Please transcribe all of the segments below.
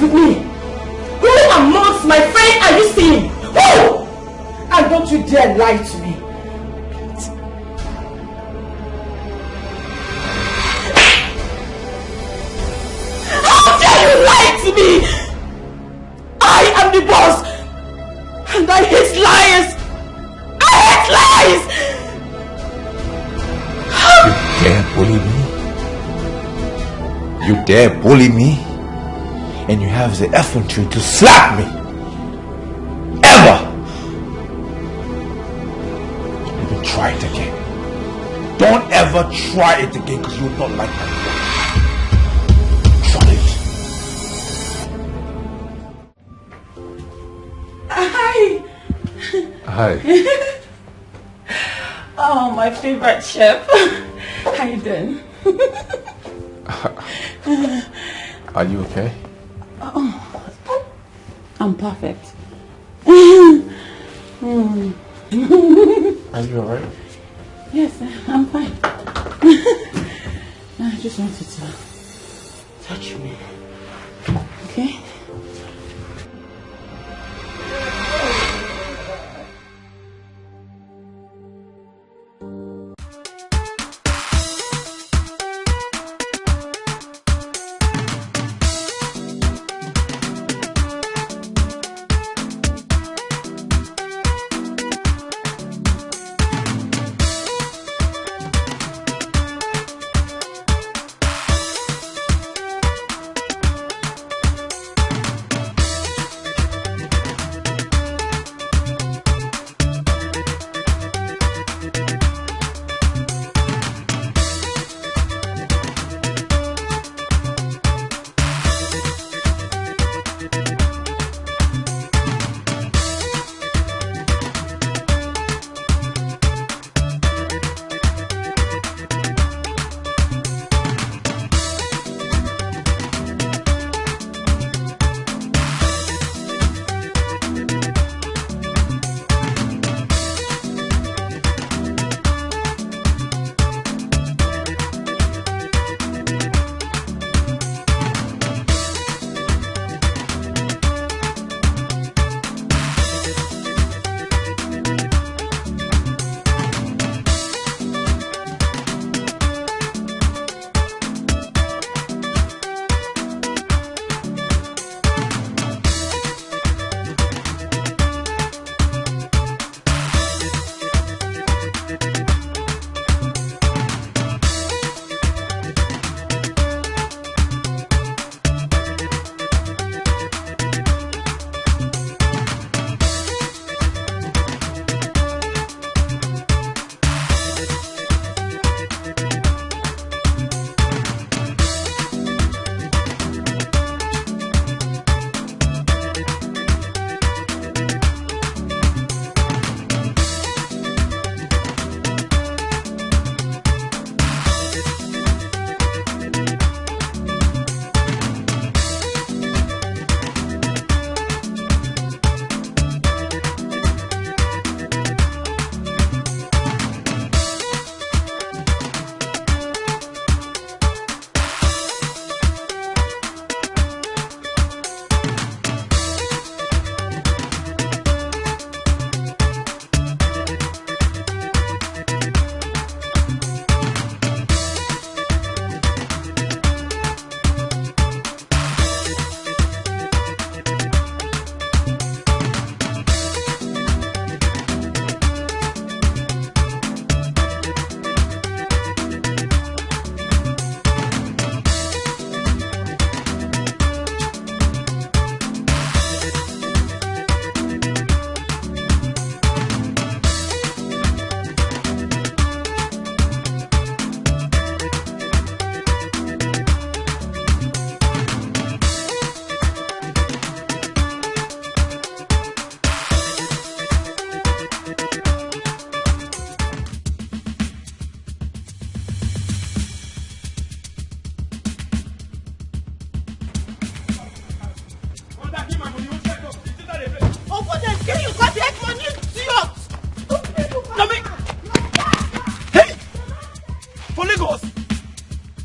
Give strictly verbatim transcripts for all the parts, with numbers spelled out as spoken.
With me? Who amongst my friend are you seeing? Who? And don't you dare lie to me. How dare you lie to me? I am the boss, and I hate lies. I hate lies. You dare bully me? You dare bully me? And you have the effrontery to slap me? Ever? Don't even try it again. Don't ever try it again, because you will not like my voice. Try it. Hi. Hi. Oh, my favorite chef. How you doing? Are you okay? I'm perfect. Are you alright? Yes, I'm fine. I just wanted to touch me. Okay? For Lagos,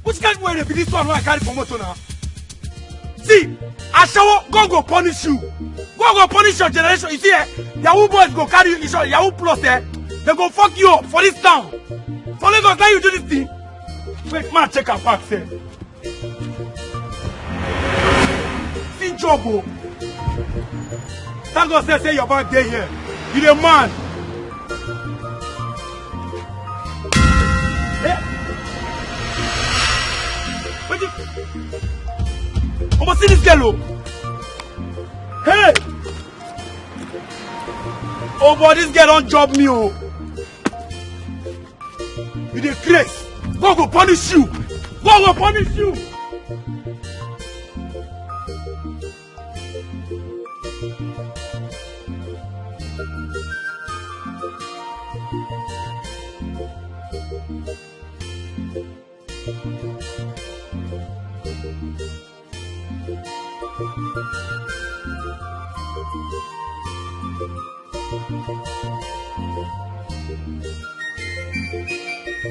which kind of way be this one wey I carry for motor now? See, Ashawo, God go punish you. God go punish your generation. You see, eh? Yahoo boys go carry you. Yahoo plus, eh? They go fuck you up for this town. For Lagos, now you do this thing. Wait, man, check her back, sir. See job, oh. Thank God, say, say your back day here. You the man. Eh? Wait, almost see this girl, oh. Hey! Oh boy, this girl don't job me, oh. You dey craze. God go punish you. God go punish you.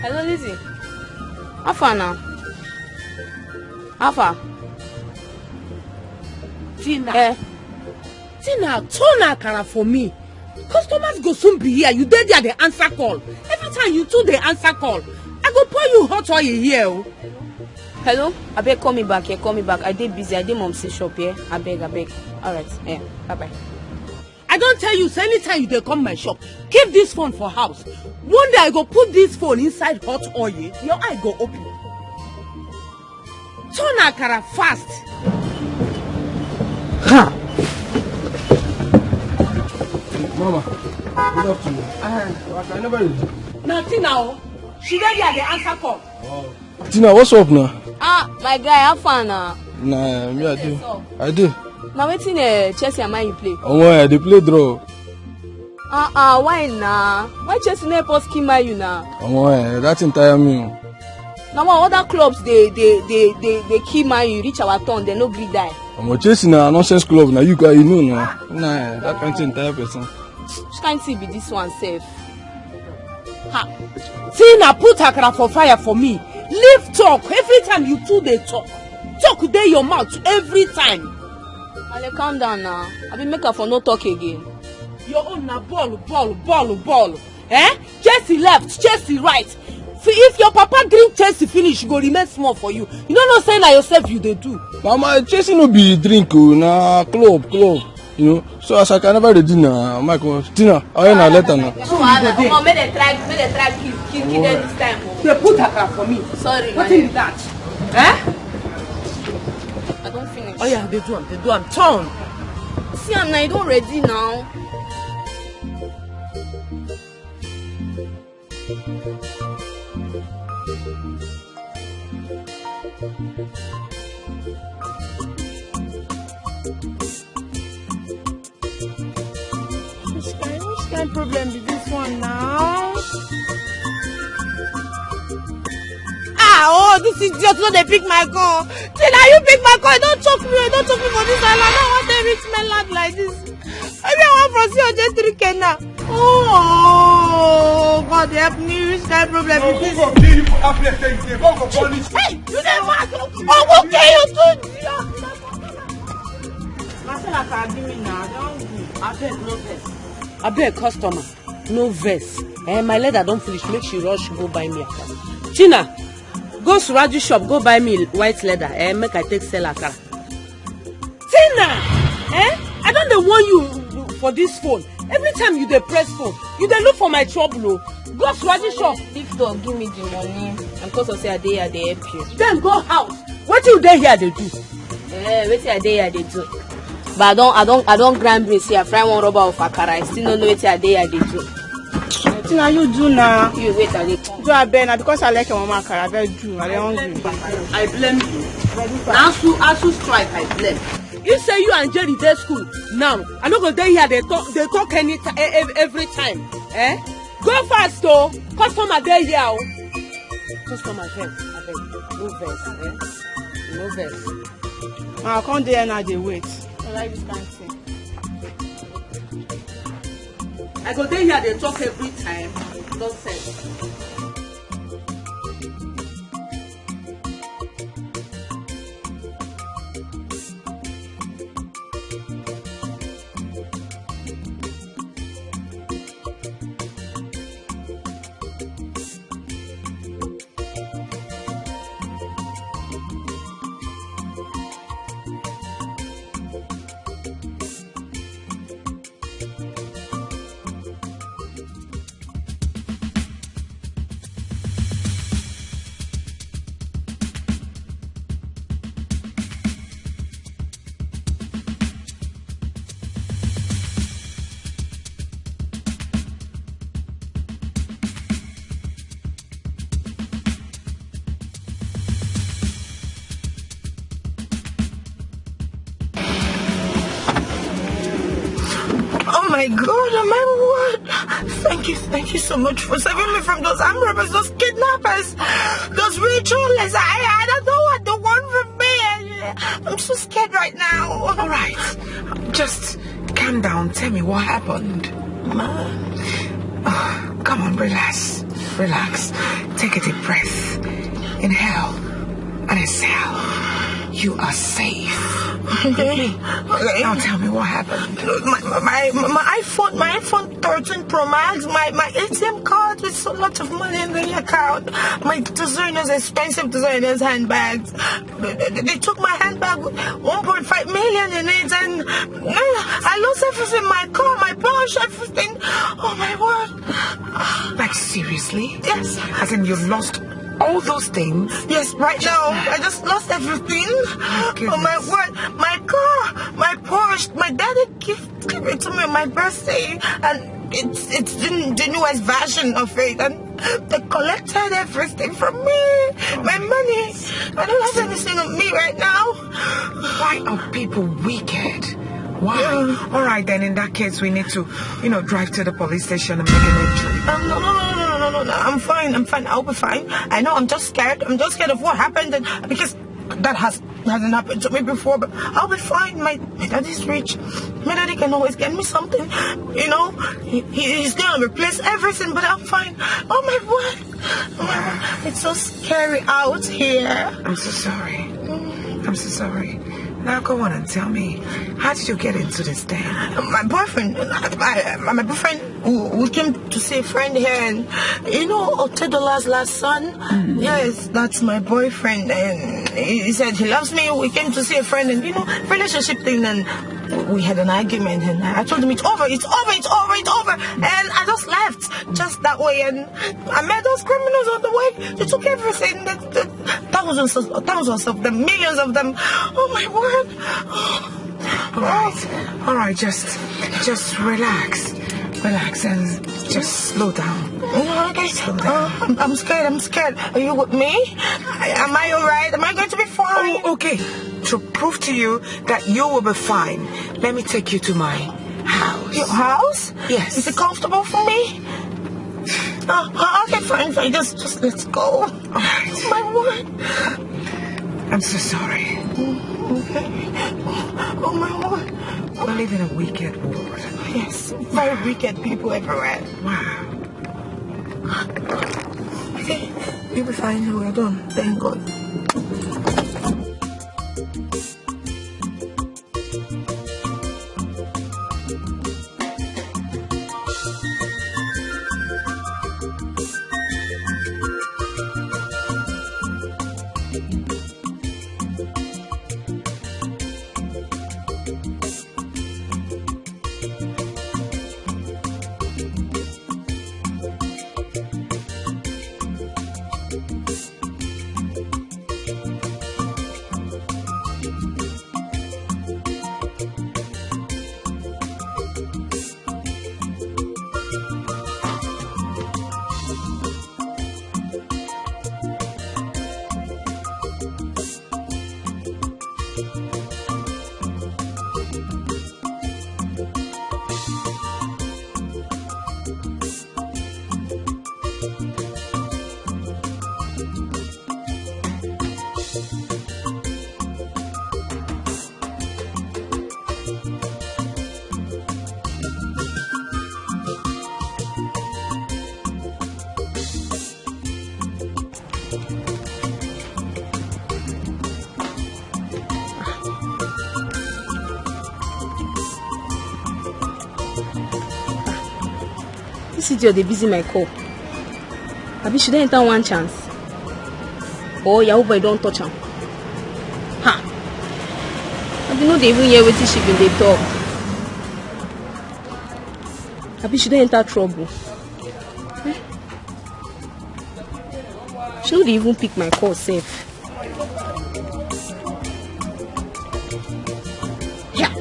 Hello, Lizzie. How far now? How far? Tina. Eh. Tina, turn akara for me. Customers go soon be here. You dey there, dey answer call. Every time you too dey answer call. I go pour you hot oil here, oh. Hello? Abeg, call me back here, call me back. I dey busy, I dey momsy shop here. Abeg, abeg. Alright, yeah, bye bye. I don tell you, say anytime you dey come my shop, keep this phone for house. One day I go put this phone inside hot oil, your eye go open. Turn akara fast. Ha! Mama, good afternoon. Ah, I never ready. Na Tina o. She dey there dey answer call. Oh. Tina, what's up now? Ah, my guy, how far now? Nah, me I do. What's up? I do. Now wetin, uh, Chelsea and Man U play? Omo, I dey play draw. Ah ah, why na? Why Chelsea no help us kill Man U na? Omo, eh, that thing tire me o. Na one other clubs dey dey dey dey dey kill Man U reach our turn, dem no gree die. Omo, Chelsea na nonsense club, na you guy, you know na. Na, eh, that kind thing tire person. Which kind thing be this one sef? Ha! Tina, put akara for fire for me. Leave talk. Every time you two dey talk, talk dey your mouth every time. Ale, calm down now. I be make her for no talk again. Your own na ball, ball, ball, ball. Eh? Chelsea left, Chelsea right. F-, if your papa drink Chelsea finish, e go remain small for you. You no know say na yourself you dey do. Mama, Chelsea no be drink o, na club, club. You know, so as I can never ready na, my God, Tina, I na letter na. So, uh, come on, make dem try, make dem try kill, kill, kill them this time o. They put akara for me. Sorry, wetin be that? Eh? I don finish. Oh yeah, dey do am, dey do am. Turn. See am na, e don ready now. Which kind, which kind problem be this one now? Ah, oh, this idiot no dey pick my call. Till na you pick my call, you don choke me, you don choke me for this island. Now I wan take reach mainland like this. Maybe I wan from see Oje three K now. Oh, God help me, which kind problem be this? Go kill you for that place, say you dey go for punish. Hey, you dey mad o. Oh, go kill you too. Marcela, can give me now. I don do. Abeg, no vex. Abeg, customer, no vex. Eh, my leather don finish. Make she rush go buy me akara. Tina, go Suraju shop, go buy me white leather. Eh, make I take sell akara. Tina, eh? I don dey warn you for this phone. Every time you dey press phone, you dey look for my trouble o. Go Suraju shop. Lift up, give me the money. And because of say I dey here, I dey help you. Then go house. Wetin you dey here dey do? Eh, wetin I dey here dey do? But I don, I don, I don grind brain say I fry one rubber of akara. I still no know wetin I dey here dey do. Wetin na you do na? You wait, I dey come. Do abeg na because I like your mama akara, abeg do. I dey hungry. I blame you. Na ASUU, ASUU strike I blame. You say you and Jerry dey school now. I no go dey here dey talk, dey talk any ti-, e-, e-, every time. Eh? Go fast o. Customer dey here o. Customer vex, abeg. No vex, eh? No vex. Ah, I come dey here now dey wait. I like this kind thing. I go dey here dey talk every time. Nonsense. God, oh my word. Thank you, thank you so much for saving me from those armed robbers, those kidnappers, those ritualists. I, I don't know what they want from me. I, I'm so scared right now. All right, just calm down. Tell me what happened. Ma. Oh, come on, relax. Relax. Take a deep breath. Inhale and exhale. You are safe. Okay. Okay. Now tell me what happened. My, my, my, my iPhone, my iPhone thirteen Pro Max, my, my A T M card with so much of money in the account, my designers, expensive designers handbags. They, they, they took my handbag with one point five million in it, and uh, I lost everything, my car, my Porsche, everything. Oh my word. Like, seriously? Yes. As in, you lost all those things? Yes, right now. I just lost everything. Oh my word. My car, my Porsche, my daddy gift, give it to me on my birthday. And it's, it's the, the newest version of it. And they collected everything from me. My money. I don't have anything on me right now. Why are people wicked? Why? Yeah. All right, then, in that case, we need to, you know, drive to the police station and make an entry. Um, no, no, no, no, no, no, no. I'm fine. I'm fine. I'll be fine. I know. I'm just scared. I'm just scared of what happened, and because that has hasn't happened to me before. But I'll be fine. My, my daddy's rich. My daddy can always get me something. You know, he, he- he's gonna replace everything. But I'm fine. Oh my word! Oh my word! It's so scary out here. I'm so sorry. I'm so sorry. Now go on and tell me, how did you get into this thing? My boyfriend, my, my boyfriend, we, we came to see a friend here, and you know, Otedola's last son. Yes, that's my boyfriend, and he, he said he loves me. We came to see a friend, and you know, relationship thing, and we had an argument, and I told him it's over, it's over, it's over, it's over, and I just left just that way, and I met those criminals on the way. They took everything, the, the thousands of thousands of them, millions of them. Oh my word! All right, all right, just, just relax, relax, and just slow down. No, okay. Slow down. Uh, I'm, I'm scared. I'm scared. Are you with me? Am I all right? Am I going to be fine? Oh, okay. To prove to you that you will be fine, let me take you to my house. Your house? Yes. Is it comfortable for me? Uh, uh, okay, fine, fine. Just, just let's go. All right. My word. I'm so sorry. Oh my word. We live in a wicked world. Yes, very wicked people everywhere. Wow. Okay, we will find you. We're done. Thank God. This idiot dey busy my call. Abi she don enter one chance? Or Yahoo boy don touch am? Ha! Abi no dey even hear wetin she bin dey talk. Abi she don enter trouble. Eh? She no dey even pick my call sef. Yeah.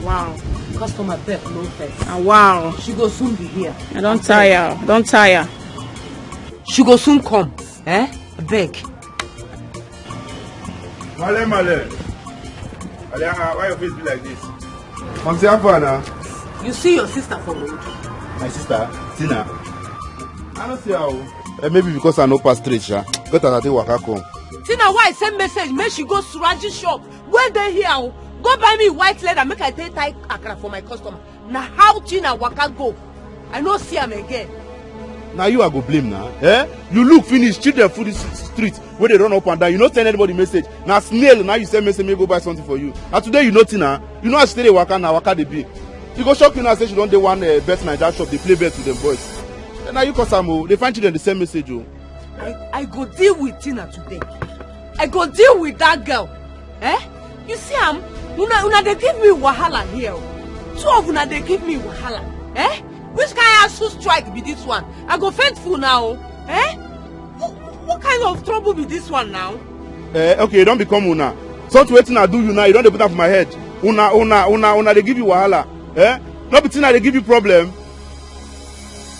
Wow. Customer beg no first. Ah, wow. She go soon be here. I don't tire. I don't tire. She go soon come. Eh? Beg. Male, male. Male, ah, why your face be like this? Mamsi, how far now? You see your sister for road? My sister? Tina? I don't see her. Eh, maybe because I no pass straight, sha. Got as I take waka come. Tina, why I send message? Make she go Suraji shop. When they here, oh, go buy me white leather. Make I take tie akara for my customer. Na how Tina waka go? I no see am again. Na you I go blame na. Eh? You look finish, children full this street wey dey run up and down. You no send anybody message. Na snail na you send message make go buy something for you. Na today you know Tina. You know as she take dey waka na waka dey be. You go shock you now say she don dey one uh, bet Naija shop dey play bet with dem boys. Eh, na you cause am o. Dey find children dey send message o. I, I go deal with Tina today. I go deal with that girl. Eh? You see am? Una, una dey give me wahala here. Oh. Two of una dey give me wahala. Eh? Which kind of strike be this one? I go faint for now. Eh? What, what kind of trouble be this one now? Eh, okay, you don become una. Something wetin I do you now, you don dey put am for my head. Una, una, una, una dey give you wahala. Eh? No be thing I dey give you problem.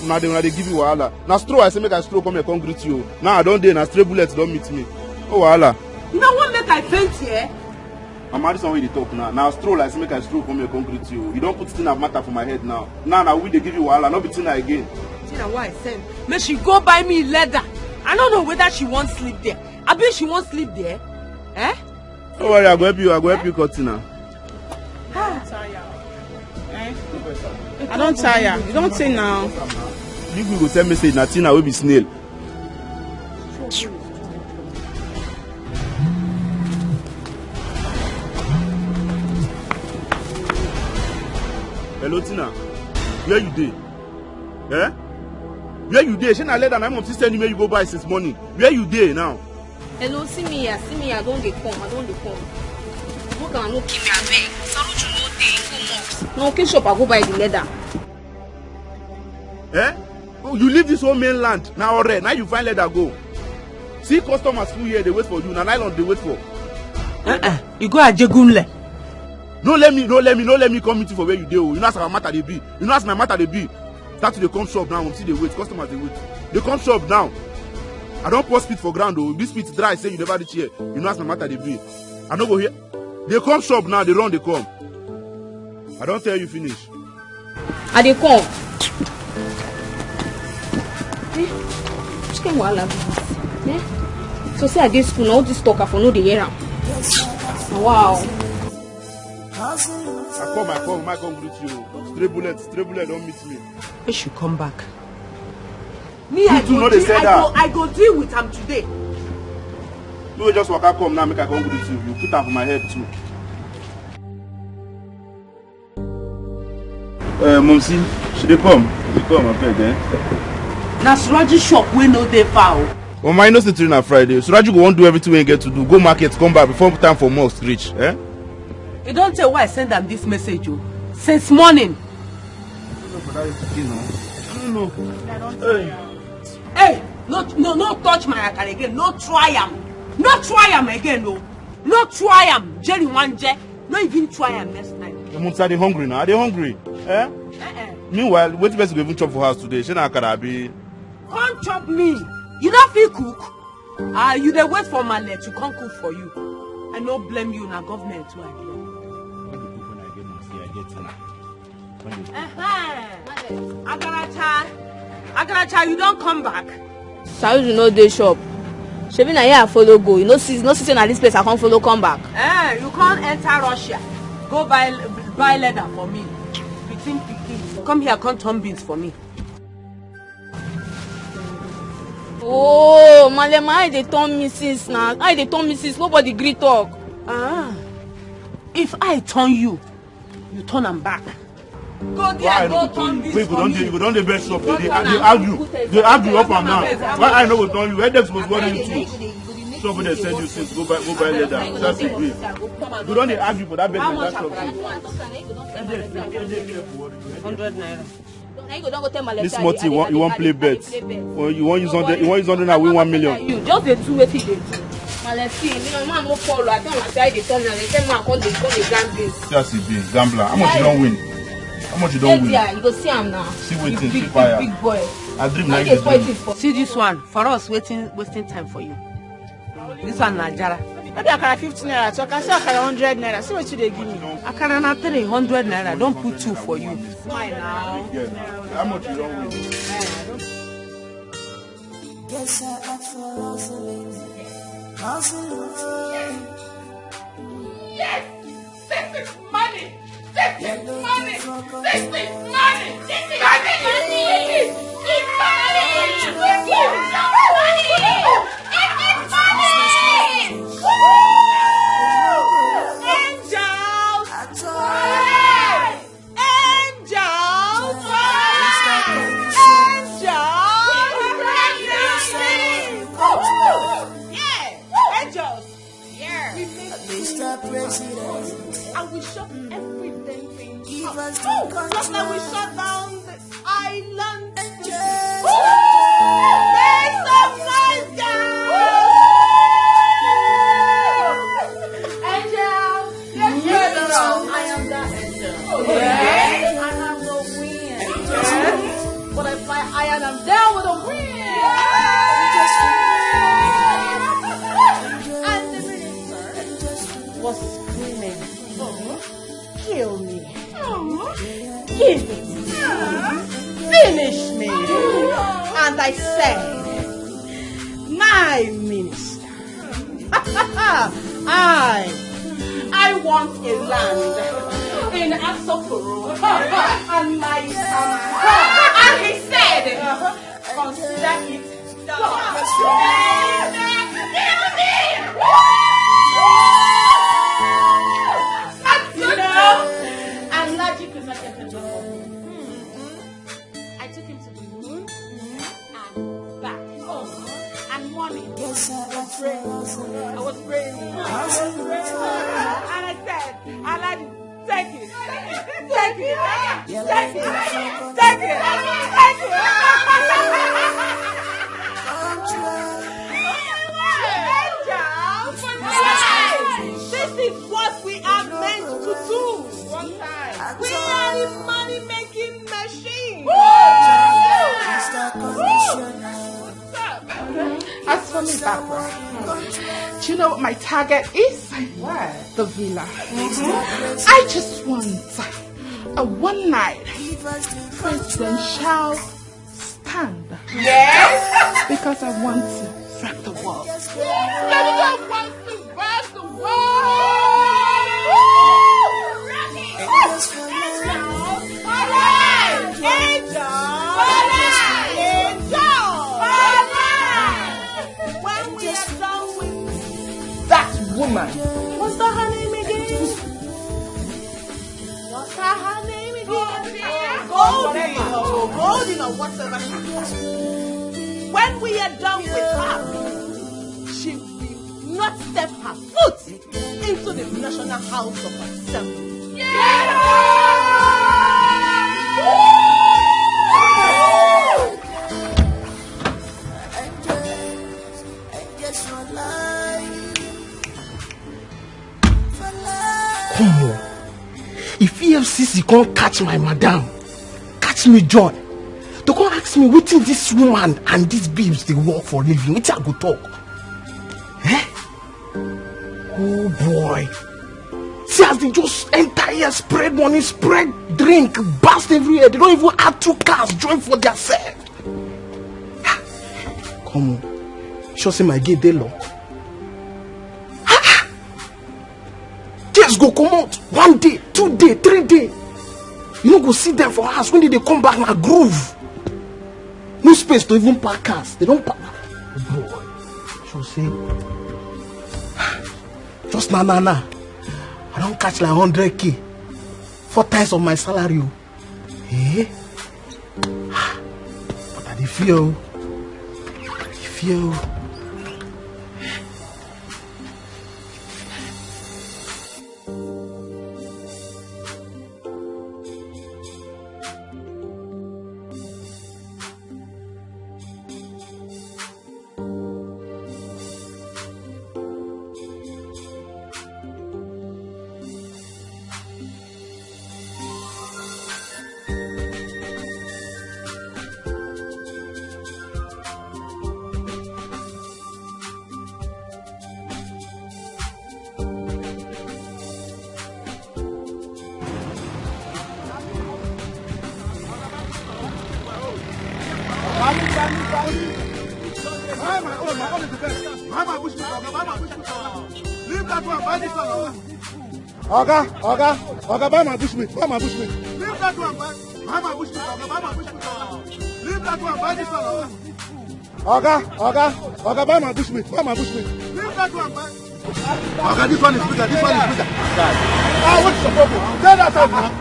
Una dey, una dey give you wahala. Na stroll I say make I stroll come here come greet you. Now I don dey, na stray bullet don meet me. Oh wahala. You no wan make I faint here? Mama, this one wey you dey talk now. Na stroll I say make I stroll come here come greet you. You don put thing of matter for my head now. Now na we dey give you wahala, no be thing again. Tina, why I send? Make she go buy me leather. I no know whether she wan sleep there. Abi she wan sleep there? Eh? No worry, I go help you. I go help you cut Tina. I don tire. You don tey now. Make we go send message na Tina wey be snail. Hello Tina, where you dey? Eh? Where you dey? Shey na leather na mom still send you make you go buy since morning. Where you dey now? Hello, see me here, see me here, I don dey come, I don dey come. Look am, no kill me, abeg. Saruju no dey, go mosque. No, kill shop, I go buy the leather. Eh? Oh, you leave this whole mainland, na ore, now you find leather go. See customers full here, dey wait for you, na nylon dey wait for. Uh-uh, you go Ajegunle. No let me, no let me, no let me come meet you for where you dey o. You know as our matter dey be. You know as my matter dey be. Start to dey come shop now, see dey wait, customers dey wait. Dey come shop now. I don pour spit for ground o. This spit dry, say you never reach here. You know as my matter dey be. I no go here. Dey come shop now, dey run, dey come. I don tell you finish. I dey come. Eh, which kind wahala be this? Eh? So say I dey school, na all this talk I for no dey hear am. Wow. I come, I come, I come greet you. Stray bullet, stray bullet don meet me. Make she come back. Me, I go, I go deal with am today. You just waka come now, make I come greet you. You put am for my head too. Uh, Momsi, she dey come. She dey come, abeg, eh? Na Suraji shop wey no dey far o. Mama, you know say today na Friday. Suraji go wan do everything wey he get to do. Go market, come back before time for mosque reach, eh? E don tey wey I send am this message o. Since morning. I don't know. Hey, no, no, no touch my akara again. No try am. No try am again o. No try am. Jerry Wanje. No even try am next time. Emunsi, I dey hungry now. I dey hungry. Eh? Eh-eh. Meanwhile, wetin person go even chop for house today? Shey na akara abi? Come chop me. You no fit cook? Ah, you dey wait for Male to come cook for you. I no blame you, na government wey I blame. When you cook when I get money, I get tea. Uh-huh. Agaracha, Agaracha, you don come back? Saudi no dey shop. Shebi na here I follow go. You no see, no see say na this place I come follow come back. Eh, you come enter Russia. Go buy, buy leather for me. Pikin, pikin. Come here, come turn beans for me. Oh, Malema, I dey turn me since now. I dey turn me since. Nobody gree talk. Ah, if I turn you, you turn am back. Go there, go turn this for me. Why I no go turn you? Wait, you go don dey, you go don dey best shop. Dey, dey argue, dey argue up and down. Why I no go turn you? Headache suppose worry you too. Shop wey dey send you since, go buy, go buy leather. That's the way. You go don dey argue for that bed, that shop. Hundred naira. This small thing, you wan play bet. When you wan use hundred, you wan use hundred and win one million. You just dey do wetin you dey do. Malesi, me no man no follow. I tell una say I dey turn am. Dem say man come dey, come dey gambling. Just be gambler. How much you don win? How much you don win? There, you go see am now. See wetin, see fire. Big, big boy. I dream like this. See this one. For us, waiting, wasting time for you. This one na jara. No be akara fifty naira, so I can say akara hundred naira. See wetin you dey give me. Akara na three hundred naira. Don put two for you. Smile now. How much you don win? Yes, I ask for hustling. Hustling. Yes! This is money! This is money! This is money! This is money! This is money! This is money! This is money! Angels! Angels! Angels! Yeah! Angels! Yeah! We make Mister President. And we shot everything. Give us the country. Just like we shut down the island. Angels! Make some noise, guys! Angels! Yes, I am that angel. Oh, yeah? I am the wind. But I fly higher than them with the wind. And the minister was screaming, "Kill me. Give it. Finish me." And I said, "My minister, I, I want a land in Asokoro and my summer." And he said, "Consider it done." You know, Alhaji could not get enough of me. I took him to the moon and back. Oh, and money. Yes, I was praying. I was praying. I was praying. And I said, "Alhaji, take it. Take it. Take it. Take it. Take it." Angel, this is what we are meant to do. We are the money making machine. As for me, Barbara, do you know what my target is? What? The villa. I just want a one night presidential stand. Yes. Because I want to rock the world. Yes, baby girl wants to rock the world. All right. Angel. All right. Angel. All right. When we are done with that woman. What's that her name again? What's her, her name again? Goldie. Oh, Goldie or whatever. When we are done with her, she will not step her foot into the National House of Assembly. Come on. If E F C C can't catch my madam, catch me joy. They can't ask me wetin this woman and these babes they work for living. Wetin I go talk? Eh? Oh boy. See as they just enter here, spread money, spread drink, burst everywhere. They don't even have two cars, join for their self. Come on. Sure say my gate they lock. Girls go comot one day, two day, three day. You no go see them for house. When they dey come back, na groove. No space to even park cars. They don't park. Bro, so say, just now, now, now, I don't catch like hundred K. Four times of my salary. Oh. Eh? But I dey fear. Oh. I dey fear. Oh. Buy my own, my own is the best. Buy my bush meat, Oga, buy my bush meet, Oga. Leave that one, buy this one, Oga. Oga, Oga, Oga, buy my bush meat, buy my bush meat. Leave that one, buy, buy my bush meat, Oga, buy my bush meet, Oga. Leave that one, buy this one, Oga. Oga, Oga, Oga, buy my bush meat, buy my bush meat. Leave that one, buy. Oga, this one is bigger, this one is bigger. Ah, what's your problem? Tell that side now.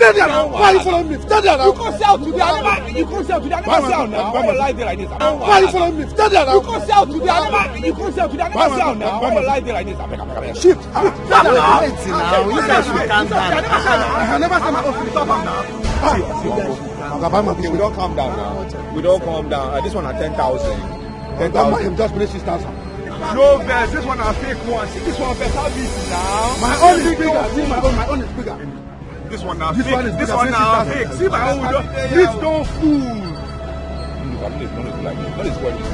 Stay there now. Why are you following me? Stay there now. You come sell today. I never. You come sell today. I never sell now. Why you lie there like this? Why are you following me? Stay there now. You come sell today. I never. You come sell today. I never sell now. Why you lie there like this? Abeg, abeg, abeg. Shift. Stay there now. Wait now. You guys should calm down. I never sell my own. Stop am now. Oga, buy my bush meat. We don calm down now. We don calm down. Uh, this one na ten thousand. Ten thousand. Him just finish six thousand. No vex, this one na fake one. See this one better beat now. My own is bigger. See my own, my own is bigger. This one now fake. This one now fake. See my own, we don, this don full. Look at this, no dey do like this. No dey spoil this.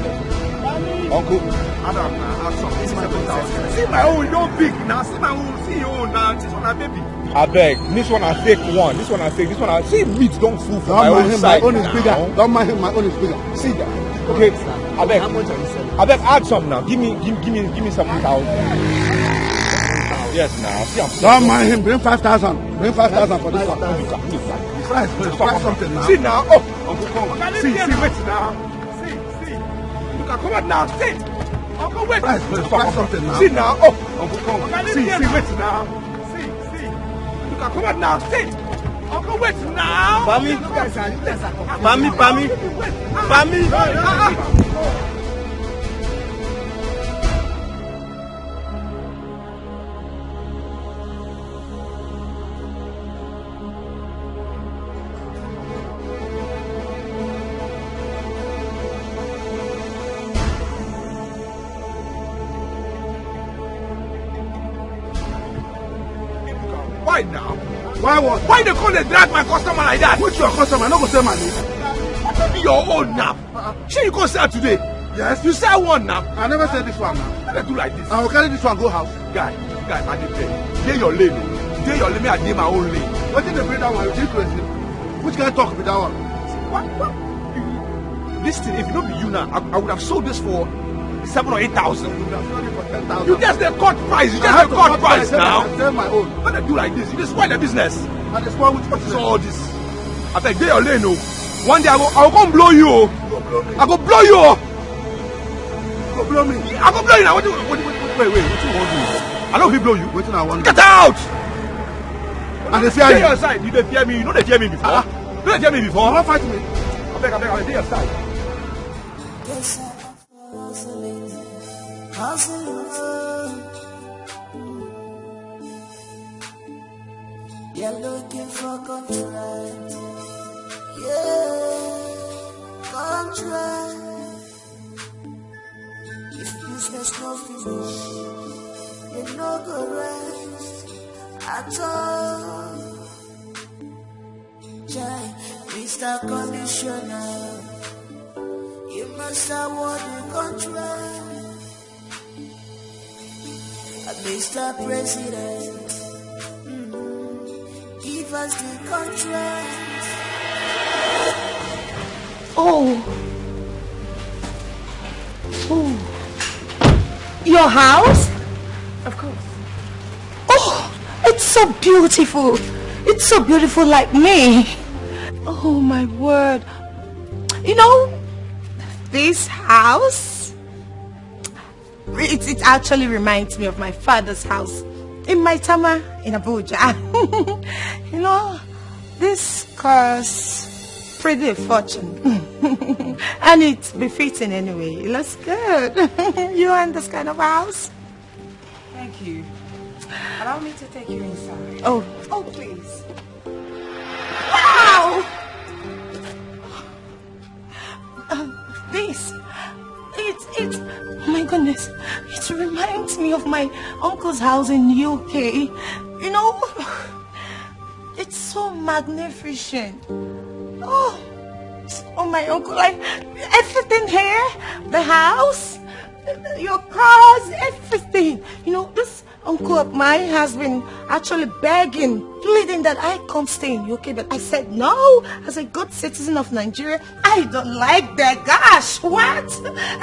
Uncle. Adam, na action. This is seven thousand. See my own, we don big now. See my own, see your own now. This one na baby. Abeg, this one na fake one. This one na fake. This one na, see, meat don full for my own side. Don't mind him, my own is bigger. Don't mind him, my own is bigger. See that? Okay, abeg. How much are you selling? Abeg, add some now. Give me, give, give me, give me seven thousand. Yes, now. See, I'm. Don't mind him. Bring five thousand. Bring five thousand for this one. Price, price something now. See now. Oh, Uncle, come. See, see, wait now. See, see. Look at, come out now. See. Uncle, wait. Price, price something now. See now. Oh, Uncle, come. See, see, wait now. See, see. Look at, come out now. See. Uncle, wait now. Pami. Pami, Pami. Pami. Why now? Why what? Why they call they drag my customer like that? Which your customer? No go sell money. What be your own now? Shey you go sell today? Yes. You sell one now? I never sell this one now. Why they do like this? I will carry this one go house. Guy, guy, I dey tell you. Dey your lane o. Dey your lane, me I dey my own lane. Wetin dey bring that one? You think crazy? Which kind talk be that one? What, what? You, this thing, if no be you now, I, I would have sold this for seven or eight thousand. You would have sold it for ten thousand. You just dey cut price. You just dey cut price now. I sell my own. Why they do like this? You dey spoil the business. I dey spoil which business? So all this. Abeg, dey your lane o. One day I go, I go come blow you o. Go blow me. I go blow you o. Go blow me. I go blow you now. What do you, what, what, what, wait, wait, what you want do? I don't fit blow you. Wetin I want do? Get out! I dey fear you. Dey your side. You dey fear me. You no dey fear me before. Ah. You no dey fear me before. You wan fight me? Abeg, abeg, abeg, dey your side. Yes, sir. Hustling. Hustling. You're looking for contract. Yeah, contract. If business no finish, you no go rest at all. Chai, Mister Commissioner, you must award the contract. Uh, Mister President, mm, give us the contract. Oh. Oh. Your house? Of course. Oh, it's so beautiful. It's so beautiful like me. Oh, my word. You know, this house, it, it actually reminds me of my father's house in Maitama in Abuja. You know, this costs pretty a fortune. And it's befitting anyway. It looks good. You want this kind of house? Thank you. Allow me to take you inside. Oh, oh, please. Wow! Um, this, it's, it's, my goodness, it reminds me of my uncle's house in U K. You know, it's so magnificent. Oh, oh, my uncle, I, everything here, the house, your cars, everything. You know, this uncle of mine has been actually begging, pleading that I come stay in U K, but I said no. As a good citizen of Nigeria, I don't like that. Gosh, what?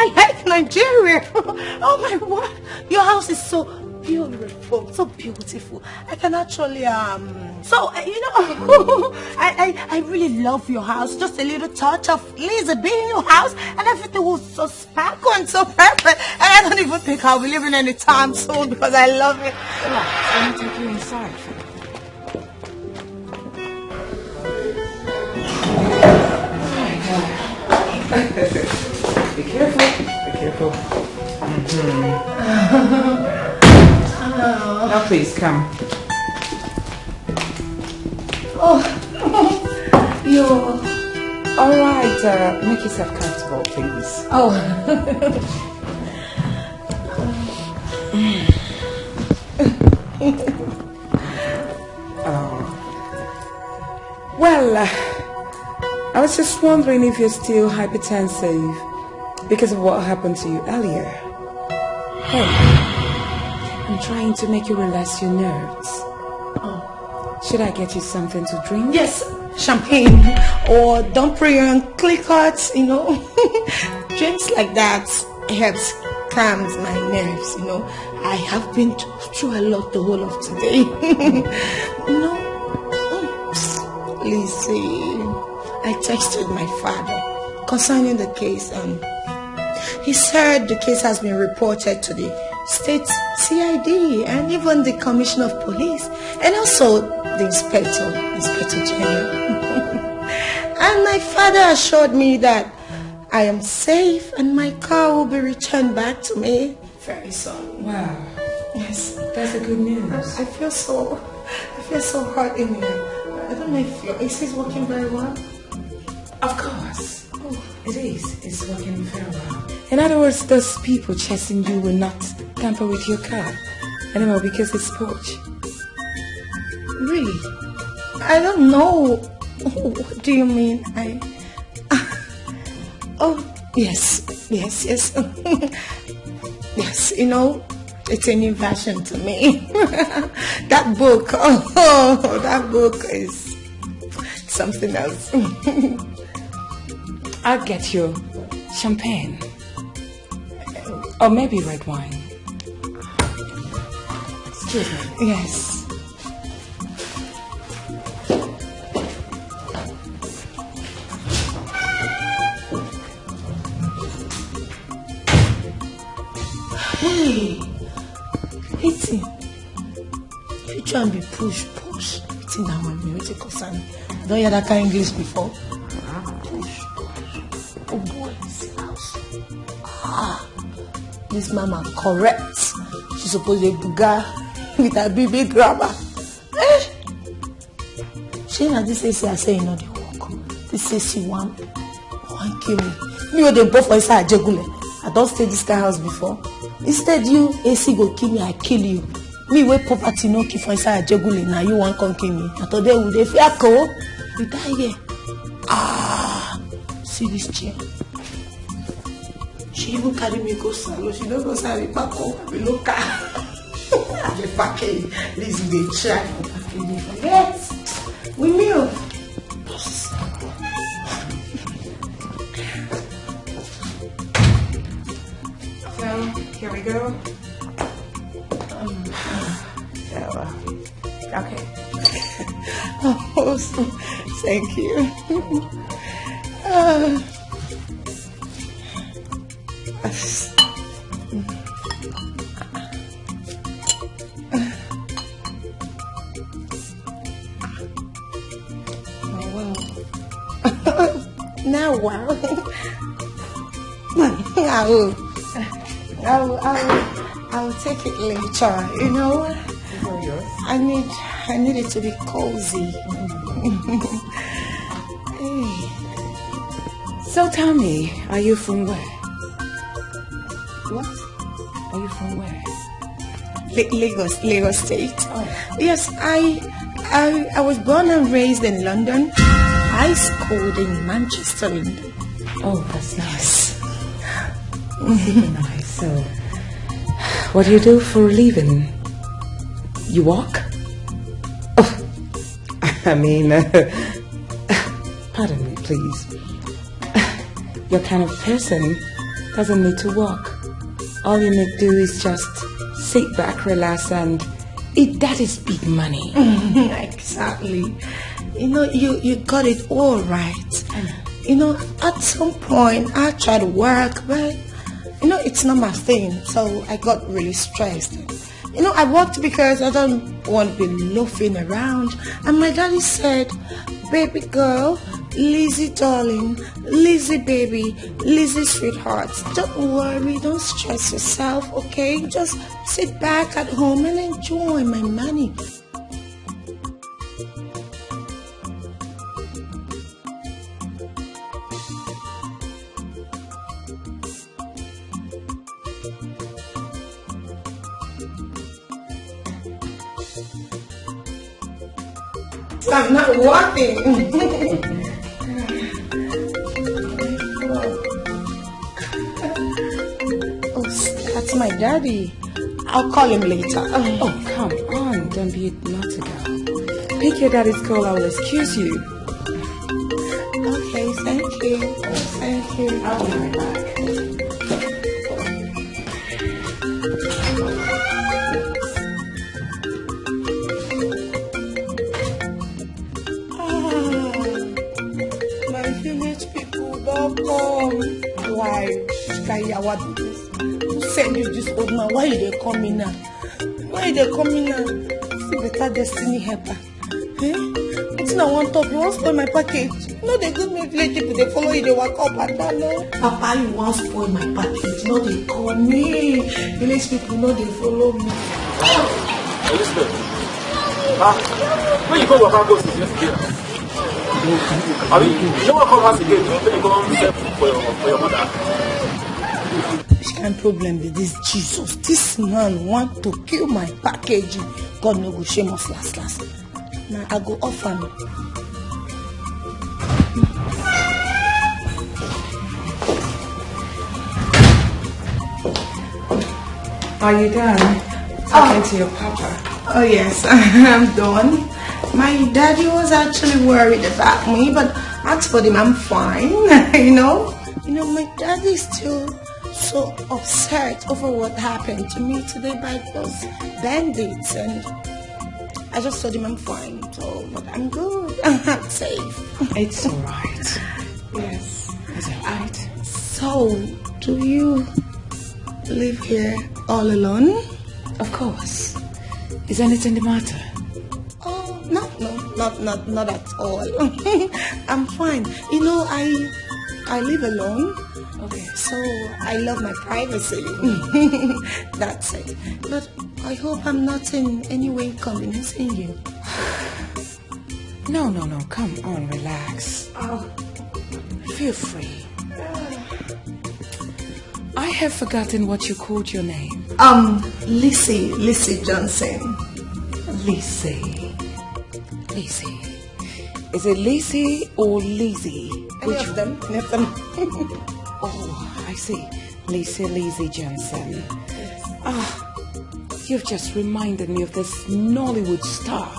I hate Nigeria. Oh my word. Your house is so beautiful, so beautiful. I can actually, um, so, uh, you know, I, I, I really love your house. Just a little touch of Lizzie being in your house, and everything will so sparkle and so perfect. And I don't even think I'll be living anytime soon because I love it. Relax. Let me take you inside. Be careful. Be careful. Mm-hmm. Now please come. Oh, you. All right, uh, make yourself comfortable, please. Oh. Oh. Well, uh, I was just wondering if you're still hypertensive because of what happened to you earlier. Hey, I'm trying to make you relax your nerves. Oh. Should I get you something to drink? Yes, champagne. Or don't pray and click hearts, you know. Drinks like that helps calms my nerves, you know. I have been th- through a lot the whole of today. You know, mm, Lizzie, I texted my father concerning the case, and he said the case has been reported to the state C I D and even the commissioner of police, and also the inspector, Inspector General. And my father assured me that I am safe and my car will be returned back to me very soon. Wow. Yes. That's a good news. I feel so, I feel so hurt in here. I don't know if your A C is working very well. Of course. Oh. It is. It's working very well. In other words, those people chasing you will not tamper with your car anymore because it's Porsche. Really? I don't know. What do you mean? I. Oh, yes, yes, yes. Yes, you know, it's a new version to me. That book, oh, that book is something else. I'll get you champagne. Or maybe red wine. Excuse me. Yes. Hey, eating. You try and be push, push. Eating that one, you take concern. Don't hear that kind of English before. Push. Oh boy, this house. Ah, this mama correct. She supposed to buga with her B B grammar. Eh? Shey na this A C I say e no dey work. This A C wan, wan kill me. Me wey dey born for inside Ajegunle. I don stay this kind house before. Instead you, A C go kill me, I kill you. Me wey poverty no kill for inside Ajegunle, na you wan come kill me. Na today we dey fear ko. You die here. Ah, see this chair. She even carry me go salon. She no know say I be pack up, I be local. I be package. This dey try for package. Yes, we knew. So here we go. Um, so, uh, okay. Oh, thank you. Uh, Oh, wow. Now, wow. I will, I will, I will, I will take it later. You know, I need, I need it to be cozy. Hey. So tell me, are you from where? What? Are you from where? La- Lagos, Lagos State. Oh. Yes, I, I, I was born and raised in London. I schooled in Manchester, England. Oh, that's nice. Super nice. So, what do you do for a living? You walk? Oh, I mean, pardon me, please. Your kind of person doesn't need to work. All you need to do is just sit back, relax, and eat. That is big money. Exactly. You know, you, you got it all right. You know, at some point, I tried to work, but, you know, it's not my thing. So I got really stressed. You know, I worked because I don't want to be loafing around. And my daddy said, "Baby girl, Lizzie darling, Lizzie baby, Lizzie sweetheart, don't worry, don't stress yourself, okay? Just sit back at home and enjoy my money." I'm not working. Oh, that's my daddy. I'll call him later. Oh, come on, don't be a naughty girl. Pick your daddy's call, I will excuse you. Okay, thank you. Thank you. I'll be right back. Ah, my village people don come. Why? Which kind yawa be this? Who send you this old man? Why you dey come in now? Why you dey come in now? See better destiny helper. Eh? Wetin I wan talk? You wan spoil my package? No dey good make village people dey follow you dey waka up and down, no? Papa, you wan spoil my package? No dey call me. Village people no dey follow me. Elizabeth, ah, where you go waka go since yesterday? Abi, you no wan come house again? You no you go step for your for your mother? Which kind problem be this, Jesus? This man want to kill my package. God no go shame us last last. Na I go off am. Are you done talking to your papa? Oh yes, I'm done. My daddy was actually worried about me, but I told him I'm fine. You know, you know, my daddy is still so upset over what happened to me today by those bandits, and I just told him I'm fine, so but I'm good. I'm safe. It's all right. Yes. It's all right. So, do you live here all alone? Of course. Is anything the matter? Oh, no, no, not not not at all. I'm fine. You know, I I live alone, Okay. so I love my privacy. That's it. But I hope I'm not in any way inconveniencing you. No, no, no. Come on, relax. Oh, Feel free. I have forgotten what you called your name. Um, Lissy, Lissy Johnson. Lizzie. Lizzie. Is it Lizzie or Lizzie? Any of them? Any of them? Oh, I see. Lizzie, Lizzie Johnson. Ah, you've just reminded me of this Nollywood star.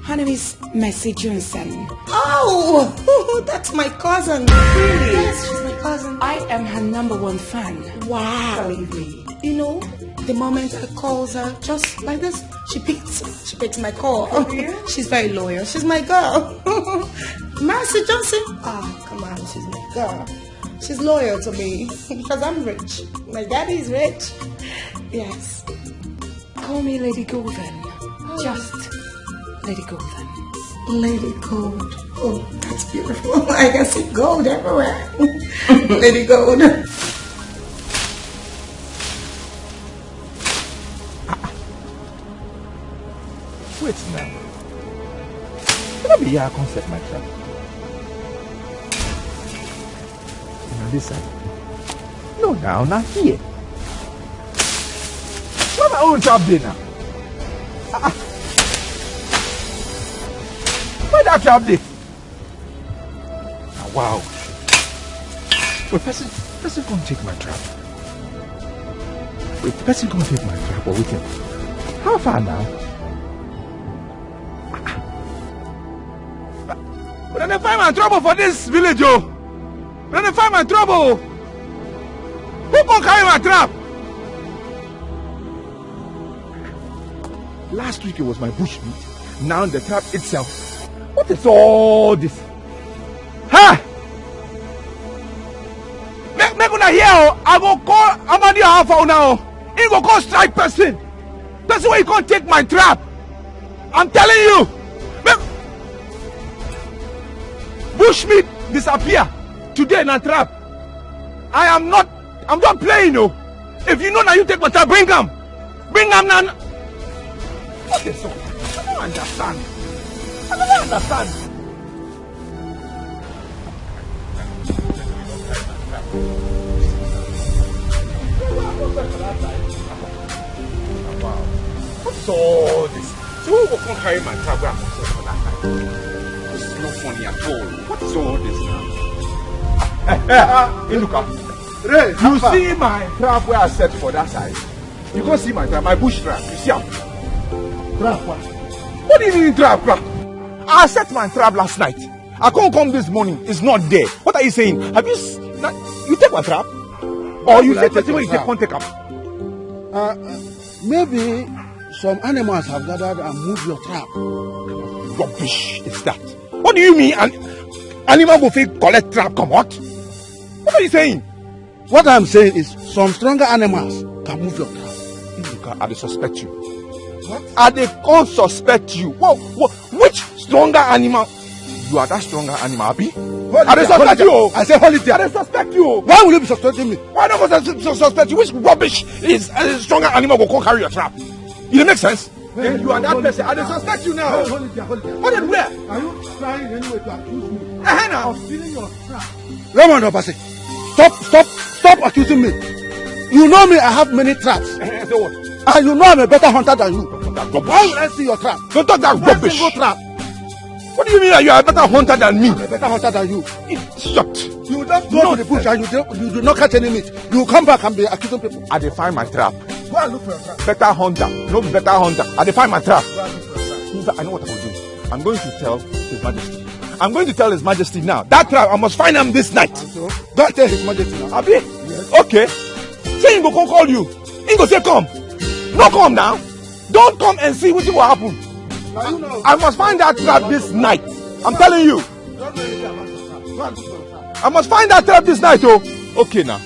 Her name is Mercy Johnson. Oh, that's my cousin. Really? Yes, she's my cousin. I am her number one fan. Wow. Believe me. You know, the moment I call her, just like this, she picks. She picks my call. She's very loyal. She's my girl. Mercy Johnson. Ah, come on, she's my girl. She's loyal to me because I'm rich. My daddy is rich. Yes. Call me Lady Golden. Just Lady Golden. Lady Gold. Oh, that's beautiful. I can see gold everywhere. Lady Gold. Wait now. Let me here come set my trap. Now this side. No, now, not here. Where my own trap dey now? Ah, ah. Where that trap dey? Ah, wow. Wait, person, person come take my trap. Wait, person come take my trap or wetin? How far now? Ah, ah. Dem find my trouble for this village o. Dem find my trouble o. Who come carry my trap? Last week it was my bush meat. Now the trap itself. What is all this? Ha! Make, make una hear o. I go call Amadi Alfa una o. He go come strike person. Person wey come take my trap. I'm telling you. Make bush meat disappear. Today na trap. I am not, I'm not playing o. If you know na you take my trap, bring am. Bring am now. What is up? I don't understand. I don't understand. Wow. What is all this? So who go come carry my trap wey I come sell for that side? This is not funny at all. What is all this now? Eh, eh, ah, Inuka. Ray, you see my trap wey I set for that side? You go see my trap, my bush trap. You see am? Trap what? What do you mean trap, trap? I set my trap last night. I can't come this morning. It's not there. What are you saying? Have you s- na- you take my trap? Or you Will I take take person your wey you take trap? Can't take am? Uh, maybe some animals have gathered and moved your trap. Rubbish is that. What do you mean an animal go fit collect trap comot? What are you saying? What I'm saying is some stronger animals can move your trap. Inuka, I dey suspect you. What? I dey come suspect you. What, what, which stronger animal? You are that stronger animal, abi? Hold I dey it there, hold suspect it you there. I say hold it there. I dey suspect you. Why will you be suspecting me? Why not go sus- sus- suspect you? Which rubbish is a stronger animal go come carry your trap? It dey make sense? Then you are that person. I dey suspect you now. Hold it there, hold it there. Hold it where? Are you trying in any way to accuse me Uh-huh, now. Of stealing your trap? Raymond Obase, stop, stop, stop accusing me. You know me, I have many traps. Eh, so what? And you know I'm a better hunter than you. Why would I see your trap? Don't talk that One rubbish. Single trap. What do you mean that you are a better hunter than me? I'm a better hunter than you. Shut. You just go to the bush and you do, you do not catch any meat. You come back and be accusing people. I dey find my trap. Go and look for your trap. Better hunter. No be better hunter. I dey find my trap. Go and look for your trap. In fact, I know what I will do. I'm going to tell His Majesty. I'm going to tell His Majesty now. That trap, I must find him this night. And so, go and tell His Majesty now. Abi? Yes. Okay. Say he go come call you. He go say, "Come." No come now. Don't come and see wetin go happen. Now you know. I must find that trap this night. I'm telling you. Don't know anything about your trap. Go and look for your trap. I must find that trap this night, oh. Okay now.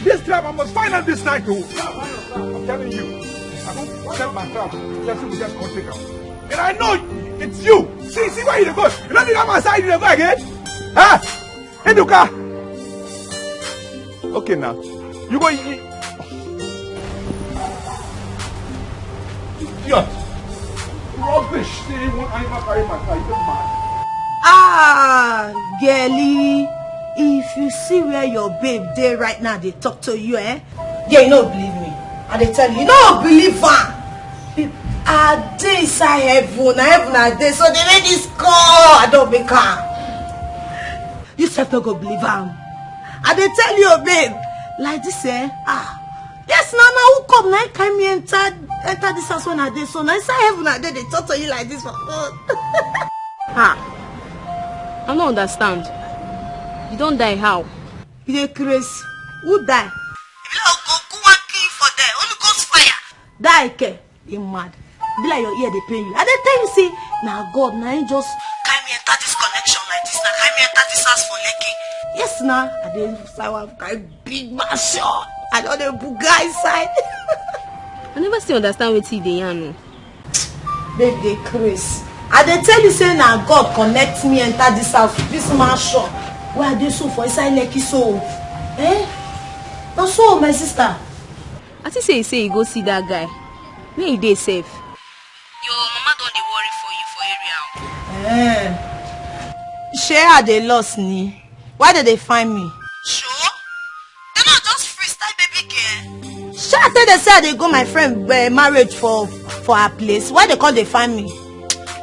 This trap, I must find out this night, oh. I'm telling you. I don't set my trap. Just, just come take am. And I know it's you. See, see where you dey go. You don't need my side, you dey go again. Huh? Eduka. Okay now. You go. You, idiot. Rubbish. See, one animal carry my car. You mad? Ah, girlie, if you see where your babe dey right now, dey talk to you, eh? Yeah, you no believe me. I dey tell you, you no believe am. Babe, I dey inside heaven. Na heaven I dey. So dey make this call. I don make am. You sef no go believe am. I dey tell you, babe. Like this, eh? Ah. Yes, na na who come na him carry me enter enter this house when I dey so. Na inside heaven I dey dey talk to you like this for phone. Ha! I no understand. You don die how? You dey craze. Who die? E be like Ogoku wan kill for there. Holy Ghost fire. Die ke. You mad. Be like your ear dey pain you. I dey tell you say na God na him just carry me enter this connection like this. Na carry me enter this house for Lekki. Yes na. I dey inside one kind big mansion. I don dey buga inside. I never still understand wetin you dey yarn o. Babe dey craze. I dey tell you say na God connect me enter this house, this mansion wey I dey so for inside Lekki so. Eh? Na so, my sister. I think say you say you go see that guy. Where he dey sef? Your mama don dey worry for you for area o. Eh. Shey I dey lost ni? Why dem dey find me? Sure. Dem no just freestyle baby girl. Shey I tell dem say I dey go my friend eh, marriage for for her place. Why dem come dey find me?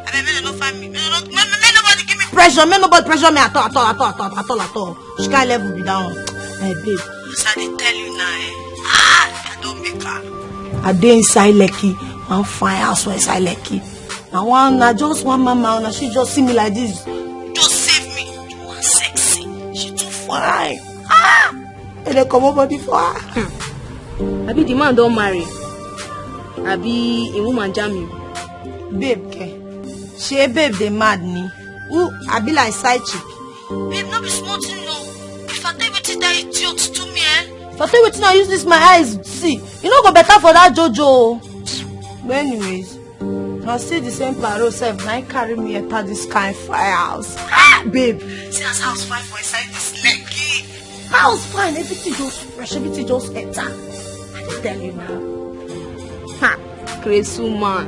Abeg make dem no find me. Make dem no make make make nobody give me pressure. Make nobody pressure me at all at all at all at all at all at all. Which kind level be that one? Eh babe. As I dey tell you now eh. Ah! I don make am. I dey inside Lekki. One fine house for inside Lekki. Na one na just one mama na she just see me like this. Just save fine. Ah! And they come over before. Hmm. Abi the man don marry? Abi a woman jam him? Babe, ke. She babe, they mad ni. Who? I be like side chick. Babe, no be small thing, no. If I tell you wetin that idiot do me, eh? If I tell you wetin I use this my eyes see, you no go better for that Jojo. But anyways, I see the same paro self, na him carry me enter this kind fire house. Ah, babe, see as house fine for inside this Lekki. House fine, everything just fresh, everything just enter. I dey tell you now. Ha, crazy woman.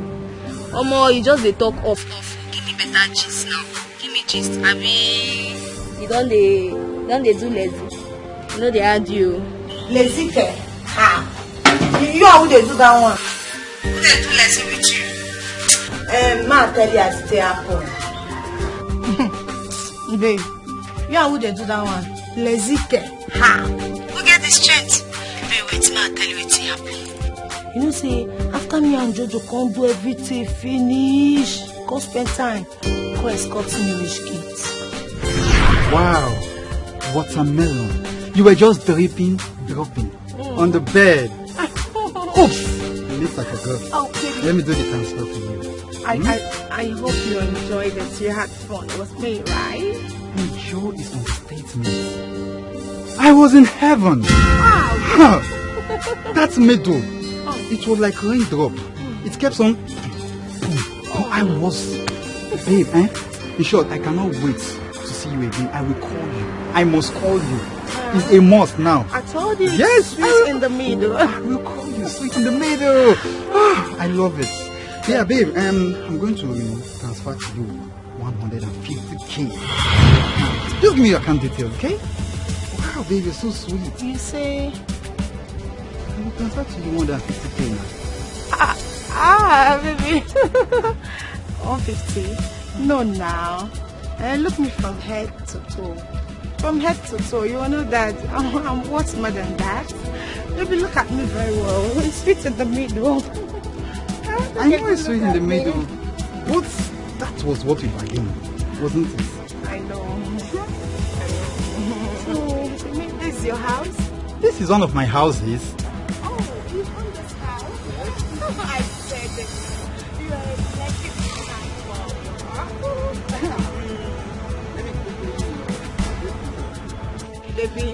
Omo, you just dey talk off off. Give me better gist now. Give me gist. Abi you don dey, don dey do lazy? You no dey argue. Lazy ke? Ha! You, you are who dey do that one. Who dey do lazy with you? Um, ma tell you as it take happen. Babe, you are who dey do that one. Lazy ke? Ha! Who get the strength? Babe, wait, ma tell you wetin happen. You know say after me and Jojo come do everything finish, come spend time, come escort me reach gate. Wow, watermelon. You were just dripping, dropping on the bed. Oops, you lift like a girl. Oh, baby. Let me do the transfer for you. I, I, I hope you enjoyed it. You had fun. It was me, right? Joe is on statement. I was in heaven. Wow. Huh. That middle. Oh. It was like raindrop. It kept on. Oh, I was, babe, eh? In short, I cannot wait to see you again. I will call you. I must call you. It's a must now. I told you. Yes, sweet in the middle. I will call you, sweet in the middle. Ah, I love it. Yeah, babe, um, I'm going to, you know, transfer to you one hundred fifty K. Just give me your account details, okay? Wow, babe, you're so sweet. You say? I will transfer to you one hundred fifty K now. Ah, ah, baby. One fifty? No, now. Eh, look me from head to toe. From head to toe, you know that I'm, I'm worth more than that. Baby, look at me very well. It's sweet in the middle. I know it's sweet in the middle, but that was what we bargained, wasn't it? I know. So, you mean this is your house? This is one of my houses. Oh, you own this house? I said it. You are a lucky kind. Baby,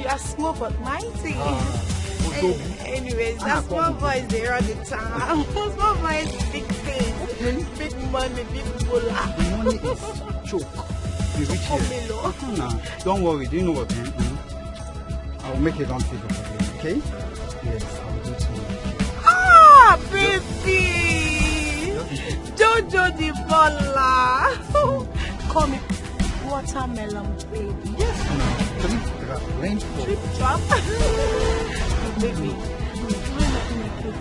you are small but mighty. Ah, Odogu. Anyways, na small boys dey run the town. Small boys, big things. Okay. Big money, big bola. The money is choke. You reach here. Come, Milo. Come now. Don't worry. Do you know what, eh? Mhm. I will make a round figure for you, okay? Yes, I will do it tomorrow. Ah, baby! Jojo the baller. Call me watermelon, baby. Yes, now. Drip drop, rainfall. Drip drop. Baby, why not make it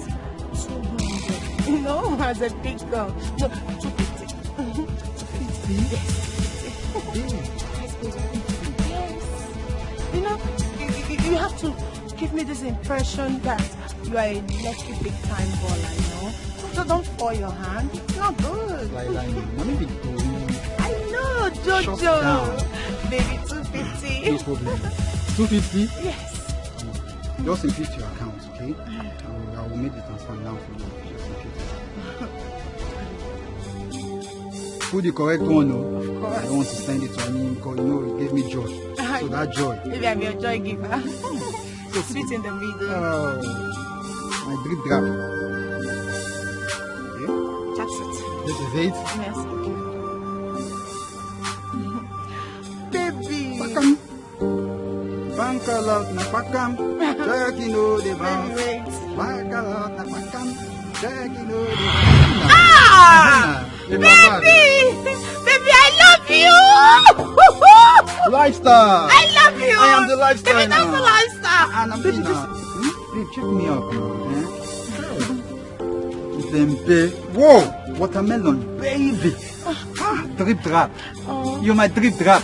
two hundred? You know, as a big girl. No, two fifty. Two fifty? Yes, two fifty. Babe. Yes. You know, you, you, you have to give me this impression that you are a lucky big time baller, you know? So don't fall your hand. It's not good. Lie, lie, no. Money be going. I know, Jojo. Shut down. Baby, two fifty. No problem. Two fifty? Yes. Just increase your account, okay? I will, I will make the transfer now for you. Just increase. Put the correct one, no? Of course. I don't want to send it to any because, you know, it gave me joy. So that joy. Maybe I'm your joy giver. Sweet in the middle. Oh, my drip drop. Okay. That's it. This is it. Yes. Baby. Welcome. Bank out na pakam. Check in all the banks. Wait, wait. Bank out na pakam. Check in all the banks. Ah! Baby! Baby, I love you! Lifestyle! I love you! I am the lifestyle. Baby, that's the lifestyle. And I'm baby, just hmm? Babe, check me out now. Eh? Them pay. Whoa! Watermelon, baby! Ah, drip drop. Oh. You're my drip drop.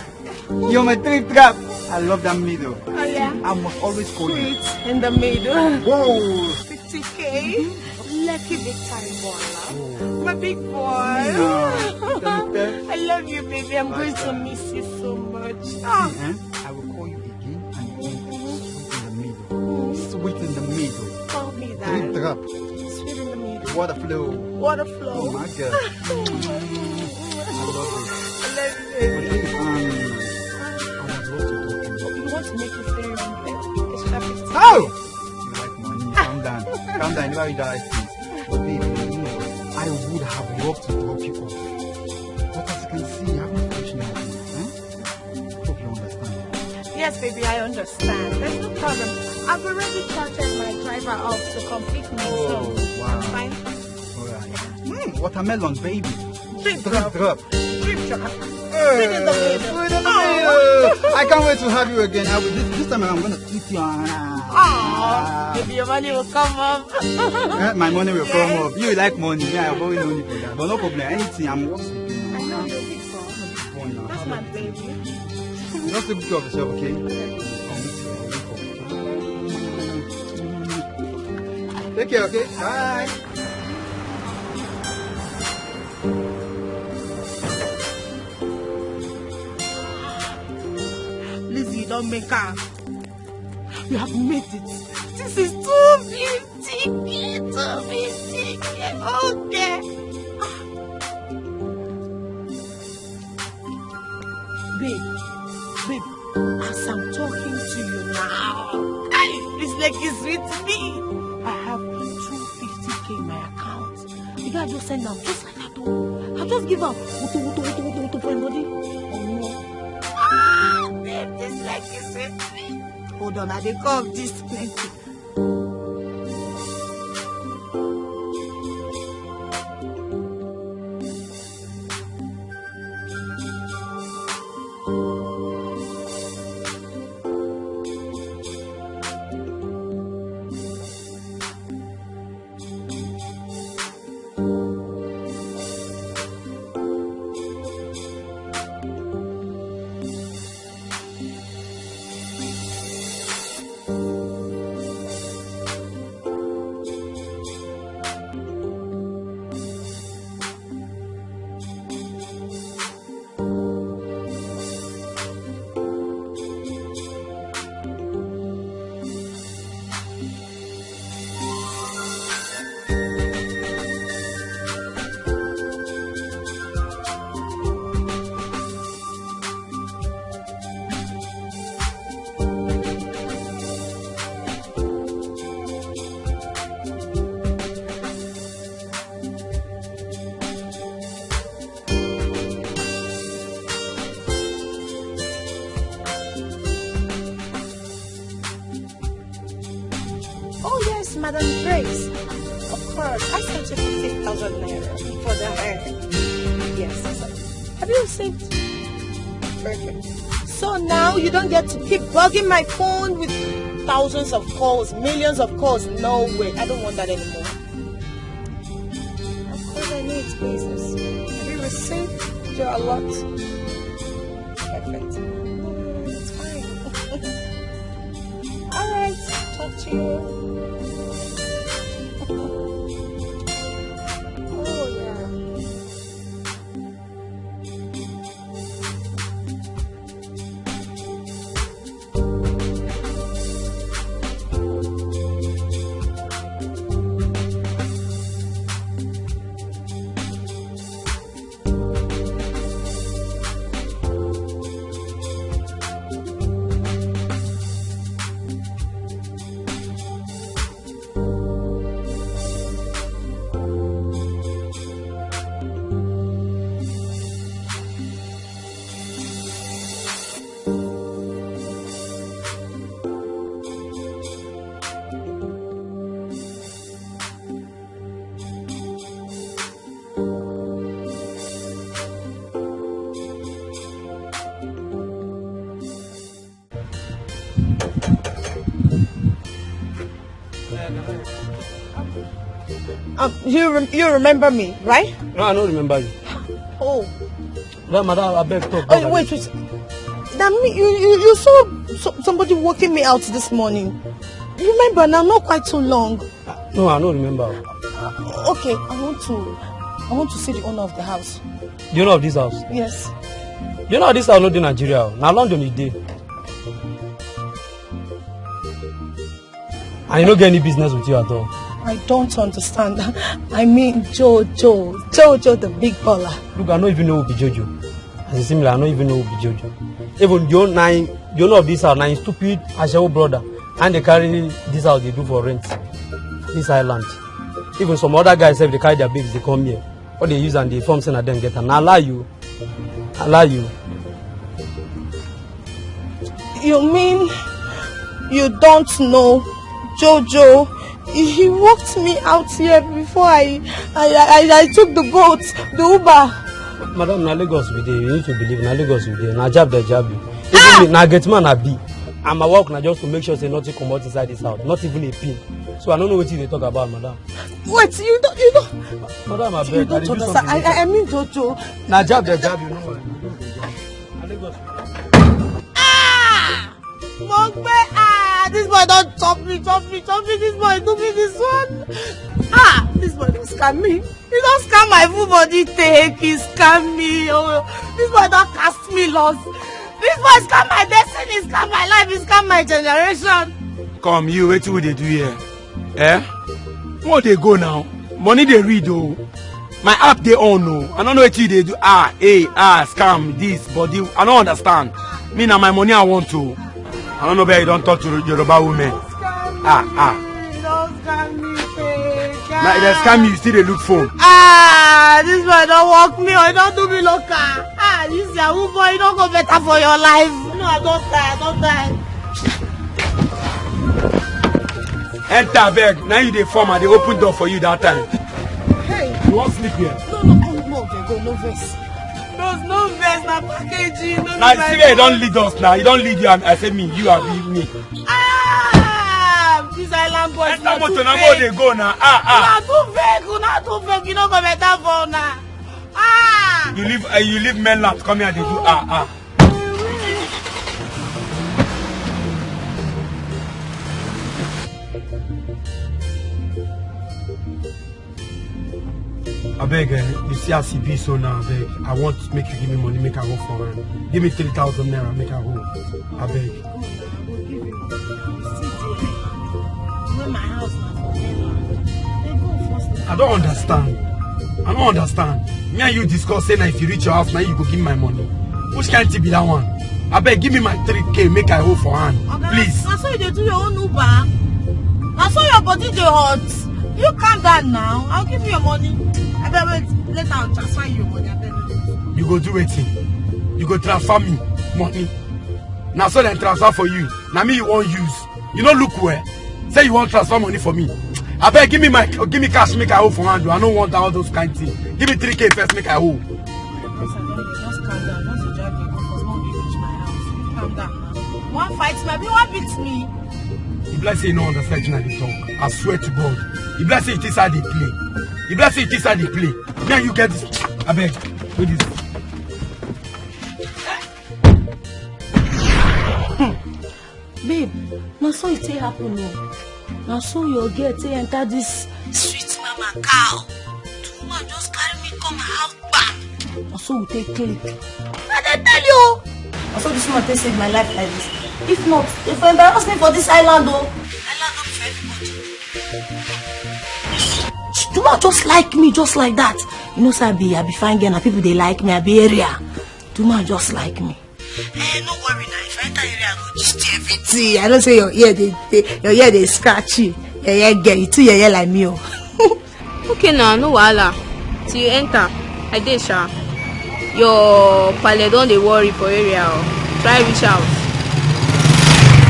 You're my drip drop. I love that middle. Oh, yeah. I must always call you. Sweet in the middle. Whoa! fifty K. Lucky big time baller. Oh. My big boy. Yeah. I love you, baby. I'm going to miss you so much. Ah. Eh? I will call you Sweet in the middle. Call me that. Drip drop. Sweet in the middle. Water flow. Water flow. Oh my God. I love it. I love you, baby. Okay, um, I would love to talk to you. You want to make it very extra fifty? Oh! You like money. Calm down. Calm down. Never read that ice cream. But babe, you know, I would have loved to drop you off. But as you can see, you haven't finished anything. Huh? Hope you understand. Yes, baby, I understand. There's no problem. I've already chartered my driver out to come pick me, so Oh, wow. I'm fine. All right. Mm, watermelon, baby. Drip drop. Drip drop. Drip drop. Hey, Sweet in the middle. Sweet in the Oh. middle. I can't wait to have you again. I will, this, this time I'm gonna eat your ass. Aw, maybe your money will come up. Eh, my money will come Yeah. up. You like money. Yeah, I borrow money for that. But no problem. Anything, I'm working. I know you're big for. That's my baby. Just take care of yourself, okay? Take care, okay? Bye. Lizzie, don't make her. You have made it. This is too beautiful, too beautiful. Okay. Babe, babe, as I'm talking to you now, hey, this leg is with me. I have two fifty K in my account. The guy just send am just like that. Oh. I just give am wutu, wutu, wutu, wutu, wutu for him body. Oh no. Ah, babe, this leg is with me. Hold on, I dey come. This plenty. Oh yes, Madam Grace. Of course, I sent you fifteen thousand naira for the hair. Yes. Have you received? Perfect. So now you don't get to keep bugging my phone with thousands of calls, millions of calls. No way. I don't want that anymore. Of course I need business. Have you received your allot? Perfect. No, no, no, no, it's fine. All right. Talk to you. Oh, yeah. Um, you rem- you remember me, right? No, I don't remember you. Oh. Well, madam, I beg talk. Oh, wait, wait. That me, you, you, you saw so- somebody walking me out this morning. You remember now, not quite too long. No, I don't remember. Okay, I want to, I want to see the owner of the house. The owner of this house? Yes. The owner of this house not in Nigeria. Now London he dey. And he no get any business with you at all. I don't understand. I mean, Jojo, Jojo, the big baller. Look, I no even know who be Jojo. As you see me, I no even know who be Jojo. Even the own, na him, the owner of this house, na him stupid ashawo brother, and they carry this house they do for rent. This island. Even some other guys sef, they carry their babes, they come here. What they use and they form say na them get am. Na lie you. I lie you. You mean you don't know Jojo? He, he walked me out here before I, I, I, I took the boat, the Uber. Madam, na Lagos we dey. You need to believe na Lagos we dey. Na jab dey jab you. Even me, na gate man I be. And my work na just to make sure say nothing comot inside this house, not even a pin. So I no know wetin you dey talk about, madam. Wait, you don't, you don't, Madam, I you beg, I don't dey do understand. Something I, I, later. I mean, Jojo. Na jab dey jab you, no worry. Na Lagos. Ah! Mo gbé, ah, this boy don chop me, chop me, chop me. This boy do me this one. Ah, this boy don scam me. He don scam my full body, take, he scam me. Oh, this boy don cast me loss. This boy scam my destiny, scam my life, he scam my generation. Come, you, wetin we dey do here? Eh? Where dey go now? Money dey read o. My app dey on o. I no know wetin you dey do. Ah, eh, ah, scam, this, body. I no understand. Me, na my money I want o. I no know where you don talk to Yoruba women. Ah, ah. He don scam me, take. Na, dem scam you, you still dey look phone. Ah, this boy don work me o, he don do me local. Ah, this Yahoo boy, e no go better for your life. No, I don die, I don die. Enter, abeg. Na you dey form, I dey open door for you that time. Hey. You wan sleep here? No, no, come, no, abeg, go, no vex. No, no vex, na packaging, no. Na you see where you don lead us now. You don lead you, and I say me, you abi me. Ah, this island boys. Enter motor, na go dey go now. Ah, ah. Una too fake, una too fake. You no go better for una. Ah. You leave, uh, you leave mainland, come here, dey do ah, ah. Abeg, eh, you see as e be so now, abeg. I want make you give me money, make I go for am. Give me three thousand naira, make I go. Abeg. I don't understand. I don't understand. Me and you discuss say na if you reach your house, na you go give my money. Which kind thing be that one? Abeg, give me my three K, make I hold for hand, please. Na so you dey do your own Uber? Na so your body dey hot? You calm down now. I'll give you your money. Abeg, wait. Later, I'll transfer you your money. Abeg, wait. You go do wetin? You go transfer me money? Na so dem transfer for you. Na me you wan use. You no look well. Say you wan transfer money for me. Abeg, give me my, give me cash, make I hold for hand o. I no want all those kind things. Give me three K first, make I hold. Just calm down. Once you drive the car, 'cause no dey reach my house. Calm down now. You wan fight me? Abi you wan beat me? E be like say you no understand wetin I dey talk. I swear to God. E be like say you think say I dey play. E be like say you think say I dey play. Me and you get this. Abeg, do this. Babe, na so e take happen o. Na so your girl take enter this sweet mama car. The woman just carry me come her house, bam. Na so we take click. I dey tell you. Na so this woman take save my life like this. If not, if I embarrass me for this island o. Island no be for everybody. The woman just like me, just like that. You know say I be, I be fine girl, na people dey like me, I be area. The woman just like me. Eh, no worry now. If I enter area, I go gist you everything. I know say your ear dey, dey, your ear dey scratch you. Your ear get you too, your ear like me o. Okay now, no wahala. Till you enter, I dey sha. Your pale don dey worry for area o. Try reach out.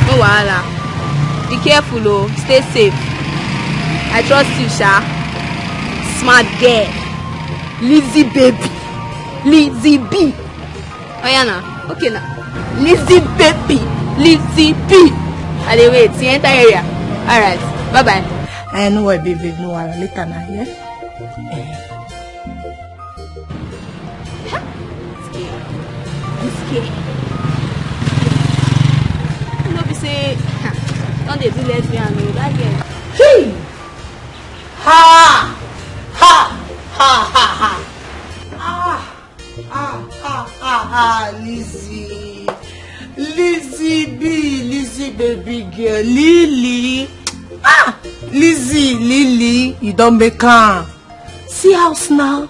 No wahala. Be careful o. Stay safe. I trust you sha. Smart girl. Lizzy baby. Lizzy B. Oya na. Okay na. Lizzy baby. Lizzy B. I dey wait. You enter area. Alright. Bye bye. Eh, no worry, baby. No worry. Later na, yeah? Eh. This girl. This girl. No be say, don dey do lesbian o, that girl. Hey! Ha! Ha! Ha, ha, ha! Ah! Ah, ah, ah, ah, Lizzy. Lizzy B, Lizzy baby girl, Lily. Ah, Lizzie, Lily, you don make am. See house now.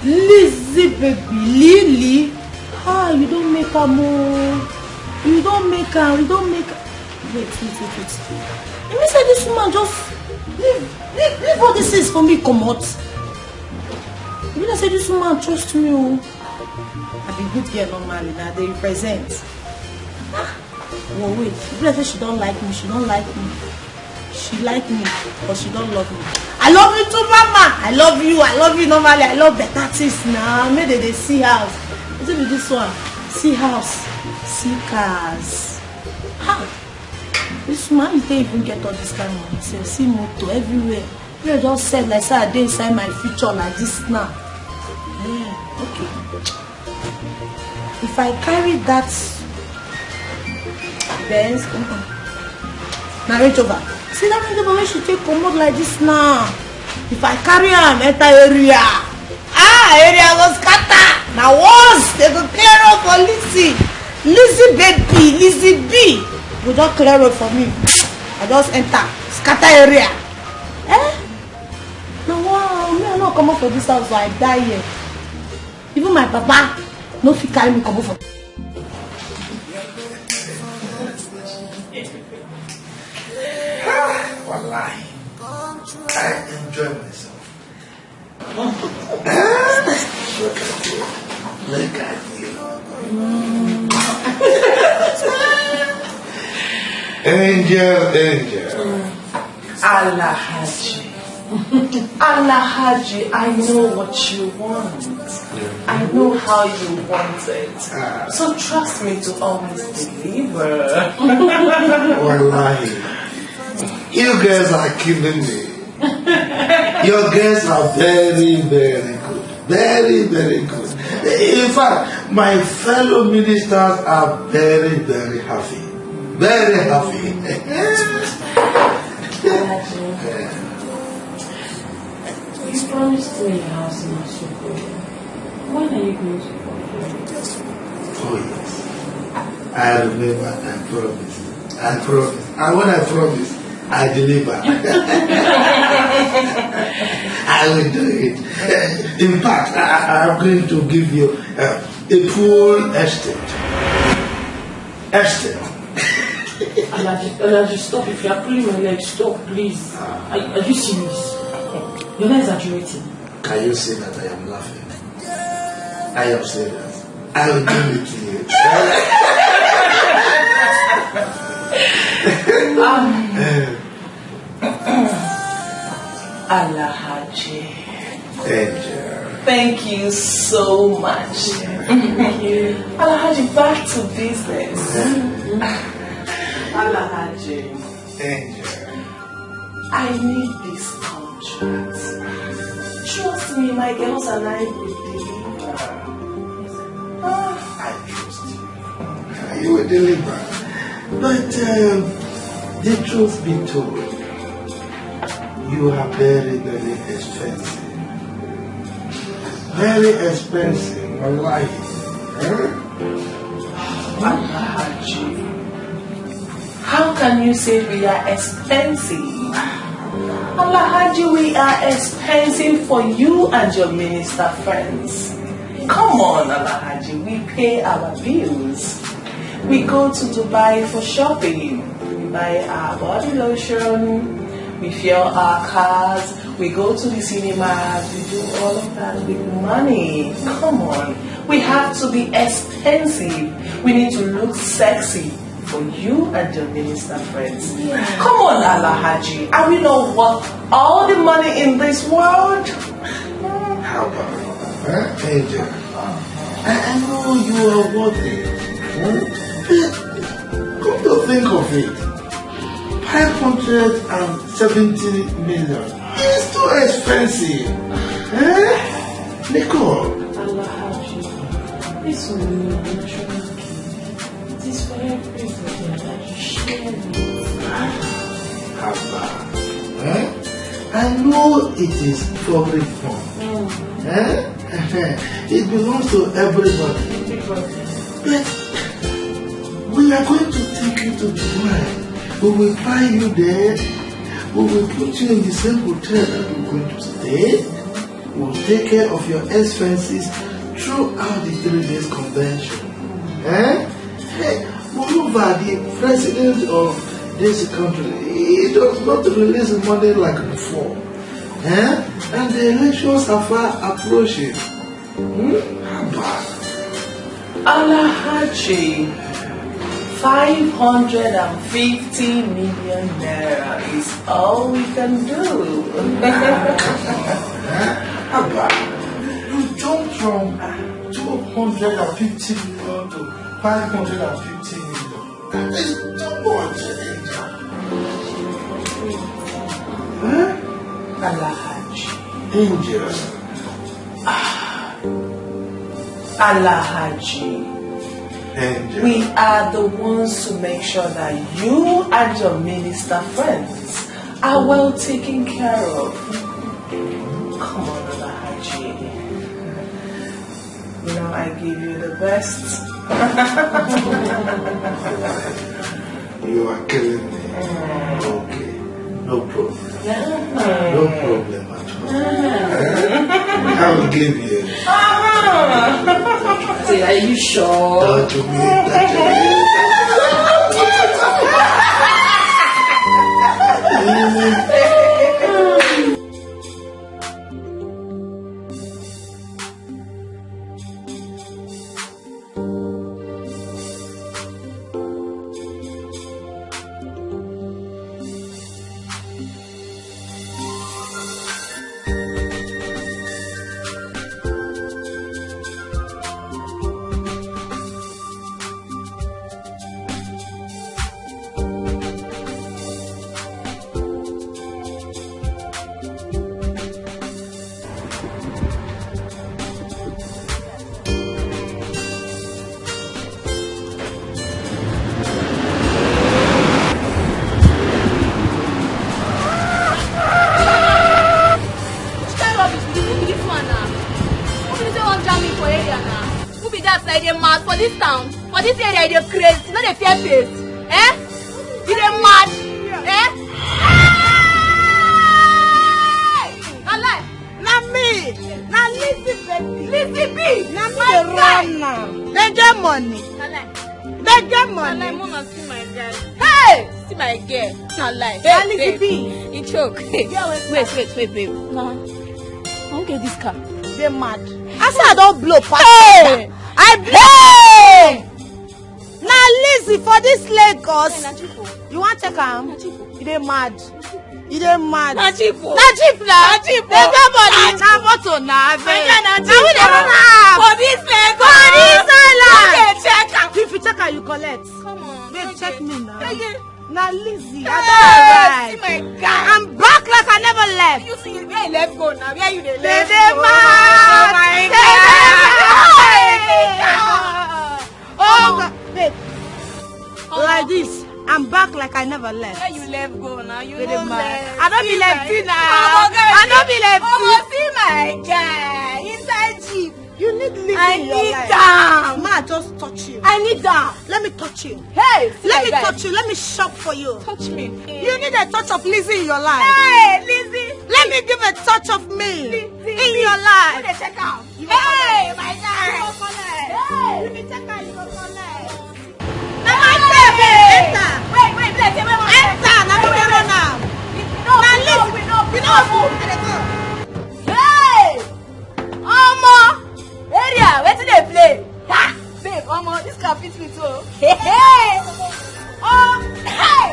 Lizzie, baby, Lily. Ah, you don make am o. You don make am, you don make am. Wait, wait, wait, wait. You mean say this woman just leave, leave, leave all these things for me, comot? You know say this woman trust me o. I be good girl normally, na dey represent. Ah, well, wait. You know say she don like me, she don like me. She like me, but she don love me. I love you too, mama. I love you, I love you normally. I love better things now. Make dem dey see house. Wetin be this one? See house, see cars. Ha! This woman, how you take even get all this kind of money? Sef, see motor everywhere. You just said like say I dey inside my future like this now. Yeah, okay. If I carry that Benz, mm-mm. Na Range Rover. See that Range Rover wey she take comot like this now. If I carry am enter area, ah, area go scatter. Na once dem go clear road for Lizzy. Lizzy baby, Lizzy B. Go just clear road for me. I just enter, scatter area. Eh? Na wow, me I no comot for this house, I die here. Even my papa no fit carry me comot for. Wallahi, I enjoy myself. Look at you. Look at you. Angel, angel. Alhaji. Alhaji, I know what you want. I know how you want it. Ah. So trust me to always deliver. Wallahi, you guys are killing me. Your guests are very, very good. Very, very good. In fact, my fellow ministers are very, very happy. Very happy. Alhaji, you promised me a house in Asokoya. When are you going to fulfill it? Oh, yes. I remember I promised. I promise. And when I promise, I deliver. I will do it. In fact, I, I am going to give you uh, a full estate. Estate. Alhaji, Alhaji, stop. If you are pulling my leg, stop, please. Are, are you serious? You're not exaggerating. Can you see that I am laughing? I am serious. I will give it to you. Alhaji. Angel. Thank you so much. Alhaji, back to business. Alhaji. Angel. I need this contract. Trust me, my girls and I will deliver. Ah, I trust you. You will deliver. But um, the truth be told, you are very, very expensive. Very expensive, wallahi. Huh? Alhaji. How can you say we are expensive? Alhaji, we are expensive for you and your minister friends. Come on, Alhaji, we pay our bills. We go to Dubai for shopping. We buy our body lotion. We fuel our cars. We go to the cinemas. We do all of that with money. Come on. We have to be expensive. We need to look sexy for you and your minister friends. Come on, Alhaji. Are we not worth all the money in this world? How about, huh, Angel? I, I know you are worthy. Hmm? But come to think of it, five hundred and seventy million is too expensive. Eh? Nicole. Alhaji, this will be my natural gift. It is for everybody, Alhaji. Share it. Haba. Eh? I know it is public fund. Eh? It belongs to everybody. Everybody. But we are going to take you to Dubai. We will fly you there. We will put you in the same hotel that we're going to stay. We'll take care of your expenses throughout the three days convention. Eh? Hey, moreover, the president of this country, he does not release money like before. Eh? And the elections are far approaching. Hmm? How bad? Alhaji, five hundred and fifty million naira is all we can do. Abba, you jump from two hundred and fifty million to five hundred and fifty million. That is too much, Angel. Huh? Alhaji. Angel. Alhaji. Angel. We are the ones to make sure that you and your minister friends are well taken care of. Come on, Alhaji. You know I give you the best. You are killing me. Okay. No problem. No problem at all. Eh? I will give you. Say, are you sure? Don't you mean that? Which kind rubbish be this one now? Who be say wan jam me for area now? Who be that? Like dey mad for this town, for this area, you dey craze, you no dey fear face. Eh? You dey mad? Eh? Hey! Na lie. Na me. Na Lizzy baby. Lizzy B. Na me My dey guy. Run now. Dem get money. Na lie. Dem get Na lie. Money. Mona see my guy. Hey! See my girl. Na lie. Na Hey, Lizzy babe. B. E choke. Hey, Girl, wait. wait, wait, wait, babe. Na. I wan get this car. Dey mad. I say I don blow pass. Hey! I blow. Na Lizzy for this Lagos. Hey, na cheap o. You wan check am? Na cheap o. You dey mad. You dey mad. Na cheap o. Na cheap na. Na cheap o. Dem get money. Na cheap. Na motor na abeg. Abeg, na Na we dey cheap o. run am. For this Lagos. For this island. No dey check am. If you check am, you collect. Come on. Babe, check me now. Hey, Na Lizzy. hey, I see don arrive. My guy. I'm back like I never left. You see where you left go now. Where you dey Dem left dey go? mad. Oh my Dem God. dey mad. Oh God, babe. Oh. Like this, I'm back like I never left. Where you left go now? You Dem no dey mad. left. I no be See like my- Tina. Oh my God. I no be like Oh, Tina. see my guy inside jeep. You need Lizzy I in your need life. Am. Ma, just touch you. I need am. Let me touch you. Hey, see Let my me guy. Touch you. Let me shop for you. Touch me. You need a touch of Lizzy in your life. Hey, Lizzy. Let me give a touch of me Lizzy. In your life. Go dey check am. Hey, my guy. You go collect. Hey. You be check am, you go collect. Na my baby. Enter. Wait, wait, wait, wait, wait. Enter. Na me dey run am. No, no, no, no. Hey! Omo! Area, wetin dey play? Ha! Babe, omo, this car fit me too. Hey, hey! Oh, hey!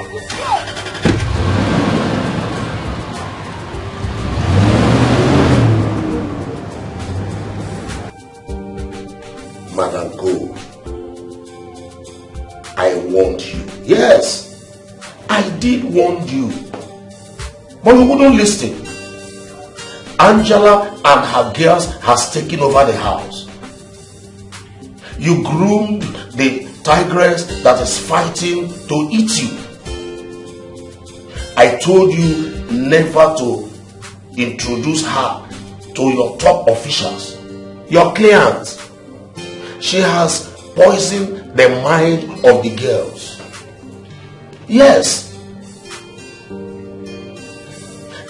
Madam, go. I warned you. Yes, I did warn you. But you wouldn't listen. Angela and her girls has taken over the house. You groomed the tigress that is fighting to eat you. I told you never to introduce her to your top officials, your clients. She has poisoned the mind of the girls. Yes.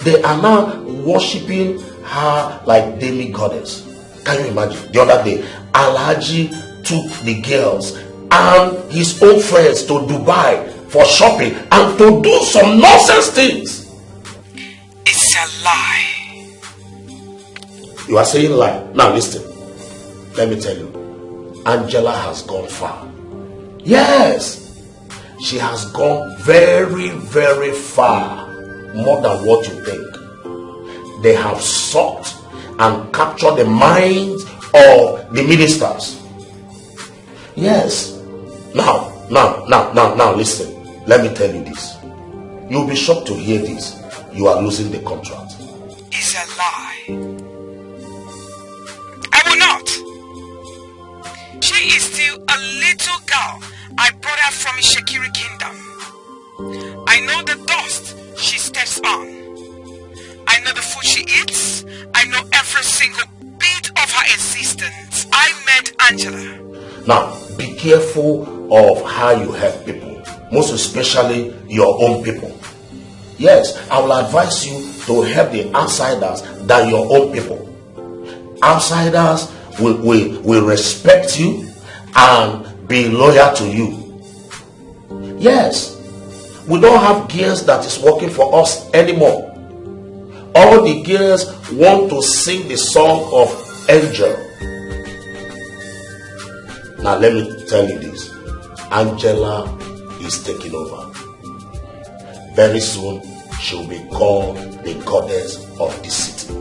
They are now worshiping her like demigoddess. Can you imagine? The other day, Alhaji took the girls and his own friends to Dubai for shopping and to do some nonsense things. It's a lie. You are saying lie. Now listen. Let me tell you. Angela has gone far. Yes. She has gone very, very far, more than what you think. They have sought and captured the minds of the ministers. Yes. Now, now, now, now, now, listen. Let me tell you this. You'll be shocked to hear this. You are losing the contract. It's a lie. I will not. She is still a little girl. I brought her from Ishekiri kingdom. I know the dust she steps on. I know the food she eats. I know every single bit of her existence. I met Angela. Now, be careful of how you help people, most especially your own people. Yes, I will advise you to help the outsiders than your own people. Outsiders will, will, will respect you and be loyal to you. Yes, we don't have girls that is working for us anymore. All the girls want to sing the song of Angel. Now let me tell you this. Angela is taking over. Very soon, she will be called the goddess of the city.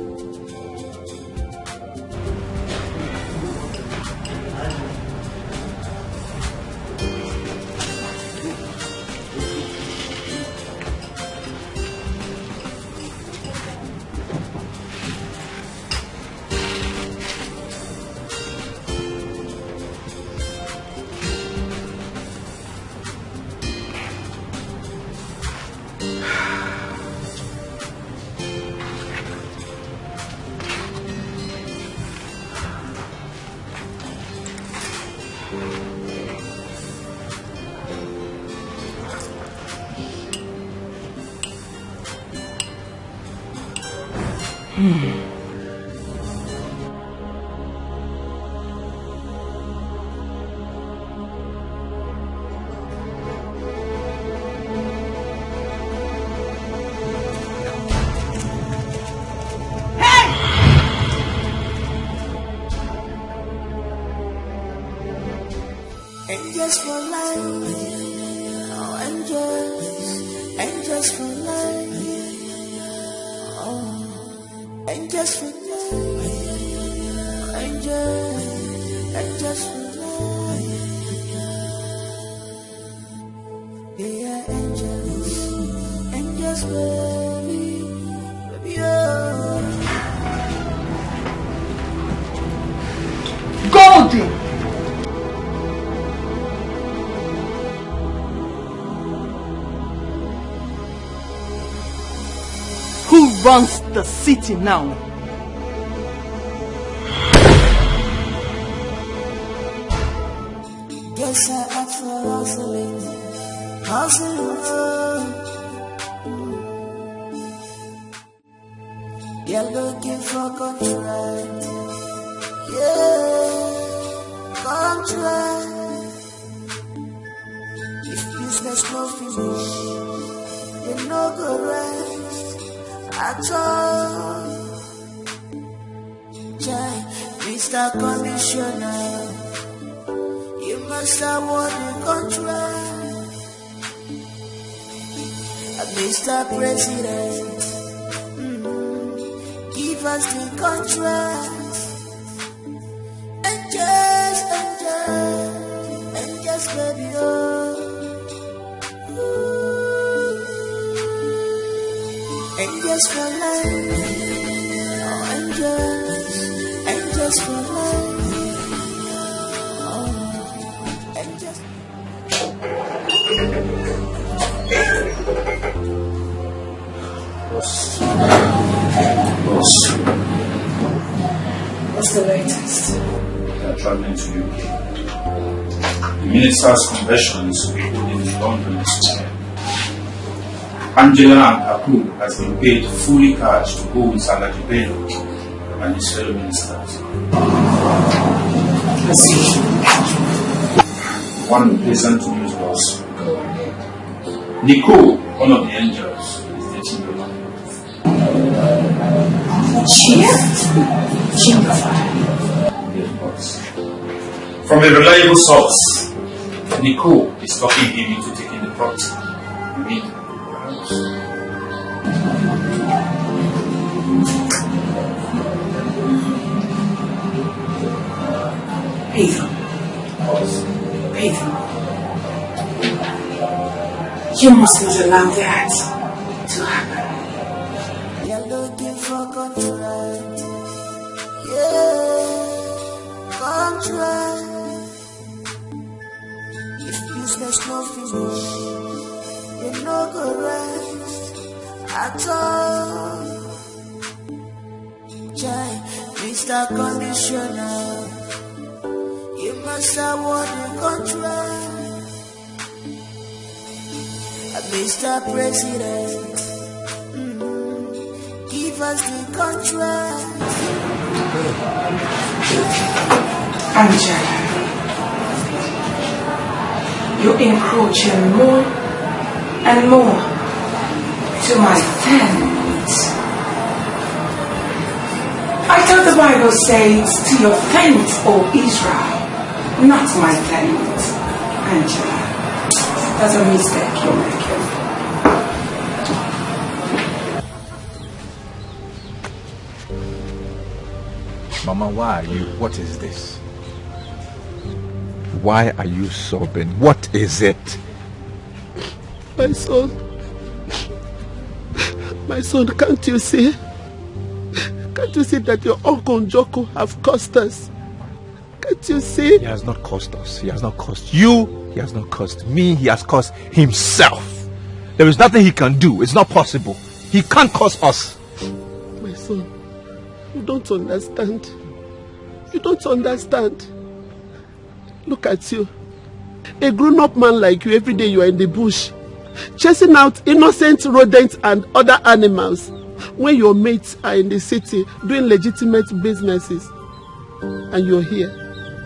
Angels for life, oh, angels, angels for life, oh, angels for life, angels, angels for life. They are angels, angels, baby, baby, oh. Golden! Who runs the city now? Guess I asked for hustling, hustling. You're looking for contract, yeah, contract. If business no finish, you no go rest at all. Chai, Mister Commissioner, you must award the contract. Mister President, mm, give us the contract. Angels, angels, angels, baby, oh. Ooh. Angels for life, oh, angels, angels for life, oh, angels. Boss. Boss. What's the latest? We are traveling to U K. The minister's convention is to be held in London next year. Angela and her crew has been paid fully cash to go with Sir Ladi Bello and his fellow ministers. One pleasant news was Nicole, one of the angels, is dating the man. Cheer? Cheer. Yes, boss. From a reliable source, Nicole is talking him into taking the property. I mean, Pedro. Pedro. You must not allow that to happen. You're looking for contract. Yeah, contract. If business no finish, you no go rest at all. Chai, Mister Conditioner, you must award the contract. Mister President, mm, give us the contract. Angela, you're encroaching more and more to my tent. I thought the Bible says, "To your tent, O Israel, not my tent." Angela, that's a mistake you're making. Mama, why are you? What is this? Why are you sobbing? What is it? My son. My son, can't you see? Can't you see that your uncle Njoku have cursed us? Can't you see? He has not cursed us. He has not cursed you. He has not cursed me. He has cursed himself. There is nothing he can do. It's not possible. He can't curse us. My son, you don't understand. You don't understand. Look at you. A grown-up man like you, every day you are in the bush, chasing out innocent rodents and other animals, when your mates are in the city doing legitimate businesses, and you're here.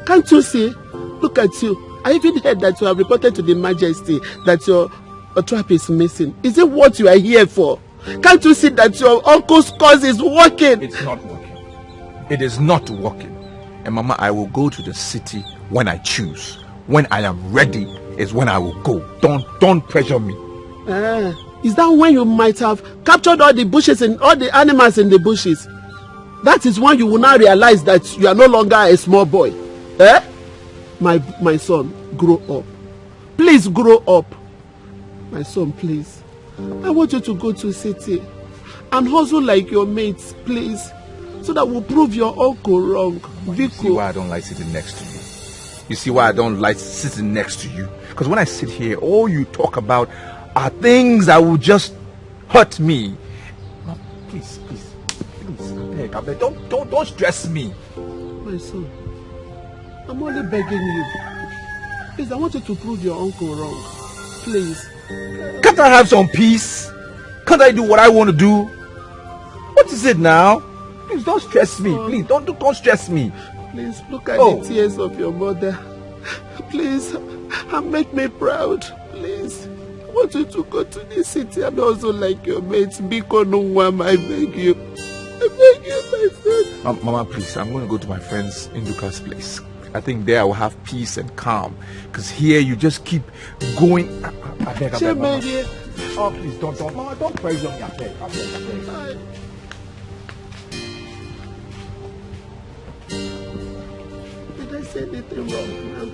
Can't you see? Look at you. I even heard that you have reported to the majesty that your, your trap is missing. Is it what you are here for? Can't you see that your uncle's cause is working? It's not working. It is not working. And Mama, I will go to the city when I choose. When I am ready is when I will go. Don't don't pressure me. Ah, is that when you might have captured all the bushes and all the animals in the bushes? That is when you will now realize that you are no longer a small boy. Eh? My my son, grow up. Please grow up. My son, please. I want you to go to city and hustle like your mates, please, so that we'll prove your uncle wrong. Biko. You see why I don't like sitting next to you? You see why I don't like sitting next to you? Because when I sit here, all you talk about are things that will just hurt me. Please, please, please, I beg, I beg, don't, don't, don't stress me. My son, I'm only begging you. Please, I want you to prove your uncle wrong. Please. Can't I have some peace? Can't I do what I want to do? What is it now? Please don't stress me. Please don't don't stress me. Please look at oh. the tears of your mother. Please, and make me proud. Please. I want you to go to the city and also like your mates. Biko no one, I beg you. I beg you, my son. Mama, please, I'm going to go to my friend's Induka's place. I think there I will have peace and calm. Because here you just keep going. I, I, I beg, I beg, Mama. Oh, please, don't, don't, Mama, don't pressure me. I beg, I beg, I beg. Did I say anything wrong now?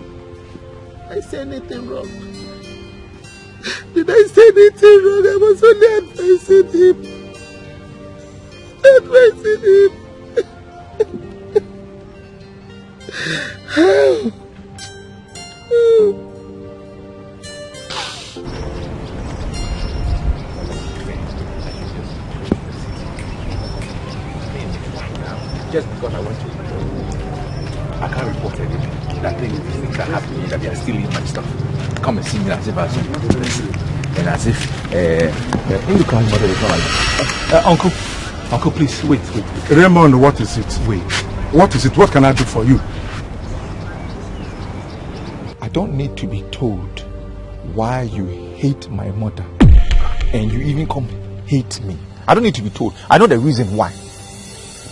Did I say anything wrong? Did I say anything wrong? I was only advising him. Advising him. Just because I went to I can't report anything. That thing, these things are happening, that they are stealing my stuff. Come and see me as if I was And as if uh, uh, Nduka mother is not like that. Uh, uncle, uncle, please wait, wait. Raymond, what is it? Wait. What is it? What can I do for you? I don't need to be told why you hate my mother, and you even come hate me. I don't need to be told. I know the reason why.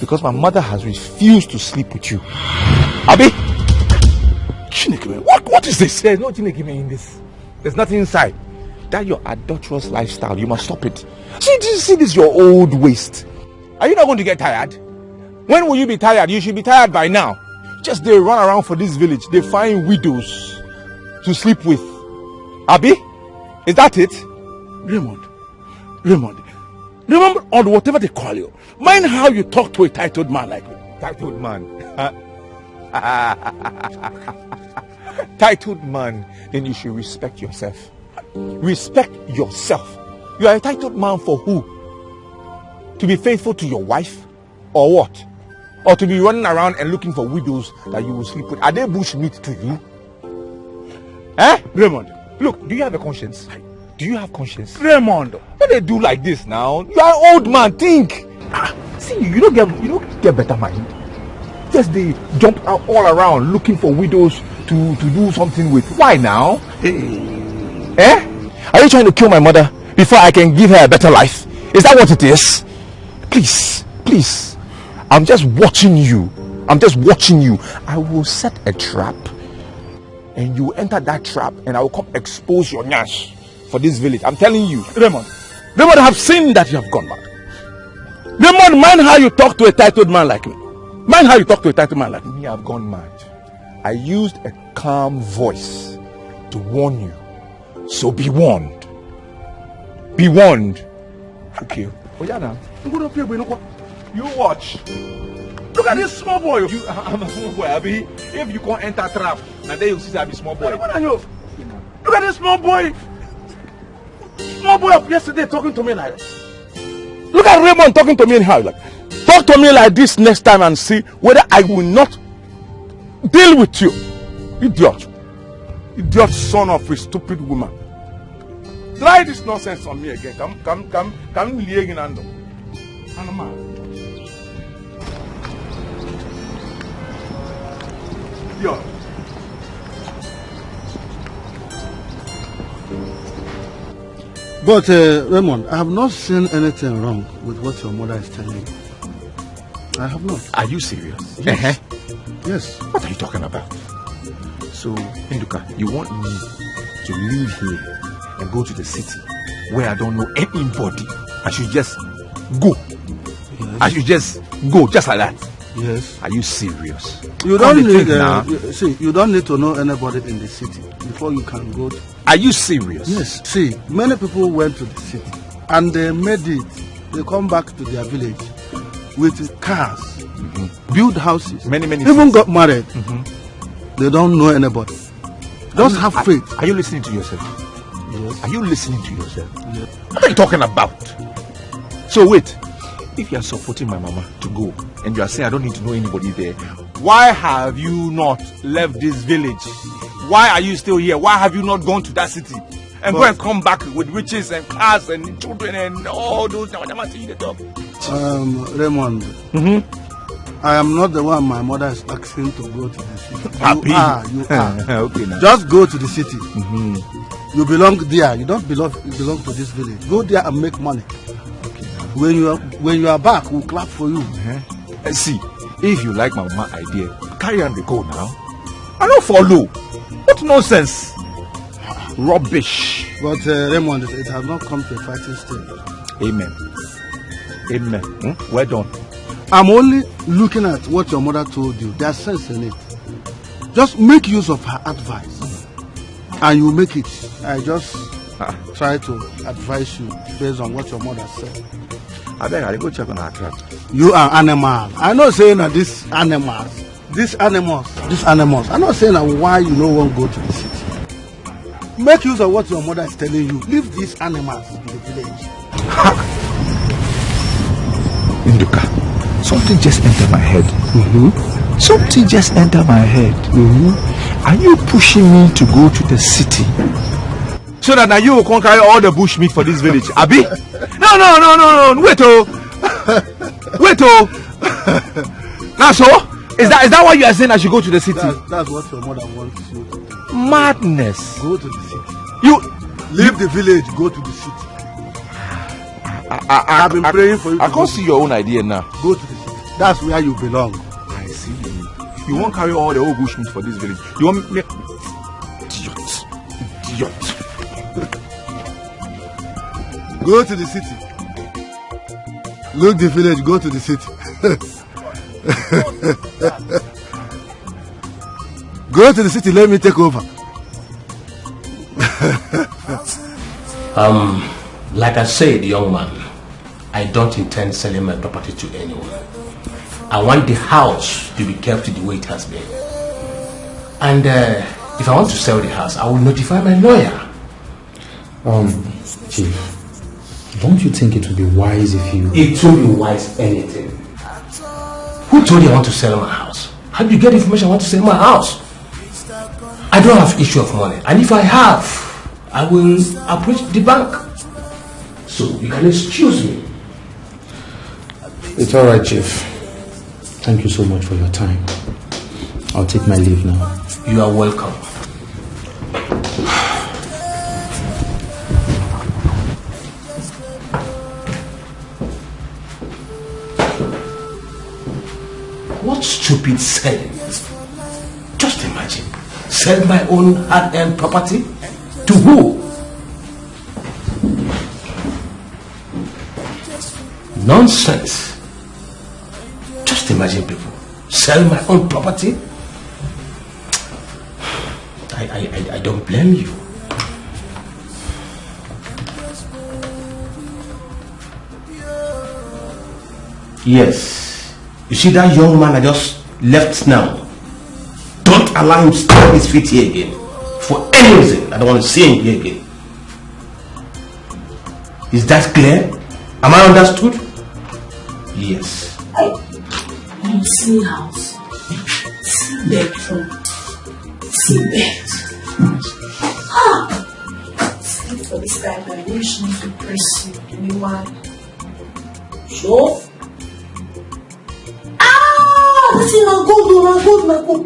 Because my mother has refused to sleep with you. Abi? Chineke, what, what is this? There's no Chineke in this. There's nothing inside. That your adulterous lifestyle, you must stop it. See, see this your old waste. Are you not going to get tired? When will you be tired? You should be tired by now. Just they run around for this village. They find widows to sleep with. Abi? Is that it? Raymond, Raymond, Raymond, or whatever they call you. Mind how you talk to a titled man like me. Titled man. Titled man, then you should respect yourself. Respect yourself. You are a titled man for who? To be faithful to your wife or what? Or to be running around and looking for widows that you will sleep with? Are they bush meat to you? Eh? Raymond, look, do you have a conscience? Do you have conscience? Raymond, what they do like this now? You are an old man, think. Ah, see, you don't get you don't get better mind. Just they jump out all around looking for widows to, to do something with. Why now? Hey. Eh? Are you trying to kill my mother before I can give her a better life? Is that what it is? Please, please. I'm just watching you. I'm just watching you. I will set a trap and you enter that trap and I will come expose your nyash for this village. I'm telling you. Raymond, Raymond, I have seen that you have gone mad. Raymond, mind how you talk to a titled man like me. Mind how you talk to a titled man like me. Me, I've gone mad. I used a calm voice to warn you. So be warned. Be warned. Okay. Oh yeah now. You watch. Look at this small boy. You, I'm a small boy, Abi. If you can't enter trap, now there you see I be small boy. Look at this small boy. Small boy of yesterday talking to me like this. Look at Raymond talking to me anyhow. Like, talk to me like this next time and see whether I will not deal with you. Idiot. Idiot son of a stupid woman. Try this nonsense on me again. Come, come, come, come, Liegin Ando. Animal. Idiot. But uh, Raymond, I have not seen anything wrong with what your mother is telling you. I have not. Are you serious? Yes. Yes. What are you talking about? So, Nduka, you want me to leave here and go to the city where I don't know anybody? I should just go. I should just go just like that. Yes. Are you serious? You Come don't dey need. think Uh, now. you, see, you don't need to know anybody in the city before you can go. To, Are you serious? Yes. See, many people went to the city and they made it. They come back to their village with cars, build houses, Many, many even things. Got married. They don't know anybody. Just have Are, faith. Are you listening to yourself? Yes. Are you listening to yourself? Yes. What are you talking about? So wait, if you are supporting my mama to go and you are saying I don't need to know anybody there, why have you not left this village? Why are you still here? Why have you not gone to that city and go But- and come back with riches and cars and children and all those things you dey talk? Um, Raymond, I am not the one my mother is asking to go to the city. Abi. You are, you are. Okay now. Just go to the city. You belong there. You don't belong. You belong to this village. Go there and make money. When you are when you are back, we'll clap for you. Eh, see, if you like my mama idea, carry on the go now. I don't follow. What nonsense? Rubbish. But uh, Raymond, it has not come to a fighting stage. Amen. Amen. Hmm? Well done. I'm only looking at what your mother told you. There's sense in it. Just make use of her advice, and you make it. I just try to advise you based on what your mother said. I beg, I go check on her trap. You are animal. I know saying that these animals, these animals, these animals. I know saying that why you no wan go to the city. Make use of what your mother is telling you. Leave these animals in the village. Nduka, something just entered my head. Something just entered my head. Are you pushing me to go to the city So that now you will come carry all the bush meat for this village, abi? No, no, no, no, no. Wait, oh, wait, oh. Now so, is that is that why you are saying I should go to the city? That's, that's what your mother wants you to do. Madness. Go to the city. You leave the village, go to the city. I, I, I, I've been I, praying for you. I to can't go see your own idea now. Go to the city. That's where you belong. I see. You won't carry all the old bush meat for this village. You want me? Idiot. Idiot. Go to the city. Look the village, go to the city. Go to the city, let me take over. Um, like I said, young man, I don't intend selling my property to anyone. I want the house to be kept the way it has been. And uh, if I want to sell the house, I will notify my lawyer. Um, Chief, don't you think it would be wise if you... It won't be wise anything. Who told you I want to sell my house? How do you get information I want to sell my house? I don't have issue of money, and if I have, I will approach the bank. So you can excuse me. It's all right, Chief. Thank you so much for your time. I'll take my leave now. You are welcome. What stupid sense? Just imagine. Sell my own hard-earned property? To who? Nonsense. Just imagine, people. Sell my own property? I, I, I, I don't blame you. Yes. You see that young man I just left now? Don't allow him to step his feet here again. For any reason, I don't want to see him here again. Is that clear? Am I understood? Yes. I, you see house, see bedroom, see bed. Ah! Sleep for this kind of relation to press you, anyone. Sure? Ah, this is not good, oh, not good, not good.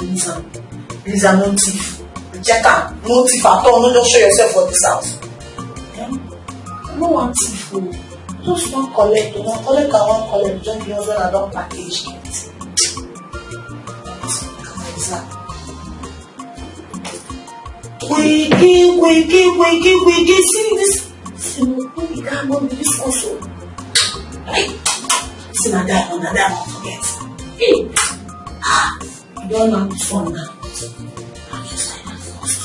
Lisa, Lisa, no thief. Check am, no thief at all. No, just show yourself for this house. Eh? I no want thief o. Just wan collect o, wan collect, I wan collect. Just because when I don package get. Lisa. Wiggy, wiggy, wiggy, wiggy. See this. See, no, no, you can't go with this also. Hey, see, na that one, na that one forget. Hey, ah, you don't know this one now. I'm just like that first.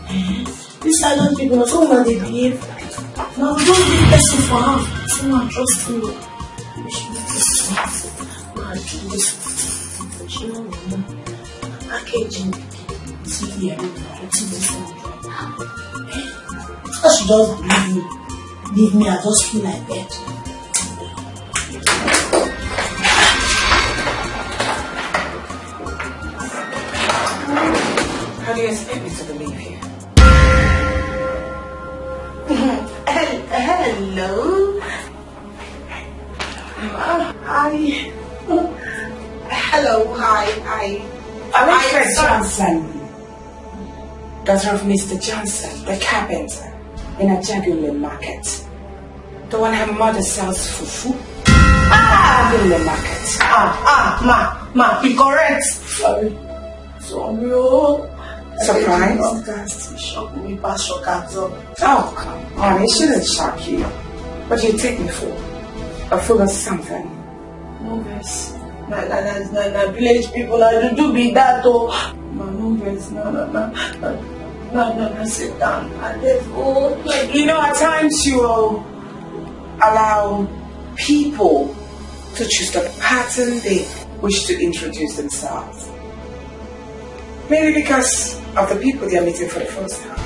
Eh? These silent people, na so una dey behave. Na we just dey person for house. So una trust me. Make she do this one. Una do this one. She no know. Packaging. See here. Wetin this one do? Eh? So she just leave me. Leave me, I just feel like bed. How do you expect me to believe you? Hel- Hello. Uh, hi. Hello, hi, hi. Am I Hi, Fred sorry. Johnson? Daughter of Mister Johnson, the carpenter in Ajagunle Market. The one her mother sells fufu. Ah! Ajagunle Market. Ah, ah, ma, ma, be correct. Sorry. Sorry, oh. Surprised? Auntie shock me, pass shock absorb. Oh, come on, it shouldn't shock you. What do you take me for? A fool or something? No vex. Na, na, na, na, na village people, na juju be that, oh. Ma, no vex, na, na, na, na, na, na, na, sit down. I dey go. You know, at times you will allow people to choose the pattern they wish to introduce themselves. Maybe because of the people they are meeting for the first time.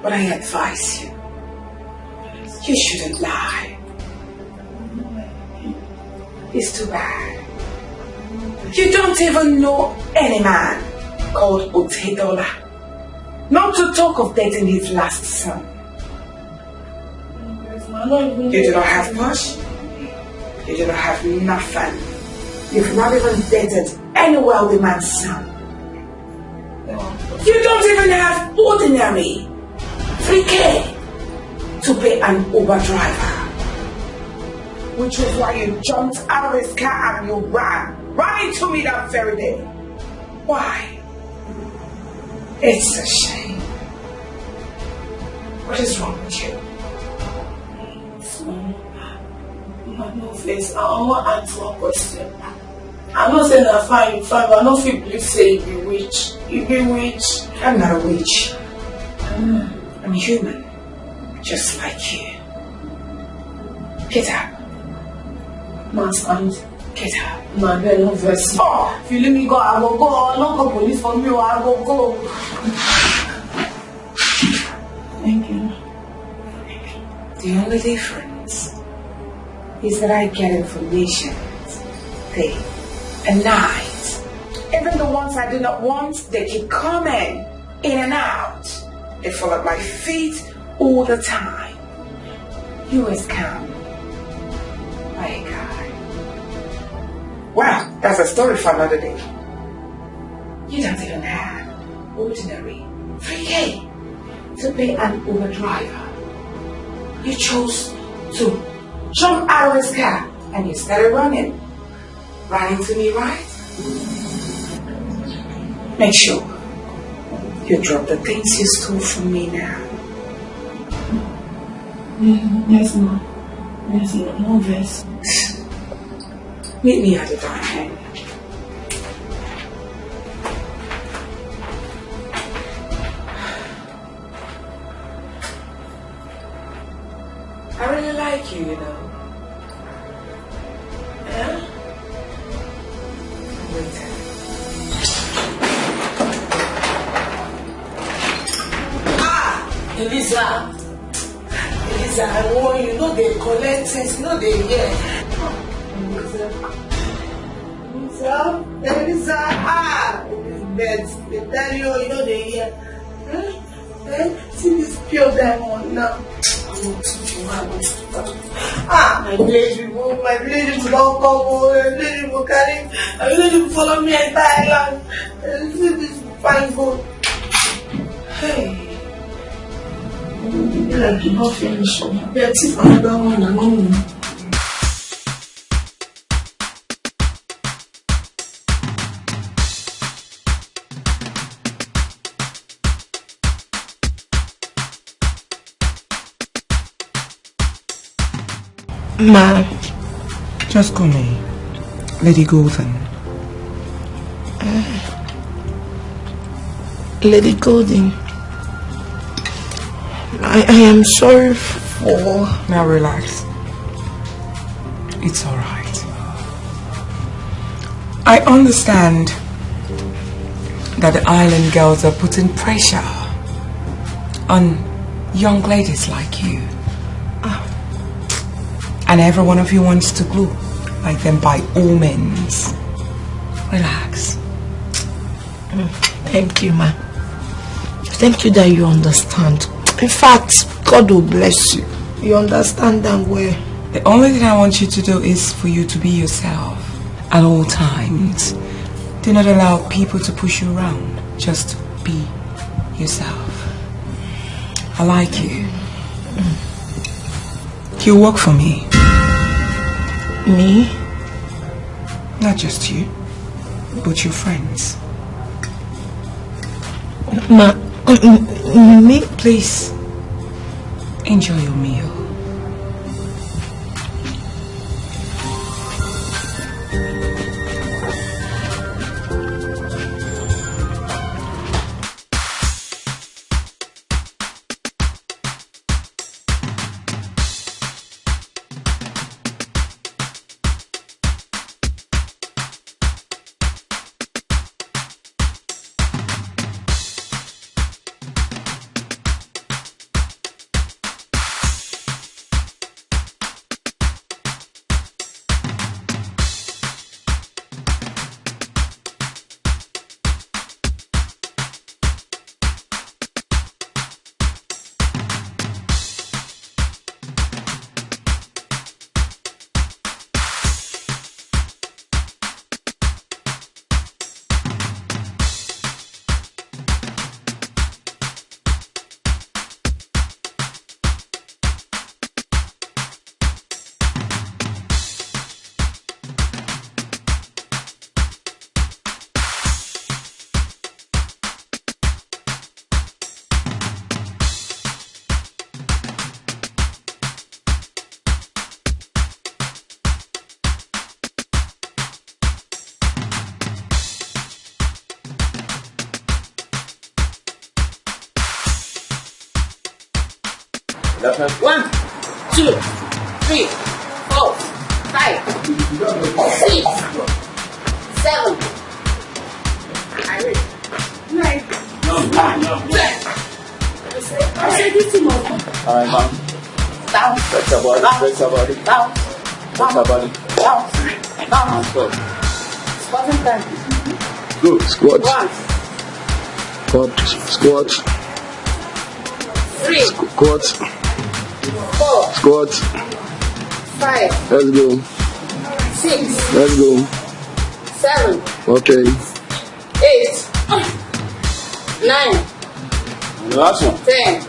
But I advise you, you shouldn't lie. It's too bad. You don't even know any man. called Otedola. Not to talk of dating his last son. You do not have push. You do not have nothing. You've not even dated any wealthy man's son. You don't even have ordinary three K to pay an Uber driver. Which is why you jumped out of his car and you ran. Ran into me that very day. Why? It's a shame. What is wrong with you? Sorry. Ma, no vex. I wan ask one question. I know say na fine you fine, but I no fit believe say you be witch. You be witch. I'm not a witch. I'm human, just like you. Get up. Ma, stand. Get up. Ma, abeg, no vex. Oh, if you leave me go, I go go. No call police for me, I go go. Thank you. The only difference is that I get information day and night. Even the ones I do not want, they keep coming in and out. They fall at my feet all the time. You is come by a guy. Well, that's a story for another day. You don't even have ordinary three K to pay an Uber driver. You chose to jump out of his car and you started running. Running to me, right? Make sure you drop the things you stole from me now. Mm, yes, ma. Yes, ma. No vex. Meet me at the dining. I really like you, you know. Eh? Wait. Ah, Eliza. Eliza, I warn you, no dey collect things, no dey hear. Eliza. Eliza, Eliza, ah, Elizabeth, they tell you, you no dey hear. Hmm? Eh? See this pure diamond now. I want to do, I want to do. Ah, my village people, my village people don come, oh, my village people carry, my village people follow me enter island. Eh, see this fine gold. Hey. E be like e don finish o. But if another one, I no know. Ma. Just call me Lady Golden. Lady Golden, I, I am sorry for... Now relax. It's all right. I understand that the island girls are putting pressure on young ladies like you. Ah. And every one of you wants to glow like them by all means. Relax. Mm, thank you, ma. Thank you that you understand. In fact, God will bless you. You understand them well. The only thing I want you to do is for you to be yourself at all times. Do not allow people to push you around. Just be yourself. I like you. You work for me. Me? Not just you, but your friends. Ma, m-, m-, me? Please, enjoy your meal. One, two, three, four, five, six, seven. I read. Nine. Ten. I say, I say this thing must come. All right, ma'am. Down. Flex your body, down, flex your body. Down. Flex your body. Down. Down. And stop. Squatting time. Good. Squat. One. Squat. Squat. Three. Squat. Four. Squat. Five. Let's go. Six. Let's go. Seven. Okay. Eight. Nine. And the last one. Ten.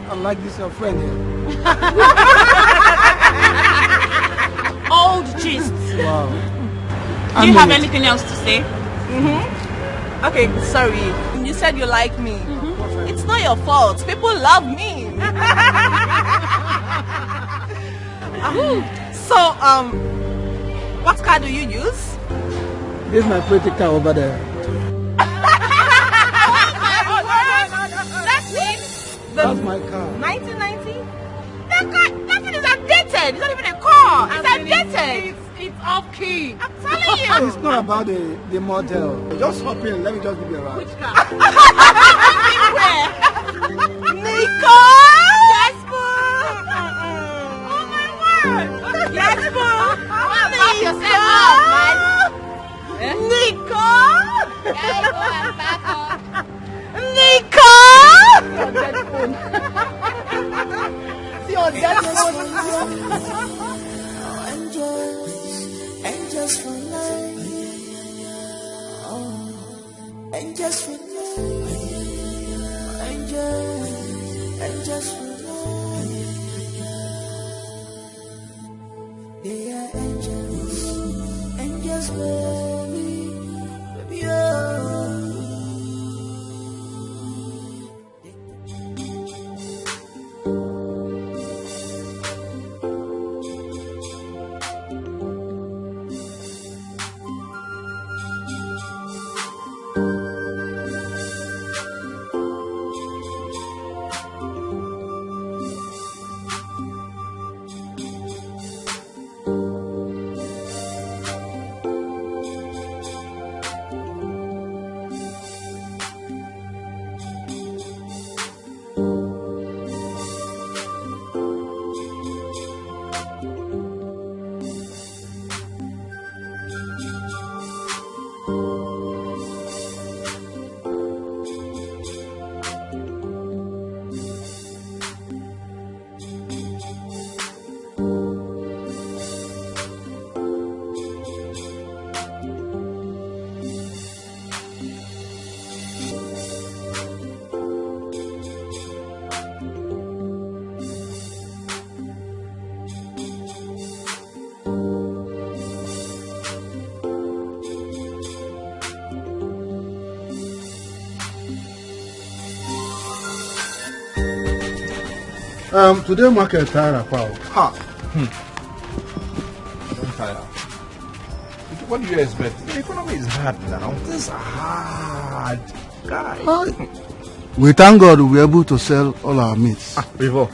I like this your friend here. Old gist. Wow. Do you have anything else to say? Mm-hmm. Okay, sorry. You said you like me. Mm-hmm. It's not your fault. People love me. So, um, what car do you use? This is my pretty car over there. That's it? That's my car. Nineteen ninety? That car, that thing is outdated. It's not even a car. It's outdated. It's, it's off key. I'm telling you. It's not about the, the model. Just hop in. Let me just give you a ride. Which car? Where? Nico! Yes, boo! Oh my word! Yes, boo! Back yourself up, man. Eh? Nico! Guy, go and back up. Nico! See your dead phone. See your dead phone. Angels, angels for life. Oh, angels for life. Angels, angels for life. They are angels, angels, baby, baby, oh. Um, today market tire power. Ha! Hmm. Don't tire. What do you expect? The economy is hard now. Things are hard. Guy. Hi. We thank God we were able to sell all our meats. Ah, before.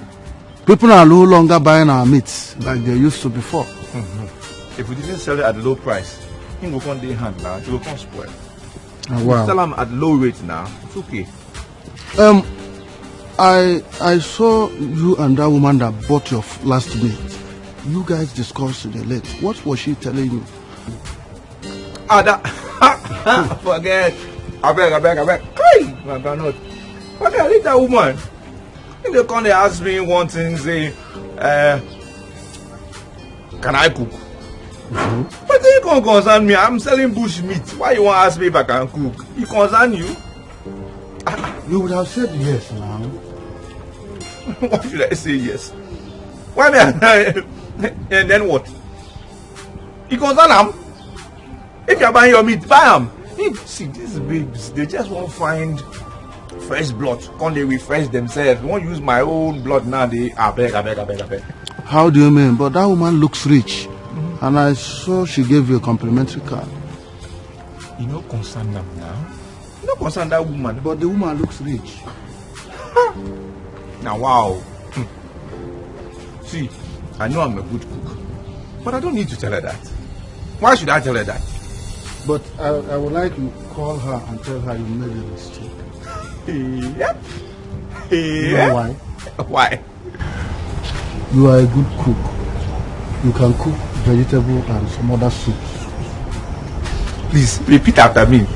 People are no longer buying our meats like they used to before. Mm-hmm. If we didn't sell it at low price, thing will come dey hand now. It will come spoil. Ah, wow. Sell them at low rate now. It's okay. Um, I I saw you and that woman that bought your f- last meat. You guys discussed in the late. What was she telling you? Ah, that forget. I beg, I beg, I beg. Hey, my God, not. Forget, leave that woman. If they come, they ask me one thing, say, uh, can I cook? But you can't concern me. I'm selling bush meat. Why you want to ask me if I can cook? It concern you? You would have said yes now. Why should I say yes? Why me? And then what? It concern am. If you are buying your meat, buy am. If, see, these babes, they just won't find fresh blood. Can't they refresh themselves? Won't use my own blood now. They, I beg, I beg, I beg, I beg. How do you mean? But that woman looks rich. And I saw she gave you a complimentary car. You know, concern them now. You know, concern that woman. But the woman looks rich. Now, wow. See, I know I'm a good cook, but I don't need to tell her that. Why should I tell her that? But I, I would like you call her and tell her you made a mistake. Yep. You know why? Why? You are a good cook. You can cook vegetable and some other soups. Please repeat after me.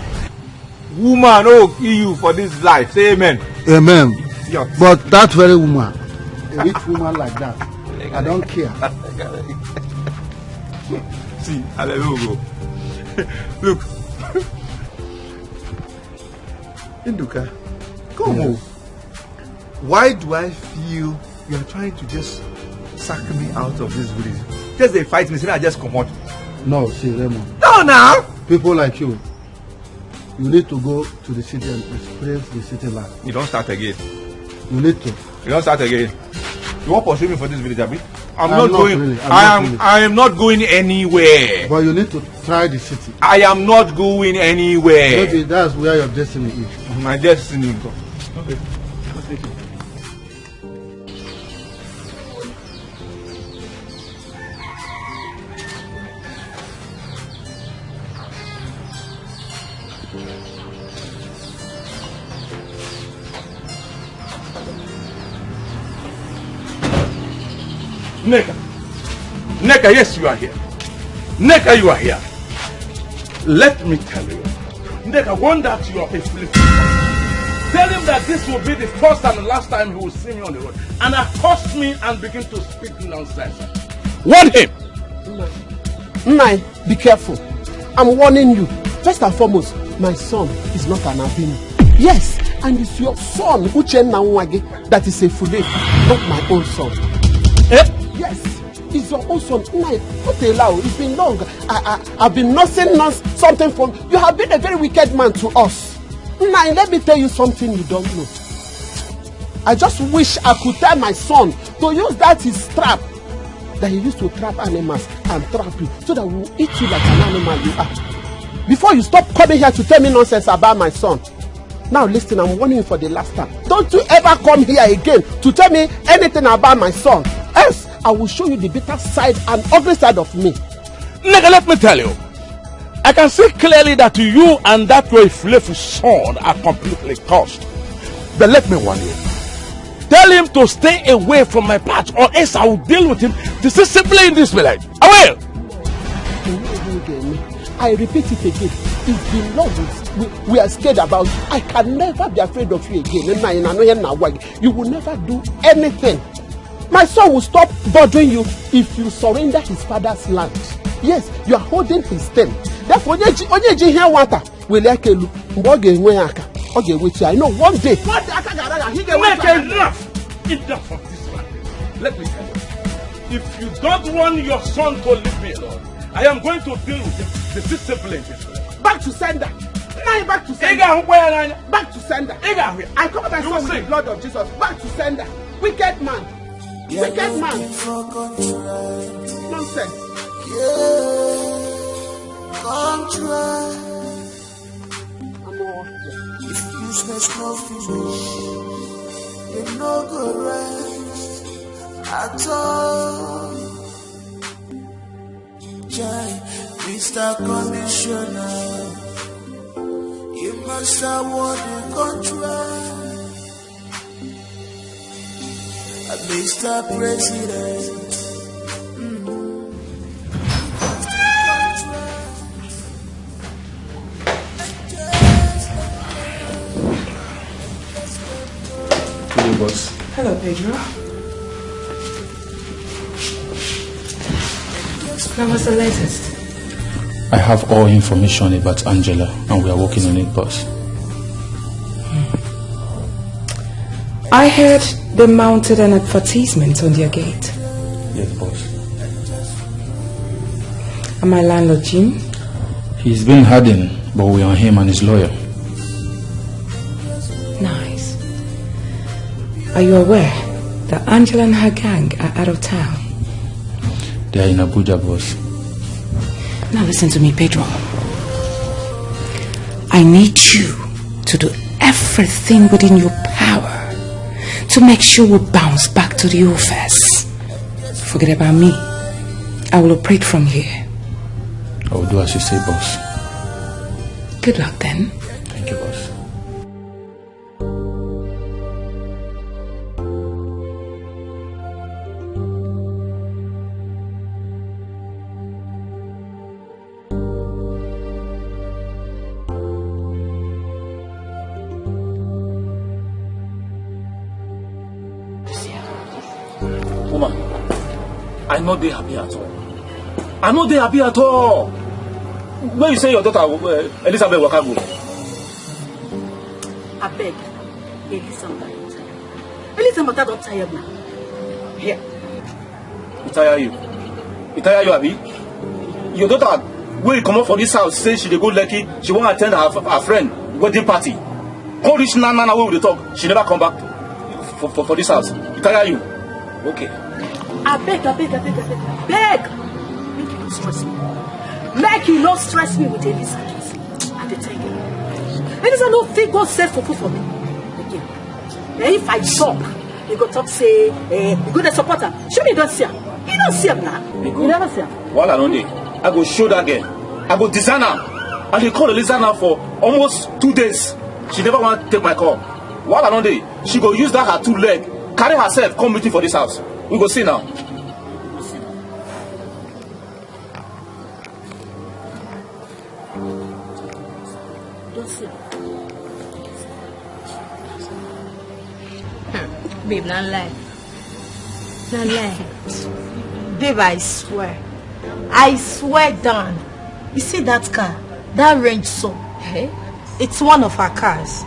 Woman, oh, kill you for this life. Say amen. Amen. Idiot. But that very woman, a rich woman like that, I don't care. See, I let you go. Look. Nduka, come on. Why do I feel you are trying to just sack me out of this village? Just they fight me, say I just come out. No, see, Raymond. No, now. People like you, you need to go to the city and experience the city life. You don't start again. You need to. You don't start again. You won't pursue me for this village, Abi? I'm, I'm not not going. really, I'm I not am. really. I am not going anywhere. But you need to try the city. I am not going anywhere. Maybe that's where your destiny is. My destiny. Okay. Let's take it. Neka. Neka, yes, you are here. Neka, you are here. Let me tell you. Neka, one that you are a foolish. Tell him that this will be the first and the last time he will see me on the road. And accost me and begin to speak nonsense. Warn him. Nine, be careful. I'm warning you. First and foremost, my son is not an albino. Yes, and it's your son, Uchenna Nwagi, that is a fool, not my own son. Eh? Yes, it's your own son. Nine, what a lie. It's been long. I, I, I've been nursing nurse something from. You have been a very wicked man to us. Nine, let me tell you something you don't know. I just wish I could tell my son to use that his trap that he used to trap animals and trap you so that we will eat you like an animal you are. Before you stop coming here to tell me nonsense about my son. Now listen, I'm warning you for the last time. Don't you ever come here again to tell me anything about my son. Else, I will show you the bitter side and ugly side of me. Nigga, let me tell you. I can see clearly that you and that your Ifulefu son are completely cursed. But let me warn you. Tell him to stay away from my path, or else I will deal with him discipline in this village. I will! I repeat it again. It's been long we, we, we are scared about you. I can never be afraid of you again. Nna, nna, nna, nna, nna, you will never do anything. My son will stop bothering you if you surrender his father's land. Yes, you are holding his thing. Therefore, onye ji onye ji ihe nwata wele aka elu, mgbe ọ ga-enwe ya aka, ọ ga-enwetu ya. I know one day. Nwata aka ga-ara ya, he ga-enwetu ya. Enough! Enough of this one. Let me tell you. If you don't want your son to leave me alone, I am going to deal with him the discipline. Back to sender. Nna, back to Ị sender. ga-ahụkwa ya n'anya. Back to sender. Ị ga-ahụ ya. I cover my You son with see. The blood of Jesus. Back to sender. Wicked man. Wicked man. Nonsense. Contract. If business no finish, you no go rest at all. Chai, Mister Commissioner, you must award the contract. Mister President. Hello, boss. Hello, Pedro. Now, what's the latest? I have all information about Angela and we are working on it, boss. I heard they mounted an advertisement on their gate. Yes, boss. And my landlord, Jim? He's been hiding, but we are on him and his lawyer. Nice. Are you aware that Angela and her gang are out of town? They are in Abuja, boss. Now listen to me, Pedro. I need you to do everything within your power to make sure we bounce back to the office. Forget about me. I will operate from here. I will do as you say, boss. Good luck then. Thank you, boss. Woman, I no dey happy at all. I no dey happy at all. When you say your daughter uh, Elizabeth waka go, Abeg, Elizabeth. Elizabeth don tire now. Here. E tire you. E tire you, abi? Your daughter wey comot for this house say she dey go Lekki, she wan attend her her friend wedding party. Come reach now now now wey we dey talk, she never come back for for for this house. E tire you. Okay. Abeg, abeg, abeg, abeg, abeg. Make you no stress me. Make you no stress me with Elizabeth. I dey tell you. Elizabeth no fit go sell fufu for me again. Eh, if I chop, you go talk say, eh, you go dey support am. Shey you don see am? You don see am na? You never see am. Wahala don dey. I go show that girl. I go design am. I dey call Elizabeth now for almost two days. She never wan take my call. Wahala don dey. She go use that her two leg, carry herself come meet you for this house. We go see now. Don't see am. Babe, na lie. Na lie. Babe, I swear. I swear down. You see that car? That range so. Eh? It's one of her cars.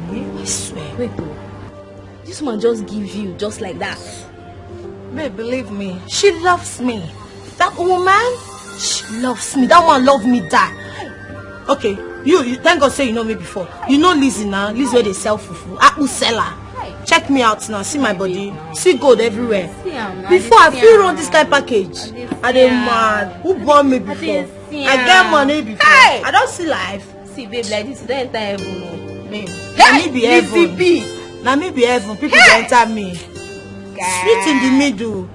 I swear. Wait o. This woman just give you just like that. Babe, believe me. She loves me. That woman, she loves me. That woman love me die. Okay, you, you thank God say you know me before. You know Lizzie now. Lizzie wey dey sell fufu. Akpu seller. Check me out now. See my body. See gold everywhere. Before I fit run this kind package. I dey mad. Who born me before? I get money before. I don see life. See, babe, like this, you don enter heaven o. Babe, na me be heaven. Na me be heaven. People dey enter me. Sweet in the middle.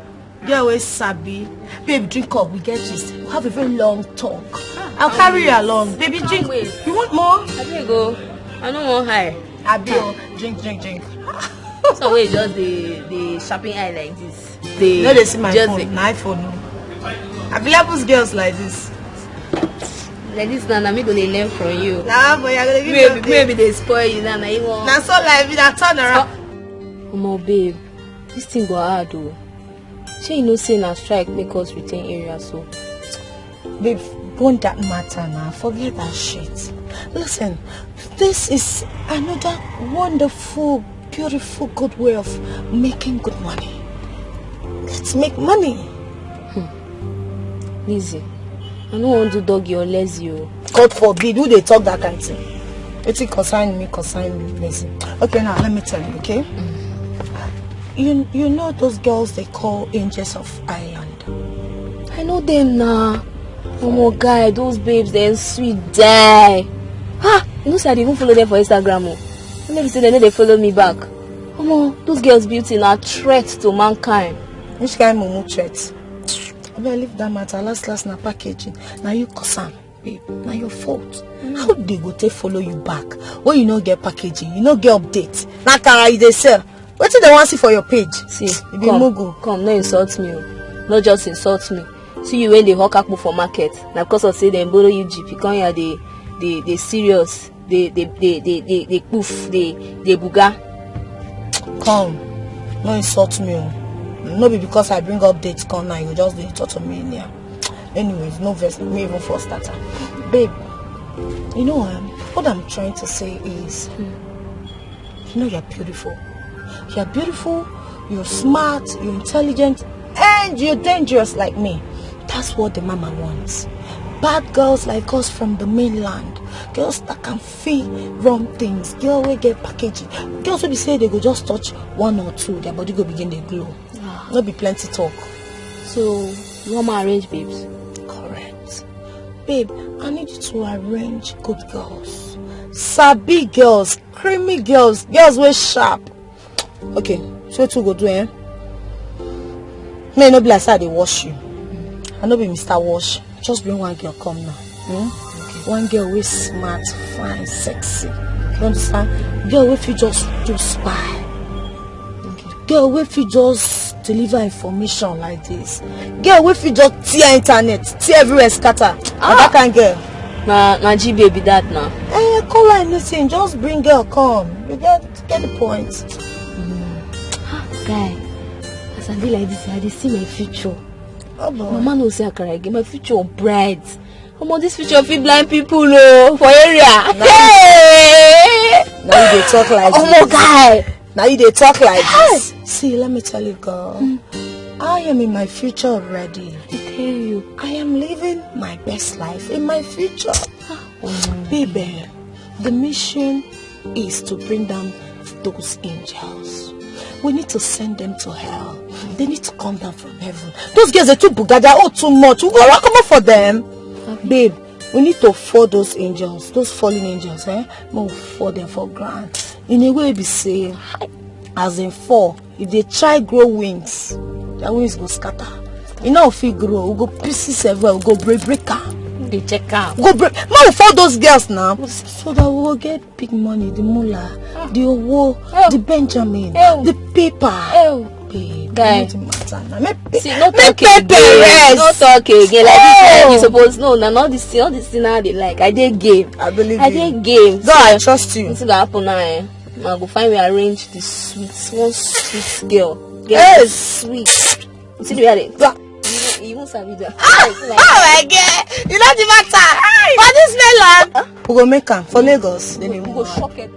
Girl wey sabi. Babe, drink up. We get gist. We have a very long talk. I'll carry you along. Baby, drink. You want more? Abeg o, I no wan high. Abi o, drink, drink, drink. So wey just dey dey sharpen eye like this. Dey You no dey see my just phone. dey- Na iPhone o. Available girls like this. Like this now, na me go dey learn from you. Na boy, I go dey give Maybe you maybe dey spoil you now, na you wan. Na so life be. Na turn around. Omo babe, this thing go hard o. Shey you know say na strike make us retain area so? Babe, burn that matter now. Forget that shit. Listen, this is another wonderful, beautiful, good way of making good money. Let's make money. Lizzie, I no wan do doggy or lazy o. God forbid, who dey talk that kind thing? Wetin concern me, concern me, Lizzie. Okay, now let me tell you, okay? You you know those girls they call angels of Ireland. I know them na. Omo guy, those babes dem sweet die. Ha! You know say I dey even follow them for Instagram o. No be say dem no dey follow me back. Omo, those girls beauty na threat to mankind. Which kind mumu threat? Abeg, leave that matter. Last last na packaging. Na you cause am, babe. Na your fault. How they go take follow you back when you no get packaging, you no get update? Na kara you dey sell. Wetin they wan see for your page? See, You be come, mugu. come, no insult me o. No just insult me. See you wey dey hawk akpu for market. Na because of say dem borrow you jeep, you come here dey dey dey serious, dey dey dey dey dey dey poof, dey dey buga. Come, no insult me o. No be because I bring updates come now you just dey talk to me anyhow. Anyways, no vex, me even for starter. Babe, you know, um, what I'm trying to say is, you know, you're beautiful. You're beautiful, you're smart, you're intelligent, and you're dangerous like me. That's what the mama wants. Bad girls like us from the mainland. Girls that can feel wrong things. Girl will get packaging. Girls will be say they go just touch one or two, their body go begin to glow. No be plenty talk. So, you want my arrange babes? Correct. Babe, I need you to arrange good girls. Sabi girls, creamy girls, girls wey sharp. Okay, so two go do, eh? May no be like say I dey wash you. I no be Mister Wash. Just bring one girl come now. Hmm? One girl wey smart, fine, sexy. You understand? Girl wey fit just do spy. Girl wey fit just deliver information like this. Girl wey fit just tear internet, tear everywhere scatter. Na that kind girl. Na na G baby that na. Eh, call her anything, just bring girl come. You get get the point. Guy, as I be like this, I dey see my future. Oh boy. Mama know say I carry again. My future bright. Omo, this future fit blind people o for area. Hey! Now you dey talk like Omo, guy. Now you dey talk like this. See, let me tell you, girl. I am in my future already. I tell you. I am living my best life in my future. Baby, the mission is to bring down those angels. We need to send them to hell. They need to come down from heaven. Those girls are too buga. They are all too much. We go walk over for them. Babe, we need to fall those angels, those fallen angels, eh? Make we fall them for ground. In a way, be say, as in fall, if they try grow wings, their wings go scatter. E no fit grow, we go pieces everywhere, we go break break am. Dey check am. We go break. Make we fall those girls now. So that we go get big money, the moolah, the owo, the Benjamin, the paper. Babe, guy, no matter now. Make pe- See, no make talk pepper again. Rest. No talk again. Like this, like, you suppose know. Now, all this thing, all this thing now they like. I dey game. I believe I you. I dey game. God, so, I trust you. Wetin go happen now, eh? I go find we arrange the sweet, one sweet girl. Girl, hey, sweet. You see the way I dey. You even sabi that. Ah, oh my God! You know the matter. For this mainland, we go make am for Lagos. Then we go shock it.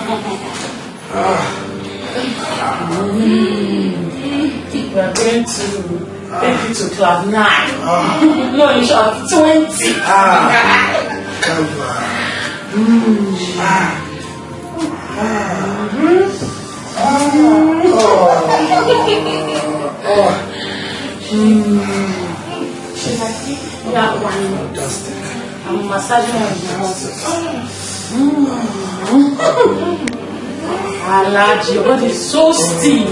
We are going to take it to cloud nine. No, in short, twenty. Ah. That one. I'm massaging my muscles. Alaji, your body is so stiff.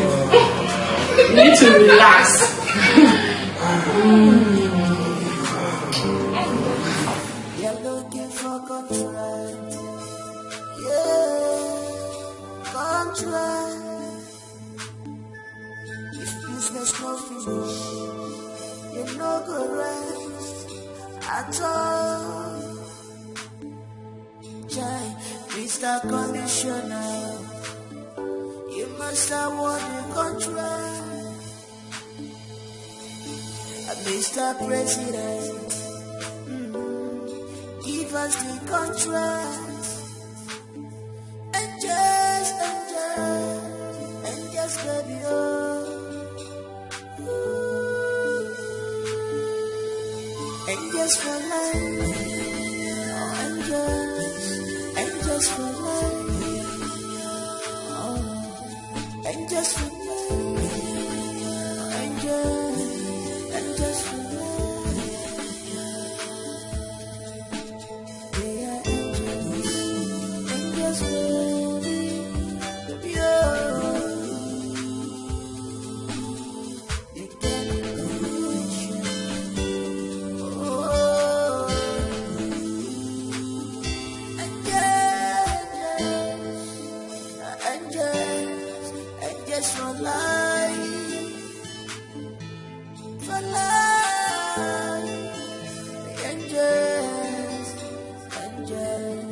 You need to relax. You're looking for contract. Yeah, contract. If business no finish, you no go rest at all. Chai, Mister Commissioner, you must award the contract. Uh, Mister President, mm, give us the contract. Angels, angels, angels, baby, oh. Ooh. Angels for life, angels, angels for life. Oh. Angels for life, angels, angels for life. They are angels, angels, baby, baby, oh. They carry the wish, oh. Angels, angels, angels for life. For life, angels, angels.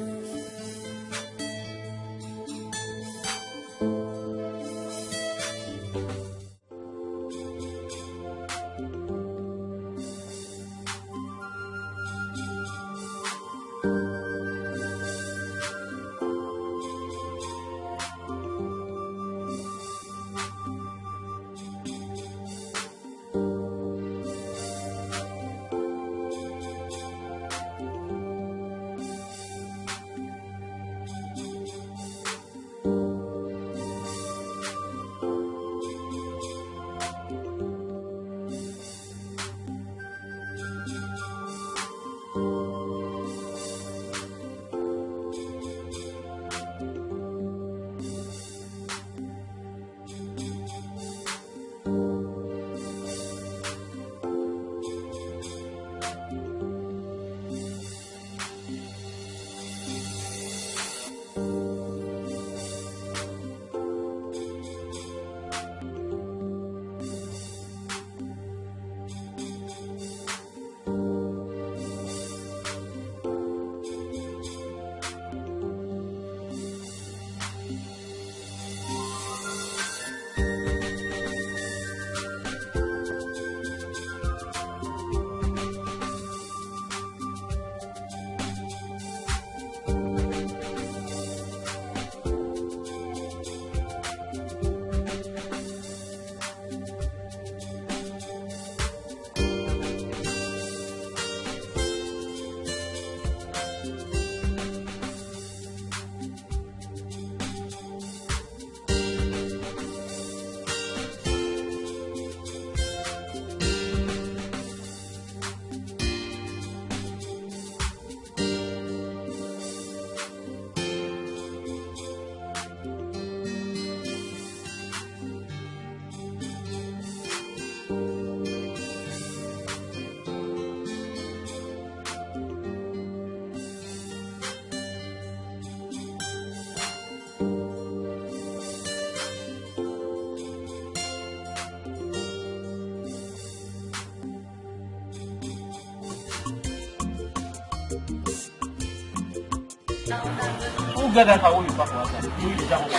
Who get that car wey you park for outside? You dey jam am.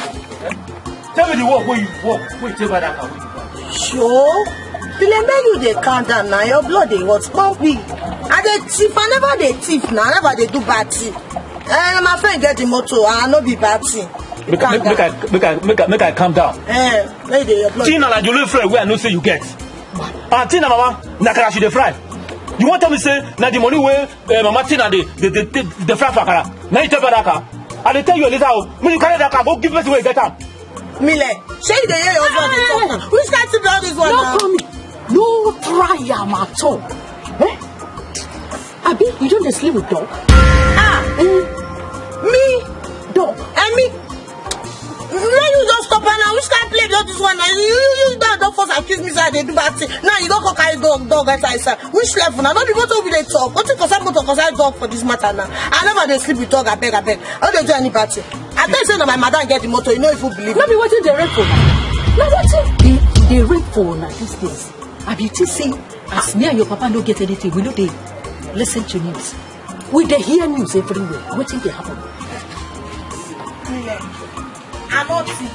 Eh? Tell me the work wey you work, wey you take buy that car wey you buy. Sure. Till I make you dey calm down now, your blood dey hot. Come quick. I dey thief, I never dey thief now, I never dey do bad thing. Eh, na my friend get the motor, I no be bad thing. Make I, make, make I, make I, make I, make I calm down. Eh, make dey your blood. Tina na the only friend wey I know say you get. And Tina mama, na kara she dey fry. You wan tell me say na the money wey, eh, mama Tina dey, dey, dey, dey, dey fry for akara? Na you tell me that car. I dey tell you, Eliza, oh, make you carry that car go give person wey get am. Mile, shey you dey hear your husband dey talk now? Which kind thing be all this one now? No call me. No try am at all. Eh? Abi, you don dey sleep with dog? Ah, eh, me? Dog. Eh, me? Now you just stop am now. Which kind play be all this one now? You, you, you don, don first accuse me say I dey do bad thing. Now you don come carry dog, dog enter inside. Which level now? No be motor we dey talk. Wetin concern motor concern dog for this matter now? I never dey sleep with dog, abeg, abeg. I no dey do any bad thing. I tell you say na my madam get the motor, you no even believe. No be wetin dey rain for una. Na wetin dey, dey rain for una these days. Abi you think say as me and your papa no get anything, we no dey listen to news? We dey hear news everywhere. Wetin dey happen? I no think.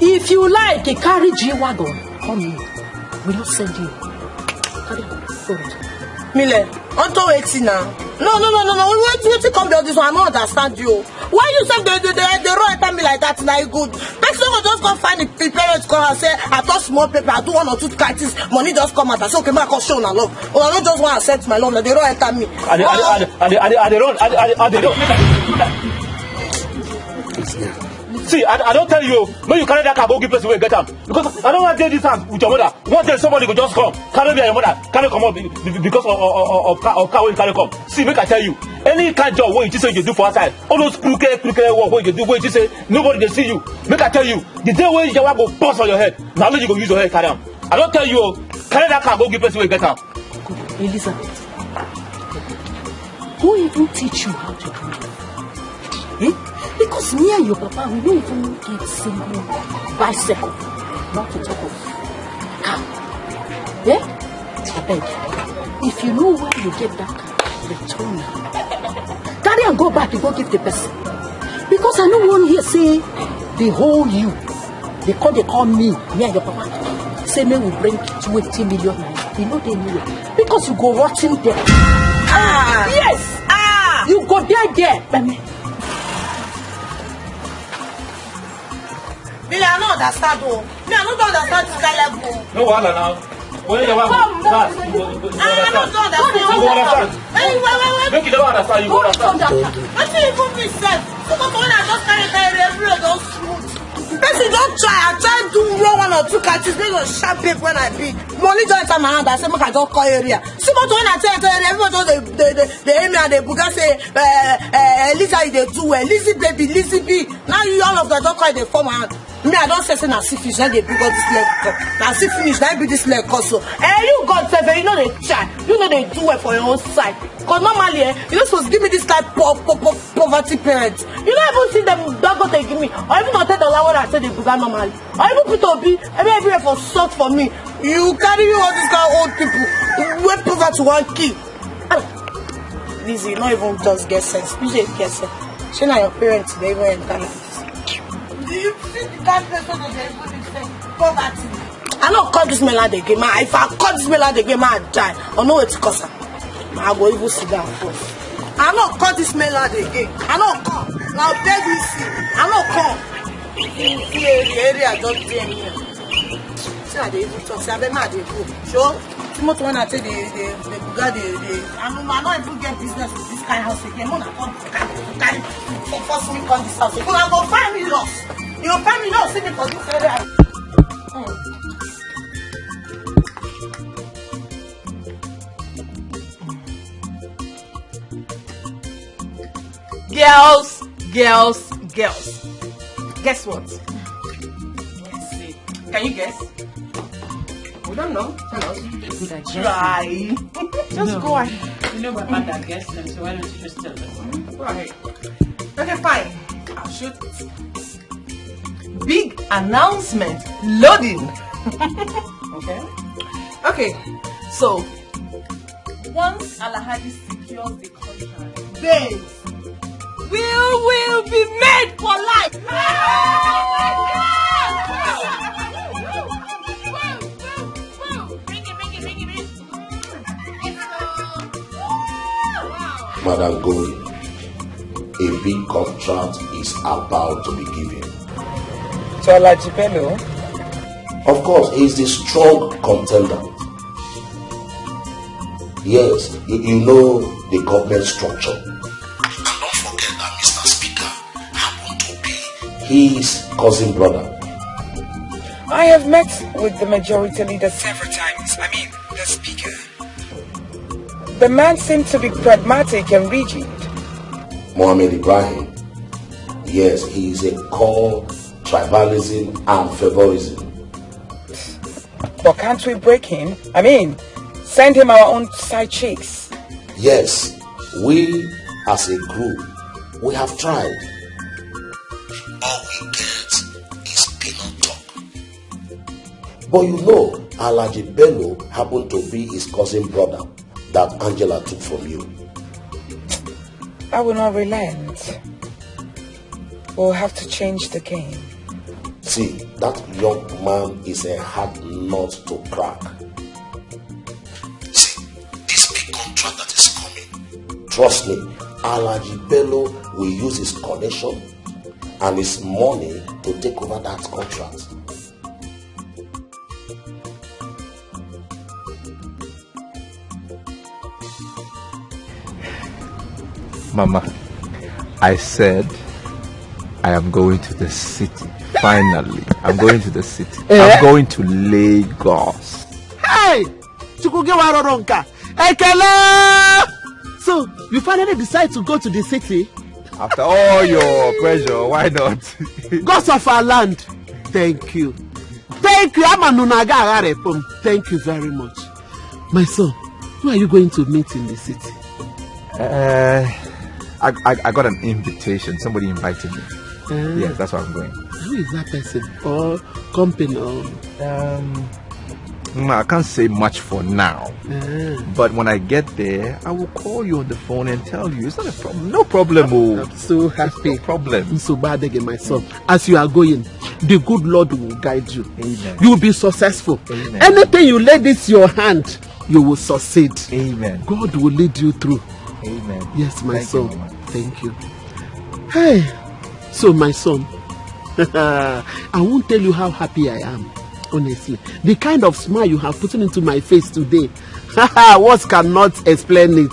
If you like, carry G-Wagon come in. We no send you. Carry am forward. Mile, unto wetin now? No, no, no, no, no. Wetin, wetin come be all this one? I no understand you. Why you sef dey, dey, dey, dey run enter me like that? Na you good. Person go just come find the, the parents come and say, "I touch small paper, I do one or two kind things, money just come out." I say, "Okay, make I come show una love." Una no just wan accept my love, na dey run enter me. I dey, I dey, I dey, I dey, I dey, I dey run, I dey, I dey, I dey run. See, I, I don tell you, make you carry that car go give person wey get am. Because I no wan dey this house with your mother. One day somebody go just come, carry me and your mother, carry comot be-, be-, because of, of, of, of car, of car wey you carry come. See, make I tell you, any kind job wey you think say you dey do for outside, all those crooked, crooked work wey you dey do, wey you think say nobody dey see you, make I tell you, the day wey yawa go burst on your head, na only you go use your head carry am. I don tell you o, carry that car go give person wey get am. Elizabeth, who even teach you how to drive? Eh? Because me and your papa, we no even get single bicycle, not to talk of car. Eh? Abeg, if you know where you get that car, return am. Carry am go back, you go give the person. Because I no wan hear say they hold you. They come, they call me, me and your papa. Say make we bring twenty million naira. You know they need it. Because you go rotten there. Ah! Yes! Ah! You go there, there. Let me. Me, I no understand o. Me, I no don understand this kind level o. No wahala now. When you want that, you go, you go, you go Ah, I no understand. don understand. You go understand. Hey, wait, wait, wait. Make you never understand, you go understand. Wetin even be sef? Because when I just carry, carry, everywhere don smooth. Person don try, I try do one, one or two catches, make your sharp babe when I be. Money don enter my hand, I say make I just call area. See, but when I tell, tell area, everybody just dey, dey, dey, dey hail me and dey buga say, eh, eh, Eliza, you dey do well. Lizzy baby, Lizzy B. Now you all of them don call, dey form hand. Me, I don say, say na see finish, na dey bring all this leg come. Na see finish, na be this leg come so. Eh, you God sef, eh, you no dey try. You no dey do well for your own side. 'Cause normally, eh, you no suppose give me this kind po-, po-, po-, poverty parents. You no even see them Dangote give me. Or even Otedola wey I say dey buga normally. Or even Peter Obi, every, everywhere for sort for me. You carry you all these kind of old people. Wey poverty wan kill. Ah, Lizzy, you no even just get sense. You just get sense. Shey na your parents dey even enter like this? Do you see the kind place wey dem dey even live sef? Poverty. I no call this mainland again, ma. If I call this mainland again, ma, I die. I no wetin cause am. I go even sit down first. I no call this mainland again. I no call. Now beg me see. I no call. See, see area, area just dey here. See, I dey even talk. See, abeg, ma, I dey go. Sure. Too much when I tell the, the, the buga, the, the, I no, I no even get business with this kind house again. When I come, carry, carry, for force me come this house again. I go find me lost. You find me lost, see me for this area. Hmm. Girls, girls, girls. Guess what? Let's see. Can you guess? We don't know. Tell us. Good at guessing. Try. Just No. go ahead. You know my mother guessed them, so why don't you just tell us? Go ahead. Okay, fine. I'll shoot it. Big announcement. Loading. Okay. Okay. So, once Alhaji secures the contract, babes, we will be made for life. Madam Gold. A big contract is about to be given. To Alhaji Bello. Of course, he is the strong contender. Yes, you, you know the government structure. And don't forget that Mister Speaker happened to be his cousin brother. I have met with the majority leader several times. I mean, the speaker. The man seemed to be pragmatic and rigid. Mohammed Ibrahim, yes, he is a core tribalism and favorism. But can't we break him? I mean, send him our own side chicks. Yes, we as a group, we have tried. All we get is peanut talk. But you know, Alhaji Bello happened to be his cousin brother that Angela took from you. I will not relent. We'll have to change the game. See, that young man is a hard nut to crack. See, this big contract that is coming. Trust me, Alhaji Bello will use his connection and his money to take over that contract. Mama, I said I am going to the city. Finally, I'm going to the city. Eh? I'm going to Lagos. Hey! Chukwugewa Roronka! Ekele! So, you finally decide to go to the city? After all your pressure, why not? Gods of our land, thank you. Thank you. Amanuna Agarepum. Thank you very much. My son, who are you going to meet in the city? Uh, I, I, I got an invitation. Somebody invited me. Uh, yes, that's why I'm going. Who is that person? Or company? Or... Um, no, I can't say much for now. Uh, but when I get there, I will call you on the phone and tell you. It's not a problem. No problem. Oh. I'm so happy. No problem. I'm so bad again, my son. As you are going, the good Lord will guide you. Amen. You will be successful. Amen. Anything you lay this your hand, you will succeed. Amen. God will lead you through. Amen. Yes, my Thank son. You, Thank you. Hey, so my son, I won't tell you how happy I am. Honestly, the kind of smile you have put into my face today, words cannot explain it.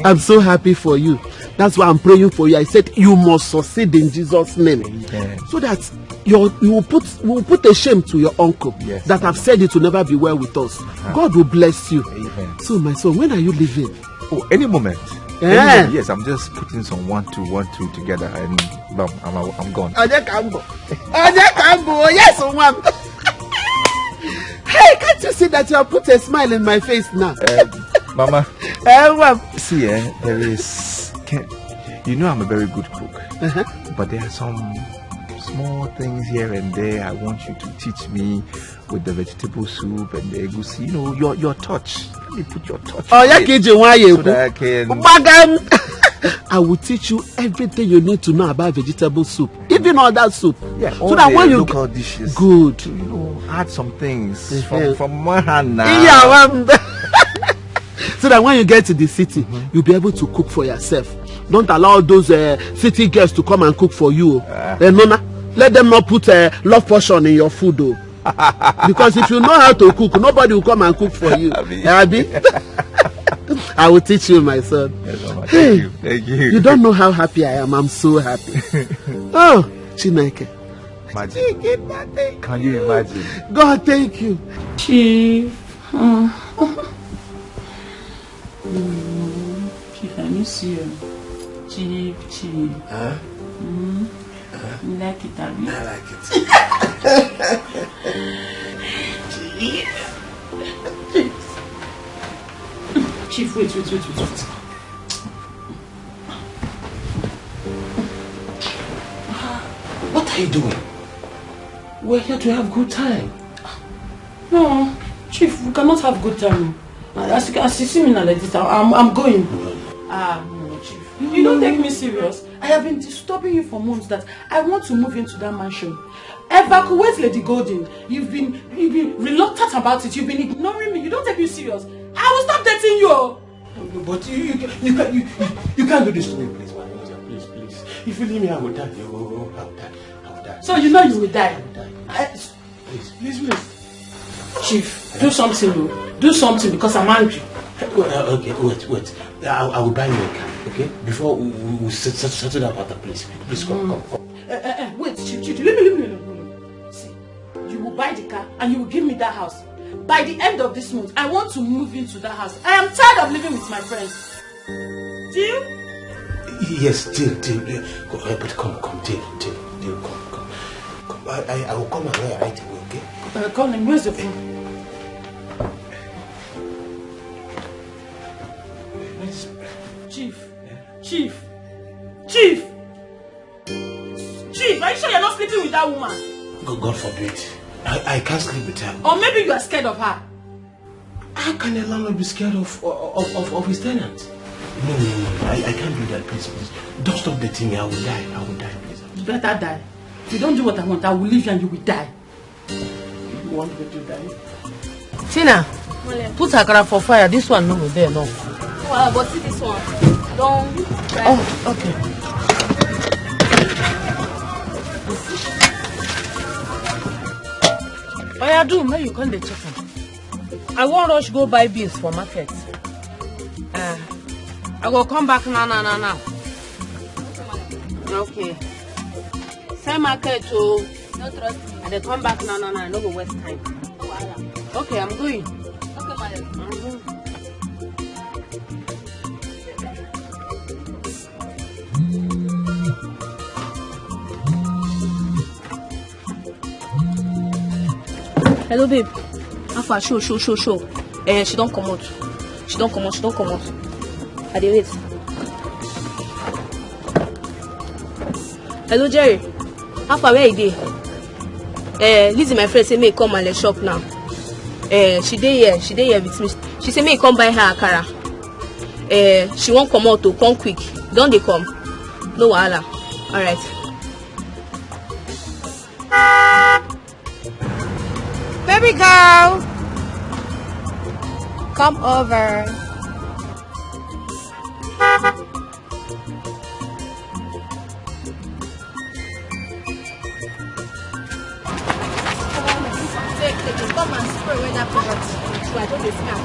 I'm so happy for you. That's why I'm praying for you. I said you must succeed in Jesus' name, Amen. So that your you will put will put a shame to your uncle yes, that have said it will never be well with us. Uh-huh. God will bless you. Amen. So my son, when are you leaving? Oh, any moment. Yeah. Any moment. Yes, I'm just putting some one two one two together and bam, I'm I'm gone. Oje Kambo. Oje Kambo. Yes, one. Hey, can't you see that you have put a smile in my face now? Um, Mama. Uh, see, eh, there is. Can, you know I'm a very good cook, uh-huh. But there are some small things here and there I want you to teach me with the vegetable soup and the egusi. You know, your your touch. Let me put your touch. Oh, yeah, K J, why you? So that I can. I will teach you everything you need to know about vegetable soup, even all that soup. Yeah, so that when you local dishes. Good. You know, add some things from, from one hand now. Yeah, so that when you get to the city, mm-hmm. You'll be able to cook for yourself. Don't allow those uh, city girls to come and cook for you. Uh. Uh, Nona, let them not put a uh, love portion in your food, though. Because if you know how to cook, nobody will come and cook for you. Abi. Abi? I will teach you, my son. Yes, Mama. Thank you. Thank you. You don't know how happy I am. I'm so happy. Oh, Chineke. Imagine. Can you imagine? God, thank you. Chief. Chief, I miss you. Chief, chief. Huh? Mm. Huh? You like it, abi? I like it. Chief. Chief, wait, wait, wait, wait, wait. What are you doing? We're here to have good time. No, Chief, we cannot have good time. As, as you see me now like this, I'm, I'm going. Ah, no, Chief. You don't take me serious. I have been disturbing you for months that I want to move into that mansion. Evacuate Lady Golden. You've been you've been reluctant about it. You've been ignoring me. You don't take me serious. I will stop dating you. But you you, you, can, you, you, you can't do this to me, please, my daughter, please. If you leave me, I will die. Oh, I will die. I will die. So you know you will die. I will die. Eh, Please, please, please. Chief, do something, oh. Do something because I'm angry. Well, uh, okay, wait, wait. I, I will buy you a car, okay? Before we, we, we set- set- settle that matter, please. Please come, come, come. Eh, eh, eh, wait, Chief, Chief, leave me, leave me alone. See, you will buy the car and you will give me that house. By the end of this month, I want to move into that house. I am tired of living with my friends. Deal? Yes, deal, deal. Yeah. Go, uh, but come, come, deal, deal, deal. Come, come, come. I, I, I will come and where I hide away, okay? Uh, call him. Where's the phone? Where's Chief, Chief, Chief, Chief, are you sure you're not sleeping with that woman? God, God forbid. I, I can't sleep with her. Or maybe you are scared of her. How can a landlord be scared of of, of, of his tenant? No, no, no, no. I, I can't do that, please, please. Don't stop the thing. I will die. I will die, please. You better die. If you don't do what I want, I will leave you and you will die. You want me to die? Tina, put akara for fire. This one no go there, no. Wow, but see this one. Don't. Oh, okay. Oya, do make you come dey check am. I wan rush go buy beans for market. Uh, I go come back now, now, now, now. Okay. Same market o. No trust me. I dey come back now, now, now. I no go waste time. No wahala. Okay, I'm going. Okay, madam. I'm going. Hello, babe. How far? Show, show, show, show. Eh, she don comot. She don comot. She don comot. I dey wait. Hello, Jerry. How far? Where you dey? Eh, Lizzie, my friend, say make you come my shop now. Eh, she dey here. She dey here with me. She say make you come buy her akara. Eh, she wan comot o, come quick. Don dey come. No wahala. Alright. Baby girl, come over. Come and spray where that product. So I don't dey smell.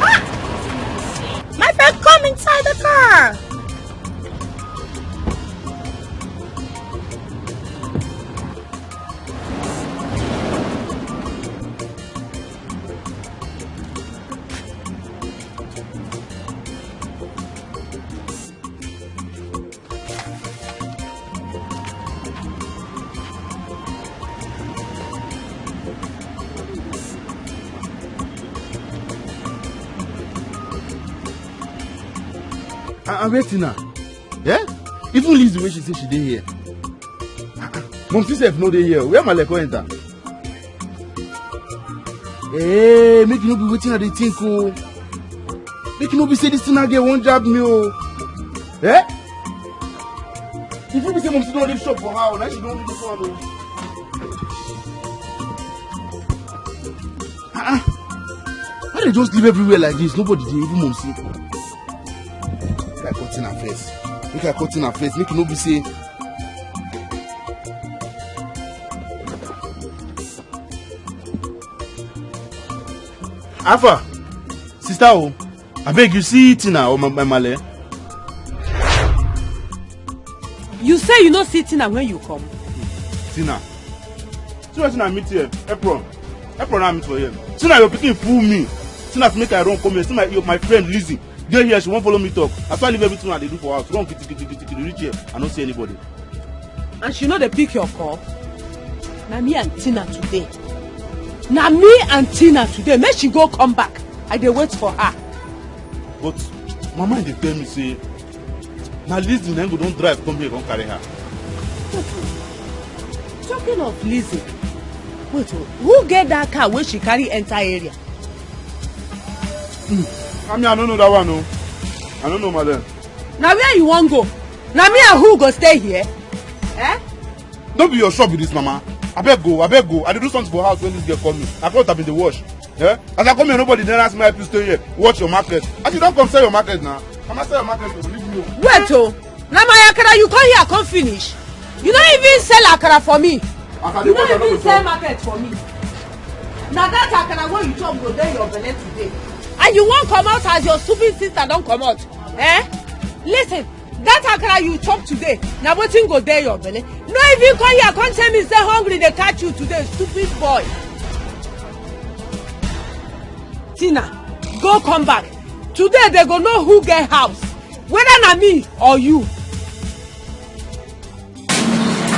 Ah! My friend, come inside the car. I, I wait now. Yeah? Even Lizzie, when she say she dey here. Ah, ah. Mom, she sef no dey here. Where my leg enter? Hey, make you no be wetin I dey think o. Make you no be say this thing again wan jab me o. Eh? If you be say Mom, she don leave shop for her, now she don leave this one o. Ah, ah. Why they just leave everywhere like this? Nobody dey, even Mom say. Make I cut in her face. Make I cut in her face. Make you no be say. Alpha, sister o, abeg you see Tina or my, my male? You say you no see Tina when you come. Tina. See wetin I meet here, apron. Apron I meet for here. Tina, your pikin fool me. Tina, make I run come here. See my, your, my friend Lizzie. Dey here, she wan follow me talk. After I leave everything I dey do for house, run kiti kiti kiti kiti reach here. I no see anybody. And she no dey pick your call. Na me and Tina today. Na me and Tina today. Make she go come back. I dey wait for her. But mama dey tell me say na Lizzie na go don drive come here come carry her. Talking of Lizzie, wait o, who get that car wey she carry enter area? I mean, I no know that one o. I no know, madam. Na where you wan go? Na me and who go stay here? Eh? No be your shop be this, mama. Abeg go, abeg go. I dey do something for house when this girl call me. I cloth I been dey wash. Eh? As I come here, nobody never ask me how people stay here. Watch your market. As you don't come sell your market now, come and sell your market to leave you. Wait, oh. Now my akara, you come here, come finish. You don't even sell akara for me. As I dey You watch, I don't no even go sell talk. Market for me. Now that akara wey you chop go dey your belle today. And you wan come out as your stupid sister don come out. Eh? Listen, that akara you chop today, na wetin go dey your belle. No even come here, come tell me say hungry dey catch you today, stupid boy. Tina, go come back. Today they go know who get house, whether na me or you.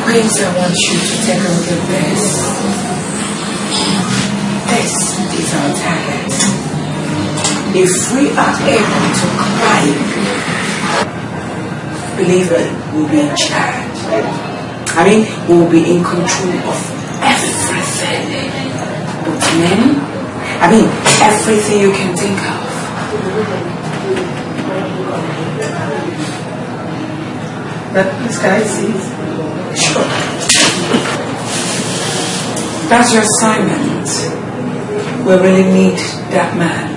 Please, I want you to take a look at this. This is our target. If we are able to climb, believe it, we'll be in charge. I mean, we'll be in control of everything. But men, I mean, everything you can think of. But please, can I see it? Sure. That's your assignment. We really need that man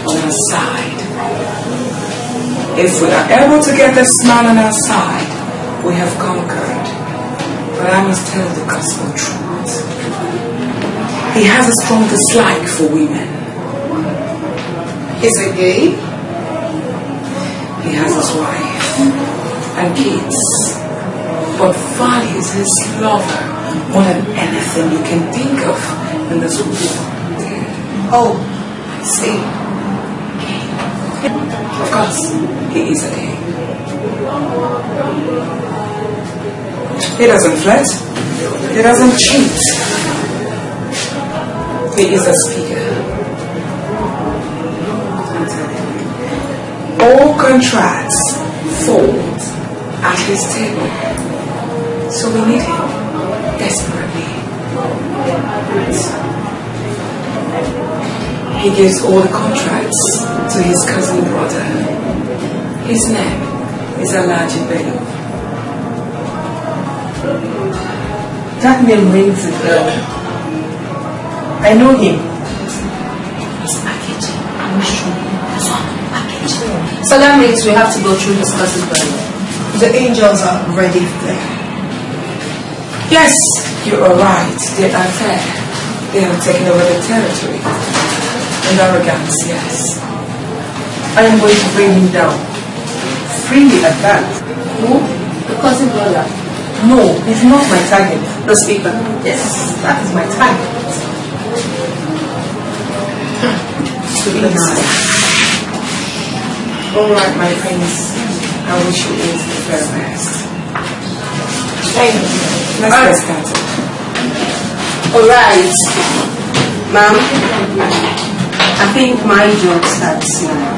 on our side. If we are able to get this man on our side, we have conquered. But I must tell the gospel truth. He has a strong dislike for women. Is it gay? He has his wife and kids, but values his lover more than anything you can think of in this world. Oh, I see. Of course, he is a gay. He doesn't flirt. He doesn't cheat. He is a speaker. All contracts fold at his table. So we need him desperately. He gives all the contracts to his cousin brother. His name is Alhaji Bello. That name rings a bell. I know him. It's packaging. I'm not sure. That's all packaging. So that means we have to go through his cousin brother. The angels are ready there. Yes, you are right. They are there. They have taken over the territory. And arrogance, yes. I am going to bring him down. Freely at that. Who? The cousin brother. No, he's not my target. The speaker. Yes, that is my target. Please. All right, my friends. I wish you all the very best. Thank you. Let's get started. All right, ma'am. I think my job starts now.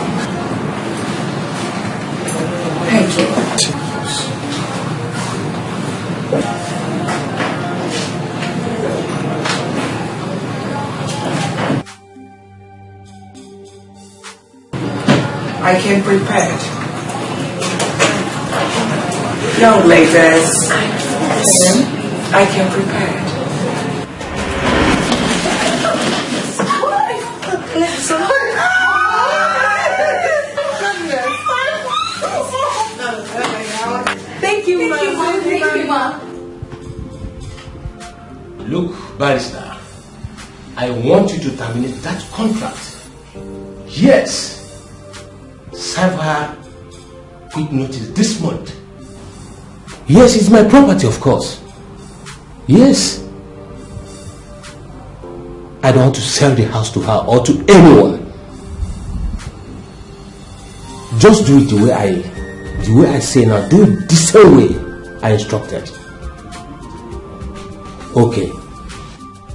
Thank you. I came prepared. Young ladies, I came prepared. Thank you, ma. Thank you, ma. Look, barrister, I want you to terminate that contract. Yes. Serve her quick notice this month. Yes, it's my property, of course. Yes. I don't want to sell the house to her or to anyone. Just do it the way I, the way I say now. Do it the same way I instructed. Okay.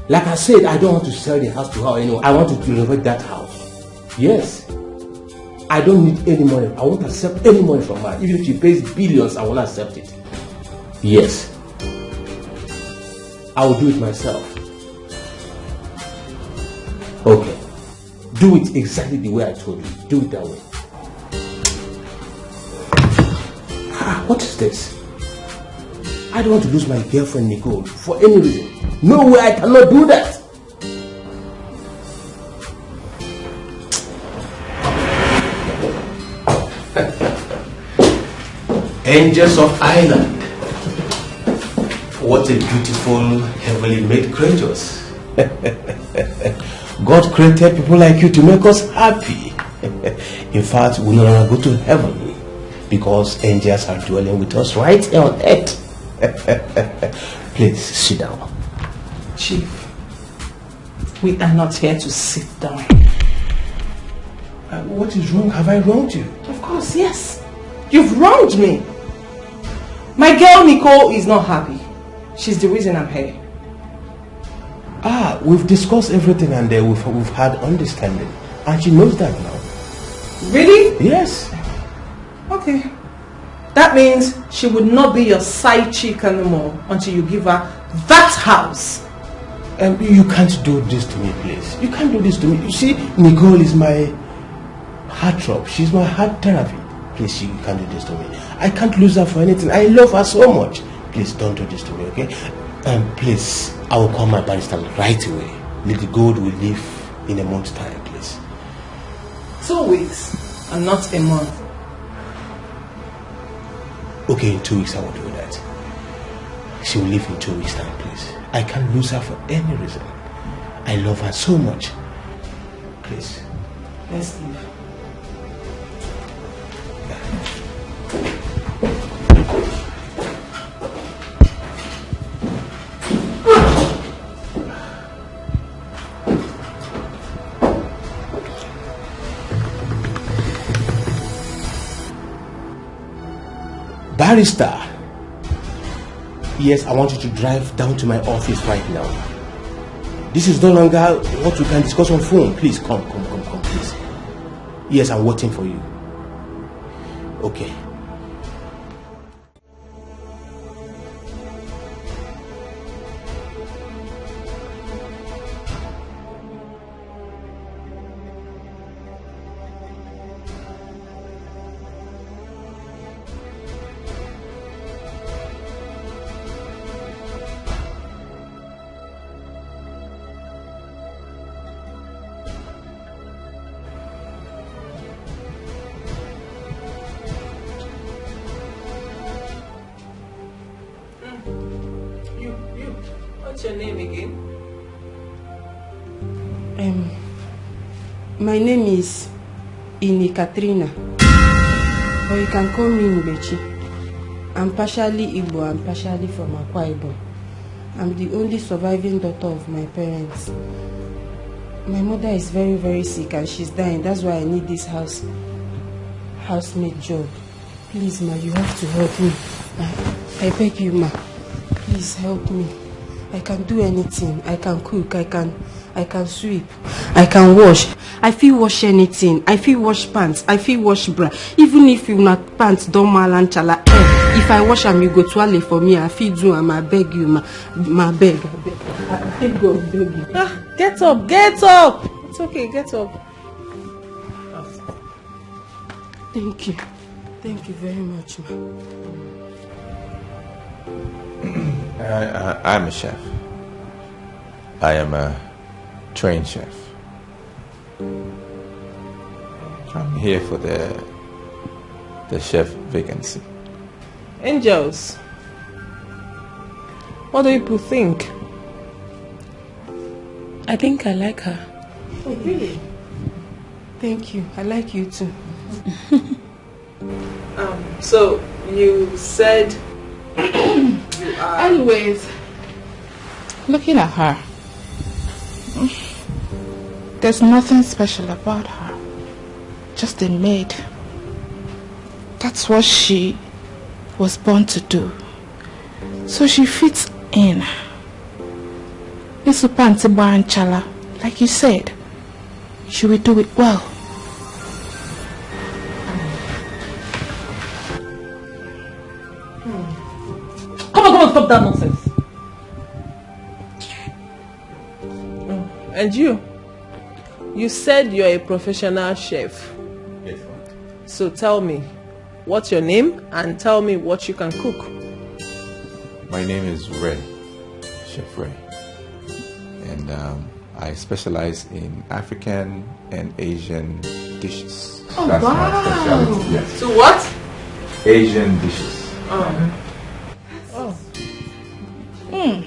Like I said, I don't want to sell the house to her or anyone. I want to renovate that house. Yes. I don't need any money. I won't accept any money from her. Even if she pays billions, I won't accept it. Yes. I will do it myself. Okay. Do it exactly the way I told you. Do it that way. Ah, what is this? I don't want to lose my girlfriend, Nicole, for any reason. No way, I cannot do that. Angels of Ireland. What a beautiful, heavenly made creatures. God created people like you to make us happy. In fact, we no longer go to heaven because angels are dwelling with us right here on earth. Please sit down. Chief, we are not here to sit down. Uh, what is wrong? Have I wronged you? Of course, yes. You've wronged me. My girl Nicole is not happy. She's the reason I'm here. Ah, we've discussed everything and uh, we've, we've had understanding. And she knows that now. Really? Yes. Okay. That means she would not be your side chick anymore until you give her that house. Um, you can't do this to me, please. You can't do this to me. You see, Nicole is my heartthrob. She's my heart therapy. Please, you can't do this to me. I can't lose her for anything. I love her so much. Please, don't do this to me, okay? Um, please, I will call my barrister right away. Lady Gold will leave in a month's time, please. Two weeks and not a month. Okay, in two weeks I will do that. She will leave in two weeks' time, please. I can't lose her for any reason. I love her so much. Please. Let's leave. Barrister, yes, I want you to drive down to my office right now. This is no longer what we can discuss on phone. Please come, come, come, come, please. Yes, I'm waiting for you. Okay. Mm. You, you, what's your name again? Um, my name is Ini Katrina, but you can call me Ngbechi. I'm partially Igbo and partially from Akwa Ibom. I'm the only surviving daughter of my parents. My mother is very, very sick and she's dying. That's why I need this house, housemaid job. Please, ma, you have to help me. I, I beg you, ma. Please help me. I can do anything. I can cook. I can, I can sweep. I can wash. I fit wash anything. I fit wash pants. I fit wash bra. Even if una pants don malan chala, eh, if I wash am, you go twale for me. I fit do am. I beg you, ma. Ma, beg, I beg. I, I beg God, beg you. Ah, get up, get up. It's okay, get up. Thank you. Thank you very much, ma. I, I, I'm a chef. I am a trained chef. I'm here for the the chef vacancy. Angels, what do people think? I think I like her. Oh, really? Thank you. I like you too. Um, so you said you are. Anyways, looking at her, there's nothing special about her. Just a maid. That's what she was born to do. So she fits in. Isupanti Banchala, like you said, she will do it well. Come on, come on, stop that nonsense. And you? You said you're a professional chef. Yes, ma'am. So tell me, what's your name and tell me what you can cook. My name is Ray, Chef Ray. And um, I specialize in African and Asian dishes. Oh, That's wow. My specialty. Yes. So what? Asian dishes. Oh. Mm.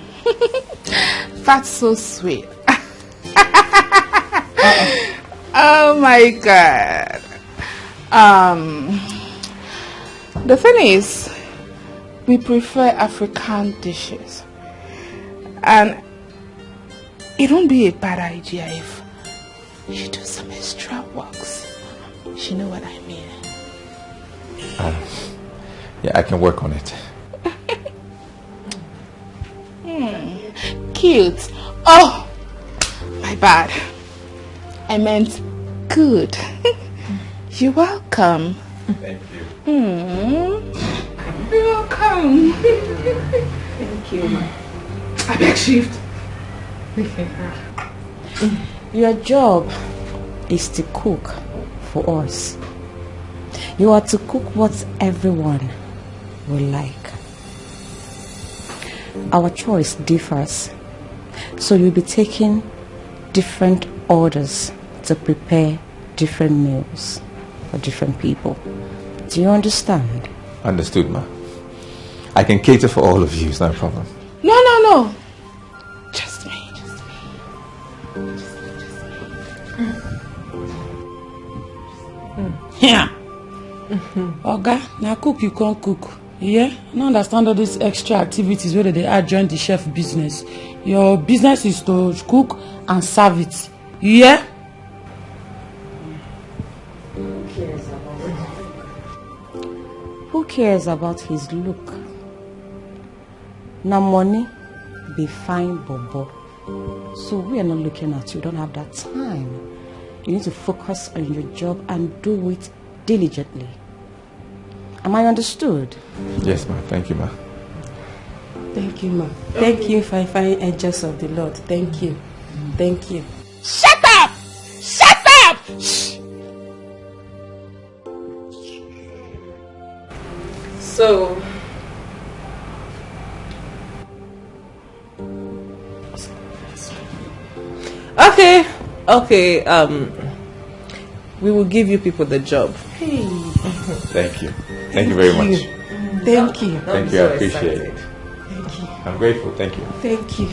That's so sweet. Oh my God. Um, the thing is, we prefer African dishes, and it won't be a bad idea if she do some extra works. She know what I mean. Uh, yeah, I can work on it. Hmm. Cute. Oh, my bad. I meant good. You're welcome. Thank you. Hmm. You're welcome. Thank you, ma. I beg shift. Your job is to cook for us. You are to cook what everyone will like. Our choice differs, so you'll be taking different orders to prepare different meals for different people. Do you understand? Understood, ma. I can cater for all of you, it's not a problem. No, no, no. Just me, just me. Just me, just me. Yeah. Oga, na cook you can't cook. Yeah? I don't understand all these extra activities where they add join the chef business. Your business is to cook and serve it. Yeah? Who cares about his look? Na money be fine bobo. So we are not looking at you. We don't have that time. You need to focus on your job and do it diligently. Am I understood? Yes, ma. Thank you, ma. Thank you, ma. Thank you, fine, fine angels of the Lord. Thank you. Thank you. Shut up! Shut up! Shh. So, okay, okay. Um, we will give you people the job. Thank you. Thank you very much. Thank you. Thank you. I appreciate it. Thank you. I'm grateful. Thank you. Thank you.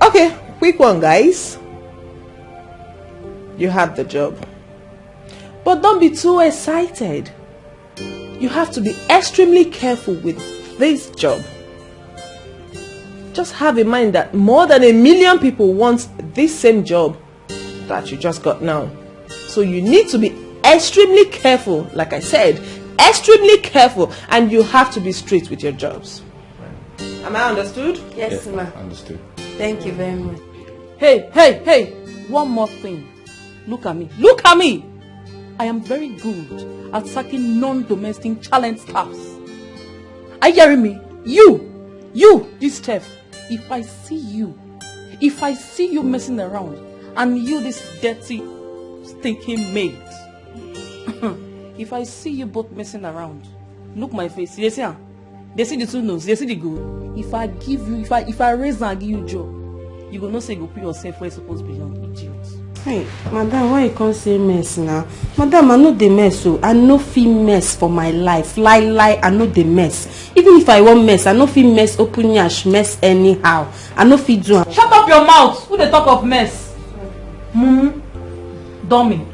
Okay, quick one, guys. You have the job. But don't be too excited. You have to be extremely careful with this job. Just have in mind that more than a million people want this same job that you just got now. So you need to be extremely careful, like I said, extremely careful, and you have to be straight with your jobs. Am I understood? Yes, ma. Understood. Thank you very much. Hey, hey, hey! One more thing. Look at me. Look at me! I am very good at sacking non-domestic challenge staffs. Are you hearing me? You! You! This Steph, if I see you, if I see you messing around, and you this dirty, stinking maid, if I see you both messing around, look my face. You see, ah? They see the two nose, they see the gold. If I give you, if I if I raise and give you job, you go know say you go put yourself where you suppose be, young idiot. Hey, madam, why you come say mess now? Madam, I know the mess, so I no fit mess for my life. Lie, lie, I know the mess. Even if I want mess, I no fit mess open yash, mess anyhow. I no fit do am. Shut up your mouth! Who they talk of mess? Mumu, dummy.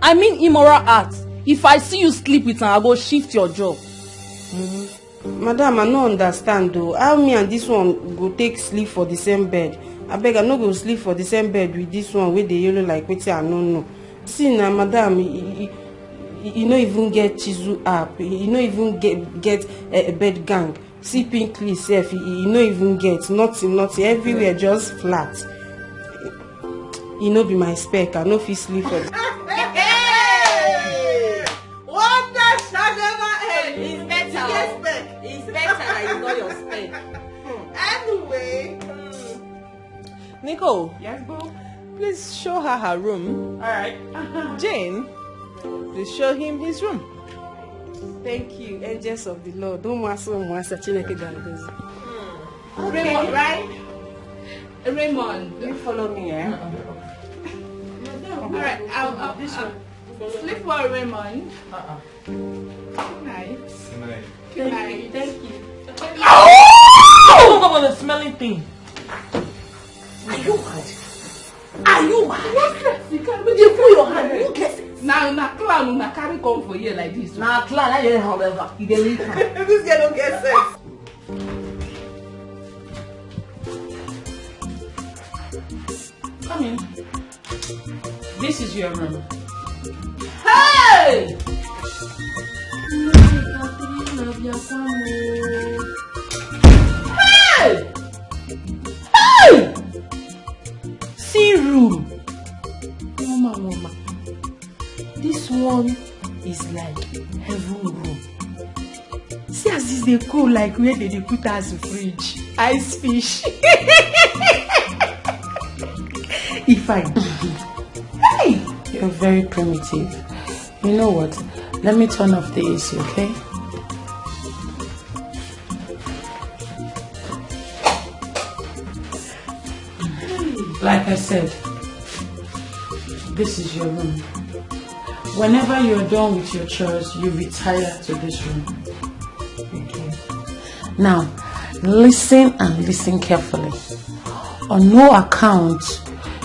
I mean immoral act. If I see you sleep with her, I go shift your job. Mumu. Madam, I no understand though. How me and this one go take sleep for the same bed? I beg, I no go sleep for the same bed with this one with the yellow like wetin I no know. See now, madam, you, you, you no even get chisel up. You no even get get a, a bed gang. See pink list sef, you, you no even get nothing, nothing. Everywhere just flat. You no be my spec. I no fit sleep for. What the Shagama head? It's better. It's better that you know your spec. Anyway. Nicole. Yes, boo. Please show her her room. All right. Jane, please show him his room. Thank you, angels of the Lord. Don't mess with Chineke Gandhi. Raymond, right? Raymond. You follow me, eh? All right. I'll, I'll, This one. Sleep well, Raymond. Uh-uh. Good night. Good night. Good night. Thank you. Oh! Don't talk about the smelling thing. Are you mad? Are you mad? What? You can't. You put your hand. You get it. Now, na clown, na carry come for here like this. Na clown, I dey, however, you dey leave her. This girl don't get sense. Come in. This is your room. Hey! Hey! Hey! See room. Mama, mama. This one is like heaven room. See as this dey cool, like where they dey put as fridge. Ice fish. If I give you. Hey! You're very primitive. You know what? Let me turn off the A C, okay? Like I said, this is your room. Whenever you're done with your chores, you retire to this room. Okay. Now, listen and listen carefully. On no account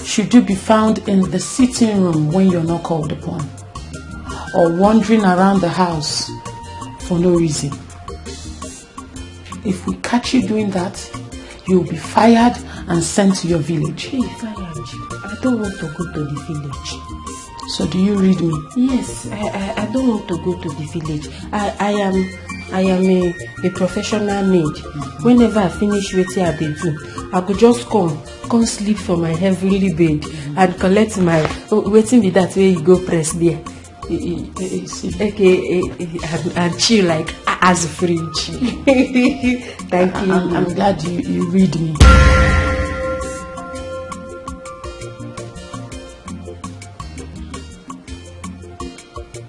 should you be found in the sitting room when you're not called upon, or wandering around the house for no reason. If we catch you doing that, you'll be fired and sent to your village. Hey, fired. I don't want to go to the village. So do you read me? Yes, I, I, I don't want to go to the village. I, I am I am a, a professional maid. Whenever I finish wetin I dey do, I go just come, come sleep for my heavenly bed and collect my, oh, wetin be that wey you go press there? Eh, eh, eh, eh, see. Okay, eh, eh, and, and chill like a- as fridge. Thank you. I'm, I'm glad you, you read me.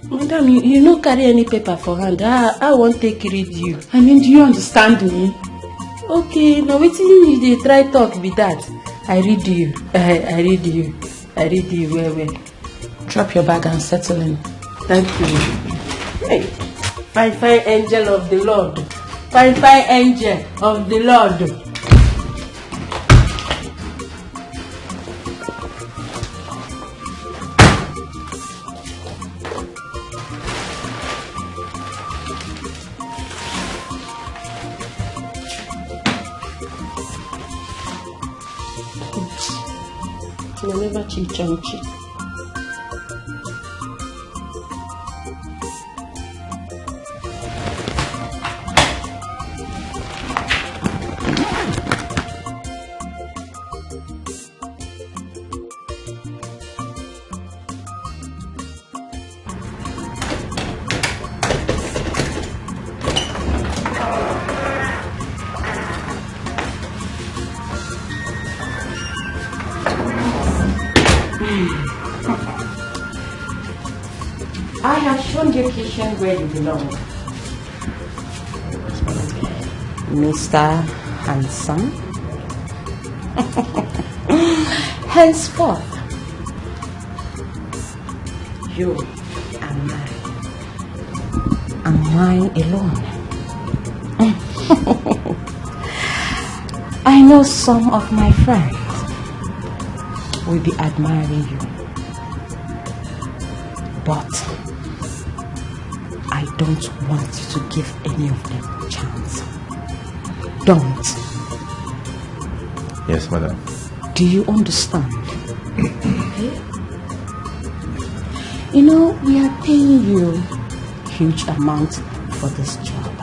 Madam, you, you no carry any paper for hand. I, I won't take read you. I mean, do you understand me? Okay, now wetin you dey try talk be that? I read you. I, I read you. I read you well well. Drop your bag and settle in. Thank you. Hey, fine, fine angel of the Lord. Fine, fine angel of the Lord. Oops. I never cheat, cheat. I have shown you kitchen where you belong. Mister Handsome. Henceforth, you are mine. And mine alone. I know some of my friends will be admiring you, but I don't want you to give any of them a chance. Don't. Yes, madam. Do you understand? You know, we are paying you huge amount for this job.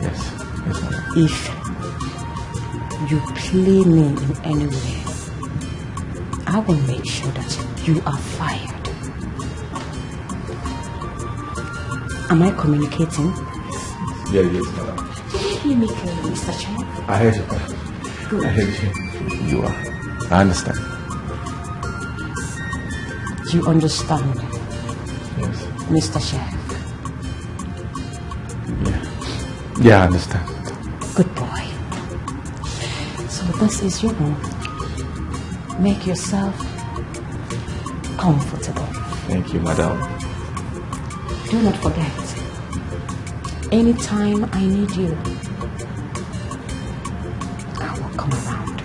Yes, yes, madam. If you play me in any way, I will make sure that you are fired. Am I communicating? Yeah, yes, madam. Did you hear me clearly, Mister Chan? I heard you. Good. I heard you. You are. I understand. You understand? Yes. Mister Chef. Yeah. Yeah, I understand. Good boy. So this is your room. Make yourself comfortable. Thank you, madam. Do not forget, anytime I need you, I will come around.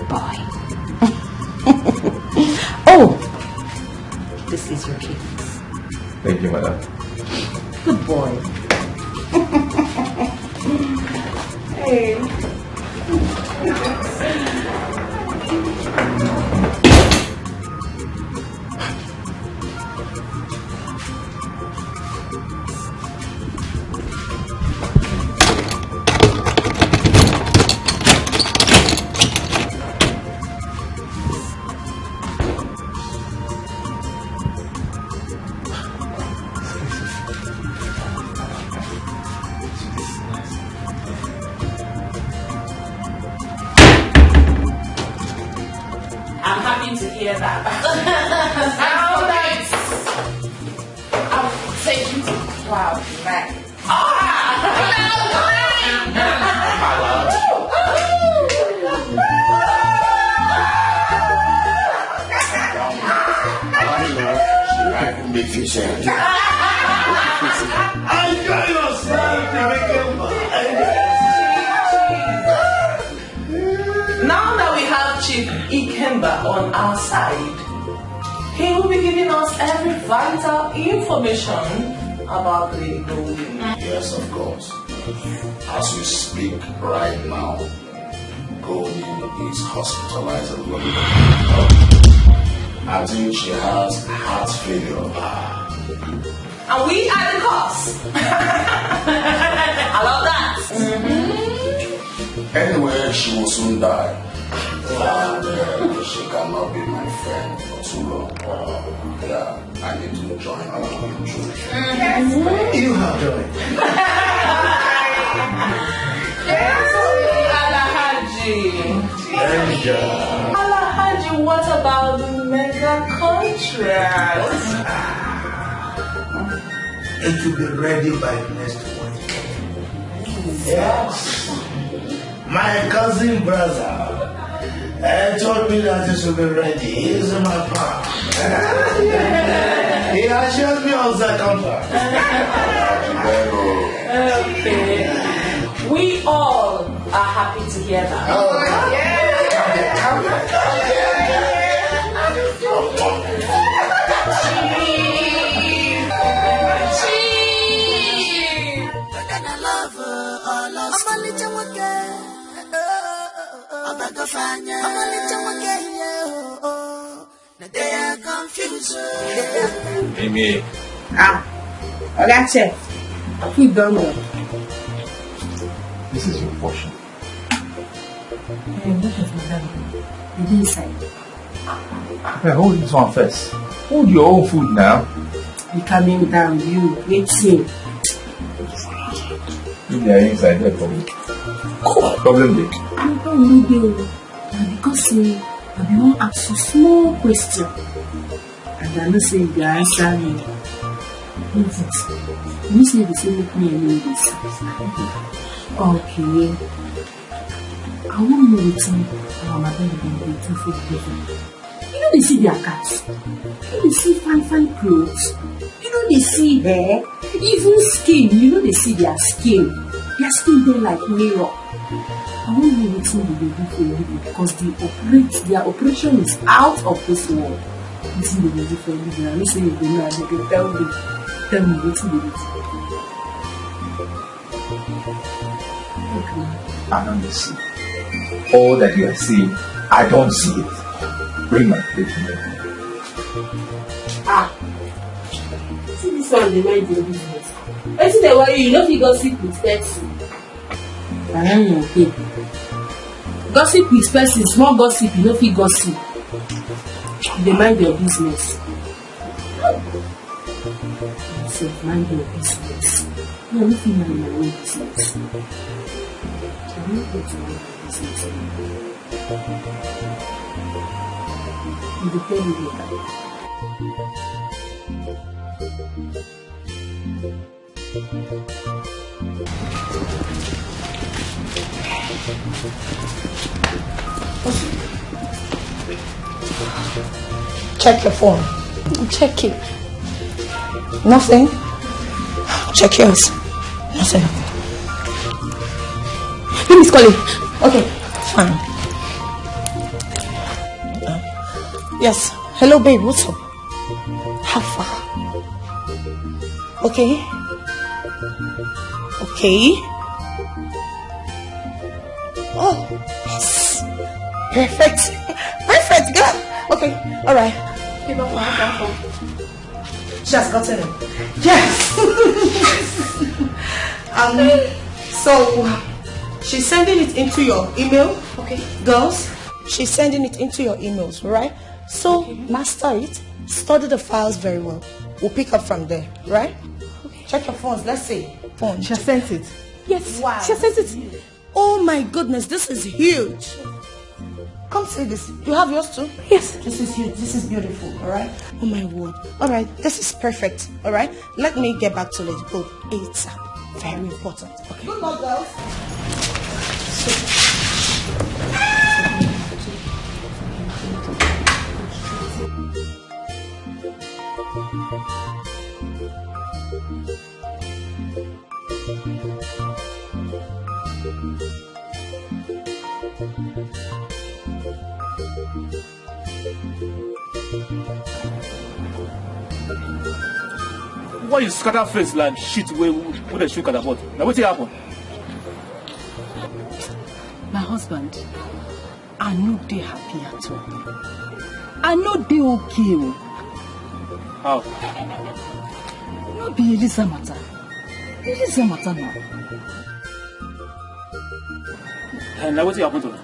Boy. Oh! This is your key. Thank you, madam. Good boy. Hey. I'm happy to hear that. Now that's, I'm taking to cloud back. Ah! Make you say, enjoy yourself, Emeka. Now that we have Chief Ikemba on our side, he will be giving us every vital information about the Igbo women. Yes, of course. As we speak right now, Goldie is hospitalized at London. I think she has heart failure. And we are the cause. I love that. Anyway, she will soon die. And uh, she cannot be my friend for too long. Uh, yeah, I need to join her. You have joined. Alahaji. Alahaji, what about the mega contract? It will be ready by next week. Yes. My cousin brother uh, told me that it should be ready. He is my pa. He assured me of the contract. Okay. We all are happy to hear that. Ọmalịcha nwoke, ọmalịcha nwoke, yeah, oh, oh. Now they are confused, oh, yeah. Amy, Ah, Oga Chef, food don go. This is your portion. Hey, look at madam. You dey inside. Hey, hold this one first. Hold your own food now. You calming down, you waiting. If they are inside, there problem. Problem dey. No problem no dey o. Na because say I bin wan ask you small question. And I know say you go answer me. Wait it. You know say you dey say make me and you dey see. Okay. I wan know wetin our madam dey do for the people. You no dey see their cars. You no dey see fine fine clothes. You no dey see hair. Even skin, you no dey see their skin. Their skin dey like mirror. I wan know wetin you dey do for your people because the operate their operation is out of this world. Wetin you dey do for your people? I know say you dey know as you dey tell me. Tell me wetin you dey do. I don't see. All that you are seeing, I don't see it. Bring my plate to me. Ah, see this one dey mind your business. Wetin dey worry you? You no fit gossip with person. I no know again. Gossip with person, small gossip, you no fit gossip. You dey mind your business. Yourself, mind your business. No, no fit mind my own business. I no go to mind my business. You go tell me later. Check your phone. I'm checking. Nothing. Check yours. Nothing. Let me call you. Okay, fine. Yes. Hello, babe. What's up? How far? Okay. Okay. Oh, yes. Perfect. Perfect, girl. Okay, all right. Give her phone, give her phone. She has gotten it. Yes. Um, so she's sending it into your email. Okay. Girls, she's sending it into your emails, right? So master it, study the files very well. We'll pick up from there, right? Check your phones. Let's see. Phone. She sent it. Yes. Wow. She sent it. Oh my goodness, this is huge. Come see this. You have yours too? Yes. This is huge. This is beautiful, all right? Oh my word. All right, this is perfect, all right? Let me get back to Lady Gold. It's uh, very important. Okay. Good luck, girls. Why you scatter face like shit wey wey dey shoot catapult? Na wetin happen? My husband, I no dey happy at all. I no dey okay o. How? No be Eliza matter. Eliza matter na. Eh, na wetin happen to her?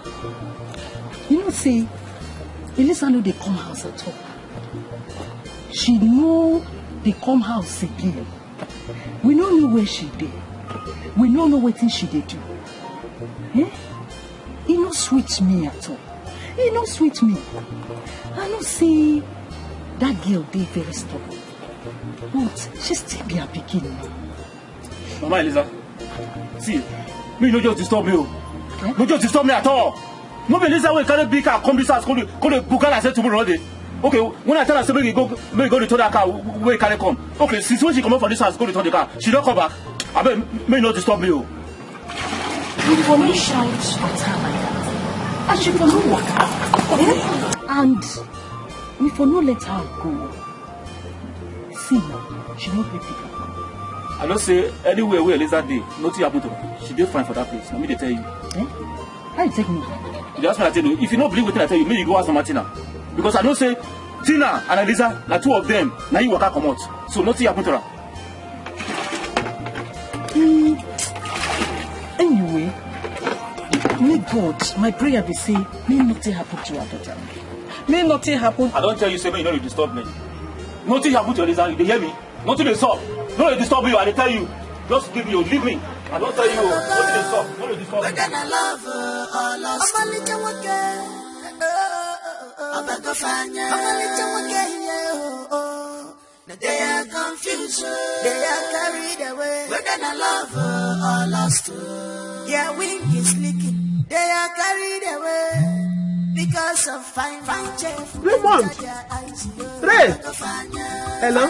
You know say Eliza no dey come house at all. She no dey come house again. We no know where she dey. We no know wetin she dey do. Eh? E no sweet me at all. E no sweet me. I know say that girl dey very stubborn. But she still be her pikin now. Mama Eliza, see, me no just disturb me o. No just disturb me at all. No be Eliza wey carry big car come this house, come dey come dey buga like say tomorrow no dey. Okay, when I tell her say make you go make you go return that car wey you carry come. Okay, since when she comot for this house go return the car, she don come back. Abeg, make you no disturb me o. We for no shout at her like that. And she for no waka. Eh? And we for no let her go. See now, she no gree pick am. I know say anywhere wey Eliza dey, nothing happen to her. She dey fine for that place. Na me dey tell you. Eh? How you take me? You dey ask me, I tell you. If you no believe wetin I tell you, make you go ask Mama Tina. Because I know say Tina and Eliza na two of them. Na you waka comot. So nothing happen to her. Mm. Anyway, may God, my prayer be say, may nothing happen to our daughter. May nothing happen. I don tell you say make you no dey disturb me. Nothing happen to Eliza, you dey hear me? Nothing dey sup. No dey disturb you, I dey tell you. Just leave me o, leave me. I don tell you o, nothing dey sup. No dey disturb me. Whether na love uh, or lust. Ọmalịcha nwoke. Ọmalịcha nwoke ihe. They are confused. They are carried away. Whether na love uh, or lust. Their wing is leaking. They are carried away because of fine, fine chef. Raymond! Ray! Hello?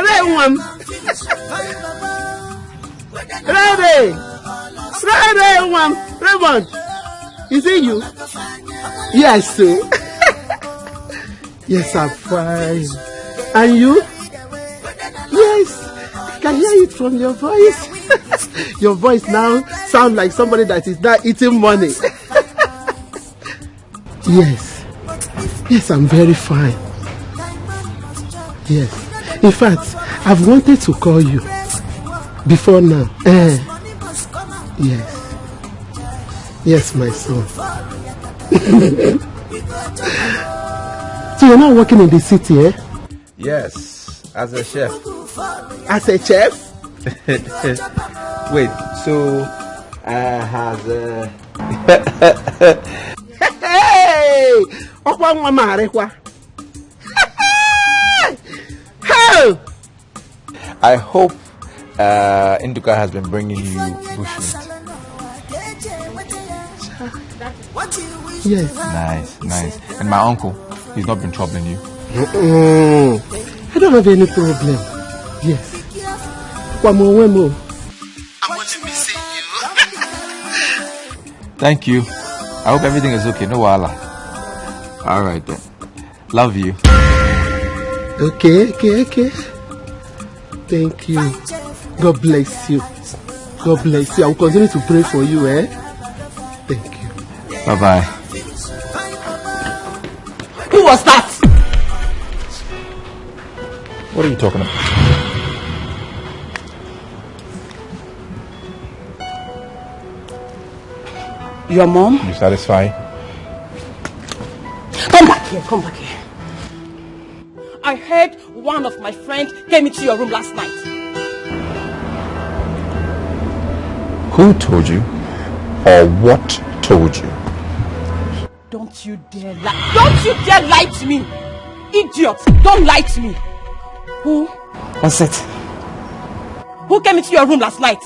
Ray, one. Ray, Ray! Ray, Ray, one. Raymond! Is it you? Yes, sir. Yes, I'm fine. And you? Yes, I can hear it from your voice. Your voice now sounds like somebody that is not eating money. Yes, yes, I'm very fine. Yes, in fact, I've wanted to call you before now. Eh, yes, yes, my son. So you're not working in the city, eh? Yes, as a chef. As a chef? Wait, so uh, has uh, Hey! Ọkwa nwa m arịkwa. Hey! I hope uh, Nduka has been bringing you bushmeat. Yes. Nice, nice. And my uncle, he's not been troubling you? Mm-mm. I don't have any problem. Yes. Kwamo Wemo. Thank you. I hope everything is okay. No wahala. All right then. Love you. Okay, okay, okay. Thank you. God bless you. God bless you. I will continue to pray for you, eh? Thank you. Bye bye. Who was that? What are you talking about? Your mom? You satisfied? Come back here, come back here. I heard one of my friends came into your room last night. Who told you? Or what told you? Don't you dare lie. Don't you dare lie to me. Idiot, don't lie to me. Who was it? Who came into your room last night?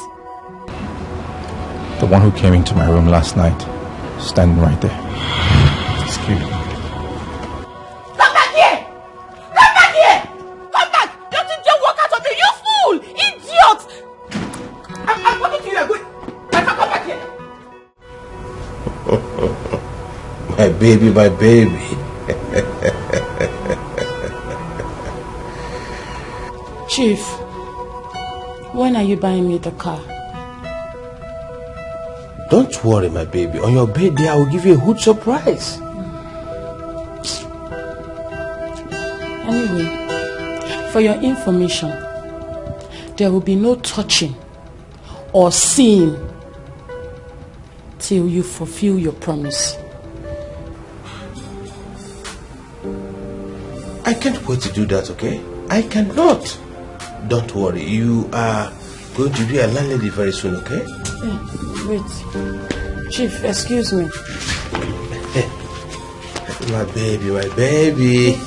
The one who came into my room last night, standing right there. Excuse me. Come back here! Come back here! Come back! Don't you dare walk out on me, you fool! Idiot! I'm, I'm talking to you, you're going. My friend, come back here! My baby, my baby. Chief, when are you buying me the car? Don't worry, my baby. On your birthday, I will give you a huge surprise. Anyway, for your information, there will be no touching or seeing till you fulfill your promise. I can't wait to do that, okay? I cannot. Don't worry, you are going to be a landlady very soon, okay? Eh, wait. Chief, excuse me. My baby, my baby.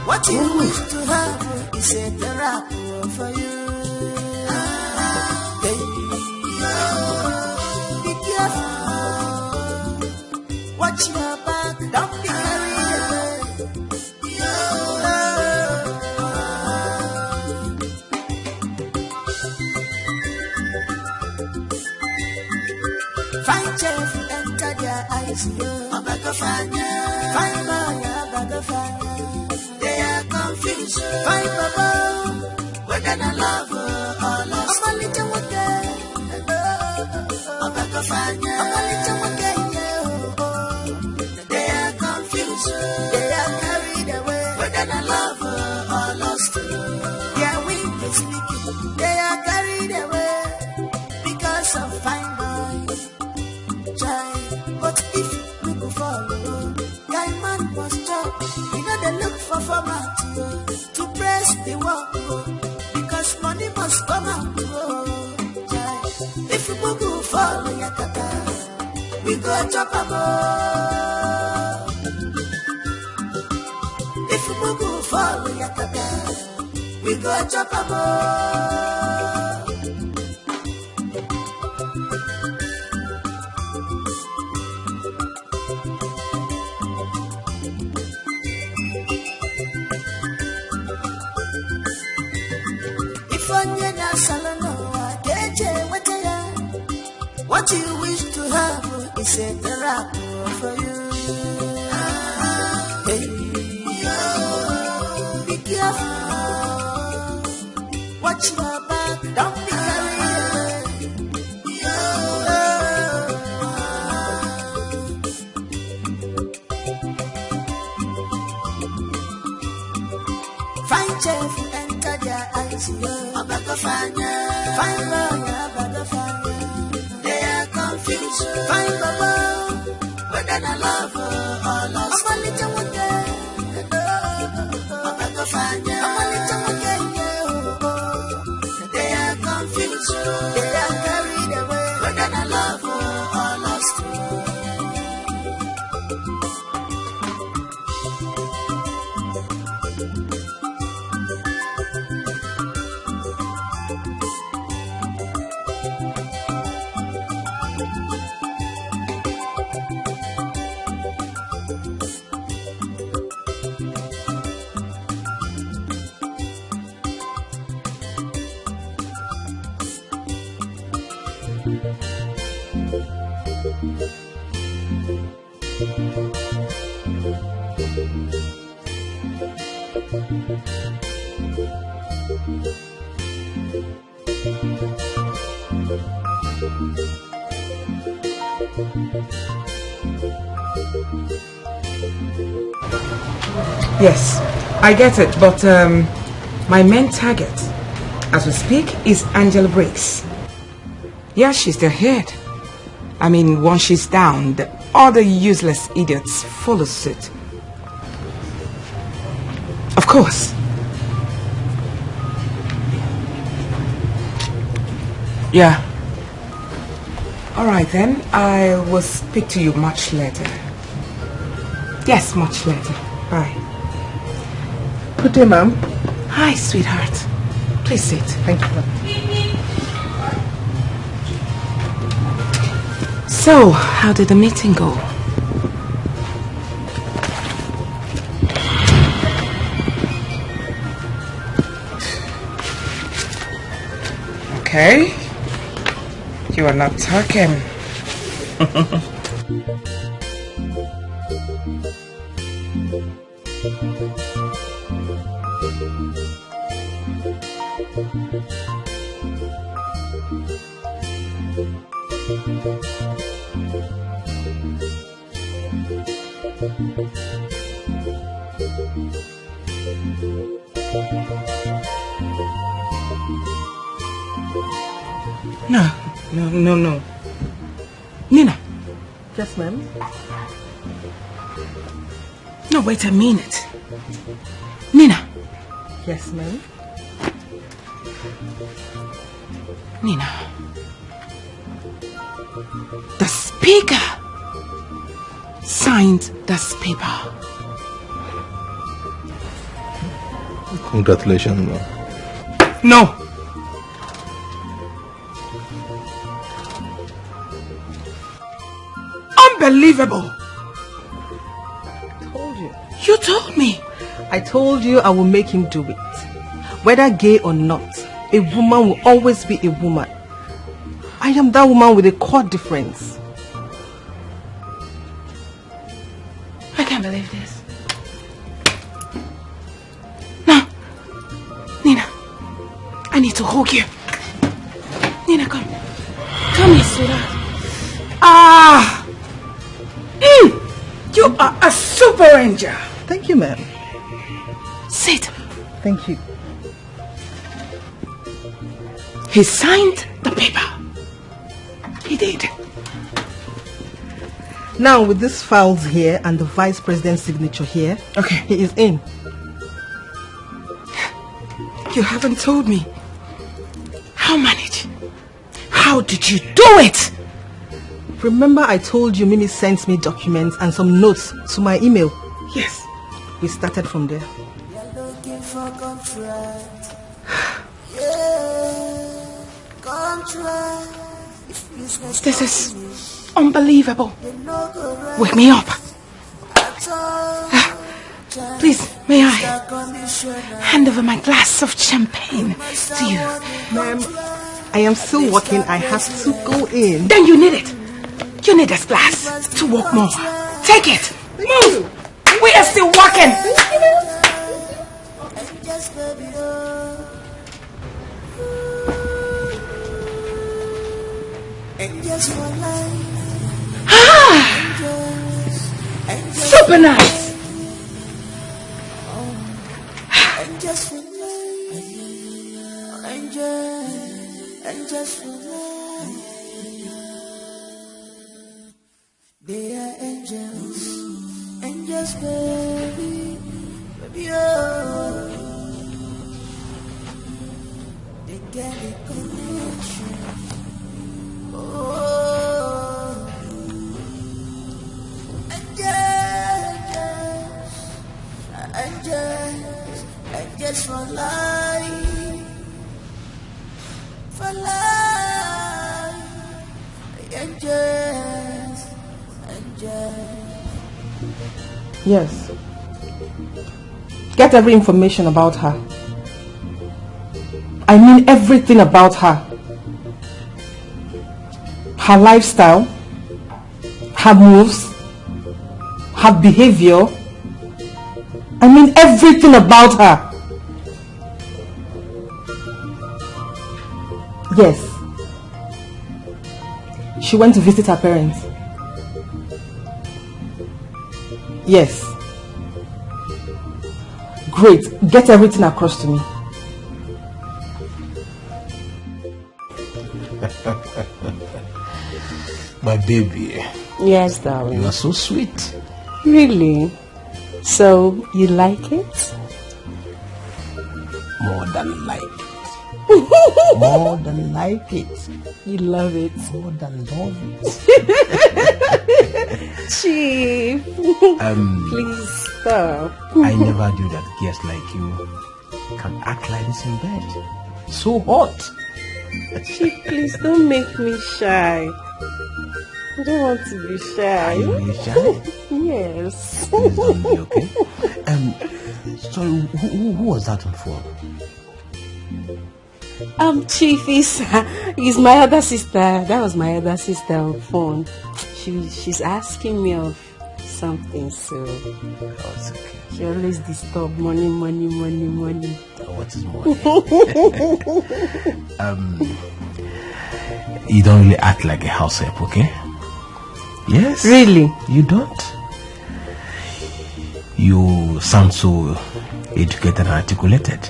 What you wish to have is a therapy for you. Hey. Be careful. Watch your back. Don't be carried away. Fine chef enter their eyes, yo. Obago fanya. Fine boy, obago fanya. They are confused. Fine baba, whether na love or lust. Ọmọ little one day. Obago fanya. Ọmọ little one day, yeah, oh, oh. They are confused. They are carried away. Whether na love or lust. Their wings is speaking. They are carried away because of fine boys. Chai, but if you go follow, guy man must chop. We know they look for format, oh, to press the work, oh, because money must come out, oh. Chai, if you go follow Yakata, we go chop am, oh. If you go follow Yakata, we go chop am, oh. If onye na-asalụ n'ụwa ka eji enweta ya, what you wish to have is a therapy for you. Hey, be careful. Watch your back, don't be carried away. Fine chef enter their eyes, yo. Obago fanya. Fine boy, obago fanya. They are confused. Fine baba, whether na love or lust. Ọmọ little one day. Obago fanya. Ọmọ little one day, yeah, oh, oh. They are confused. They are carried away. Whether na love or lust. Yes, I get it, but um, my main target as we speak is Angela Briggs. Yeah, she's the head. I mean, once she's down, the other useless idiots follow suit. Of course. Yeah. All right then. I will speak to you much later. Yes, much later. Bye. Good day, ma'am. Hi, sweetheart. Please sit. Thank you, ma'am. So, how did the meeting go? Okay. You are not talking. No, no, no, no. Nina. Yes, ma'am. No, wait a minute. Nina. Yes, ma'am. Nina. The speaker signed this paper. Congratulations, ma'am. No. Unbelievable. I told you. You told me. I told you I will make him do it. Whether gay or not, a woman will always be a woman. I am that woman with a core difference. I can't believe this. No. Nina, I need to hug you. Nina, come. Come here, sweetheart. Ah! Mm! You are a super angel. Thank you, ma'am. Sit. Thank you. He signed the paper. He did. Now, with these files here and the vice president's signature here, okay, he is in. You haven't told me. How manage? How did you do it? Remember I told you Mimi sent me documents and some notes to my email? Yes. We started from there. You're looking for contract. Yeah, contract. This is unbelievable. Wake me up. Ah, please, may I hand over my glass of champagne to you? Ma'am, I am still working. I have to go in. Then you need it. You need this glass to work more. Take it. Move. We are still working. Angels for life. Ah! Angels, angels. Super nice. Angels for life. Angels, angels for life. They are angels, angels, baby, baby, oh. They get a connection. Oh, angels, angels, angels for life, for life. Angels, angels. Yes. Get every information about her. I mean everything about her. Her lifestyle, her moves, her behavior. I mean, everything about her. Yes. She went to visit her parents. Yes. Great. Get everything across to me. My baby, Yes, darling. You are so sweet. Really? So, you like it? More than like it. More than like it. You love it. More than love it. Chief, Um, please stop. I never knew that girls like you can act like this in bed. So hot. Chief, please don't make me shy. I don't want to be Are shy. You really shy? Yes. Please don't be, okay? Um, sorry, who, who, who was that on phone? Um, Chief is is my other sister. That was my other sister on phone. She she's asking me of something, so Oh, it's okay. She always disturb money, money, money, money. What is money? Um, you don't really act like a house help, okay? Yes. Really? You don't. You sound so educated and articulated.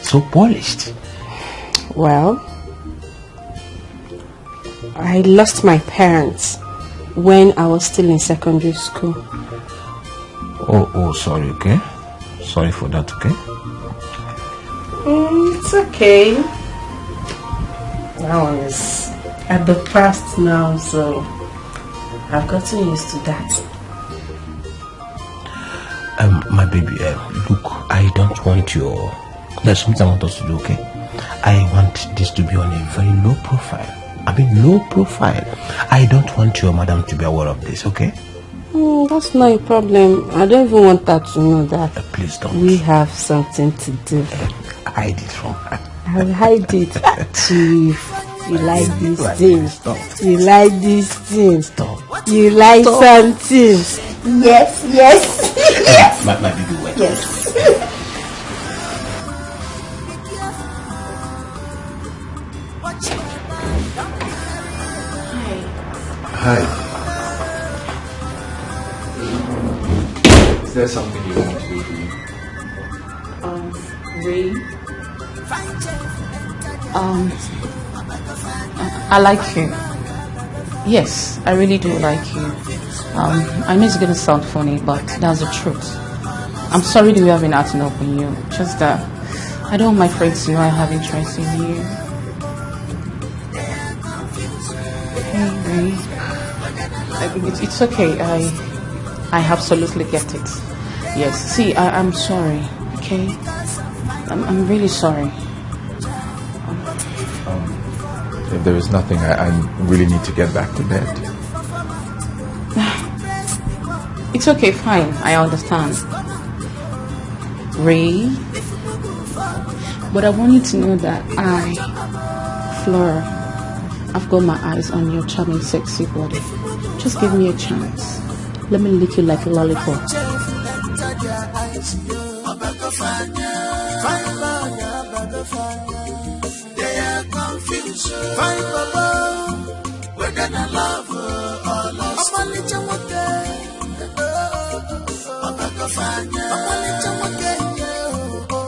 So polished. Well, I lost my parents when I was still in secondary school. Oh, oh, sorry, okay? Sorry for that, okay? Mm, it's okay. That one is at the past now, so I've gotten used to that. Um, my baby, uh, look, I don't want your. There's something I want us to do, okay? I want this to be on a very low profile. I mean, low profile. I don't want your madam to be aware of this, okay? Mm, that's not a problem. I don't even want her to know that. Uh, please don't. We have something to do. Hide it from her. I will hide it. Chief, you like these Right, things. stop. You like these things. Stop. You like something. Yes, yes. My, my baby, wait. Yes. Hi. Is there something you want me to do for you? Um, Ray. Um, I like you. Yes, I really do like you. Um, I know it's gonna sound funny, but that's the truth. I'm sorry the way I've been acting up on you. Just that I don't want my friends to know I have interest in you. Hey, Ray. I- It's, it's okay. I I absolutely get it. Yes. See, I, I'm sorry. Okay. I'm, I'm really sorry. Um, if there is nothing, I, I really need to get back to bed. It's okay, fine, I understand. Ray? But I want you to know that I, Flora, I've got my eyes on your charming, sexy body. Just give me a chance. Let me lick you like a lollipop. They are confused. Fine, Baba. Whether na love or lust. Ọmalịcha nwoke. Ọbakọfanya. Ọmalịcha nwoke, yeah, oh, oh.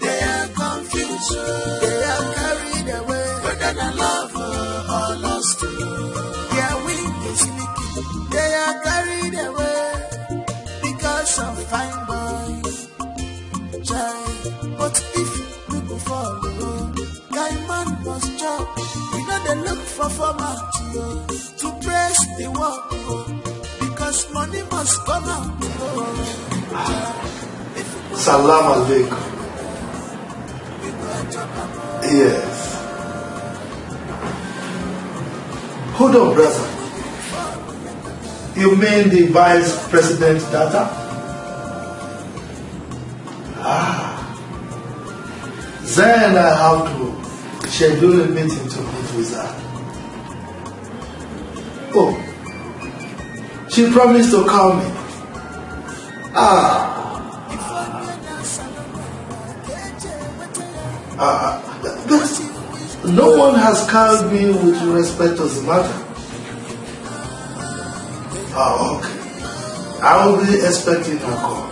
They are confused. They are carried away. Whether na love or lust. Their wing is leaking. They are carried away because of fine boy. Chai, but if we go follow, guy man must chop. We know they look for format, yo, to praise the work, yo, because money must come out, yo. Salam alaikum. Yes. Hold on, brother. You mean the vice president's daughter? Ah. Then I have to Schedule a meeting to meet with her. Oh, she promised to call me. Ah. Ah, but no one has called me with respect to the matter. Ah, okay. I will be expecting a call.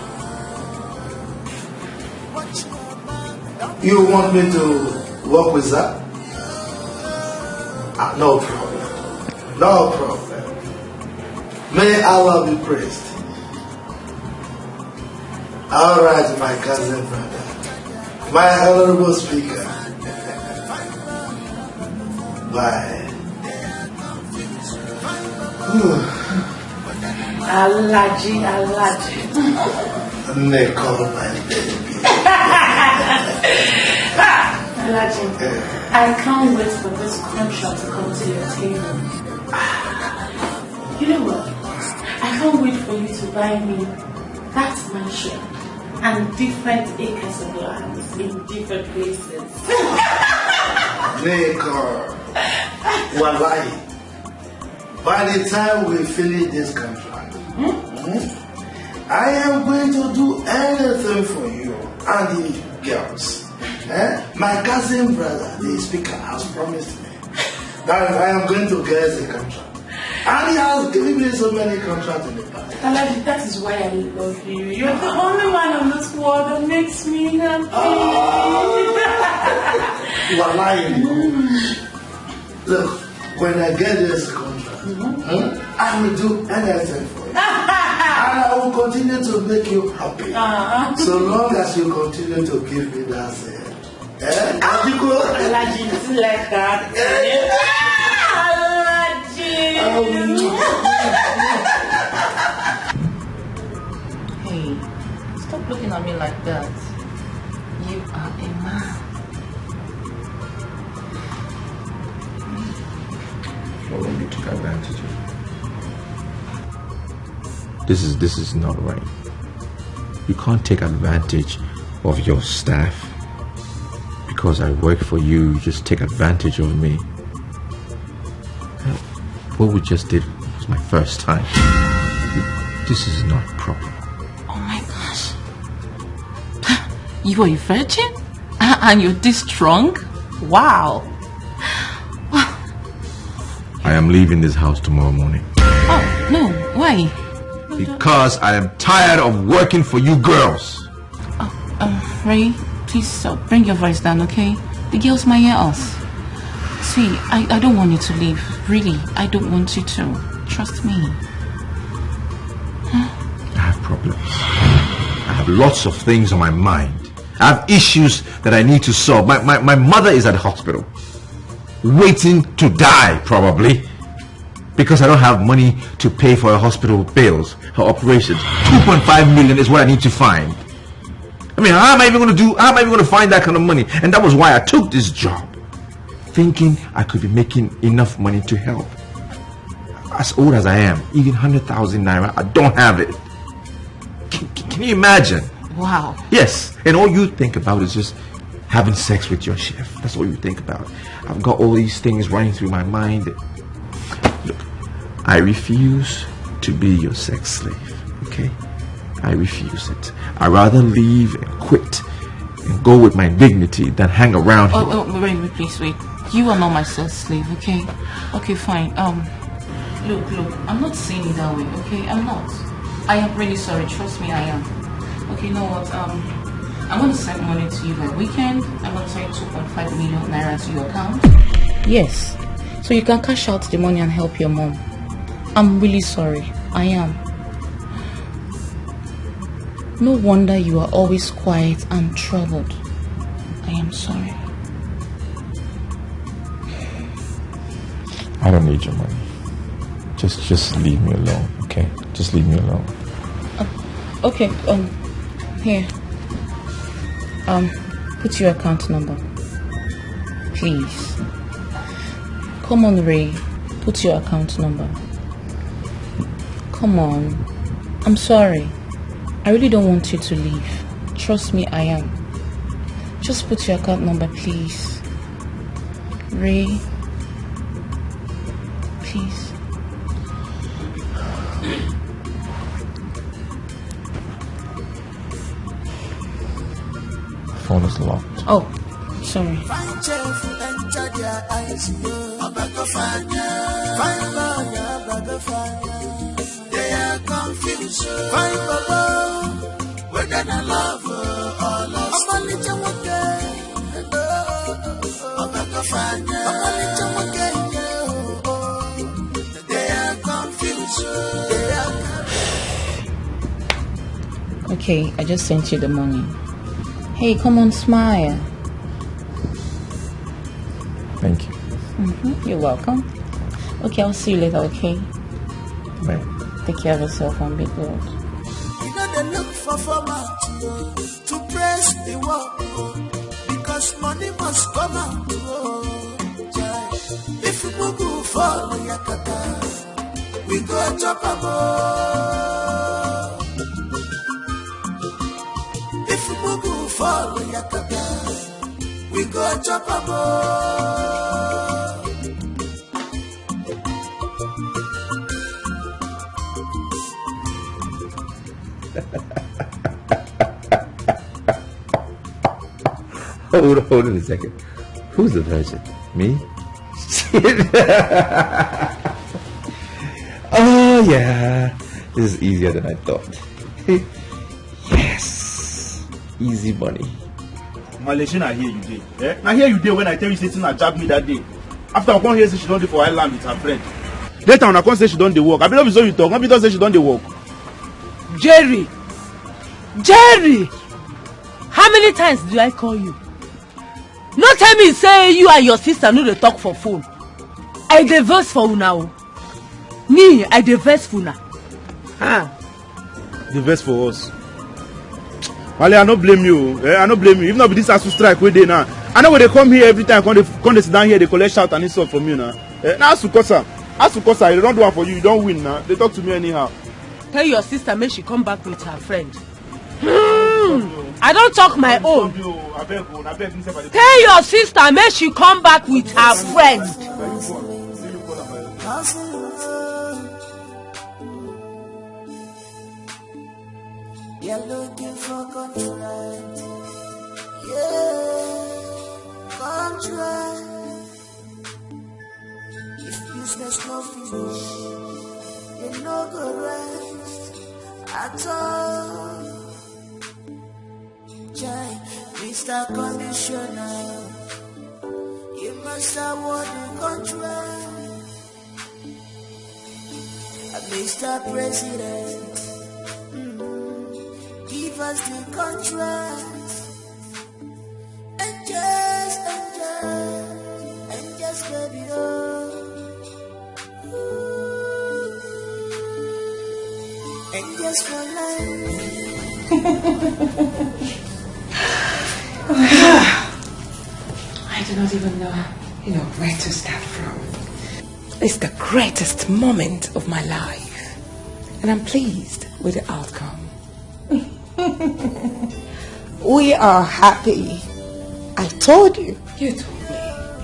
You want me to work with that? Ah, no problem. No problem. May Allah be praised. All right, my cousin brother, my honorable speaker. Bye. Alaji, Alaji. They call my baby. Alaji, I can't wait for this contract to come to your table. You know what? I can't wait for you to buy me that mansion and different acres of land in different places. They call. Wallahi. By the time we finish this contract, hmm, I am going to do anything for you and the girls. Eh? My cousin brother, the speaker, has promised me that I am going to get the contract. And he has given me so many contracts in the past. Alaji, that is why I love you. You're the only man on this world that makes me happy. Wallahi. Look, when I get this contract, hmm, I will do anything for you. And I will continue to make you happy. So long as you continue to give me that, uh, eh? What you call it? Alaji, you like that? Alaji. Hey, stop looking at me like that. You are a man. Well, you took advantage of. This is this is not right. You can't take advantage of your staff because I work for you. You just take advantage of me. What we just did was my first time. This is not proper. Oh my gosh. You are a virgin? A- And you're this strong? Wow. I am leaving this house tomorrow morning Oh, no. Why? because I am tired of working for you girls. Uh, Ray, please uh, bring your voice down, okay? The girls might hear us. See, I, I don't want you to leave. Really, I don't want you to. Trust me. I have problems. I have lots of things on my mind. I have issues that I need to solve. My, my, my mother is at the hospital, waiting to die, probably, because I don't have money to pay for her hospital bills, her operations. two point five million is what I need to find. I mean, how am I even going to do? How am I even going to find that kind of money? And that was why I took this job, thinking I could be making enough money to help. As old as I am, even hundred thousand naira, I don't have it. Can, can, can you imagine? Wow. Yes, and all you think about is just having sex with your chef. That's all you think about. I've got all these things running through my mind. Look, I refuse to be your sex slave, okay? I refuse it. I'd rather leave and quit and go with my dignity than hang around here. Oh, oh, wait, wait, please wait. You are not my sex slave, okay? Okay, fine. Um, look, look. I'm not saying it that way, okay? I'm not. I am really sorry. Trust me, I am. Okay, you know what? Um, I'm gonna send money to you by weekend. I'm gonna send two point five million naira to your account. Yes. So you can cash out the money and help your mom. I'm really sorry. I am. No wonder you are always quiet and troubled. I am sorry. I don't need your money. Just, just leave me alone, okay? Just leave me alone. Okay, um, here. Um, put your account number. Please. Come on, Ray. Put your account number. Come on. I'm sorry. I really don't want you to leave. Trust me, I am. Just put your account number, please. Ray, please. Phone is locked. Oh, sorry. Fine chef, enter their eyes, yo. Obago fine, yeah. Fine boy, yeah, Obago fine, yeah. They are confused, yo. Fine baba, whether na love, oh, or lust. Ọmọlẹ́jọ́ wọn kẹ́. Obago fine, yeah. Ọmọlẹ́jọ́ wọn kẹ́, yeah, oh, oh. They are confused, yo. They are Okay, I just sent you the money. Hey, come on, smile. Thank you. Mm-hmm, you're welcome. Okay, I'll see you later, okay? Bye. Take care of yourself and be good. We no dey look for format, oh, to praise the work, oh, because money must come out, oh. Chai. If mugu fall, yakata, we go chop am, oh. If mugu fall, yakata, we go chop am, oh. Hold, hold on a second. Who's the virgin? Me? Oh, yeah. This is easier than I thought. Yes. Easy money. Malaysia, na here you dey. Eh? Na here you dey when I tell you say Tina jab me that day. After I come here, say she don dey for island with her friend. Later, una come say she don dey work. Abi no be so you talk? No be talk say she don dey work. Jerry! Jerry! How many times do I call you? No tell me say you and your sister no dey talk for phone. I dey vex for una o. Me, I dey vex for una. Ah, dey vex for us. Wale, I no blame you. Eh, I no blame you. If not be this asu strike wey dey now, I no go dey come here every time, come dey, come dey sit down here, dey collect shout and insult from you now. Eh, na asu cause am. Asu cause am. They don do am for you. You don win now. They talk to me anyhow. Tell your sister make she come back with her friend. Hmm. I don talk my own. Tell your sister make she come back with her friend. You're looking for contract. Yeah, contract. If business no finish, you no go rest at all. Chai, Mister Commissioner, you must award the contract. Mister President, mm, give us the contract. Angels, angels, angels, baby, oh. Ooh. Angels for life. I do not even know, you know, where to start from. It's the greatest moment of my life, and I'm pleased with the outcome. We are happy. I told you. You told me.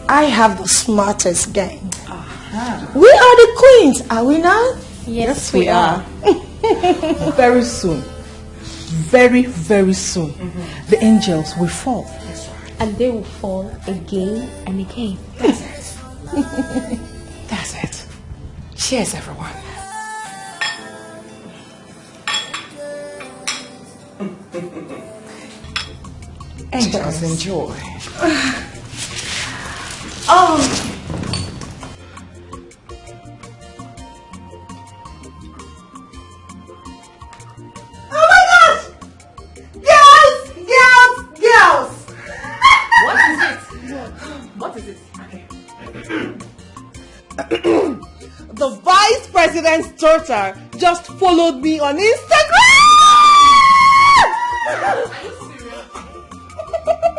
I have the smartest gang. Aha. We are the queens, are we not? Yes, we are. Very soon, very, very soon, the angels will fall. And they will fall again and again. That's it. That's it. Cheers, everyone. Angels, enjoy. Oh. Oh my gosh! Girls! Girls! Girls! What is it? What is it? Okay. The vice president's daughter just followed me on Instagram!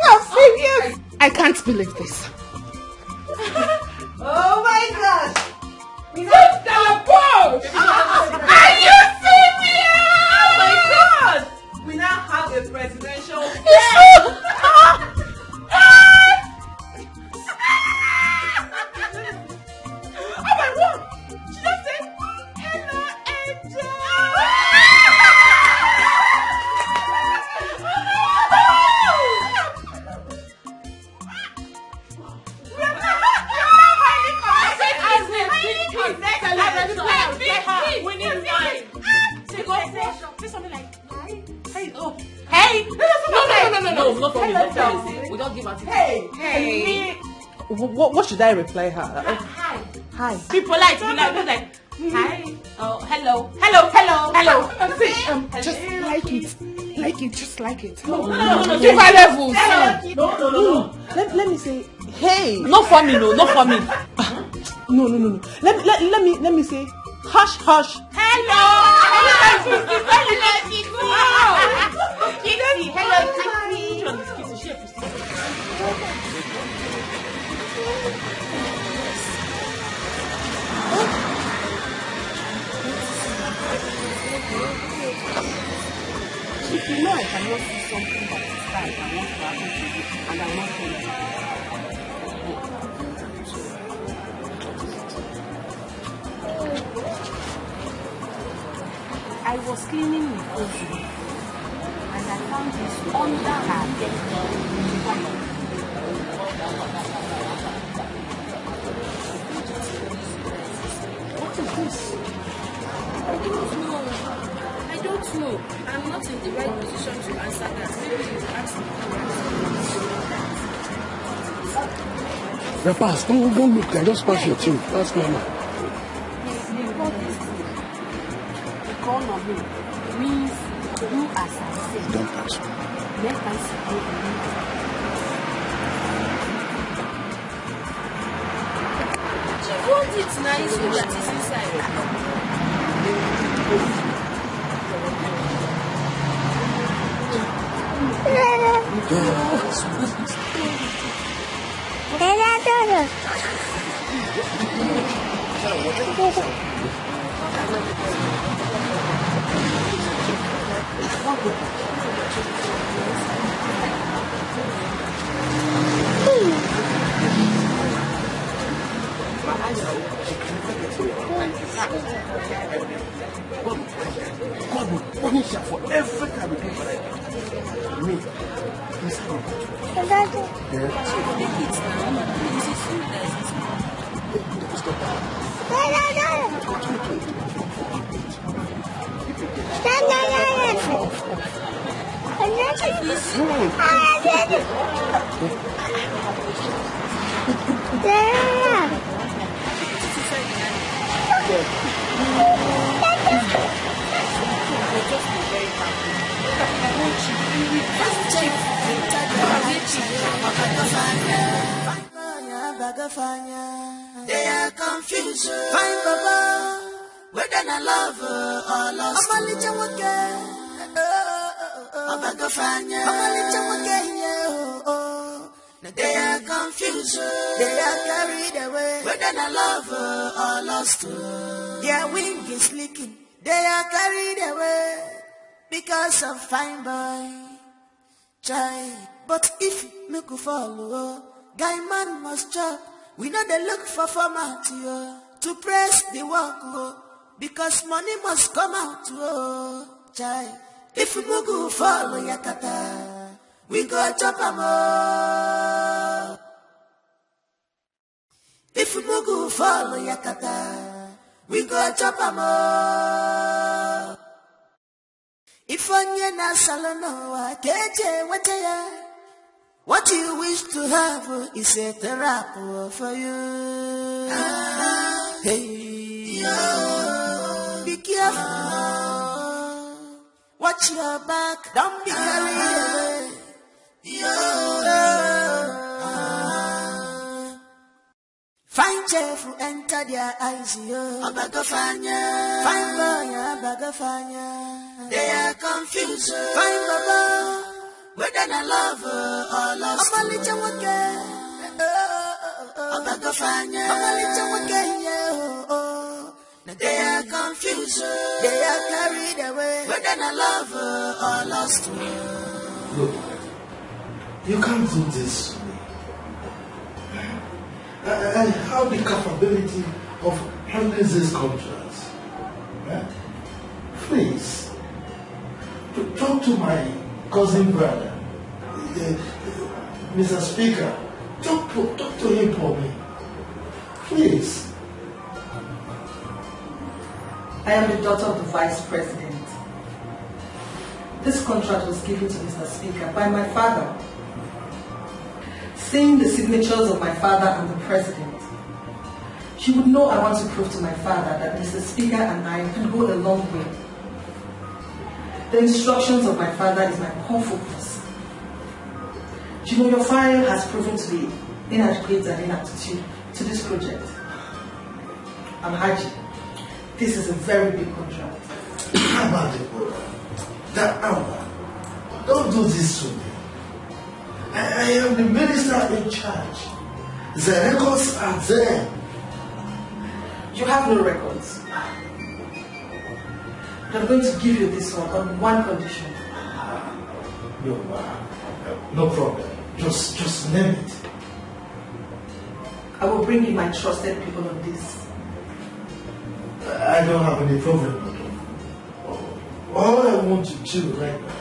I'm serious. I can't believe this. Oh my gosh! Put the post! Are you serious? Oh my God! We now have a presidential. It's true. Ah! Ah! Hey, hey. What, what should I reply her? Hi. Hi. Be polite. Be like, like, hi. Oh, hello. Hello. Hello. Hello. See, um, just like it. Like it. Just like it. No, no, no, no, no. Give her levels. No, no, no, no. Let, let me say, hey. Not for me, no. Not for me. No, no, no, no. Let, let, let me, let me say, hush, hush. Hello. Hello, Kiki. Hello, Kiki. If you know I cannot see something that is bad, I want to happen to you, and I want to. I was cleaning my clothes and I found this under her bed. What is this? I don't know. I don't know. I'm not in the right position to answer that. Maybe you ask me. Yeah, pass. Don't, don't look there. Just pass your thing. Ask mama. He, he brought this thing. He called on me. Means do as I say. Don't pass. Let us go. She fold it now. It's good that it's inside. God will punish her for everything I will do for her. Me, inside of that. Yeah. Take it now. This is you that is. Stop that. They are confused. Fine, Baba. Whether na love, uh, or lost. Ọmalịcha nwoke. Ọbagofanya. Ọmalịcha nwoke, yeah, oh, oh. They are confused. They are carried away. Whether na love, uh, or lost. Their wing is leaking. They are carried away because of fine boy. Chai, but if make we fall, oh, guy man must chop. We know they look for format, oh, to press the work, oh, because money must come out, oh. Chai, if we go fall, yakata, we go chop am, oh. If we go fall, yakata, we go chop am, oh. If onye na-asalụ n'ụwa ka eji enweta ya, what you wish to have is a trap for you. Hey, yo. Be careful. Watch your back. Don't be carried away. Yo. Fine chef enter their eyes, yo. Abagofanya. Fine boy, Abagofanya. They are confused. Fine baba. Whether na love, uh, or lost. Ọmalịcha nwoke. Abagofanya. Ọmalịcha nwoke, yeah, oh, oh. They are confused. They are carried away. Whether na love, uh, or lost. Look, you can't do this to me. I, I have the capability of handling this contract. Eh? Please, t-, talk to my cousin brother, uh, Mister Speaker. Talk to, talk to him for me. Please. I am the daughter of the Vice President. This contract was given to Mister Speaker by my father. Seeing the signatures of my father and the president, you would know I want to prove to my father that Mister Speaker and I can go a long way. The instructions of my father is my core focus. You know, your file has proven to be inadequate and inaptitude to this project. Alhaji, this is a very big contract. Come on, Deborah. That hour. Don't do this to me. I, I am the minister in charge. The records are there. You have no records. But I'm going to give you this one on one condition. No, uh, no problem. Just, just name it. I will bring in my trusted people on this. I don't have any problem at all. All I want to do right now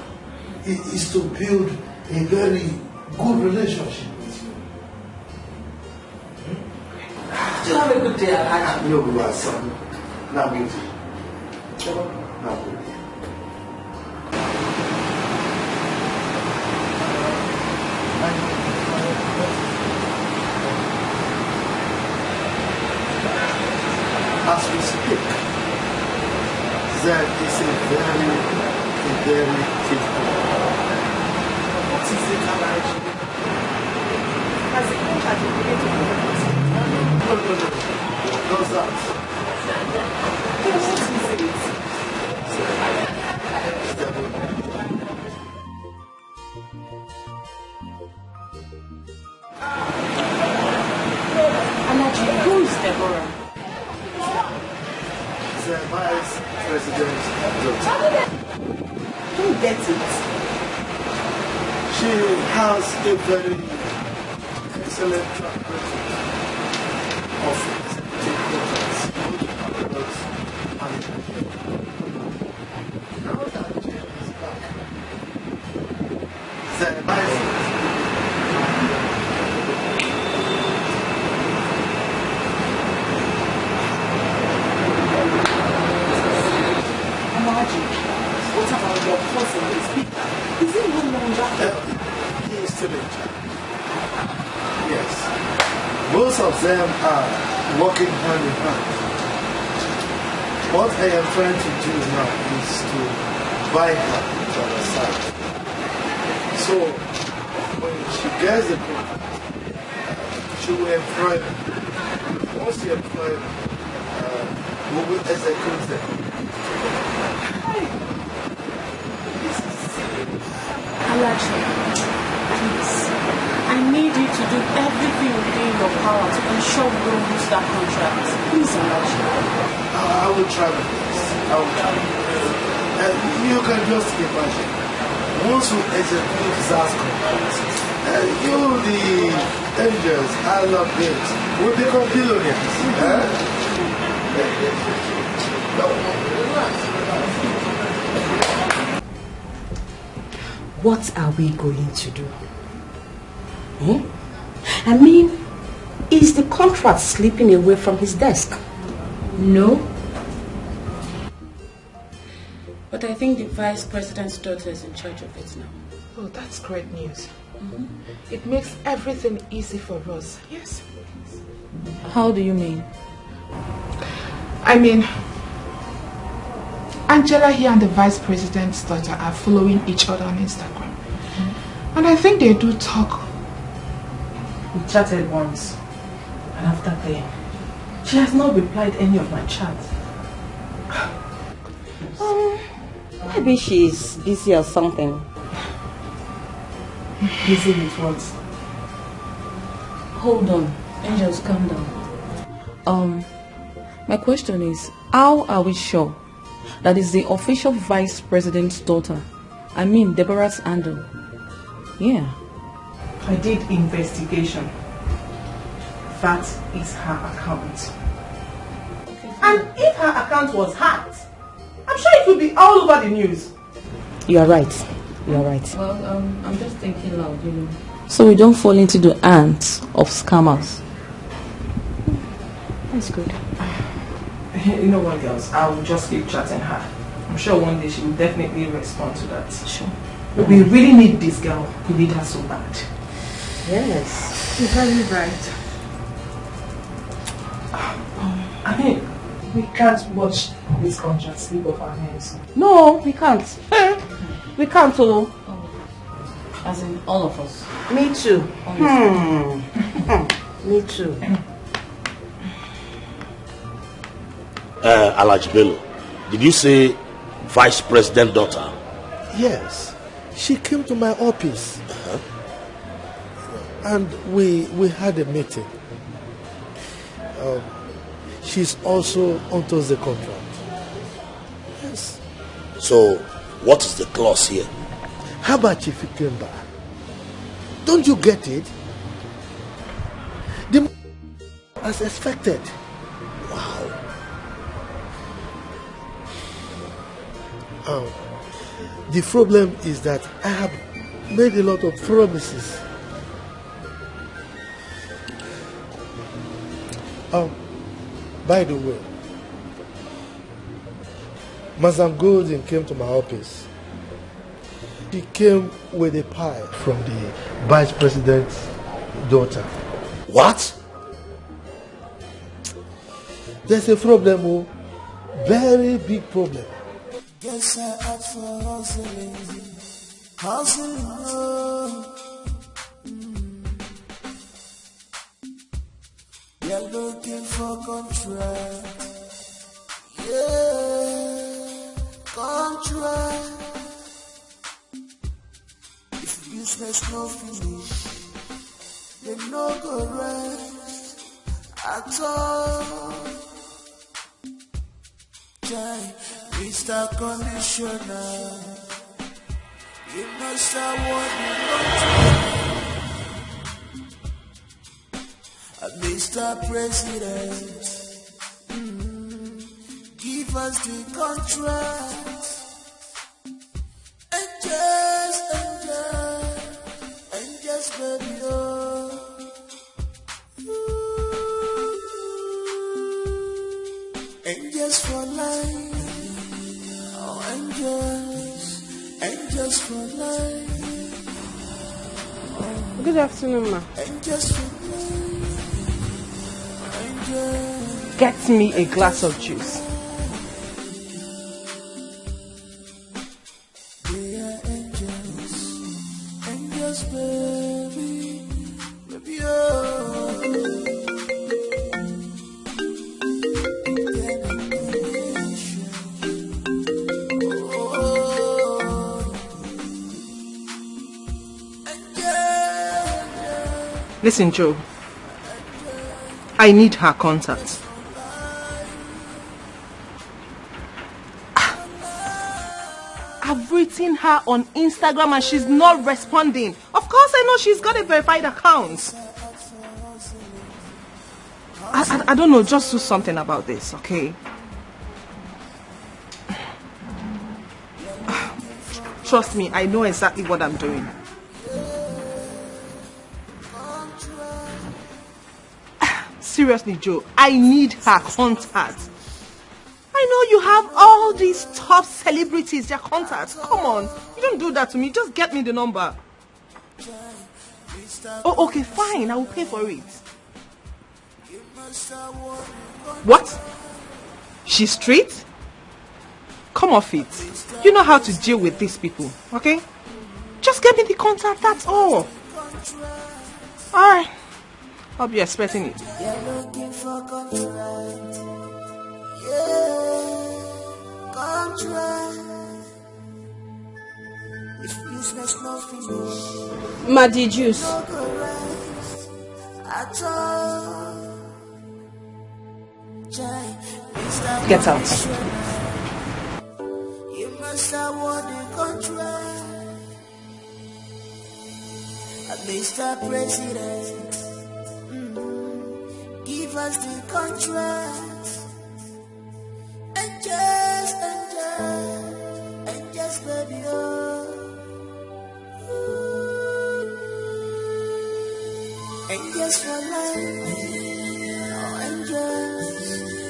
i- is to build a very good relationship with you. You have a good day, Alhaji. No, we are son. Now, beauty. Now, beauty. As we speak, there is a very, a very thick. What is it, Alhaji? Has the contract been paid to? No, no, no, no. What's that? What is it? Alhaji, who is Deborah? The vice president's daughter. Don't get it. She has a very excellent track record of executing contracts, both abroad and in Nigeria. Now that Jane is back, the vice Alhaji, what about your cousin, the speaker? Is he no longer? Uh, he is still in charge. Yes. Both of them are working hand in hand. What I am trying to do now is to buy her to our side. So, when she gets the contract, she will employ me. Once she employ me, uh, we will execute them. This is serious. Alhaji, please, I need you to do everything within your power to ensure we don't lose that contract. Please, Alhaji. I, I will try my best. I will try my best. Uh, you can just imagine. Once we execute that contract, uh, you, the angels, I love it. We become billionaires. Eh? No, relax, relax. What are we going to do? Hmm? I mean, is the contract slipping away from his desk? No. But I think the vice president's daughter is in charge of it now. Oh, that's great news. It makes everything easy for us. Yes. How do you mean? I mean, Angela here and the vice president's daughter are following each other on Instagram. And I think they do talk. We chatted once, and after then, she has not replied any of my chats. Um, maybe she's busy or something. Busy with what? Hold on. Angels, calm down. Um, my question is, how are we sure that is the official vice president's daughter? I mean, Deborah's handle. Yeah. I did investigation. That is her account. And if her account was hacked, I'm sure it would be all over the news. You are right. You are right. Well, um, I'm just thinking loud, you know. So we don't fall into the hands of scammers. That's good. You know what, girls? I will just keep chatting her. I'm sure one day she will definitely respond to that. Sure. We really need this girl. We need her so bad. Yes. She's very bright. I mean, we can't watch this contract slip off our hands. No, we can't. We can't, oh. As in all of us. Me too. Hmm. Hmm. Me too. Uh, Alhaji Bello, did you say vice president daughter? Yes, she came to my office, uh-huh, and we we had a meeting. Um, she's also onto the contract. Yes. So, what is the clause here? How about Chief Ikemba? Don't you get it? The as expected. Wow. Um, the problem is that I have made a lot of promises. Um, by the way, Madam Golden came to my office. She came with a pie from the vice president's daughter. What? There's a problem, oh, very big problem. Guess I asked for hustling, hustling. Oh. You're looking for contract, yeah, contract. If business no finish, they no go rest at all. Chai, Mister Commissioner, you must have what you want. Mister President, mm, give us the contract. Angels, angels, angels, baby, oh. Angels for life, oh, angels, angels for life. Good afternoon, ma. Angels for life, angels. Get me a glass of juice. Listen, Joe. I need her contact. I've written her on Instagram and she's not responding. Of course, I know she's got a verified account. I, I, I don't know, just do something about this, okay? Trust me, I know exactly what I'm doing. Seriously, Joe, I need her contact. I know you have all these top celebrities, their contacts. Come on, you don't do that to me. Just get me the number. Oh, okay, fine. I will pay for it. What? She's straight? Come off it. You know how to deal with these people, okay? Just get me the contact, that's all. Alright. I'll be expecting it. You're looking for contract. Yeah, contract. If business no finish, Madi juice. No go rest at all. Chai, Mister Get out. Commissioner, you must award the contract. Mister President, mm, give us the contract. Angels, angels, angels, baby, oh. Ooh. Angels for life, oh, angels,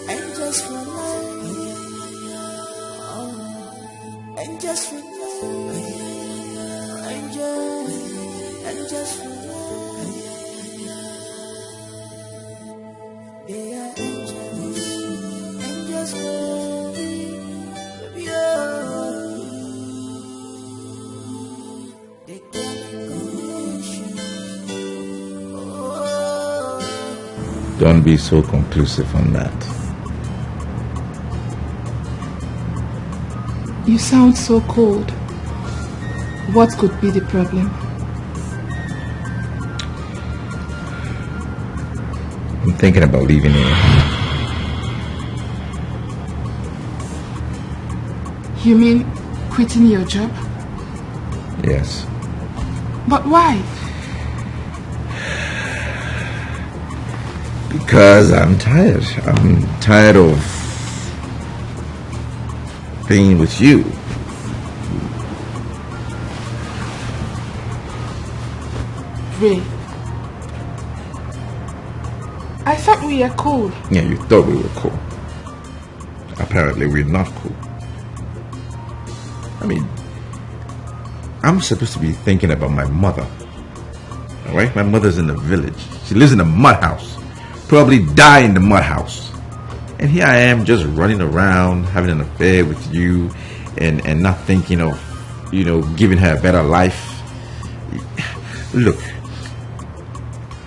angels for life, oh. Angels for life, angels, angels for life. Don't be so conclusive on that. You sound so cold. What could be the problem? I'm thinking about leaving here. You mean quitting your job? Yes. But why? Because I'm tired. I'm tired of being with you. Ray, I thought we were cool. Yeah, you thought we were cool. Apparently, we're not cool. I mean, I'm supposed to be thinking about my mother. All right? My mother's in the village. She lives in a mud house. Probably die in the mud house. And here I am just running around, having an affair with you, and, and not thinking of, you know, giving her a better life. Look,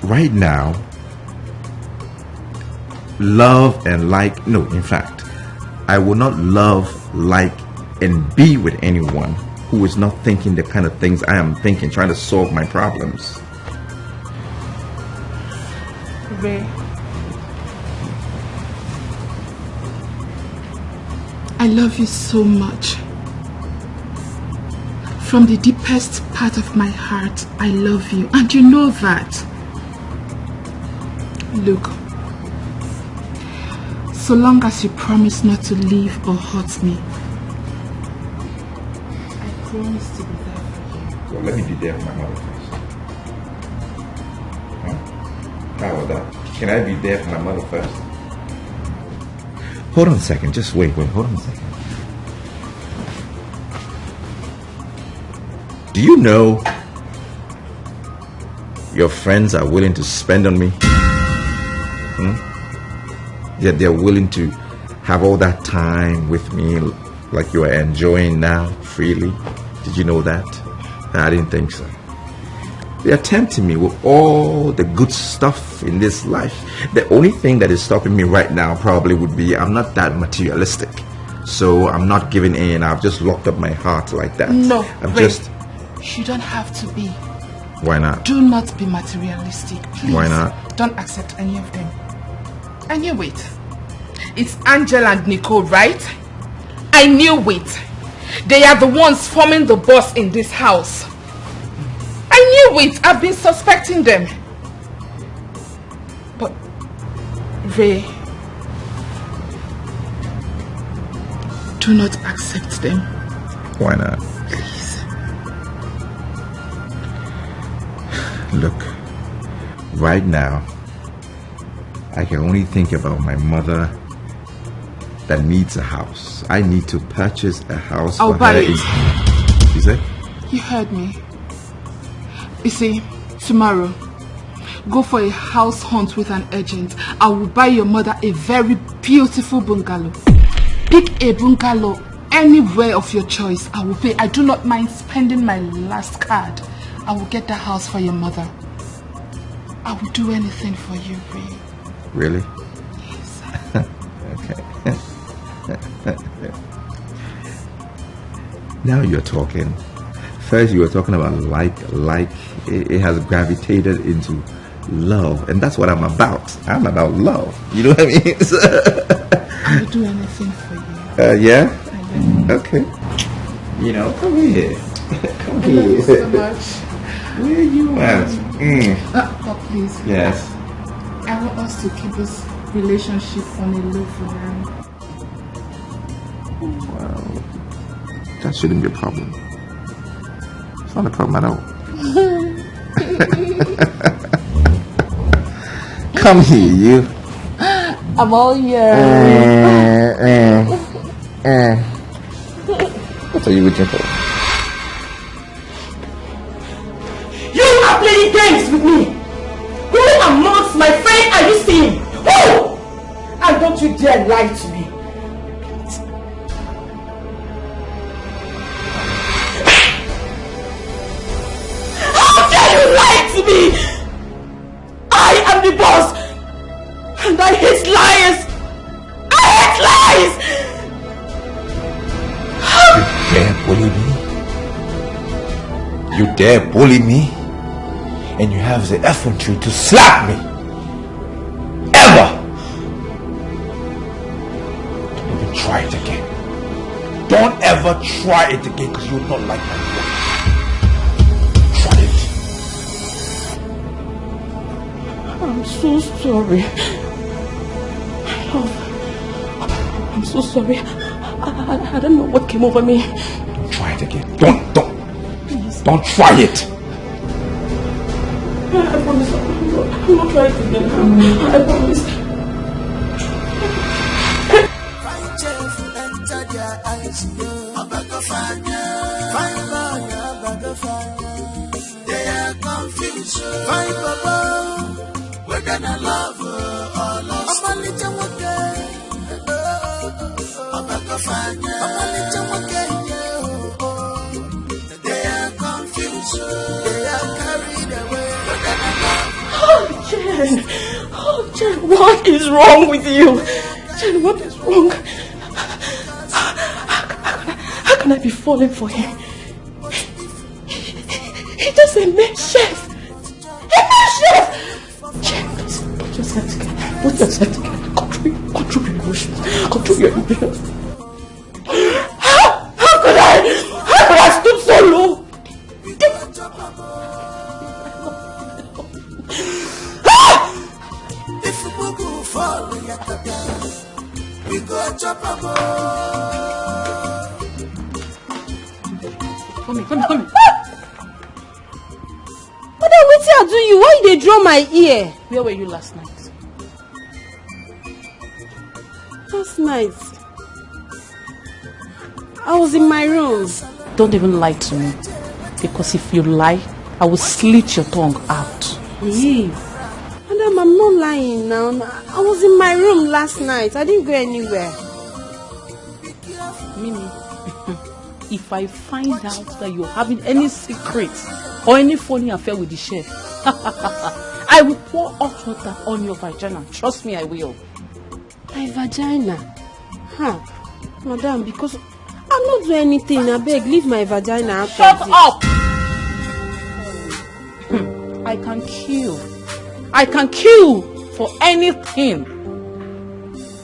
right now, love and like, no, in fact, I will not love, like, and be with anyone who is not thinking the kind of things I am thinking, trying to solve my problems. Ray, I love you so much. From the deepest part of my heart, I love you, and you know that. Look, so long as you promise not to leave or hurt me, I promise to be there for you. Well, let me be there for my mother first. Huh? How about that? Can I be there for my mother first? Hold on a second. Just wait, wait. Hold on a second. Do you know your friends are willing to spend on me? Hmm? Yet they're willing to have all that time with me like you are enjoying now freely. Did you know that? I didn't think so. They are tempting me with all the good stuff in this life. The only thing that is stopping me right now probably would be I'm not that materialistic. So I'm not giving in. I've just locked up my heart like that. No, I'm wait. Just You don't have to be. Why not? Do not be materialistic, please. Why not? Don't accept any of them. I knew it. It's Angel and Nicole, right? I knew it. They are the ones forming the boss in this house. I knew it. I've been suspecting them. But, Ray, do not accept them. Why not? Please. Look, right now, I can only think about my mother that needs a house. I need to purchase a house. I'll for buy her it. In- you said? You heard me. You see, tomorrow, go for a house hunt with an agent. I will buy your mother a very beautiful bungalow. Pick a bungalow anywhere of your choice. I will pay. I do not mind spending my last card. I will get that house for your mother. I will do anything for you, Ray. Really? Yes. Okay. Now you're talking. First, you were talking about like, like it, it has gravitated into love, and that's what I'm about. I'm about love. You know what I mean? So- I will do anything for you. Uh, yeah. I will. Okay. You know, come here. Come I love you here. So much. Where you at? Mm. Uh, but please, Yes. I want us to keep this relationship on a low for now. Wow. That shouldn't be a problem. It's not a problem at all. Come here, you. I'm all yours. Eh, eh, eh. What are you waiting for? You are playing games with me. Who amongst my friends are you seeing? Who? And don't you dare lie to me. How dare you lie to me? I am the boss. Dare bully me, and you have the effrontery to slap me. Ever! Don't even try it again. Don't ever try it again, because you will not like my work. Try it. I'm so sorry. My love, I'm so sorry. I, I, I don't know what came over me. Don't try it again. Don't, don't. Please. Don't try it. I promise I'm not, I'm not trying to get harm. I promise. Fine boy, whether na love or lust. Ọmalịcha nwoke, ọbaka fanya. Ọmalịcha nwoke, yeah, oh, oh. They are confused, they are carried away. Whether na love. Oh, Jen! Oh, Jen, what is wrong with you? Jen, what is wrong? How can I, how can I be falling for him? He just a mere chef. A mere chef! Jen, please, put yourself together. Put yourself together. Control, control your emotions. Control your emotions. How, how could I? How could I stoop so low? If Mugu fall, yakata, we go chop am. Come here, come here, come here. Madam, wetin I do you? Why you dey draw my ear? Where were you last night? Last night, I was in my room. Don't even lie to me. Because if you lie, I will slit your tongue out. Hey, madam, I'm not lying now. I was in my room last night. I didn't go anywhere. Mimi, if I find out that you're having any secret or any funny affair with the chef, I will pour hot water on your vagina. Trust me, I will. My vagina? Ha, madam, because I no do anything. Abeg, leave my vagina out Shut of this. Up! Hmm, I can kill. I can kill for anything.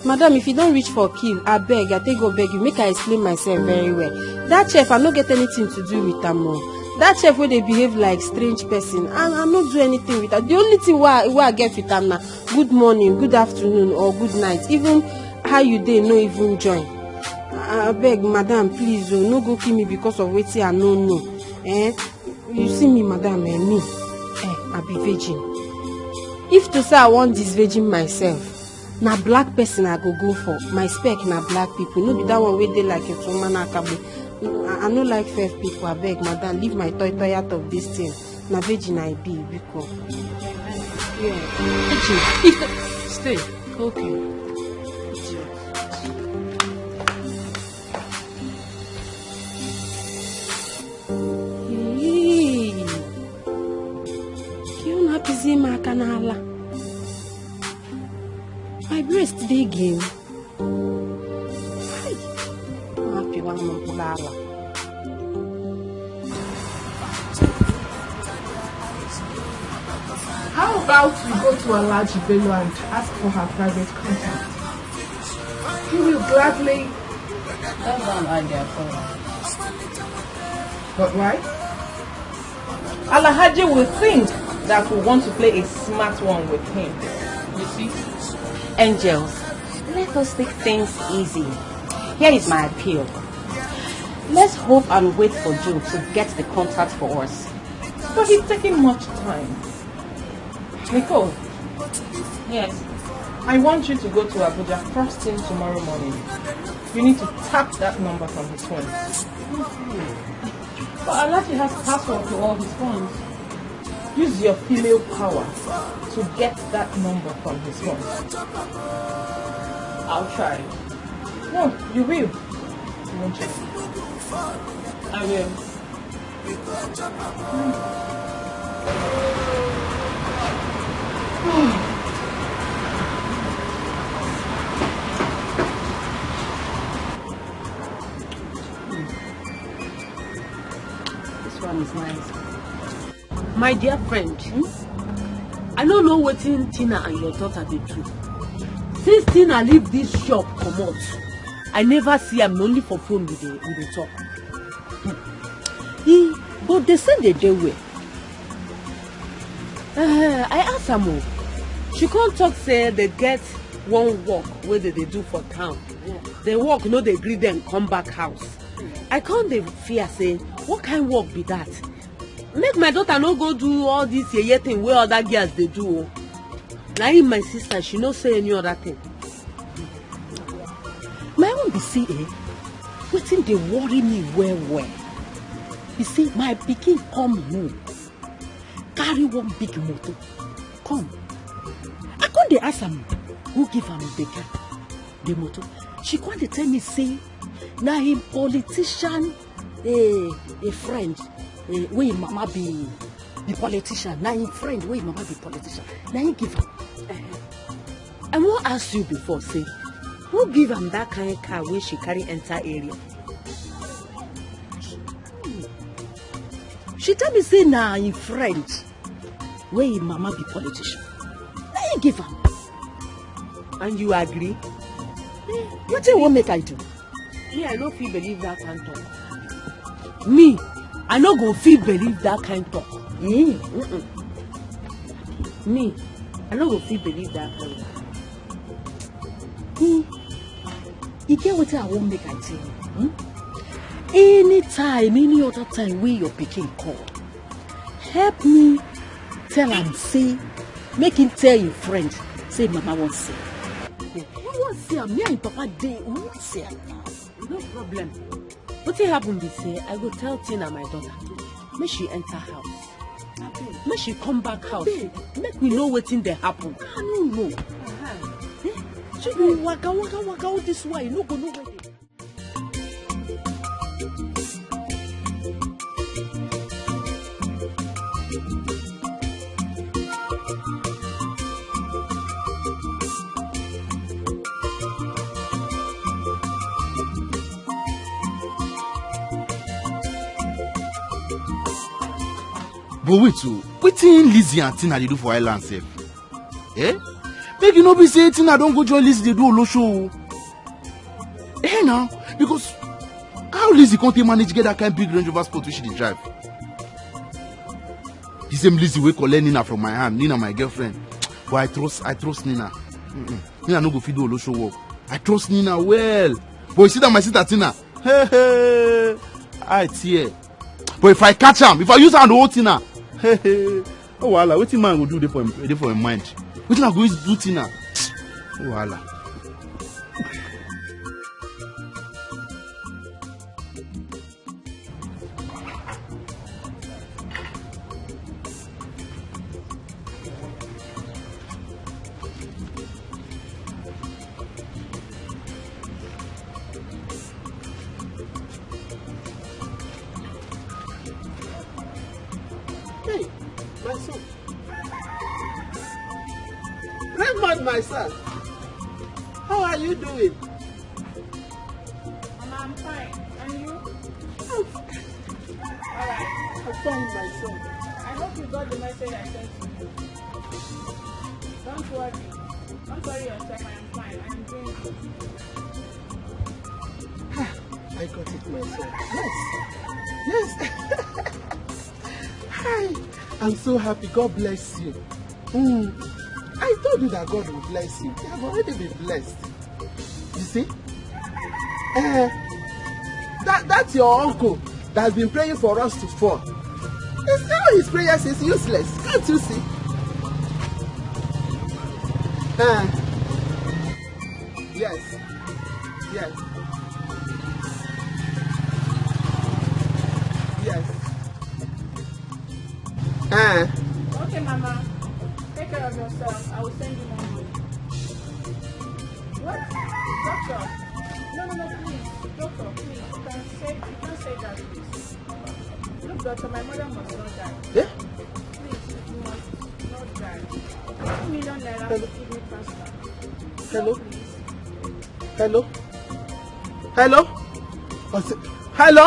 Madam, if you don reach for kill, abeg, I take go beg you, make I explain myself very well. That chef, I no get anything to do with am o. That chef wey dey behave like strange person, I, I no do anything with am. The only thing wey I, wey I get with am na good morning, good afternoon, or good night. Even how you dey no even join. Abeg, madam, please o, no go kill me because of wetin I no know. Eh? You see me, madam, eh, me, eh, I be virgin. If to say I wan disvirgin myself, na black person I go go for. My spec na black people. No be that one wey dey like Otuma na Akabo. I, I no like fair people. Abeg, madam, leave my toy toy out of this thing. Na virgin I be, biko. Yeah. Virgin. If the, stay. Okay. Ee, ka unu hapụzie m aka n'ala. My breast dey again. Hi. Hapụwa m mkpụrụ ala. How about we go to Alhaji Bello and ask for her private contact? He will gladly. That's not an idea at all. But why? Alhaji will think that we want to play a smart one with him. You see? Angels, let us take things easy. Here is my appeal. Let's hope and wait for Joe to get the contact for us. But he's taking much time. Nicole. Yes. I want you to go to Abuja first thing tomorrow morning. You need to tap that number from his phone. But Alhaji has password to all his phones. Use your female power to get that number from his phone. I'll try. No, you will. You won't try. I will. This one is nice. My dear friend, hmm? I no know wetin Tina and your daughter dey do. Since Tina leave this shop comot, I never see am, na only for phone we dey we dey talk. Hmm. He, but they say they dey well. Uh, I ask am o. She come talk say they get one work wey they dey do for town. The work no dey gree them come back house. I come dey fear say, what kind work be that? Make my daughter no go do all this yeye thing wey other girls dey do o. Na him my sister, she no say any other thing. My own be say, eh, wetin dey worry me well well be say my pikin come home, carry one big motor come. I come dey ask am who give am the car, the motor. She come dey tell me say na him politician, eh, a friend, eh, wey him mama be be politician. Na him friend wey him mama be politician, na him give am. I wan ask you before, say, who give am that kind car wey she carry enter area? She tell me say na him friend wey him mama be politician, na him give am. And you agree? Wetin you wan make I do? Me, I no fit believe that kind talk. Me, I no go fit believe that kind talk. Mm. Mm-mm. Me, I no go fit believe that kind talk. Hmm. E get wetin I wan make I tell you. Hmm? Anytime, any other time wey your pikin call, help me tell am say make him tell him friend say mama wan see am. Who wan see am? Me and him papa dey. Who wan see am now? No problem. Wetin happen be say I go tell Tina, my daughter, make she enter house. Make she come back house. Make we know wetin dey happen. I no know. Eh? She be waka waka waka all this while, you no go know where dey. But wait o, wetin Lizzie and Tina dey do for island sef? Eh? Make e no be say Tina don go join Lizzie dey do olosho o. Eh now, because how Lizzie come take manage get that kind big Range Rover Sport wey she dey drive? The same Lizzie wey collect Nina from my hand, Nina my girlfriend. But I trust, I trust Nina. Mm-mm. Nina no go fit do olosho work. I trust Nina well. But you see that my sister Tina? Hey, hey, I tear. But if I catch am, if I use hand hold Tina, hey, hey, oh wahala, wetin man go do dey for him, dey for him mind? Wetin I go use do Tina? Oh wahala. Hey, my son. Raymond, my son. How are you doing? Mama, I'm fine. And you? I'm, alright. I'm fine, my son. I hope you got the message I sent to you. Don't worry. Don't worry yourself. I am fine. I am doing good. I got it, my son. Yes. Yes. Hi. I'm so happy. God bless you. Mm. I told you that God will bless you. You have already been blessed. You see? Eh, that, that's your uncle that's been praying for us to fall. It's, all his prayers is useless. Can't you see? Eh, yes. Yes. Yes. Eh. Okay, Mama. Take care of yourself. I will send you more money. What? Doctor? No, no, no, please. Doctor, please. You can say, you can't say that, please. Look, Doctor, my mother must not die. Eh? Please, you must not die. Two million naira to give me transfer. Hello? Please. Hello? Hello? I say, hello?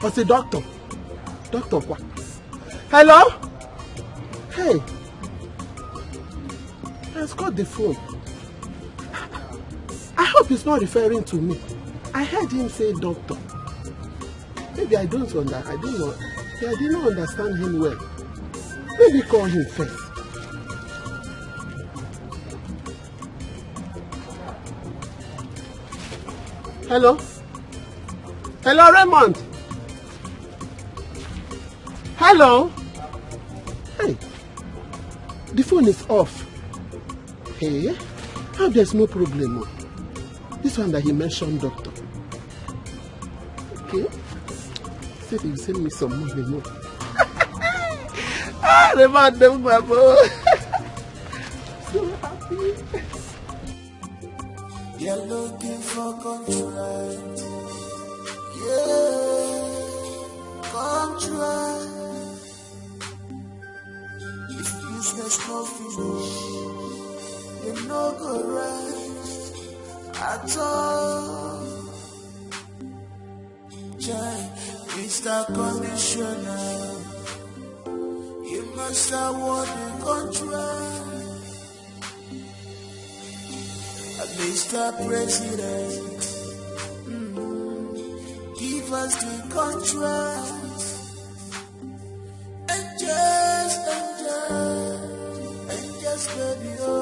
I say, doctor. Doctor, kwa. Hello? Hey, let's cut the phone. I hope he's not referring to me. I heard him say doctor. Maybe I don't under, I don't know. Yeah, I did not understand him well. Maybe call him first. Hello? Hello, Raymond? Hello? Hey, the phone is off. Hey, how there's no problem? Oh? This one that he mentioned, doctor. Okay. Say you send me some money, no? Ah, the man, the woman, oh. So happy. They're looking for contract. Yeah, contract. If business no finish, they no go rest at all. Chai, Mister Commissioner, you must award the contract. Mister President, mm, give us the contract. Angels, angels, angels, baby, oh.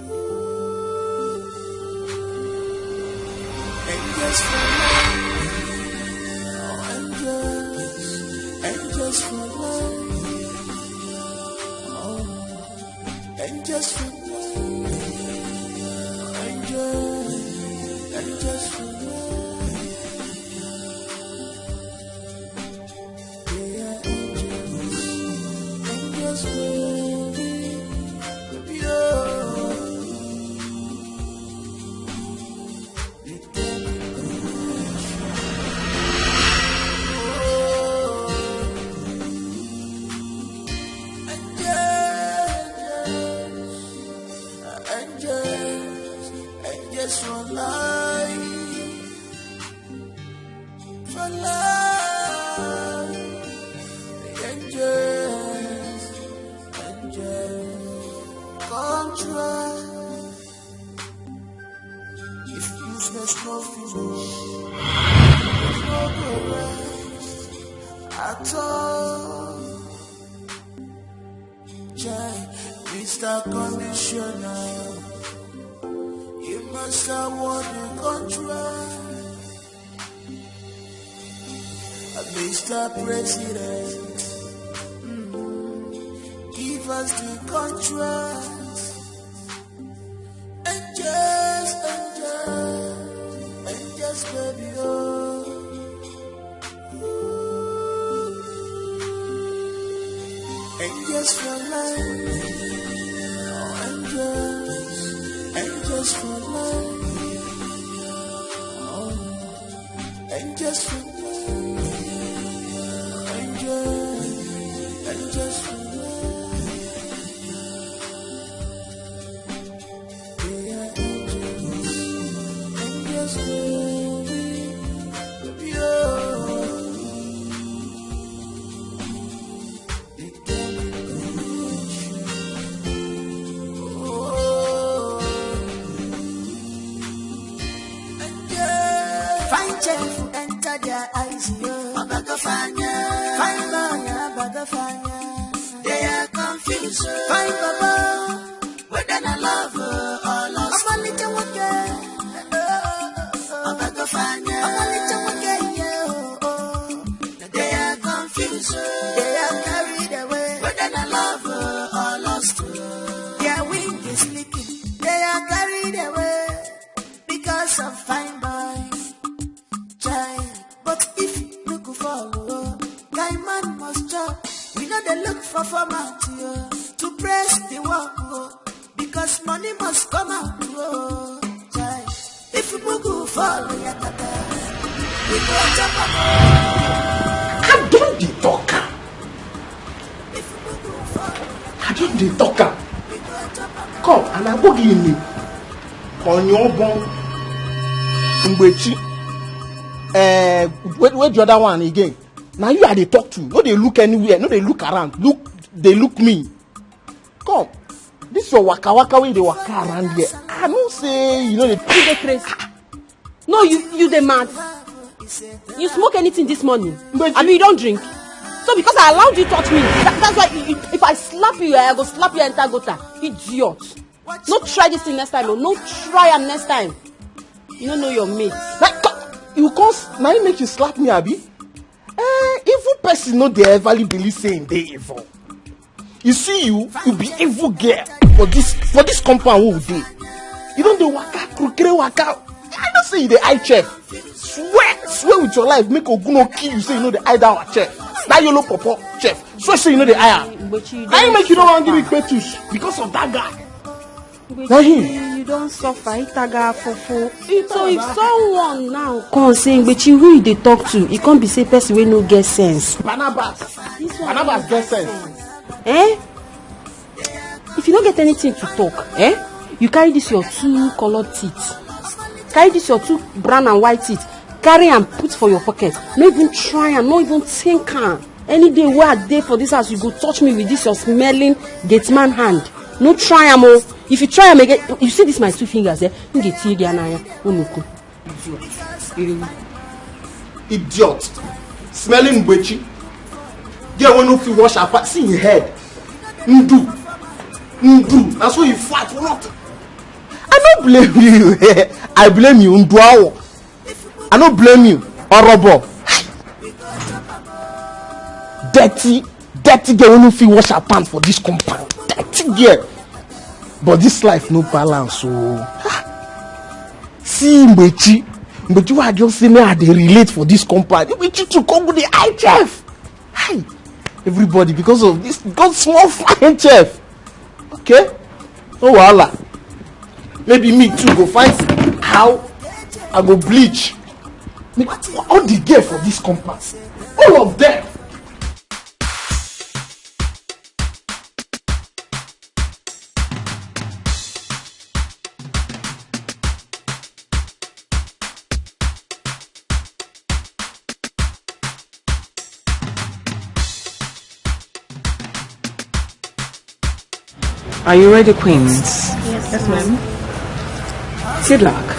Ooh. Angels for life, oh, angels, angels for life. Oh. Angels for life. Angels, angels for life. They are angels. Angels for life. Yeah. Angels, angels for life, for life. Angels, angels, contract. If business no finish, there's no progress at all. Chai, Mister Commissioner, you must award the contract. Mister President, mm, give us the contract. Angels, angels, angels, baby, oh. Ooh. Angels for life, oh, angels, angels for life. Oh. Angels for life. Angels, angels for life. They are angels. Angels for life. Yeah. Fine chef enter their eyes, yo. Obago fine, yeah. Fine man, yeah, obago fine, yeah. They are confused, oh. Fine baba, whether na love, oh, or lust. Obalite nwoke. Obago fine, yeah. Obalite nwoke, yeah, oh, oh. They are confused, oh. They are carried away. Whether na love, oh, or lust, oh. Their wing is leaking. They are carried away because of fine boy. Chai, but if look fall, oh, guy man must chop. We know they look for format, oh, to press the work, oh. Because money must come out, oh, chai. If Mugu fall, yakata, we go chop am, oh. I don dey talk am. If Mugu fall, I don dey talk am. We go chop am. Come, and I go give you. Onyobon, Mgbechi, eh, wait, wait, the other one again. Now you are they talk to. No, they look anywhere. No, they look around. Look, they look me. Come. This your waka waka wey you dey waka around here. I know say you know the. You dey craze. No, you you dey mad. You smoke anything this morning? But I mean, you don't drink. So because I allowed you touch me, that, that's why you, you, if I slap you, I go slap you enter gutter. Idiot. No try this thing next time. Oh. No try am next time. You don't know your mate. Like, co- you can't. Now you make you slap me, Abi. Eh, evil person no dey everly believe say him dey evil. You see you, you be evil girl for this for this compound wey we dey. You don dey waka, krukere waka. I know say you dey eye chef. Swear, swear with your life, make Ogun no kill you. Say you no dey eye that our chef. That yellow pawpaw chef. Swear say you no dey eye am. But you Na him don't make you no wan give me suffer. Petus because of that guy. But Na him. You, you don't suffer. Itaga fofo. So if someone now come say, Ngbechi, who you dey talk to? He come be say person wey no get sense. Barnabas. This one Barnabas no get sense. Eh? If you no get anything to talk, eh? You carry this your two colored teeth. Carry this your two brown and white teeth. Carry and put for your pocket. No even try am, no even think am. Any day wey I dey for this house, you go touch me with this your smelling gate man hand. No try am, oh. If you try am again, you see this my two fingers, eh? You get tear there now. Unuku. Idiot. Smelling Ngbechi. Girl wey no fit wash her pants. See him head. Ndu. Ndu. Na so you flat for nothing. I no blame you. I blame you. Ndu awo. I no blame you. Orobo. Dirty, dirty girl wey no fit wash her pants for this compound. Dirty girl. But this life no balance, so. See Ngbechi. Ngbechi wey I just say me I dey relate for this compound. Ngbechi too come go dey eye chef. Hi. Everybody because of this, because small fine chef. Okay? No wahala. Maybe me too go find how I go bleach. Make all the girl for this compound. All of them. Are you ready, Queens? Yes, ma'am. Good luck.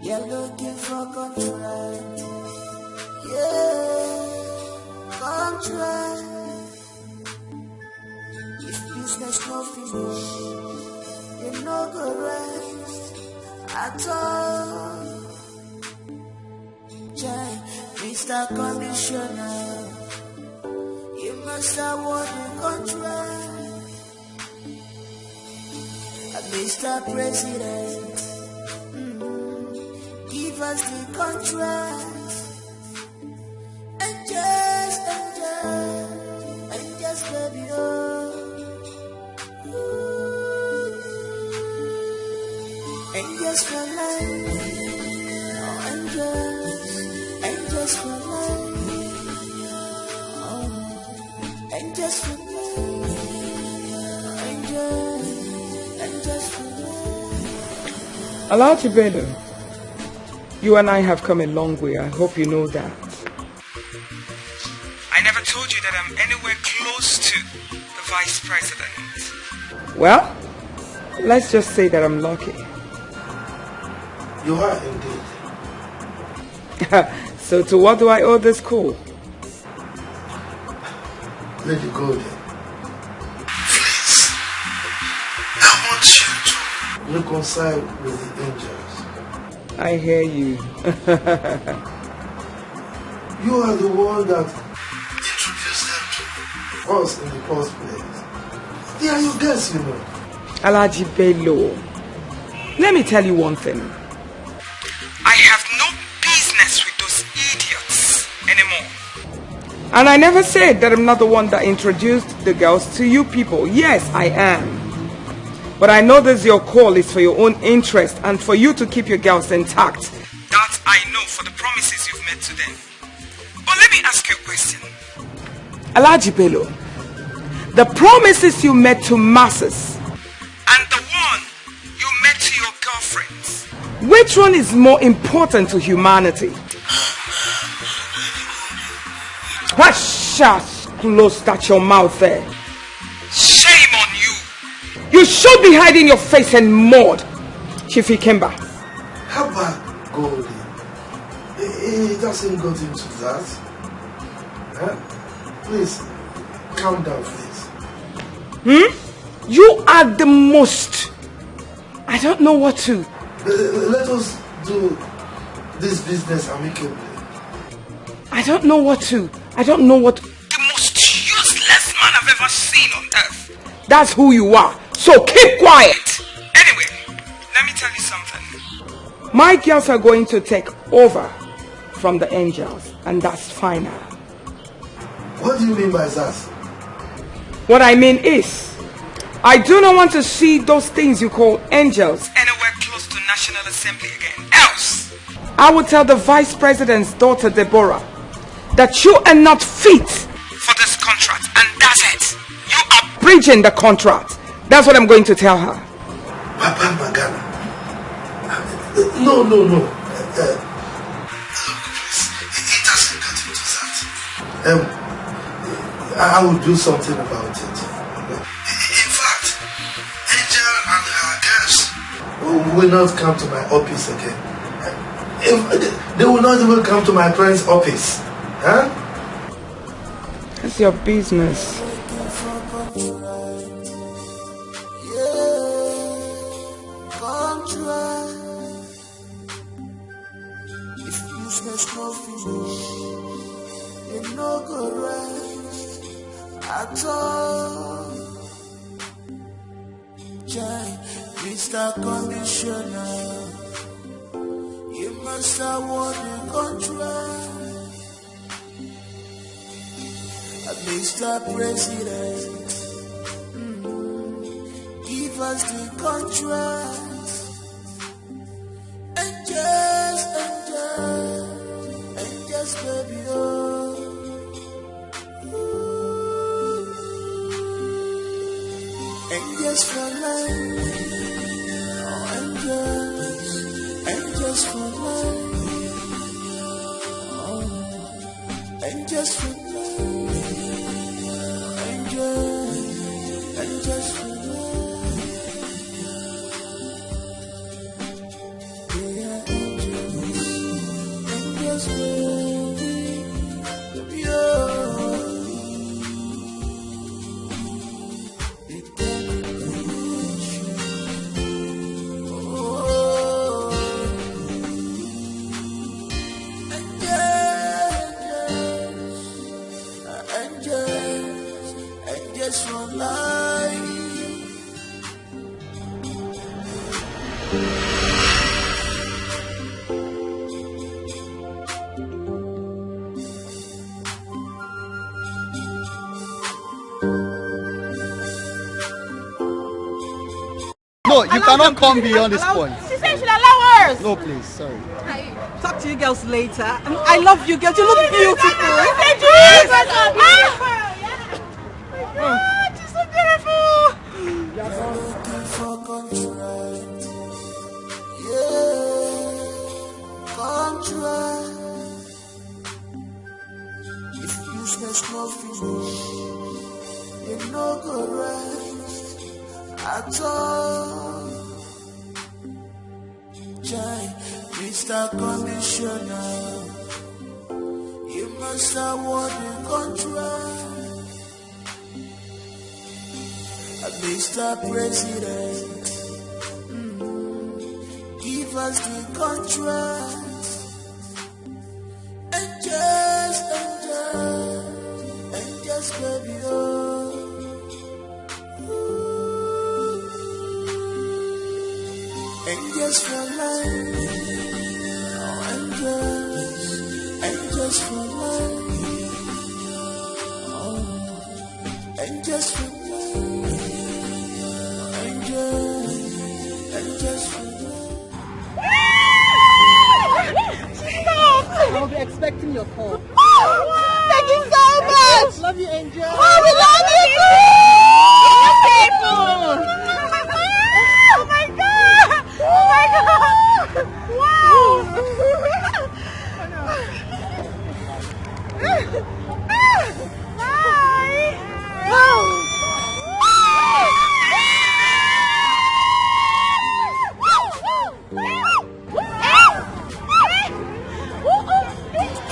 You're looking for contract. Yeah, contract. If business no finish, you no go rest at all. Chai, Mister Commissioner, you must award the contract. Mister President, mm, give us the contract. Angels, angels, angels, baby, oh. Ooh. Angels for life, oh, angels, angels for life, oh, angels for life, angels, angels for life. Alhaji Bello, you and I have come a long way. I hope you know that. I never told you that I'm anywhere close to the vice president. Well, let's just say that I'm lucky. You are indeed. So, to what do I owe this call? Lady Golden, please, I want you to reconcile with the angels. I hear you. You are the one that introduced them to us in the first place. They are your guests, you know. Alhaji Bello, let me tell you one thing. I have no business with those idiots anymore. And I never said that I'm not the one that introduced the girls to you people. Yes, I am. But I know this your call is for your own interest and for you to keep your girls intact. That I know for the promises you've made to them. But let me ask you a question. Alhaji Bello, the promises you made to masses and the one you made to your girlfriends, Which one is more important to humanity? Precious, close that your mouth there. Shame on you. You should be hiding your face in mud, Chief Ikemba. Haba Goldie. It doesn't got into that. Huh? Please, calm down, please. Hmm? You are the most. I don't know what to. Let us do this business amicably. I don't know what to. I don't know what. The most useless man I've ever seen on earth. That's who you are. So keep quiet. Anyway, let me tell you something. My girls are going to take over from the angels, and that's final. What do you mean by that? What I mean is, I do not want to see those things you call angels anywhere close to National Assembly again. Else, I will tell the vice president's daughter, Deborah, that you are not fit for this contract, and that's it. You are breaching the contract. That's what I'm going to tell her. Papa Magana. No, no, no. Uh, uh, please, it doesn't get into that. Um, I I will do something about it. In fact, Angel and her girls will not come to my office again. If, they will not even come to my parents' office. Huh? It's your business. If business no finish, you no go rest at all. Chai, Mister Commissioner, you must award the contract. Mister President, mm, give us the contract. And just, and just, and just, baby, oh. Ooh. And just for life, oh, and just, and just for life, oh. And just for life, and just, and just for life. No, you cannot come beyond this point. She said she allow us. No, please, sorry. Talk to you girls later. I love you girls. You look beautiful. Thank you. Ah! My God, she's so beautiful. You're looking for contract. Yeah, contract. If business no finish, you no go rest at all. Chai, Mister Commissioner, you must award the contract. Mister President, mm, give us the contract. And just, and just, and just, baby, oh. Ooh. And just for life, oh, and just, and just for life, oh. And just for life, and just, and just for life. Stop! I'll be expecting your call. Oh, thank you so much. Love you, Angel. Oh, we love you too. Beautiful. Oh my God. Oh my God.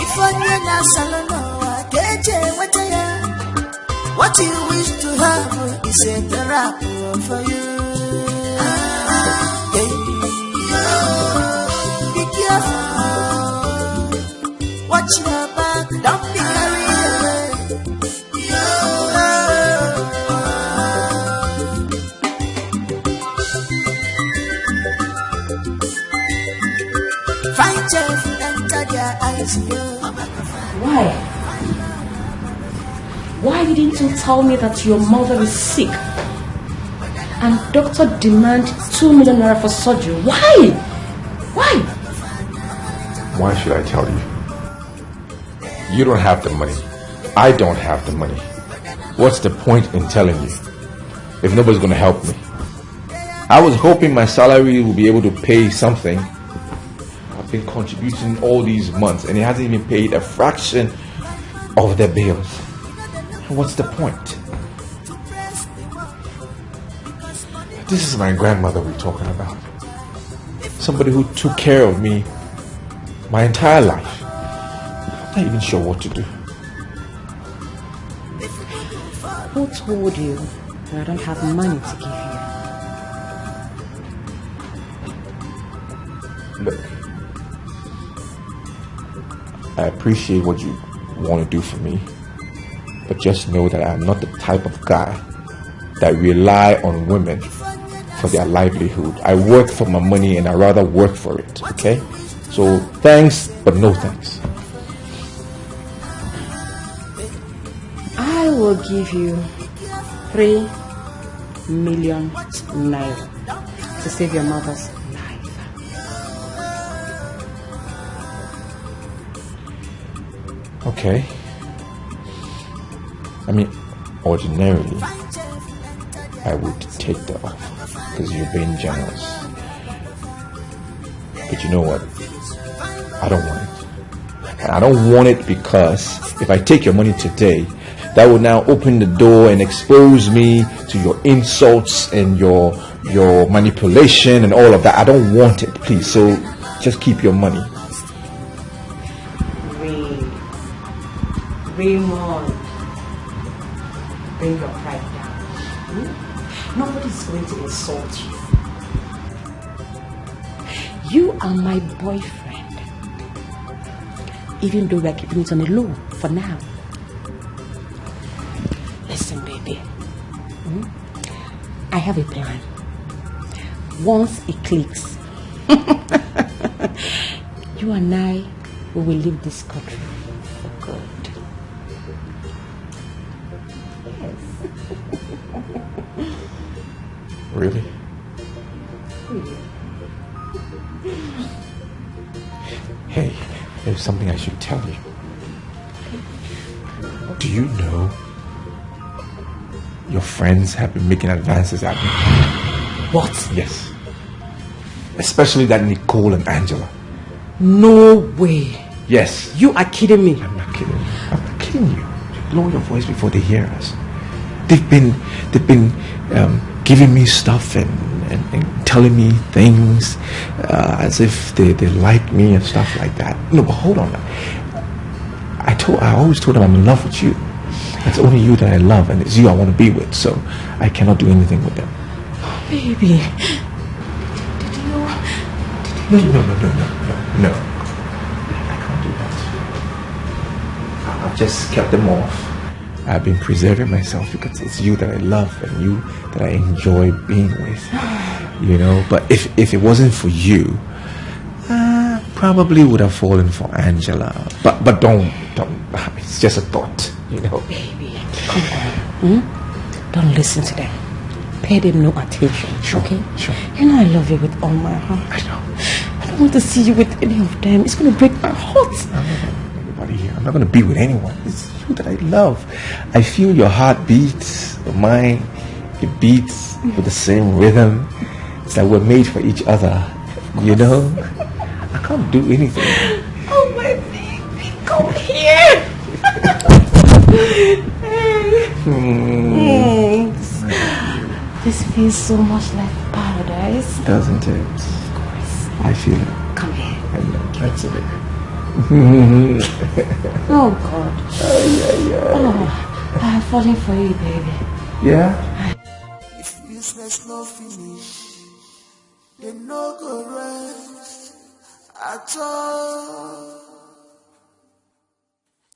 If onye na-asalụ n'ụwa ka eji enweta ya. What you wish to have is a trap for you. Hey. Be careful. Watch your back, don't be carried away. Fine chef, enter their eyes, yo. Why? Why didn't you tell me that your mother is sick? And doctor demand two million naira for surgery. Why? Why? Why should I tell you? You don't have the money. I don't have the money. What's the point in telling you if nobody's gonna help me? I was hoping my salary will be able to pay something. I've been contributing all these months and it hasn't even paid a fraction of the bills. What's the point? This is my grandmother we're talking about. Somebody who took care of me my entire life. I'm not even sure what to do. Who told you that I don't have money to give you? Look, I appreciate what you want to do for me, but just know that I'm not the type of guy that rely on women for their livelihood. I work for my money and I rather work for it, okay? So thanks, but no thanks. I will give you three million naira to save your mother's life. Okay. I mean, ordinarily, I would take the offer because you're being generous. But you know what? I don't want it. And I don't want it because if I take your money today, that will now open the door and expose me to your insults and your your manipulation and all of that. I don't want it, please. So just keep your money. Ray, Raymond, bring your pride down. Hmm? Nobody's going to insult you. You are my boyfriend. Even though we are keeping it on the low for now. Listen, baby. Hmm? I have a plan. Once it clicks, you and I, we will leave this country for good. Yes. Really? Really. Hey, there's something I should tell you. Do you know your friends have been making advances at me? What? Yes. Especially that Nicole and Angela. No way. Yes. You are kidding me. I'm not kidding. I'm not kidding you. Lower your voice before they hear us. They've been, they've been um, giving me stuff and, and, and telling me things uh, as if they, they like me and stuff like that. No, but hold on. I told, I always told them I'm in love with you. It's only you that I love, and it's you I want to be with. So I cannot do anything with them. Baby, did you? No, no, no, no, no, no, no. I can't do that. I- I've just kept them off. I've been preserving myself because it's you that I love and you that I enjoy being with. You know, but if if it wasn't for you, I probably would have fallen for Angela. But but don't don't. It's just a thought, you know. Baby, come on. Hmm? Don't listen to them. Pay them no attention. Sure, okay? Sure. You know I love you with all my heart. I know. I don't want to see you with any of them. It's gonna break my heart. I'm not gonna, anybody here. I'm not gonna be with anyone. It's you that I love. I feel your heart beats, mine. It beats with the same rhythm. It's like we're made for each other. You know? I can't do anything. Oh my baby, come here. Mm. This feels so much like paradise. Doesn't it? Of course. I feel it. Come here. I know. That's it. Oh God. Oh, I have fallen for you, baby. Yeah? If business no finish, dem no go rest at all.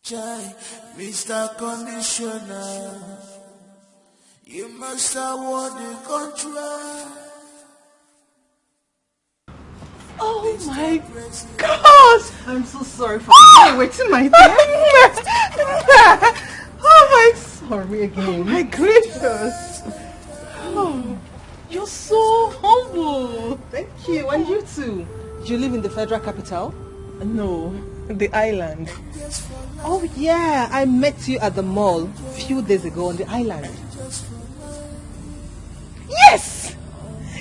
Chai, Mister Commissioner, you must award the contract. Oh my God! I'm so sorry for waiting my time. Oh my, sorry again. Oh my gracious. Oh, you're so humble. Thank you, and you too. You live in the federal capital? No, the island. Oh yeah, I met you at the mall few days ago on the island. Yes!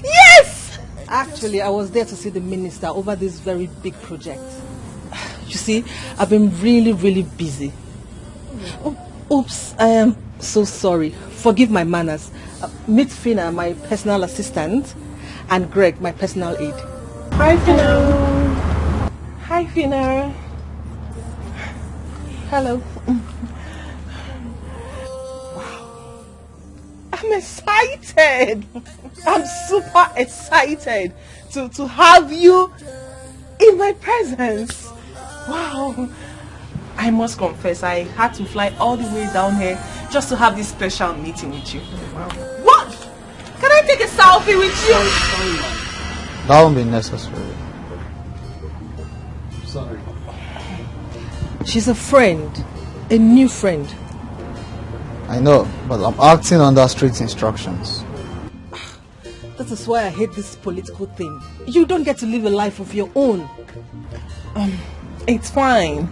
Yes! Actually, I was there to see the minister over this very big project. You see, I've been really, really busy. Oh, oops, I am so sorry. Forgive my manners. Uh, meet Fina, my personal assistant, and Greg, my personal aide. Hi, Fina. Hi, Fina. Hello. Wow. I'm excited. I'm super excited to, to have you in my presence. Wow. I must confess, I had to fly all the way down here just to have this special meeting with you. Wow. What? Can I take a selfie with you? Sorry, sorry, ma'am. That won't be necessary. Sorry. She's a friend, a new friend. I know, but I'm acting under strict instructions. That is why I hate this political thing. You don't get to live a life of your own. Um, it's fine.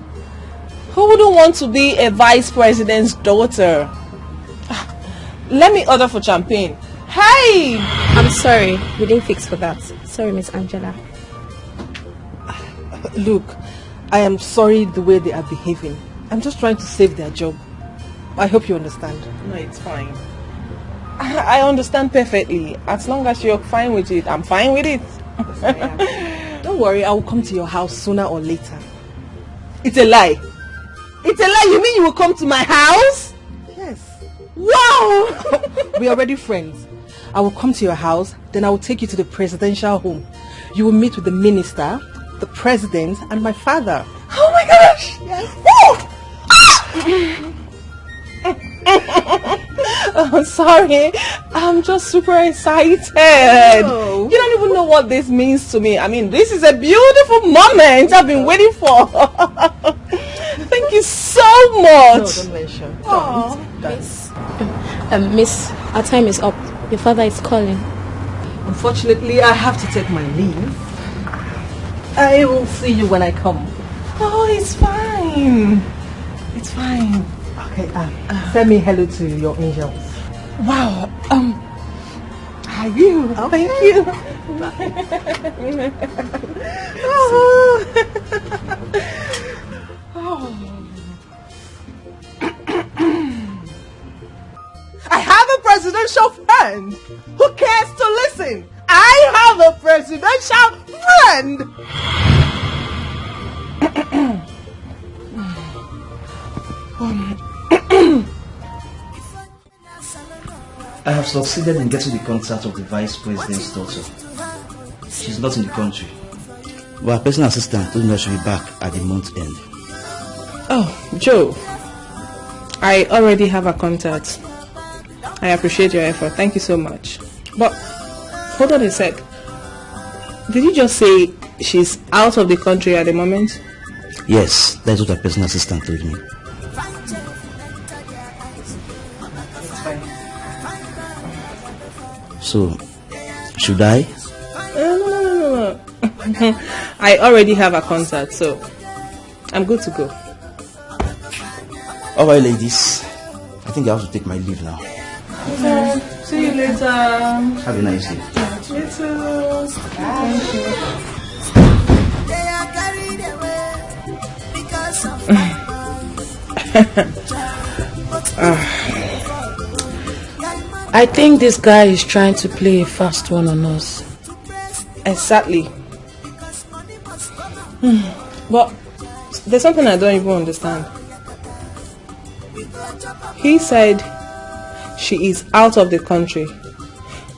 Who wouldn't want to be a vice president's daughter? Ah, let me order for champagne. Hey! I'm sorry, we didn't fix for that. Sorry, Miss Angela. Look, I am sorry the way they are behaving. I'm just trying to save their job. I hope you understand. No, it's fine. I I understand perfectly. As long as you're fine with it, I'm fine with it. Yes, I am. Don't worry, I will come to your house sooner or later. It's a lie. It's a lie. You mean you will come to my house? Yes. Wow! We're already friends. I will come to your house, then I will take you to the presidential home. You will meet with the minister, the president, and my father. Oh my gosh! Yes. Woo! Ah! Oh, sorry. I'm just super excited. Oh. You don't even know what this means to me. I mean, this is a beautiful moment I've been waiting for. Thank you so much. No, don't mention. Oh, don't. Miss, um, Miss, our time is up. Your father is calling. Unfortunately, I have to take my leave. I will see you when I come. Oh, it's fine. It's fine. Okay, um, uh, send me hello to your angels. Wow. Um, are you? Okay. Thank you. Oh. Oh. I have a presidential friend who cares to listen. I have a presidential friend. Um, I have succeeded in getting the contact of the vice president's daughter. She's not in the country. But her personal assistant told me I should be back at the month end. Oh, Joe, I already have a contact. I appreciate your effort. Thank you so much. But hold on a sec. Did you just say she's out of the country at the moment? Yes, that's what her personal assistant told me. So, should I? Uh, no, no, no, no, no. I already have a contact, so I'm good to go. All right, ladies. I think I have to take my leave now. Okay. See you later. Have a nice day. You too. Bye. Thank you. They are carried away because of my money. I think this guy is trying to play a fast one on us. Exactly. Hmm. But there's something I don't even understand. He said she is out of the country.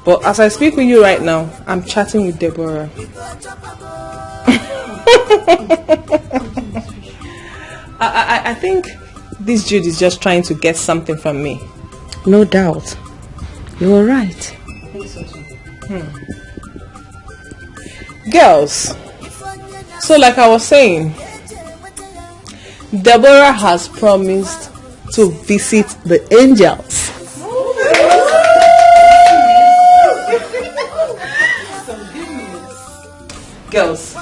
But as I speak with you right now, I'm chatting with Deborah. I, I, I think this dude is just trying to get something from me. No doubt. You're right. Hmm. Girls, so like I was saying, Deborah has promised to visit the angels. Girls,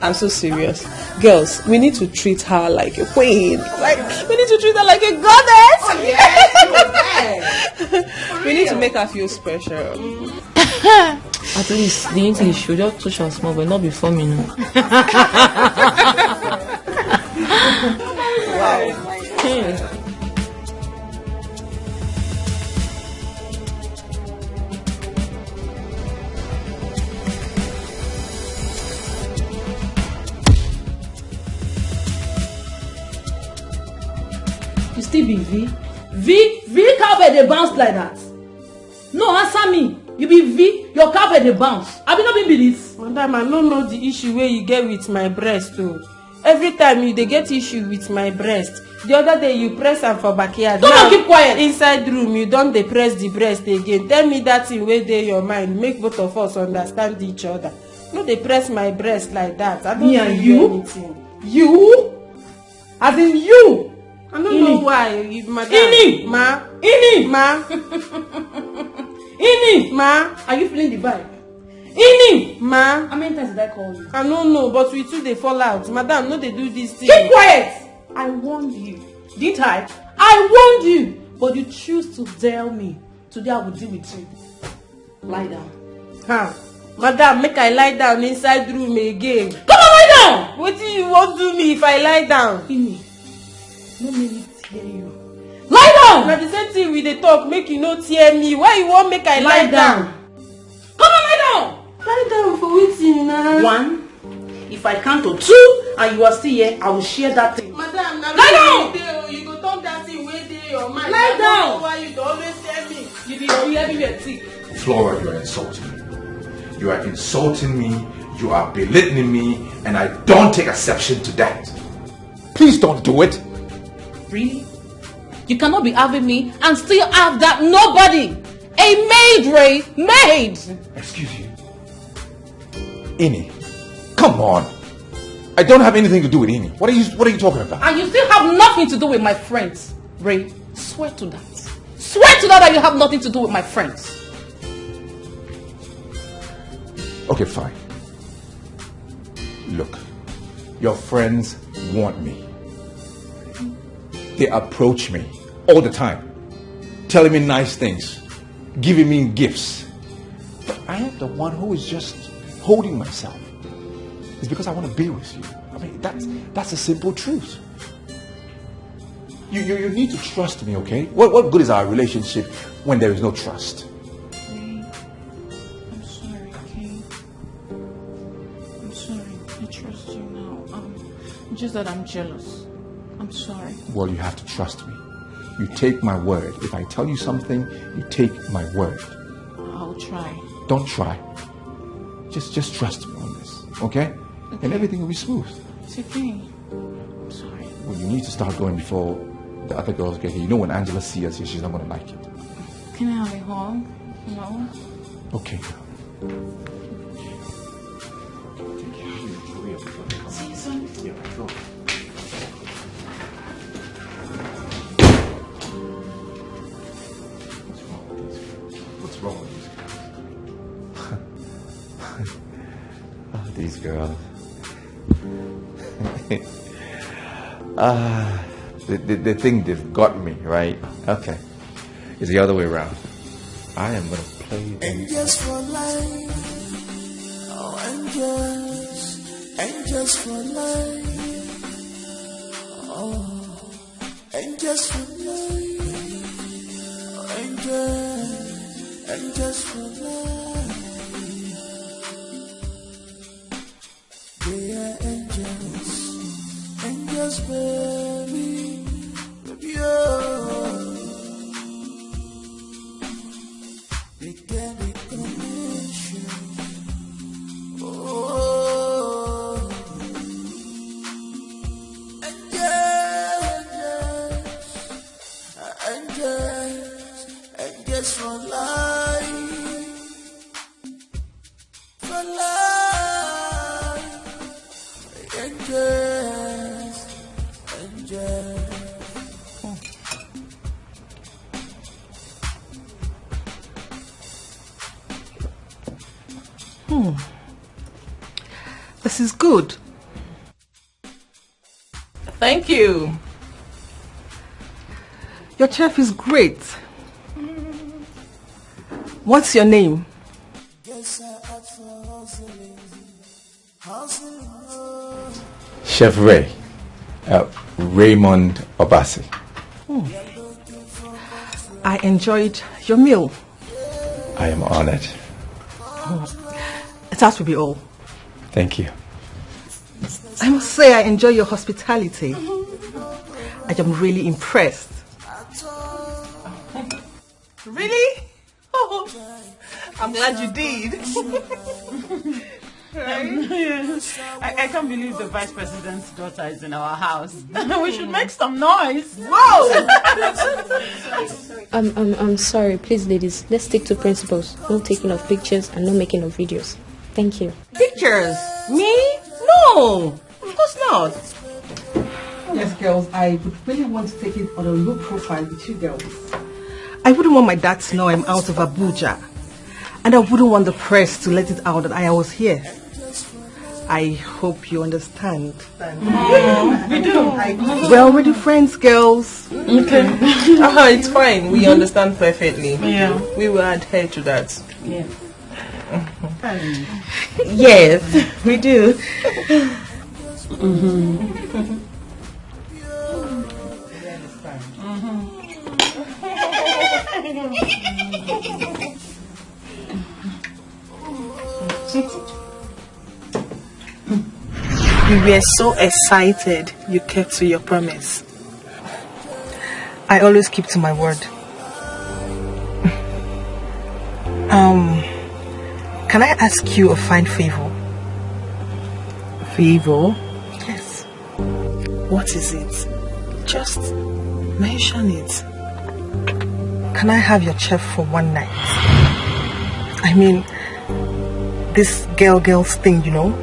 I'm so serious. Girls, we need to treat her like a queen. Like, we need to treat her like a goddess. We need to make her feel special. At least the English should just touch am small, but not before me, no. Wow. Hmm. You still be V? V, V cowbell dey bounce like that. No, answer me. You be V, your cowbell dey bounce. Abi no be be this? Madam, I no know the issue wey you get with my breast o. Every time you dey get issue with my breast. The other day you press am for backyard. Come on, keep quiet. Inside room, you don dey press the breast again. Tell me that thing wey dey your mind. Make both of us understand each other. No dey press my breast like that. I don't Me and you? Anything. You? As in you? I don't know why, madam. Ini! Ma. Ini! Ma. Ini! Ma. Are you feeling the vibe? Ini! Ma. How many times did I call you? I don't know, but we too dey fall out. Madam, no dey do this thing. Keep quiet! I warned you. Did I? I warned you, but you choose to tell me. Today I will deal with you. Lie down. Ha. Madam, make I lie down inside room again. Come on, lie down! Wetin you wan do me if I lie down? Ini, no make me tear you. Lie down! Na the same thing we dey talk, make you no tear me. Why you wan make I lie down? Come on, lie down! Lie down for wetin na? One, if I count to two and you are still here, I will share that thing. Madam, na lie down! You go talk that thing wey dey your mind. Lie down! Why you dey always tell me? You be everywhere thick. Flora, you are insulting me. You are insulting me. You are belittling me, and I don't take exception to that. Please don't do it. Really? You cannot be having me and still have that nobody. A maid, Ray, maid. Excuse you. Ini, come on. I don't have anything to do with Ini. What are you What are you talking about? And you still have nothing to do with my friends, Ray. Swear to that. Swear to that that you have nothing to do with my friends. Okay, fine. Look, your friends want me. They approach me all the time, telling me nice things, giving me gifts. But I am the one who is just holding myself. It's because I want to be with you. I mean, that's that's the simple truth. You, you, you need to trust me, okay? What, what good is our relationship when there is no trust? Babe, I'm sorry, okay? I'm sorry. I trust you now. Um, just that I'm jealous. I'm sorry. Well, you have to trust me. You take my word. If I tell you something, you take my word. I'll try. Don't try. Just just trust me on this, okay? Okay. And everything will be smooth. It's okay. I'm sorry. Well, you need to start going before the other girls get here. You know when Angela sees us here, she's not gonna like it. Can I have a hug? No? Okay. See you soon. Yeah, sure. What's wrong with these girls? What's wrong with these girls? Ah, these girls. Ah, the, the, the thing they've got me, right? Okay. It's the other way around. I am gonna play them. Angels for life. Oh, angels. Angels for life. Oh, angels for life. Angels for life. They are angels. Angels, baby. Baby, oh. They can be connection. Oh. Angels, angels, angels for life. For life. Angels, angels. Hmm. This is good. Thank you. Your chef is great. What's your name? Chef Ray, uh, Raymond Obasi. Hmm. I enjoyed your meal. I am honored. It has to be all. Thank you. I must say I enjoy your hospitality. I am really impressed. Really? I'm glad you did. Um, I, I can't believe the vice president's daughter is in our house. We should make some noise. Whoa! I'm, I'm, I'm sorry. Please, ladies, let's stick to principles. No taking of pictures and no making of videos. Thank you. Pictures? Me? No. Of course not. Yes, girls, I would really want to take it on a low profile with you girls. I wouldn't want my dad to know I'm out of Abuja. And I wouldn't want the press to let it out that I was here. I hope you understand. We do. We're already friends, girls. Okay. Ah, it's fine. We understand perfectly. Yeah. We will adhere to that. Yeah. Yes, we do. Mm-hmm. We were so excited you kept to your promise. I always keep to my word. Um, can I ask you a fine favor? Favor? Yes. What is it? Just mention it. Can I have your chef for one night? I mean, this girl girls thing, you know?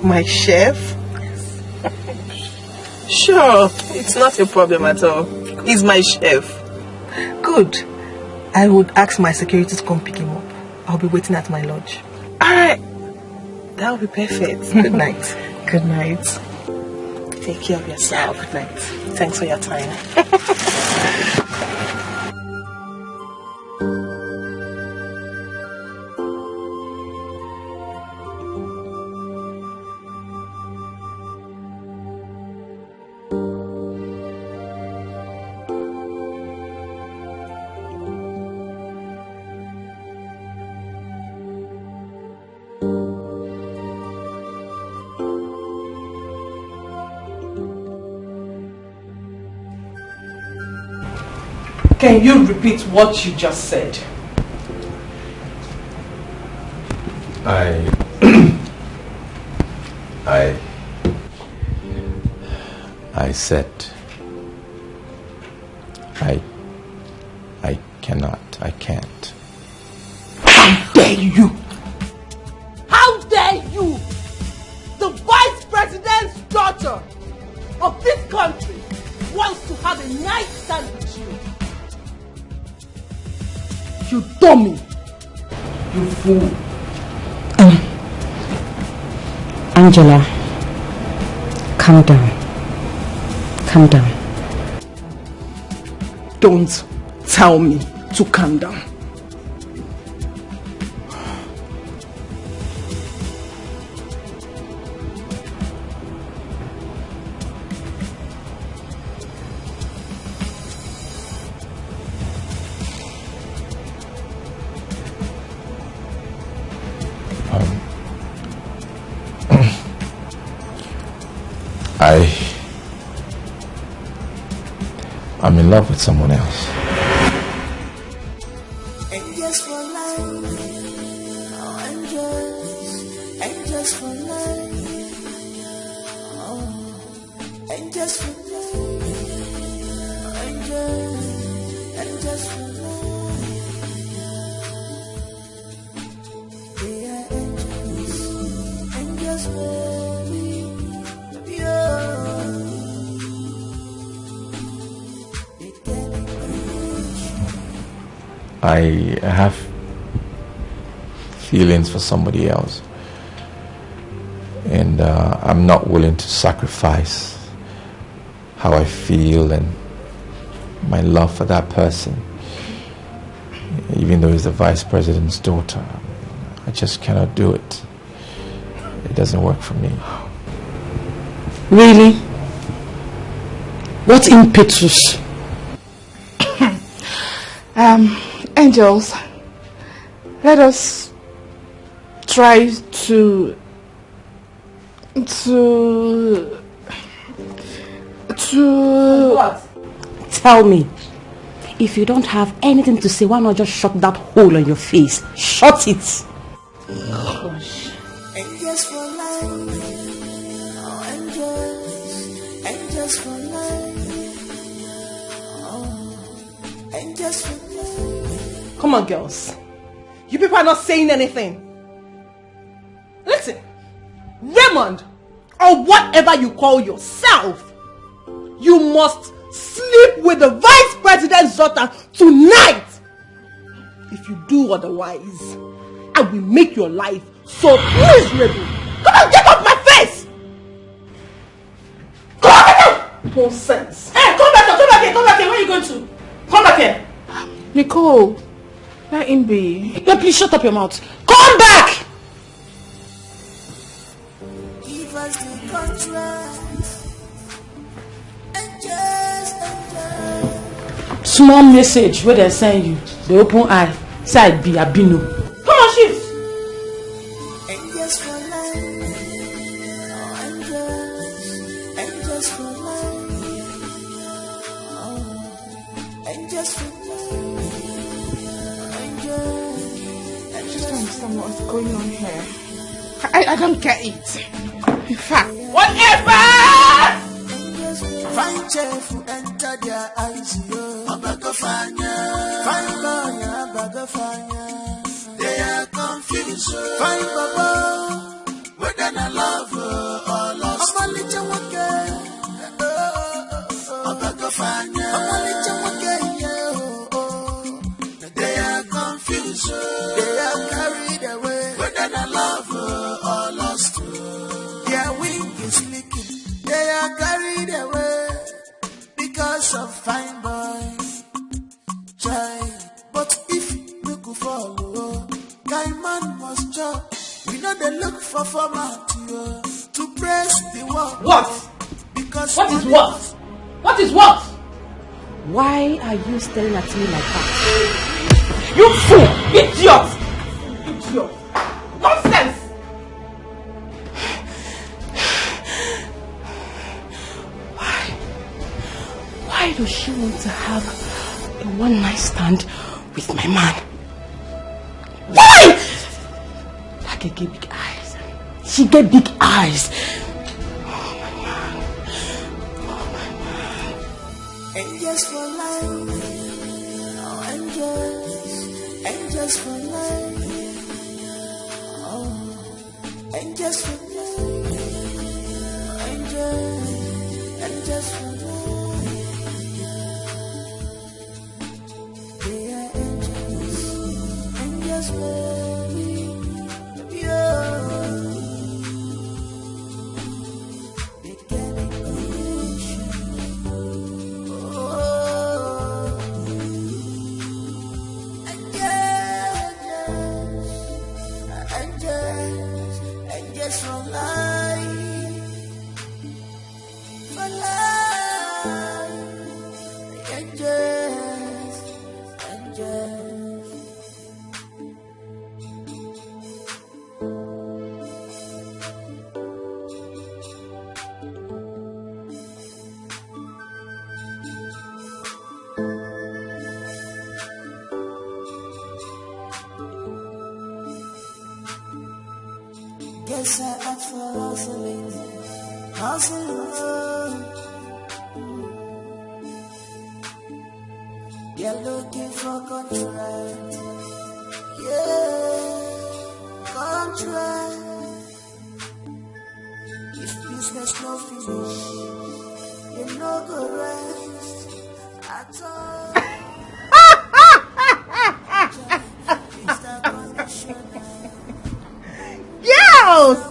My chef? Sure, it's not a problem at all. He's my chef. Good. I would ask my security to come pick him up. I'll be waiting at my lodge. All right. That'll be perfect. Good night. Good night. Take care of yourself. Good night. Thanks for your time. Can you repeat what you just said? I, I, I said, I, I cannot, I can't. How dare you? How dare you? The vice president's daughter of this country wants to have a night stand with you. You dummy. You fool. Um, Angela, calm down. Calm down. Don't tell me to calm down. I'm in love with someone else. Angels for life. Oh, angels. Angels for life. Oh, angels for life. Angels. Angels for life. They are angels. Angels for me. Yeah. I have feelings for somebody else, and uh, I'm not willing to sacrifice how I feel and my love for that person, even though he's the vice president's daughter. I just cannot do it. It doesn't work for me. Really? What impetus? Um, angels, let us try to to to Tell me, if you don't have anything to say, why not just shut that hole on your face? Shut it. Angels for life. Oh, angels. Angels for life. Oh, angels for life. Come on, girls. You people are not saying anything. Listen, Raymond, or whatever you call yourself, you must sleep with the vice president's daughter tonight. If you do otherwise, I will make your life so miserable. Come on, get off my face! Come on, get out! Nonsense. Hey, come back here, come back here, come back here. Where are you going to? Come back here. Nicole, let him be. No, please shut up your mouth. Come back! Give us the contract. Angels, angels. Small message wey dem send you, dey open eye, say I be Abino. Come on, shift. Angels for life. Oh, angels. Angels for life. Oh, angels for life. Angels. I just don't understand what's going on here. I, I don't get it. In fact, Whatever! Fine chef who enter their eyes, yo. Abaga fanya. Fine boy, abaga fanya. They are confused. Fine baba. Whether na love, uh, or lust. Ọmọlẹ́jẹ̀ wọn kẹ́. Abaga fanya. Ọmọlẹ́jẹ̀ wọn kẹ́, yeah, oh, oh. They are confused. They are carried away. Whether na love, uh, or lust. Their wing is leaking. They are carried away because of fine boy. Chai, but if look for oh, guy man must chop. We know they look for format, yo, to press the work. What? Because What is money what? What is what? Why are you staring at me like that? You fool! Idiot! Idiot! Nonsense! Why? Why does she want to have a one night stand with my man? Why? That girl get big eyes. She get big eyes. Oh my man. Oh my man. Angels for life. Oh, angels. Angels for life. Oh, angels for life. Angels. Angels for life. They are angels. Angels for me. Yeah. Set up for hustling, hustling. You're looking for contract, yeah, contract. If business no finish, you no go rest at all. Girls!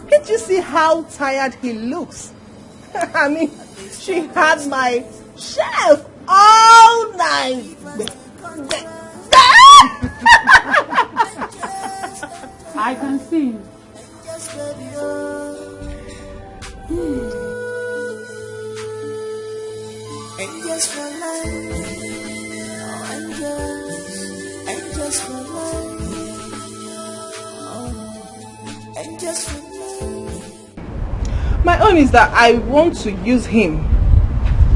Can't you see how tired he looks? I mean, she had my chef all night. I can see. And just for life, oh, and just, and just for life, oh, and just for life. My own is that I want to use him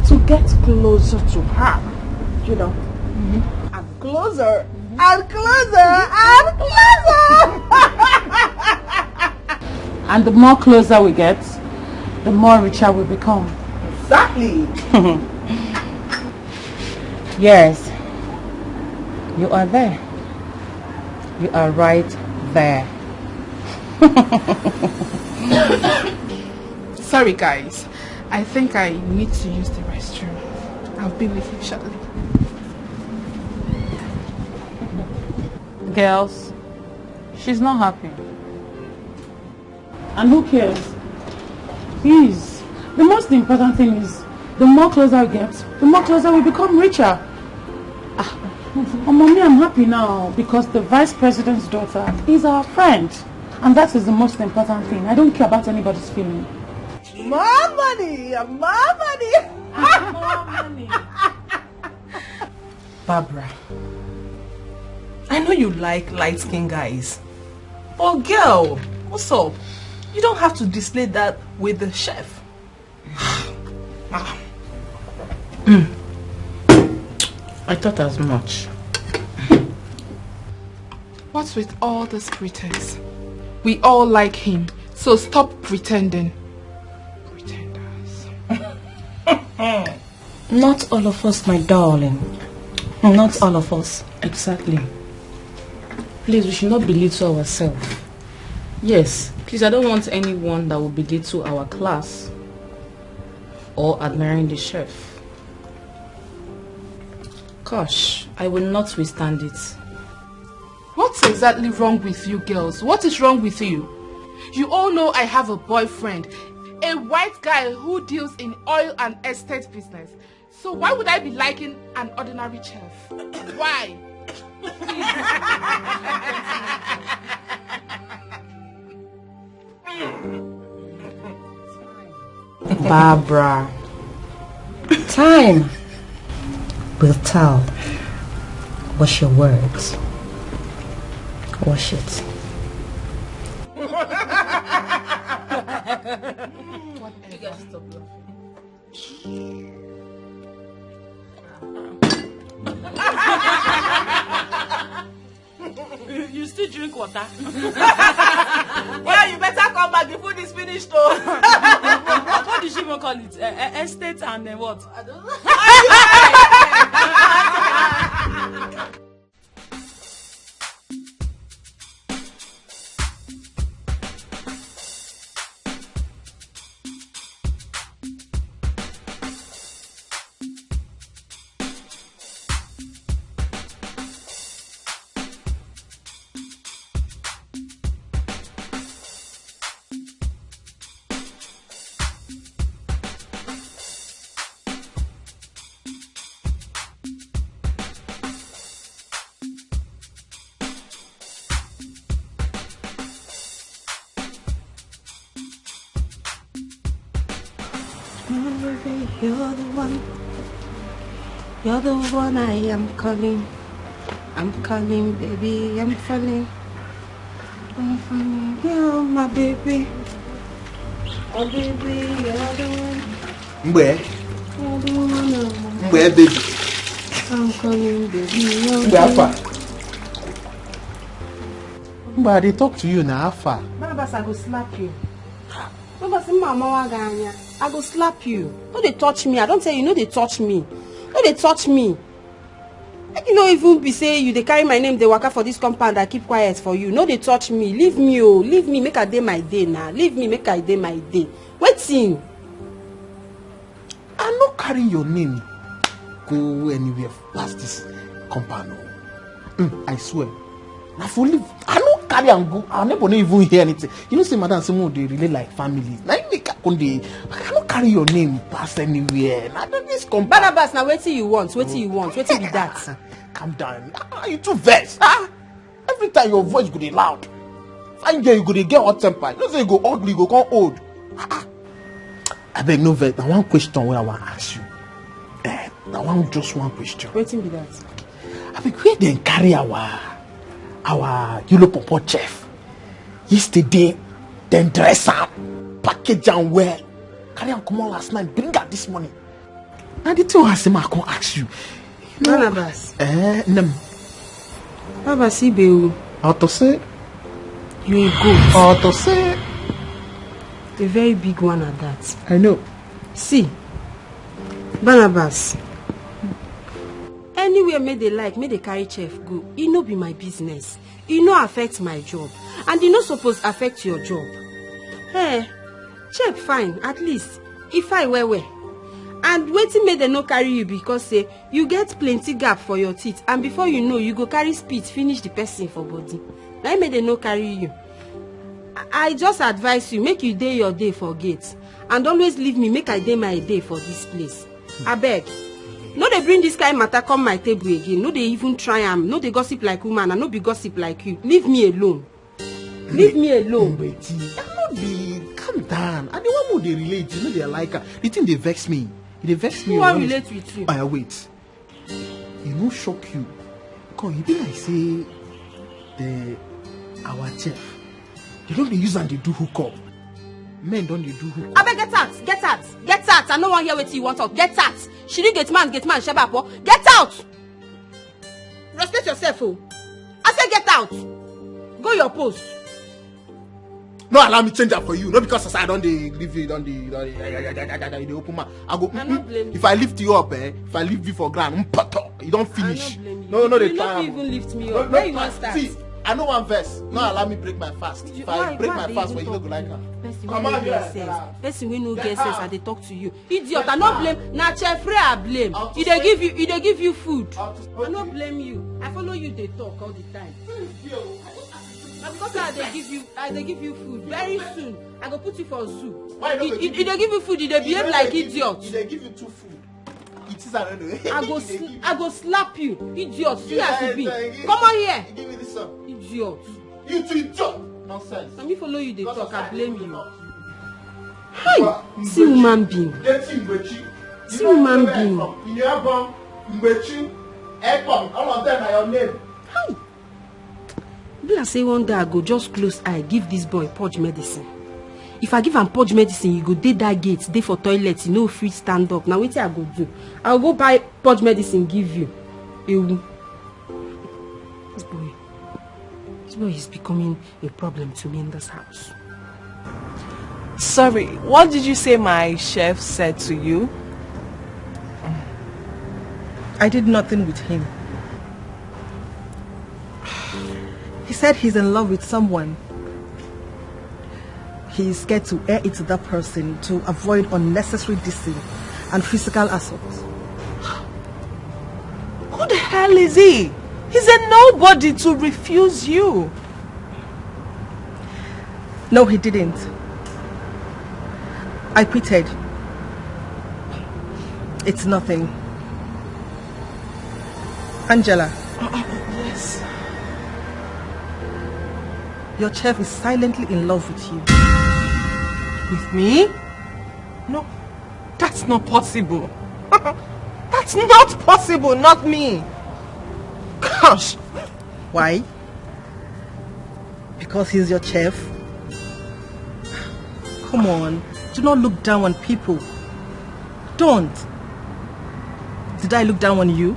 to get closer to her. You know, and closer, and closer, and closer. And the more closer we get, the more richer we become. Exactly. Yes, you are there. You are right there. Sorry, guys. I think I need to use the restroom. I'll be with you shortly. Girls, she's not happy. And who cares? Please, the most important thing is, the more closer we get, the more closer we become richer. Ah, oh, mommy, I'm happy now because the vice president's daughter is our friend. And that is the most important thing. I don't care about anybody's feeling. More money, more money. More money. Barbara, I know you like light-skinned guys. But girl, what's up? You don't have to display that with the chef. Ah. Mm. I thought as much. What's with all this pretense? We all like him, so stop pretending. Pretenders. Not all of us, my darling. Not all of us. Exactly. Please, we should not belittle ourselves. Yes, please, I don't want anyone that will belittle our class or admiring the chef. Gosh, I will not withstand it. What's exactly wrong with you girls? What is wrong with you? You all know I have a boyfriend, a white guy who deals in oil and estate business. So why would I be liking an ordinary chef? Why? Barbara, time will tell. Wash your words. Wash it. You guys stop laughing. You, you still drink water? Yeah, you better come back. The food is finished, though. What did she even call it? Uh, uh, estate and then what? I don't know. You're the one. You're the one I am calling. I'm calling, baby, I'm falling. I'm falling, girl, my baby. Oh, baby, you're the one. Mgbe? You're the one. Oh. Mgbe, baby? I'm calling, baby, you're Mgbe, Alpha? But I dey talk to you na, how far? Barnabas, I go slap you. Barnabas, mma amawa gị anya. I go slap you. No dey touch me. I don tell you, no dey touch me. No dey touch me. Make you no even be say you dey carry my name dey waka for this compound. I keep quiet for you. No dey touch me. Leave me o. Leave me make I dey my day na. Leave me make I dey my day. Wetin? I no carry your name go anywhere pass this compound o. Mm, I swear. Na for leave. I no carry am go. Our neighbor no even hear anything. You know say madam say we dey relate like family. Na im make I come dey. I no carry your name pass anywhere. Na this compound. Barnabas, na wetin you want? Wetin you want? Wetin be that? Calm down. Ah, you too vex. Ah, every time your voice go dey loud. Fine girl, you go dey get hot temper. You know say you go ugly, you go come old. Ah, ah. Abeg, no vex. Na one question wey I wan ask you. Eh, na one, just one question. Wetin be that? Abeg, where dem carry our, our yellow pawpaw chef? Yesterday, dem dress am, package am well, carry am comot last night, bring am this morning. Na the thing wey I say make I come ask you. You know, Barnabas. Eh, nem. Barnabas, Ibewu. How to say? You a goat. How to say? A very big one at that. I know. See, Barnabas, anywhere make they like, make they carry chef go. E no be my business. E no affect my job. And e no suppose affect your job. Eh, chef fine, at least. E fine well well. And wetin make dem no carry you because say you get plenty gap for your teeth, and before you know, you go carry spit finish the person for body. Na im make dem no carry you. I, I just advise you, make you dey your day for gate, and always leave me, make I dey my day for this place. Abeg, no dey bring this kind matter come my table again. No dey even try am. No dey gossip like woman, and no be gossip like you. Leave me alone. Leave me alone. Mgbechi, I no be, calm down. I dey wan make we dey relate, you know they like am. The thing dey vex me. E dey vex me. Who wan relate with you? Oya, wait. E no shock you? Come, e be like say the, our chef, they don dey use am dey do hookup. Men don dey do hookup. Abeg, get out, get out, get out. I no wan hear wetin you wan talk. Get out. Shiri gate man, gate man, sheba po. Get out. Respect yourself o. I say get out. Go your post. No allow me change am for you. No, because as I don dey leave you, don dey, don dey, you dey open mouth. I go, I no blame you. If I lift you up, eh, if I leave you for ground, mpoto, you don finish. I no blame you. No, no, you no fit even lift me up. Where you wan start? See, I no wan vex. No allow me break my fast. If I break my fast, you no go like am. Person wey no get sense. Person wey no get sense, I dey talk to you. Idiot, I no blame. Na Chef Ray I blame. E dey give you, e dey give you food. I no blame you. I follow you dey talk all the time. Na because I dey give you, I dey give you food. Very soon, I go put you for zoo. E dey give you food, e dey behave like idiot. E dey give you two food. It is another. I go, I go slap you, idiot. See as you be. Come on here. Give me this one. Idiot. You too idiot. Nonsense. Na me follow you dey talk, I blame you. Hi, see human being. See human being. Inyabon, Mgbechi, Ekpong, all of them are your name. Hi. Be like say one day I go just close eye, give this boy purge medicine. If I give am purge medicine, you go dey that gate, dey for toilet, you no fit stand up. Now wetin I go do? I go buy purge medicine, give you. Ewu. This boy, this boy is becoming a problem to me in this house. Sorry, what did you say my chef said to you? I did nothing with him. He said he's in love with someone. He is scared to air it to that person to avoid unnecessary dissing and physical assault. Who the hell is he? He's a nobody to refuse you. No, he didn't. I quitted. It's nothing. Angela. Uh, uh, uh, yes. Your chef is silently in love with you. With me? No, that's not possible. That's not possible, not me. Gosh. Why? Because he's your chef? Come on, do not look down on people. Don't. Did I look down on you?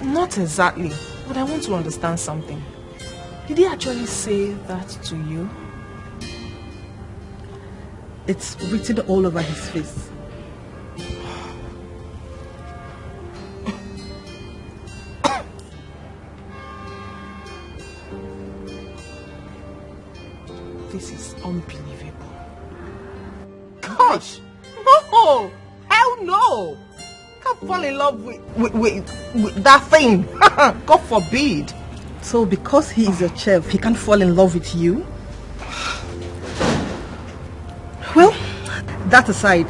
Not exactly, but I want to understand something. Did he actually say that to you? It's written all over his face. This is unbelievable. Gosh, no! Hell no! Can't fall in love with, with, with, with that thing. God forbid. So because he is your chef, he can't fall in love with you? Well, that aside,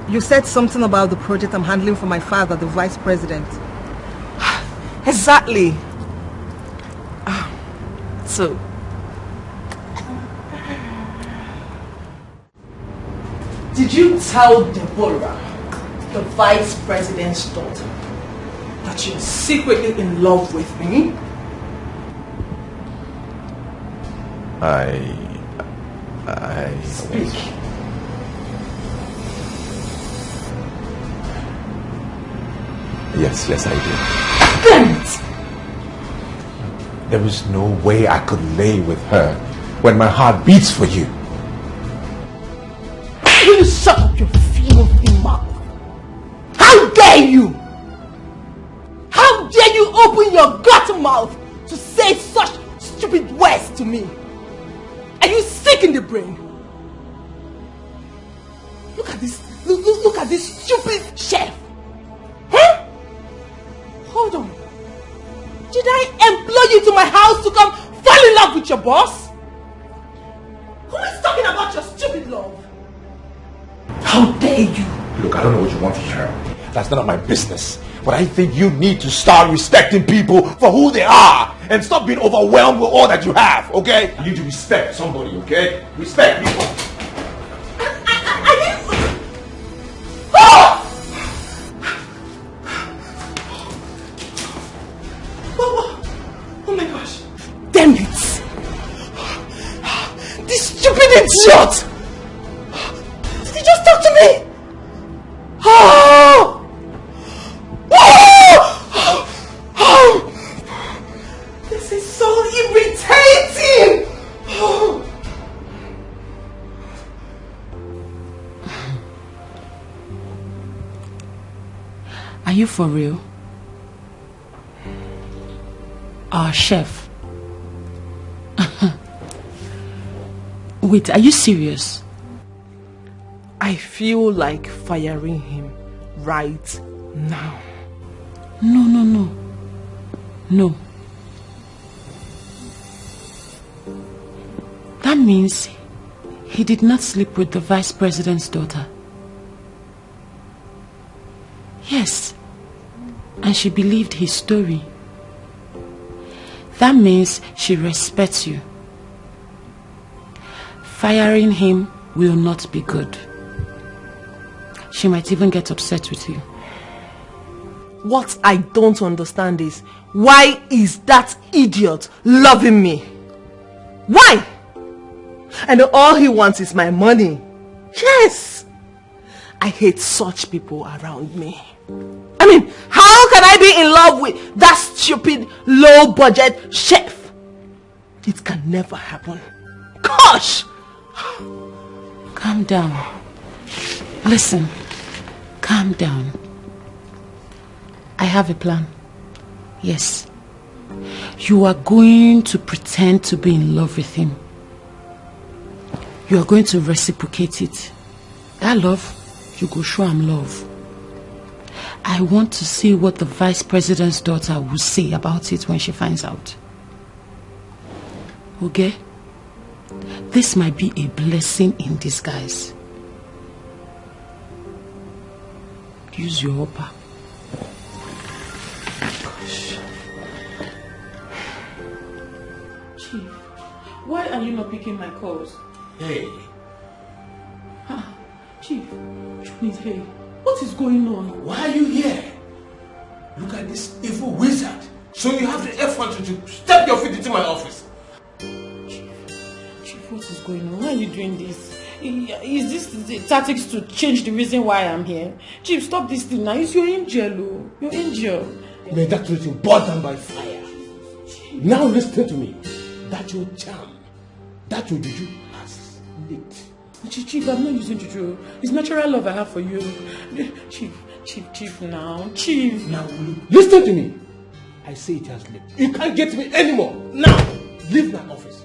you said something about the project I'm handling for my father, the vice president. Exactly. Ah, so, did you tell Deborah, the vice president's daughter, that you're secretly in love with me? I. I. Speak. Yes, yes, I did. Damn it! There is no way I could lay with her when my heart beats for you. Will you shut up your filthy mouth? How dare you? How dare you open your gut mouth to say such stupid words to me? Are you sick in the brain? Look at this. Look, look, look at this stupid chef. Huh? Hold on. Did I employ you to my house to come fall in love with your boss? Who is talking about your stupid love? How dare you? Look, I don't know what you want to hear. That's none of my business. But I think you need to start respecting people for who they are and stop being overwhelmed with all that you have, okay? You need to respect somebody, okay? Respect people. Oh! Oh, oh, oh my gosh. Damn it! This stupid idiot! Did he just talk to me? Oh! Oh! Oh! This is so irritating! Oh! Are you for real? Our chef. Wait, are you serious? I feel like firing him right now. No, no, no. No. That means he did not sleep with the vice president's daughter. Yes. And she believed his story. That means she respects you. Firing him will not be good. She might even get upset with you. What I don't understand is, why is that idiot loving me? Why? And all he wants is my money. Yes! I hate such people around me. I mean, how can I be in love with that stupid, low budget chef? It can never happen. Gosh! Calm down. Listen, calm down. I have a plan. Yes. You are going to pretend to be in love with him. You are going to reciprocate it. That love, you go show am love. I want to see what the vice president's daughter will say about it when she finds out. Okay? This might be a blessing in disguise. Use your upper. Gosh. Chief, why are you not picking my calls? Hey, Ah, Chief, Chief, hey, what is going on? Why are you here? Look at this evil wizard. So you have the effort to step your feet into my office. Chief, what is going on? Why are you doing this? Is this the tactics to change the reason why I'm here? Chief, stop this thing now. It's your angel, oh. Your angel. May that routine burn down by fire. Now listen to me. That your charm, that your juju has slipped. Chief, Chief, I'm not using juju. It's natural love I have for you. Chief, Chief, Chief now. Chief. Now, listen to me. I say it has slipped. You can't get me anymore. Now, leave my office.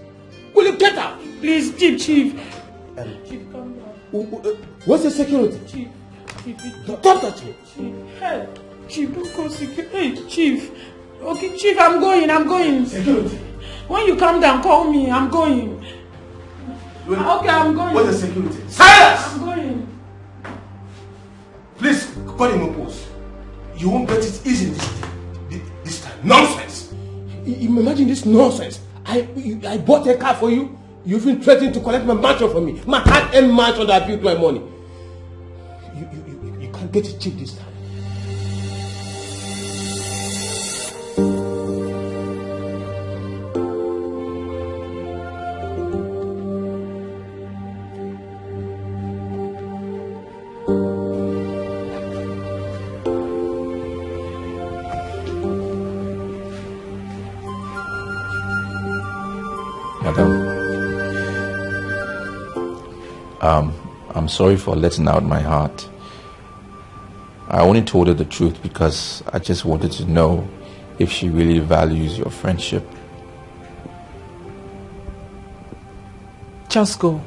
Will you get out? Please, Chief, Chief. Um, Chief, come down. What's the security? Chief, Chief, don't touch me. Chief, hey, Chief, don't go secure. Hey, Chief. Okay, Chief, I'm going, I'm going. Security. When you come down, call me. I'm going. Wait, okay, I'm going. What's the security? Silence! I'm going. Please, call him a post. You won't get it easy this, this, this time. Nonsense! I- Imagine this nonsense. I, I bought a car for you. You even threatened to collect my mansion from me. My hard-earned mansion that I built my money. You, you, you, you can't get it cheap this time. Madam, um, I'm sorry for letting out my heart. I only told her the truth because I just wanted to know if she really values your friendship. Just go.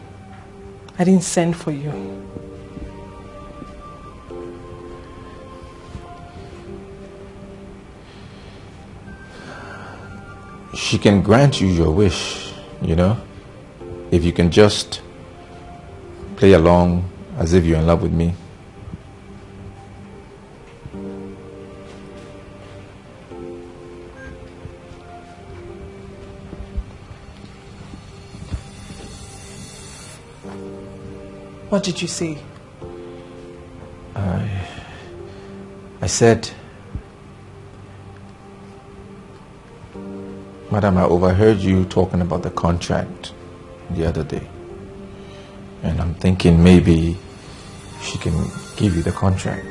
I didn't send for you. She can grant you your wish, you know, if you can just play along as if you're in love with me. What did you say? I, I said, Madam, I overheard you talking about the contract the other day. And I'm thinking maybe she can give you the contract.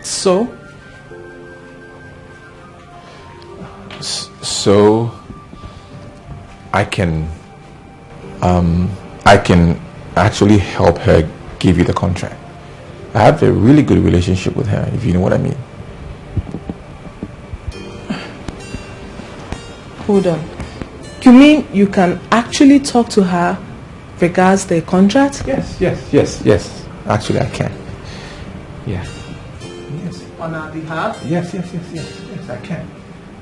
So? S- so, I can, um, I can actually help her give you the contract. I have a really good relationship with her, if you know what I mean. Hold on. You mean you can actually talk to her regards the contract? Yes, yes, yes, yes. Actually, I can. Yeah. Yes. On our behalf? Yes, yes, yes, yes, yes, I can.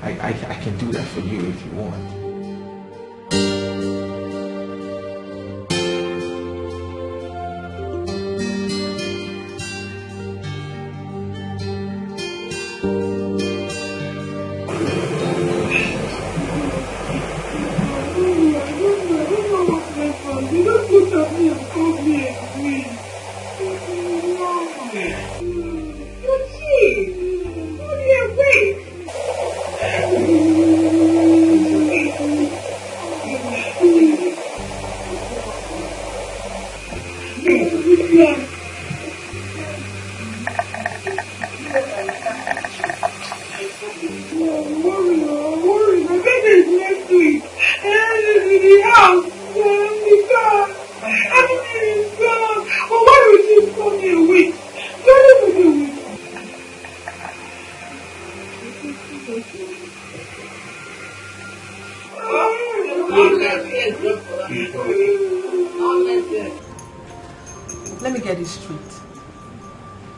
I, I, I can do that for you if you want. Let me get this straight.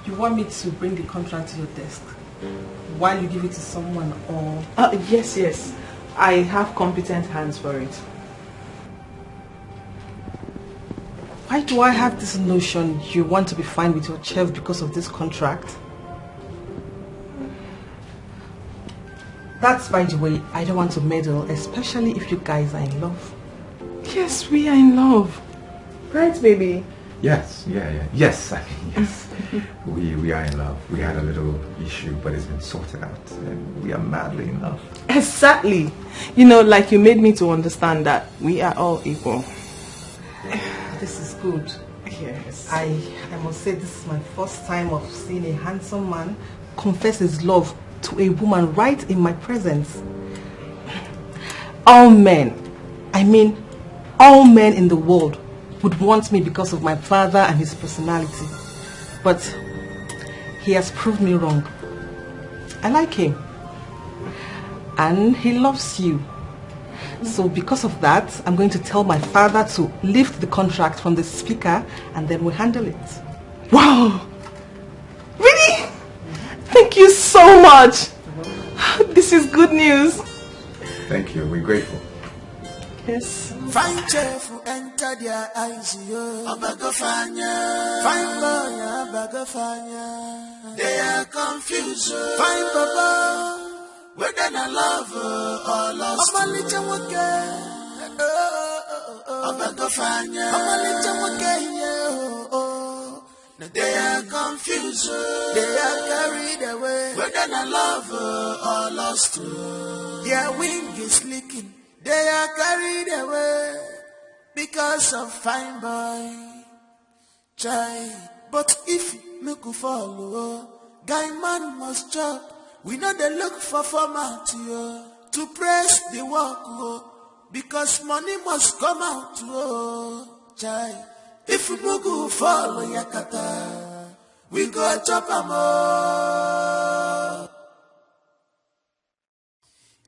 You want me to bring the contract to your desk while you give it to someone, or? Uh, yes, yes. I have competent hands for it. Why do I have this notion you want to be fine with your chef because of this contract? That's, by the way, I don't want to meddle, especially if you guys are in love. Yes, we are in love. Right, baby? Yes, yeah, yeah. Yes, I mean, yes. We, we are in love. We had a little issue, but it's been sorted out. And we are madly in love. Exactly. You know, like, you made me to understand that we are all equal. This is good. Yes. I, I must say, this is my first time of seeing a handsome man confess his love to a woman right in my presence. All men I mean, all men in the world would want me because of my father and his personality. But he has proved me wrong. I like him. And he loves you. So because of that, I'm going to tell my father to lift the contract from the speaker, and then we'll handle it. Wow! Really? Thank you so much. This is good news. Thank you. We're grateful. Yes. Fine chef enter their eyes, yo. Abagofanya. Fine boy, Abagofanya. They are confused, yo. Fine baba. Whether na love, uh, or lost. Ọmalịcha nwoke. Abagofanya. Ọmalịcha nwoke, yeah, oh, oh. Now they are confused, oh. They are carried away. Whether na love, uh, or lost, oh. Their wing is leaking. They are carried away because of fine boy. Chai, but if make we fall, oh, guy man must chop. We know they look for format, oh, to press the work, oh, because money must come out, oh. Chai, if mugu fall, yakata, we go chop am, oh.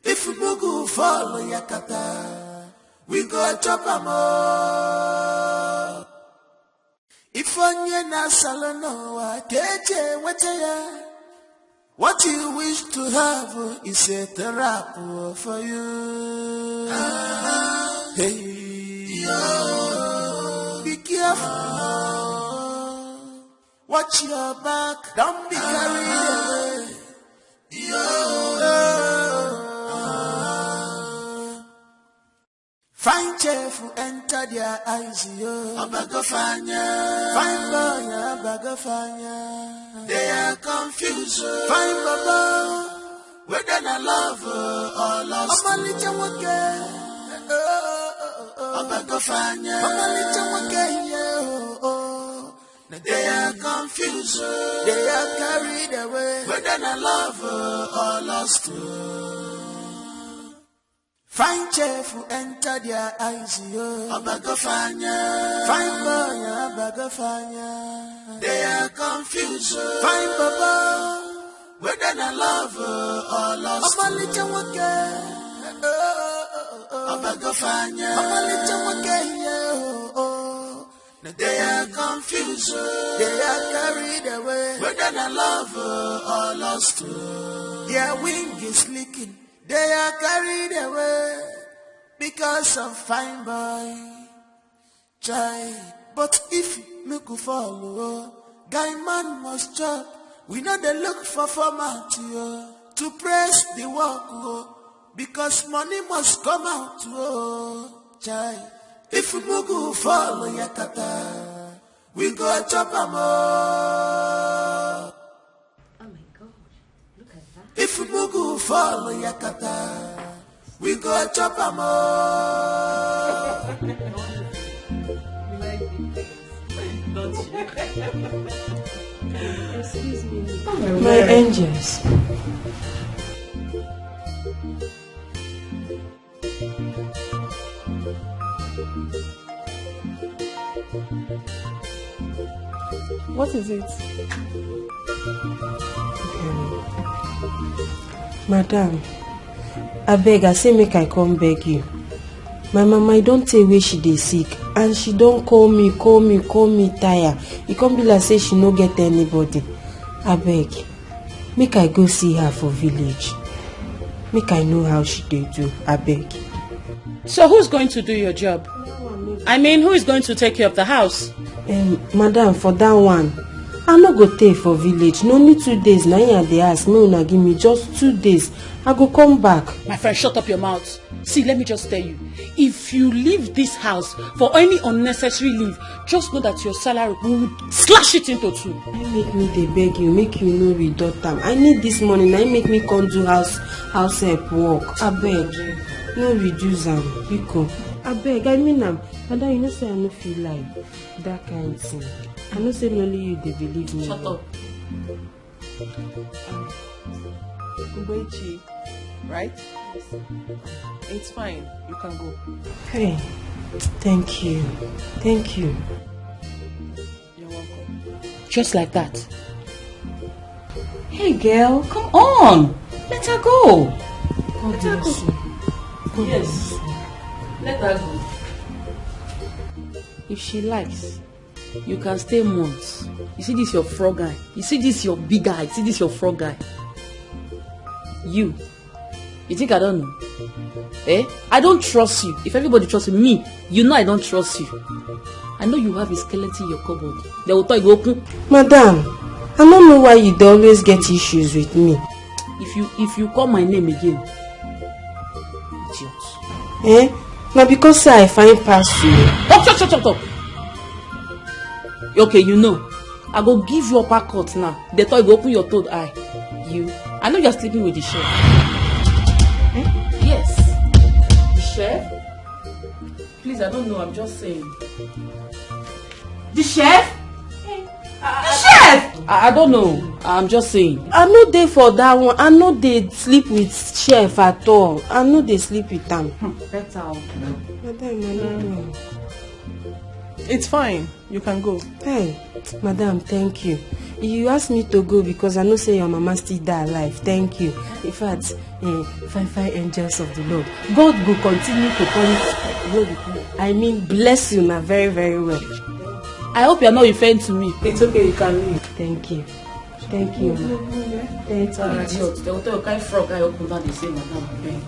If mugu fall, yakata, we go chop am, oh. If onye na salono wa keje wete ya, what you wish to have is a trap for you. Hey, yo, be careful. Watch your back, don't be carried away. Yo. Fine chef enter their eyes, yo. Abagofanya. Fine boy, Abagofanya. They are confused, yo. Fine baba. Whether na love, uh, or lost. Ọmalịcha nwoke. Abagofanya. Ọmalịcha nwoke, yeah, oh, oh. Now they are confused, oh. They are carried away. Whether na love, uh, or lost, oh. Fine chef enter their eyes, yo. Abagofanya. Fine boy, Abagofanya. They are confused, oh. Fine baba. Whether na love, uh, or lost. Ọmalịcha nwoke. Abagofanya. Ọmalịcha nwoke, yeah, oh, oh. Now they are confused, oh. They are carried away. Whether na love, uh, or lost, oh. Their wing is leaking. They are carried away because of fine boy. Chai, but if make we fall, oh, guy man must chop. We know they look for format, yo, to press the work, oh, because money must come out, oh. Chai, if mugu fall, yakata, we go chop am, oh. Oh my God, look at that. If mugu fall, yakata, we go chop am, oh. Not you. Excuse me. My angels. What is it? Madam, abeg, I say make I come beg you. My mama, e don tey wey she dey sick, and she don call me, call me, call me tire. E come be like say she no get anybody. Abeg, make I go see her for village. Make I know how she dey do, abeg. So who's going to do your job? I mean, who is going to take care of the house? Um, madam, for that one, I no go tey for village. No need two days, na im I dey ask. Make una give me just two days. I go come back. My friend, shut up your mouth. See, let me just tell you. If you leave this house for any unnecessary leave, just know that your salary, we will slash it into two. Why make me dey beg you, make you no reduce am? I need this money, na im make me come do house house help work. Abeg, no reduce am, biko. Abeg, I mean am. Ada, you know say I no fit lie. That kind thing. I know say na only you dey believe me. Shut up. Mgbechi, right? It's fine. You can go. Hey, thank you. Thank you. You're welcome. Just like that. Hey, girl, come on. Let her go. God bless you. God Yes. Let her go. If she likes, you can stay months. You see this your frog eye. You see this your big eye. See this your frog eye. You. You think I don't know? Eh? I don't trust you. If everybody trusts me, you know I don't trust you. I know you have a skeleton in your cupboard. They will tell you open. Madam, I don't know why you dey always get issues with me. If you if you call my name again, idiot. Eh? Na because say I fine pass you. Talk, talk, talk, talk, talk. Okay, you know. I go give you uppercut now. They thought you go open your third eye. You. I know you're sleeping with the chef. Eh? Yes. The chef? Please, I don't know. I'm just saying. The chef? The chef? I, I don't know. I'm just saying. I no dey for that one. I no dey sleep with chef at all. I no dey sleep with am. Better off. Madam, I no know. It's fine. You can go. Hey, madam, thank you. You asked me to go because I know say your mama still dey alive. Thank you. In fact, eh, fine, fine angels of the Lord. God go continue to punish. No be punish. I mean, bless you na very, very well. I hope you're not referring to me. It's okay. You can leave. Thank you. Thank you, ma. Thank you. Idiot. They will tell you, kind frog eye open down, they say, "Madam, beg."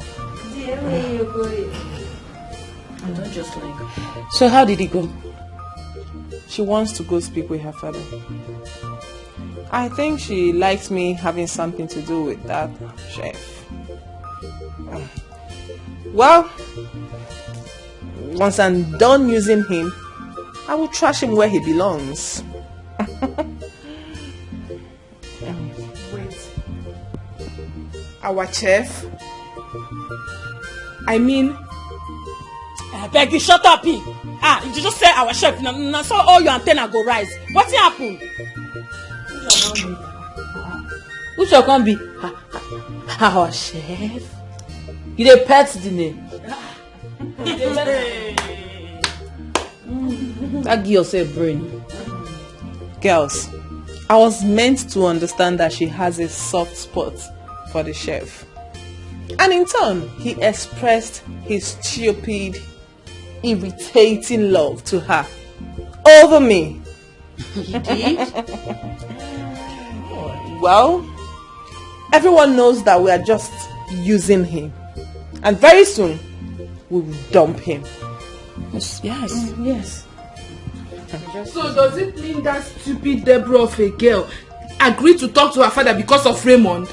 I don't just like. So how did it go? She wants to go speak with her father. I think she likes me having something to do with that chef. Well, once I'm done using him, I will trash him where he belongs. Wait. Our chef? I mean, I beg you, shut up, eh? Ah, you just say our chef. Now, now so all your antenna go rise. What happened? Who shall come be our chef? You dey pet the name. That give yourself brain. Girls, I was meant to understand that she has a soft spot for the chef. And in turn, he expressed his stupid, irritating love to her over me. He did. Well, everyone knows that we are just using him. And very soon, we will dump him. Yes. Yes. So does it mean that stupid Deborah of a girl agreed to talk to her father because of Raymond?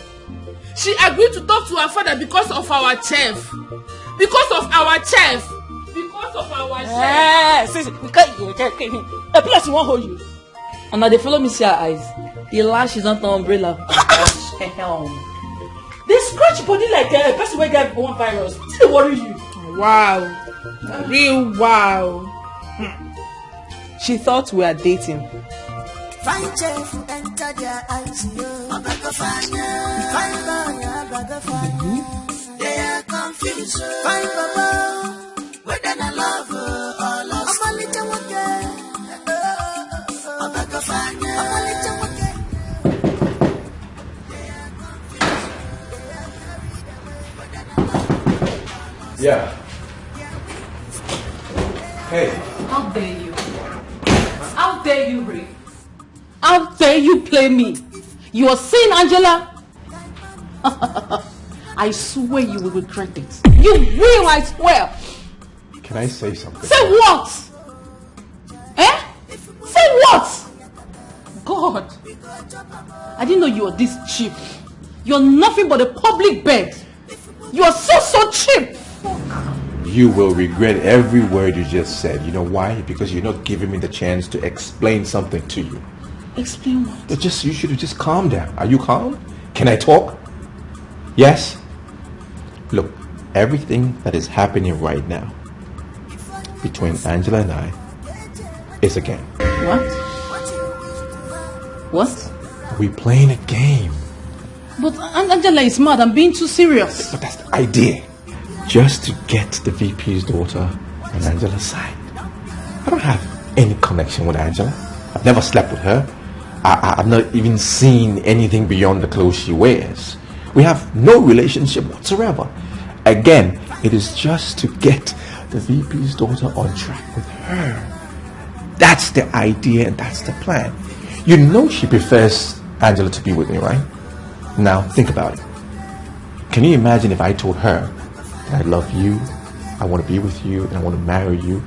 She agreed to talk to her father because of our chef. Because of our chef. Because of our chef. Eh, see, see, we can't, you can't, a place won't hold you. And now they follow me see her eyes. The lash is not an umbrella. Damn. They scratch body like a person wey get one virus. Wetin dey worry you? Wow. Real wow. Hmm. She thought we are dating. Fine chef enter their eyes, yo. Obago fine, yeah. Fine boy, yeah, obago fine, yeah. They are confused, oh. Fine baba, whether na love, oh, or lust. Obago fine, yeah. Obago fine, yeah. Yeah. Hey. How dare you? How dare you, Ray? How dare you play me? You are seeing Angela? I swear you will regret it. You will, I swear. Can I say something? Say what? Eh? Say what? God, I didn't know you were this cheap. You're nothing but a public bed. You are so, so cheap. You will regret every word you just said. You know why? Because you're not giving me the chance to explain something to you. Explain what? But just you should have just calmed down. Are you calm? Can I talk? Yes? Look, everything that is happening right now between Angela and I is a game. What? What? We playing a game. But An- Angela is mad. I'm being too serious. But that's the idea. Just to get the V P's daughter on Angela's side. I don't have any connection with Angela. I've never slept with her. I, I, I've not even seen anything beyond the clothes she wears. We have no relationship whatsoever. Again, it is just to get the V P's daughter on track with her. That's the idea and that's the plan. You know she prefers Angela to be with me, right? Now, think about it. Can you imagine if I told her that I love you, I want to be with you, and I want to marry you?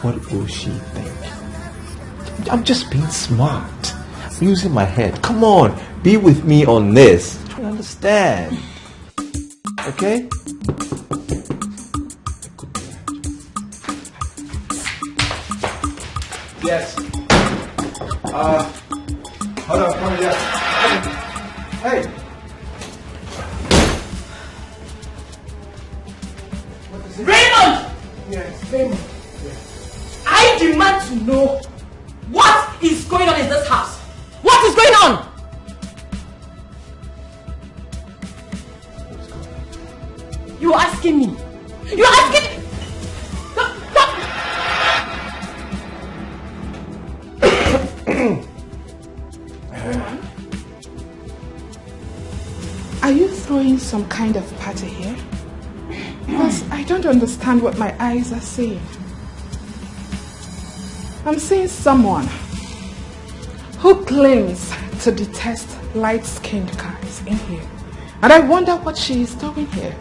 What will she think? I'm just being smart. I'm using my head. Come on, be with me on this. Try to understand. Okay? Yes. Uh, hold on, hold on, yeah. Hey. What is it? Raymond! Yes, Raymond. I demand to know what is going on in this house. What is going on? You're asking me. You're asking. Stop, stop. Are you throwing some kind of party here? Because I don't understand what my eyes are seeing. I'm seeing someone who claims to detest light skinned guys in here. And I wonder what she is doing here.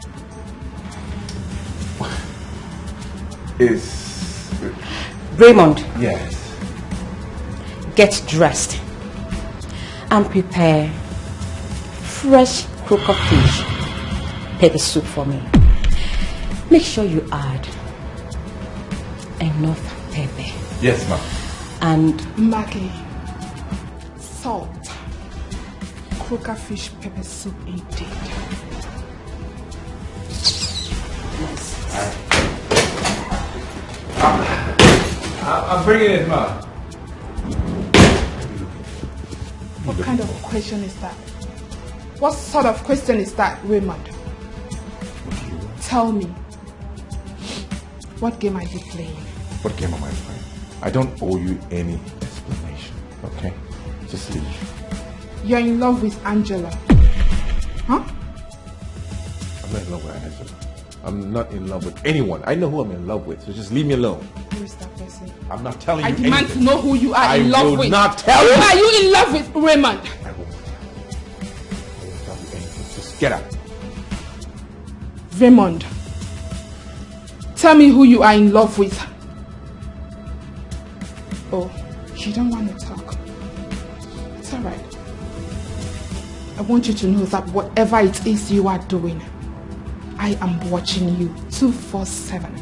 Is Raymond, yes. Get dressed and prepare fresh croaker fish pepper soup for me. Make sure you add enough pepper. Yes, ma'am. And Maggie, salt, croaker fish pepper soup indeed. I, I'm bringing it, ma. What kind of question is that? What sort of question is that, Raymond? Tell me. What game are you playing? What game am I playing? I don't owe you any explanation, okay? Just leave. You're in love with Angela. Huh? I'm not in love with Angela. I'm not in love with anyone. I know who I'm in love with, so just leave me alone. Who is that person? I'm not telling I you demand anything. to know who you are I in love will with. not tell Who you. Are you in love with, Raymond? I won't tell you. I won't tell you anything. Just get out. Raymond, tell me who you are in love with. Oh, you don't want to talk. It's all right. I want you to know that whatever it is you are doing, I am watching you two four seven.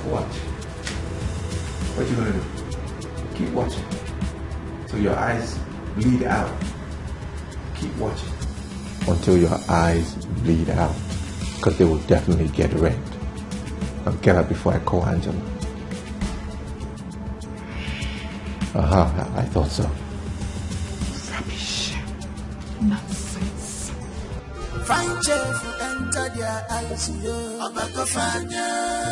What? What you gonna do? Keep watching till your eyes bleed out. Keep watching until your eyes bleed out, because they will definitely get red. Now get up before I call Angela. Aha, I thought so. Rubbish. Nonsense. Fine chef enter their eyes, yo. Obago fanya.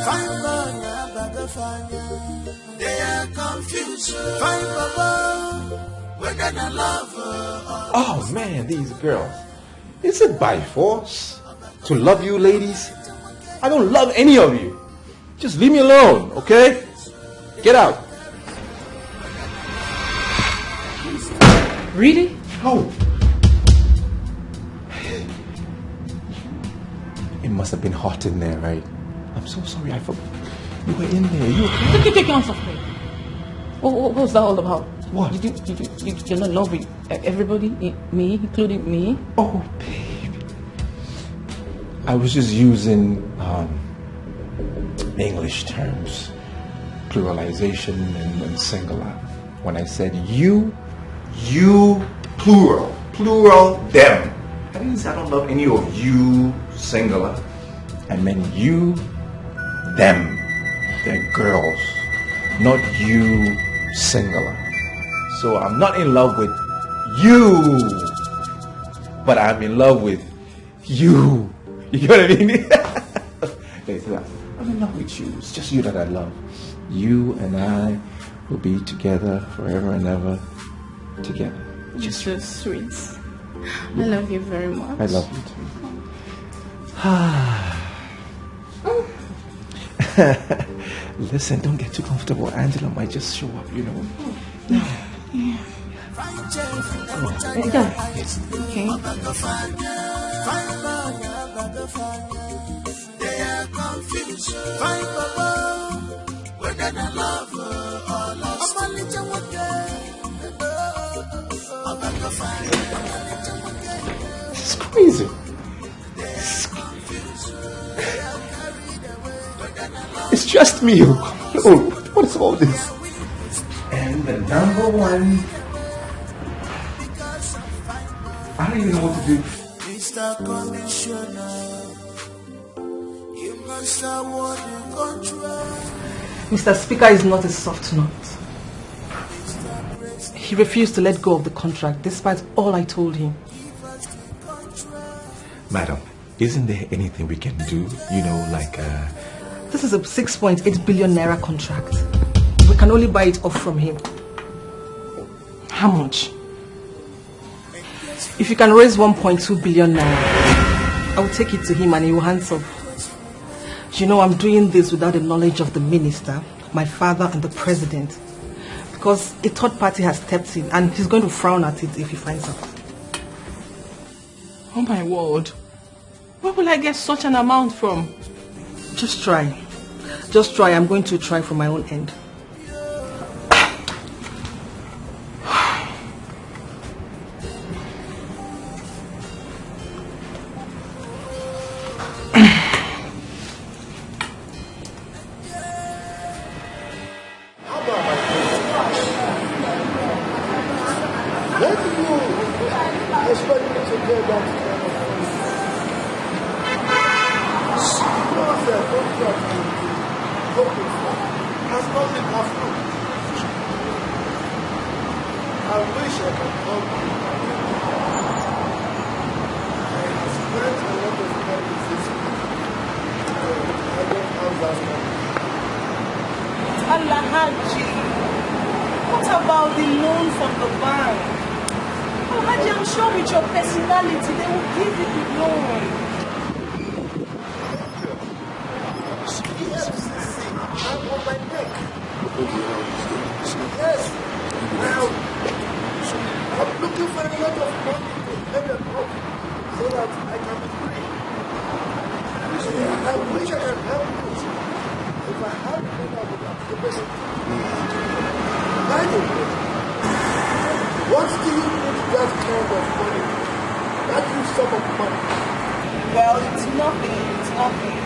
Fine boy, Obago fanya. They are confused. Fine baba, whether na love or Oh man, these girls. Is it by force to love you ladies? I don't love any of you. Just leave me alone, okay? Get out. Really? Oh. It must have been hot in there, right? I'm so sorry. I forgot. You were in there. You were Take, take, take your hands off me. What, what, what was that all about? What? Did you, did you, you, you're not in love with e- everybody, i- me, including me? Oh, babe. I was just using um, English terms, pluralization and, and singular. When I said you, you, plural, plural, them. I didn't say I don't love any of you, singular. I meant you, them. They're girls, not you, singular. So I'm not in love with you. but I'm in love with you. You get what I mean? Hey, so I'm in love with you. It's just you that I love. You and I will be together forever and ever. Together. You're so sweet. I love you very much. I love you too. Listen, don't get too comfortable. Angela might just show up, you know. Okay. It's crazy. It's just me. Oh, what is all this? And the number one. I don't even know what to do. Mister Commissioner, you must award the contract. Mister Speaker is not a soft nut. He refused to let go of the contract despite all I told him. Madam, isn't there anything we can do? You know, like uh, This is a six point eight billion naira contract. We can only buy it off from him. How much? If you can raise one point two billion naira, I will take it to him and he will hands up. You know, I'm doing this without the knowledge of the minister, my father, and the president. Because a third party has stepped in and he's going to frown at it if he finds out. Oh my word. Where will I get such an amount from? Just try. Just try. I'm going to try for my own end. Where do you expect me to get that kind of money? She knows that contract you hoping for has not been approved. I wish I could help you. I have spent a lot of time with this man. I don't have that money. Alhaji, what about the loan from the bank? Alhaji, I'm sure with your personality, they will give you the loan. E F C C, I'm on my neck. Yes, now I'm looking for a lot of money to pay them off so that I can be free. I wish I can help you. If I had money, I would have given it. By the way, what do you need that kind of money? That huge sum of money? Well, it's nothing. It's nothing.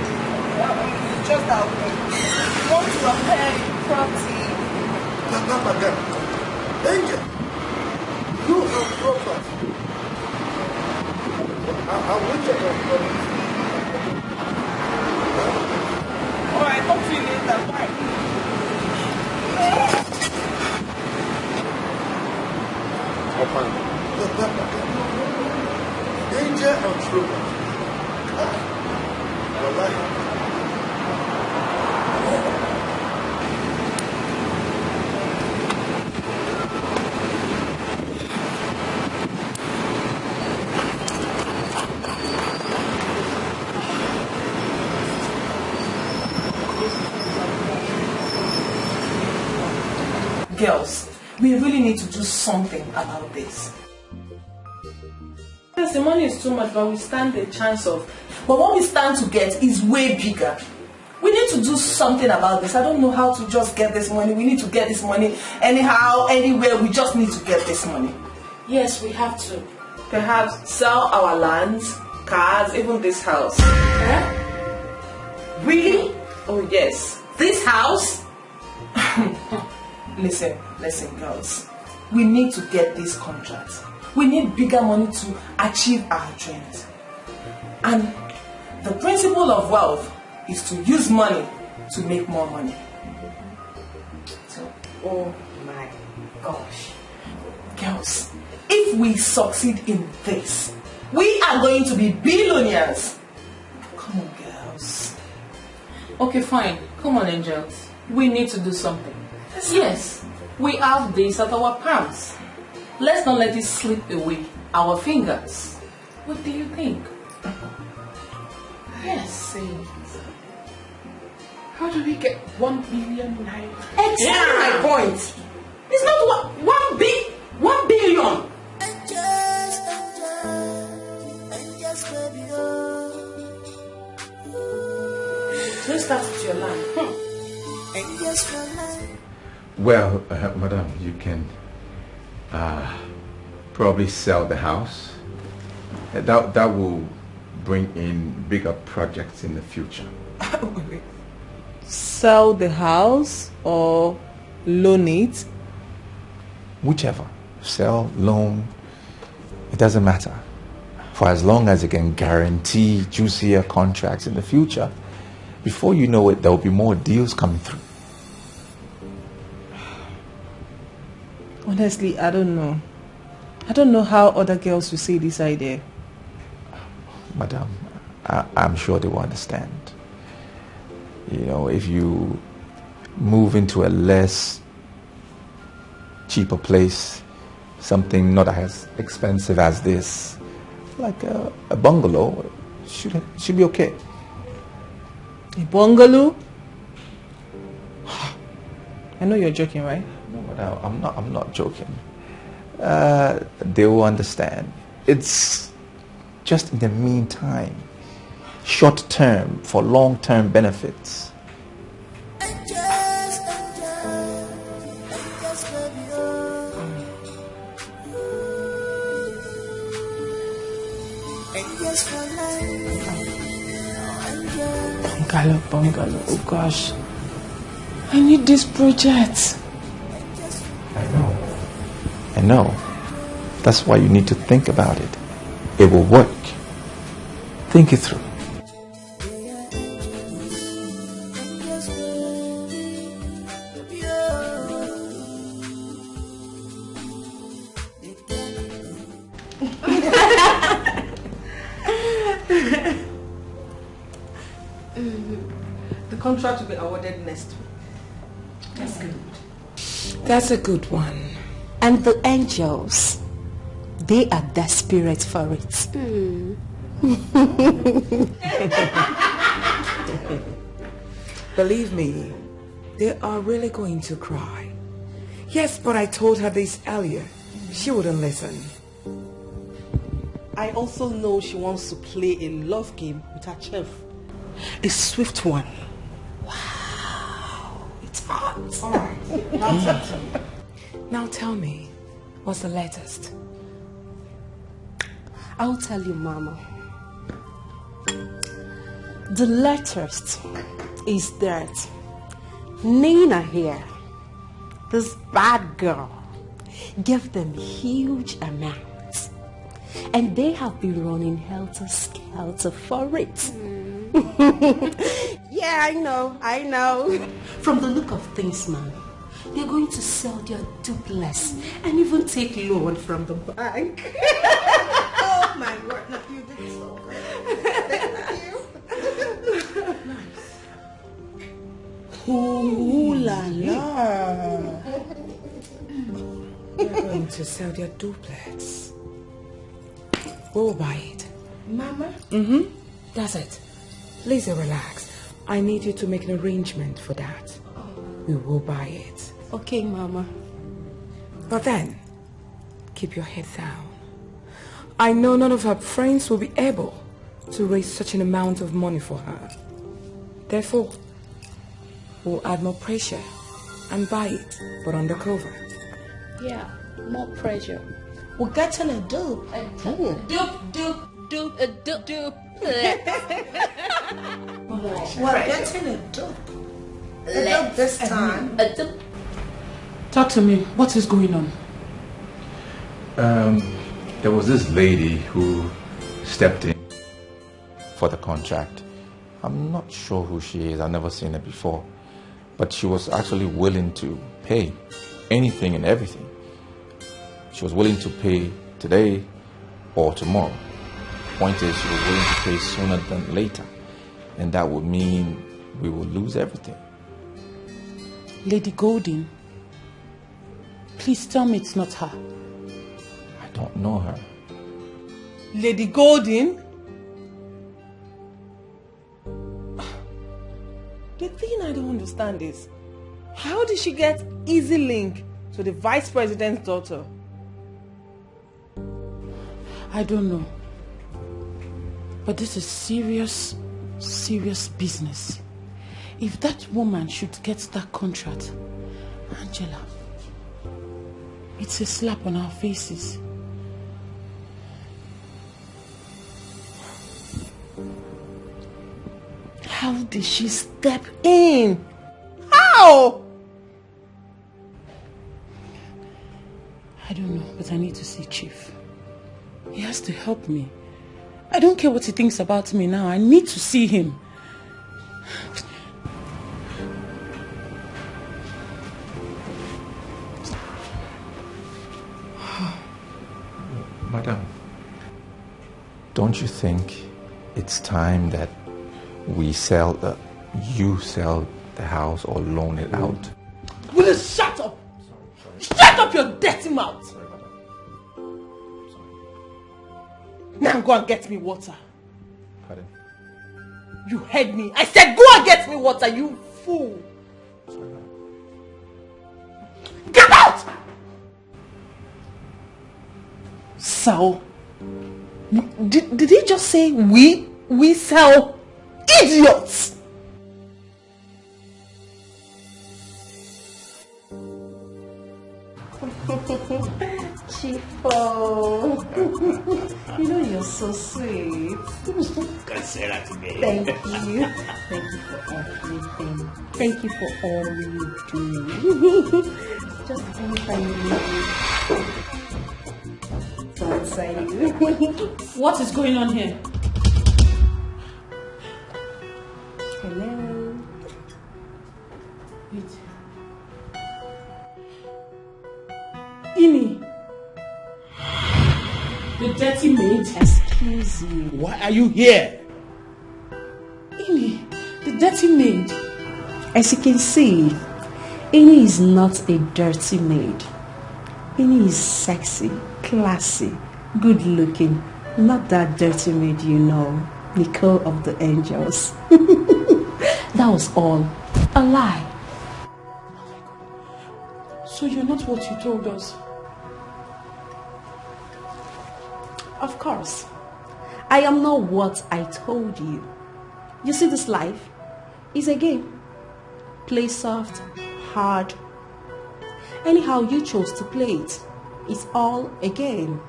Um, it's just that we want to repair the property. Papa, madam, Angel, you have property. I, I wish I can promise. All right, talk to you later. Bye. Danger and trouble. Ah, wallahi. Girls, we really need to do something about this. Yes, the money is too much, but we stand the chance of. But what we stand to get is way bigger. We need to do something about this. I don't know how to just get this money. We need to get this money anyhow, anywhere. We just need to get this money. Yes, we have to. Perhaps sell our lands, cars, even this house. Eh? Really? Oh, yes. This house? Listen, listen, girls. We need to get this contract. We need bigger money to achieve our dreams. And the principle of wealth is to use money to make more money. So, oh my gosh. Girls, if we succeed in this, Going to be billionaires. Come on, girls. Okay, fine. Come on, angels. We need to do something. Yes, we have this at our palms. Let's not let it slip away our fingers. What do you think? Yes. How do we get one billion naira? Exactly my point. It's not one, one bi- one billion. Let's start with your line. Well, uh, madam, you can uh, probably sell the house. Uh, That that will bring in bigger projects in the future. Sell the house or loan it? Whichever, sell, loan, it doesn't matter. For as long as it can guarantee juicier contracts in the future, before you know it, there will be more deals coming through. Honestly, I don't know. I don't know how other girls will see this idea. Madam, I, I'm sure they will understand. You know, if you move into a less cheaper place, something not as expensive as this, like a, a bungalow, should should be okay. A bungalow? I know you're joking, right? No, madam, I'm not. I'm not joking. Uh, they will understand. It's just in the meantime, short term for long term benefits. Bungalow, bungalow. Oh gosh. I need this project. I know. I know. That's why you need to think about it. It will work. Think it through. The contract will be awarded next week. That's good. That's a good one. And the angels, they are desperate for it. Believe me, they are really going to cry. Yes, but I told her this earlier. She wouldn't listen. I also know she wants to play a love game with her chef. A swift one. Wow, it's hot. All right. Now talk to me. Now tell me, what's the latest? I'll tell you, Mama. The latest is that Nina here, this bad girl, gave them huge amounts. And they have been running helter skelter for it. Yeah, I know, I know. From the look of things, man, they're going to sell their duplex and even take loan from the bank. Oh my word, no, you did so good. Thank you. Ooh la la. They're going to sell their duplex. We'll buy it. Mama? Mm-hmm. That's it. Lizzie, relax. I need you to make an arrangement for that. We will buy it. Okay, Mama. But then, keep your head down. I know none of her friends will be able to raise such an amount of money for her. Therefore, we'll add more pressure and buy it, but undercover. Yeah, more pressure. We're getting a dupe. A dupe, dupe, dupe, a dupe, dupe. We're getting a dupe. A dupe this time. A dupe. Talk to me. What is going on? Um, there was this lady who stepped in for the contract. I'm not sure who she is. I've never seen her before. But she was actually willing to pay anything and everything. She was willing to pay today or tomorrow. Point is, we're willing to pay sooner than later, and that would mean we will lose everything. Lady Golding, please tell me it's not her. I don't know her. Lady Golding? The thing I don't understand is, how did she get easy link to the vice president's daughter? I don't know. But this is serious, serious business. If that woman should get that contract, Angela, it's a slap on our faces. How did she step in? How? I don't know, but I need to see Chief. He has to help me. I don't care what he thinks about me now. I need to see him. Madam, don't you think it's time that we sell, uh, you sell the house or loan it out? Will you shut up? Shut up your dirty mouth! Now go and get me water. Pardon? You heard me. I said go and get me water, you fool. Get out! Sell? Did, did he just say we? We sell? Idiots! Chief, you know you're so sweet. Can't say that to me. Thank you. Thank you for everything. Thank you for all you do. Just anytime you need me. So inside you. What is going on here? Hello. Wait. Ini. The dirty maid. Excuse you. Why are you here? Ini, the dirty maid. As you can see, Ini is not a dirty maid. Ini is sexy, classy, good looking. Not that dirty maid you know, Nicole of the Angels. That was all a lie. So you're not what you told us. Of course, I am not what I told you. You see, this life is a game. Play soft, hard. Anyhow you chose to play it, it's all a game.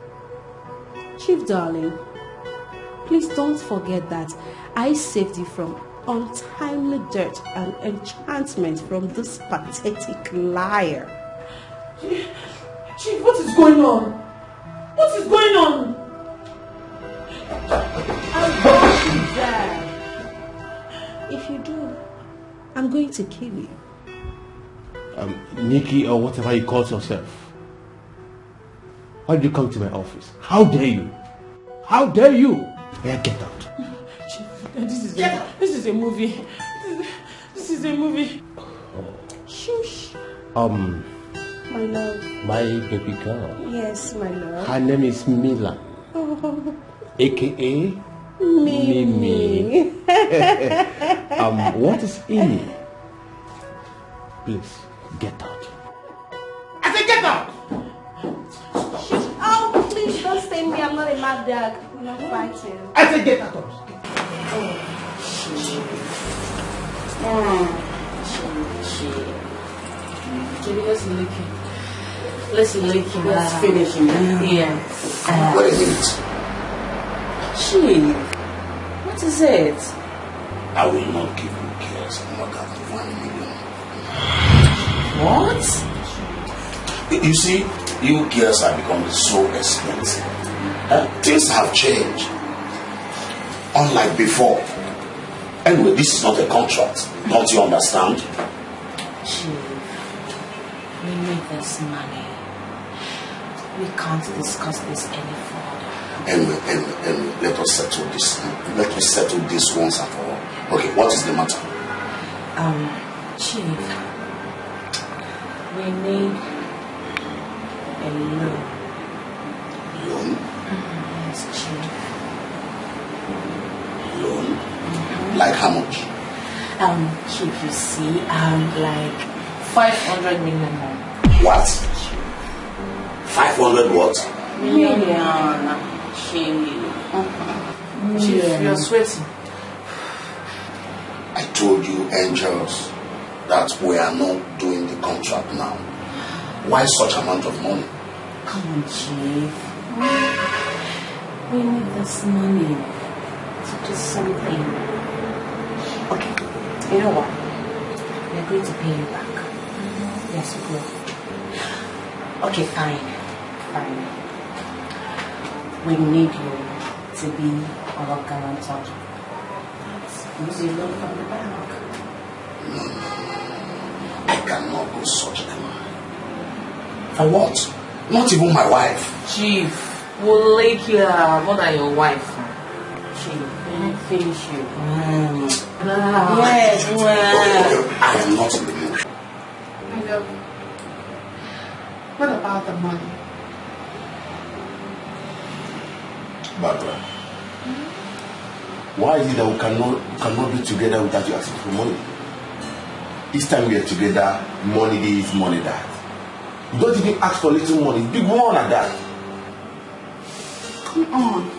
Chief darling, please don't forget that I saved you from untimely death and enchantment from this pathetic liar. Chief, what is going on? What is going on? I'm going to die. If you do, I'm going to kill you. Um, Nikki, or whatever you call yourself. Why did you come to my office? How dare you? How dare you? Yeah, get out. Chief, this is a, this is a movie. This is, this is a movie. Shush, Um, my love. My baby girl. Yes, my love. Her name is Mila, A K A Mimi. Um, what is Ini? Please, get out. I said, get out! Oh, please don't stain me. I'm not a mad dog. We're not fighting. I said, get out of Jimmy, let's lick him. Let's lick him. Let's finish him. Yeah. What is it? Chief, what is it? I will not give you girls more than one million. What? You see, you girls are becoming so expensive. Uh, things have changed. Unlike before. Anyway, this is not a contract. Don't you understand? Chief, we need this money. We can't discuss this any further. Anyway, anyway, anyway, let us settle this. Let us settle this once and for all. Okay, what is the matter? Um, Chief, we need a loan. Loan? Yes, Chief. Loan? Like how much? Um, Chief, you see, um, like five hundred minimum. What? Five hundred what? Million. Chief. Chief, you're sweating. I told you, angels, that we are not doing the contract now. Why such amount of money? Come on, Chief. We need this money to do something. Okay, you know what? We're going to pay you back. Yes, we will. Okay, fine. Fine. We need you to be our guarantor. Use a loan from the bank. No, no, no, no, no. I cannot go such a line. For what? Not even my wife. Chief, we'll lick you more than your wife. Chief, let me finish you. Ah. Yes. Okay, okay, I am not in the mood. Hello. What about the money? Barbara, why is it that we cannot we cannot be together without you asking for money? Each time we are together, money this, money that. You don't even ask for little money, big one like that. Come on.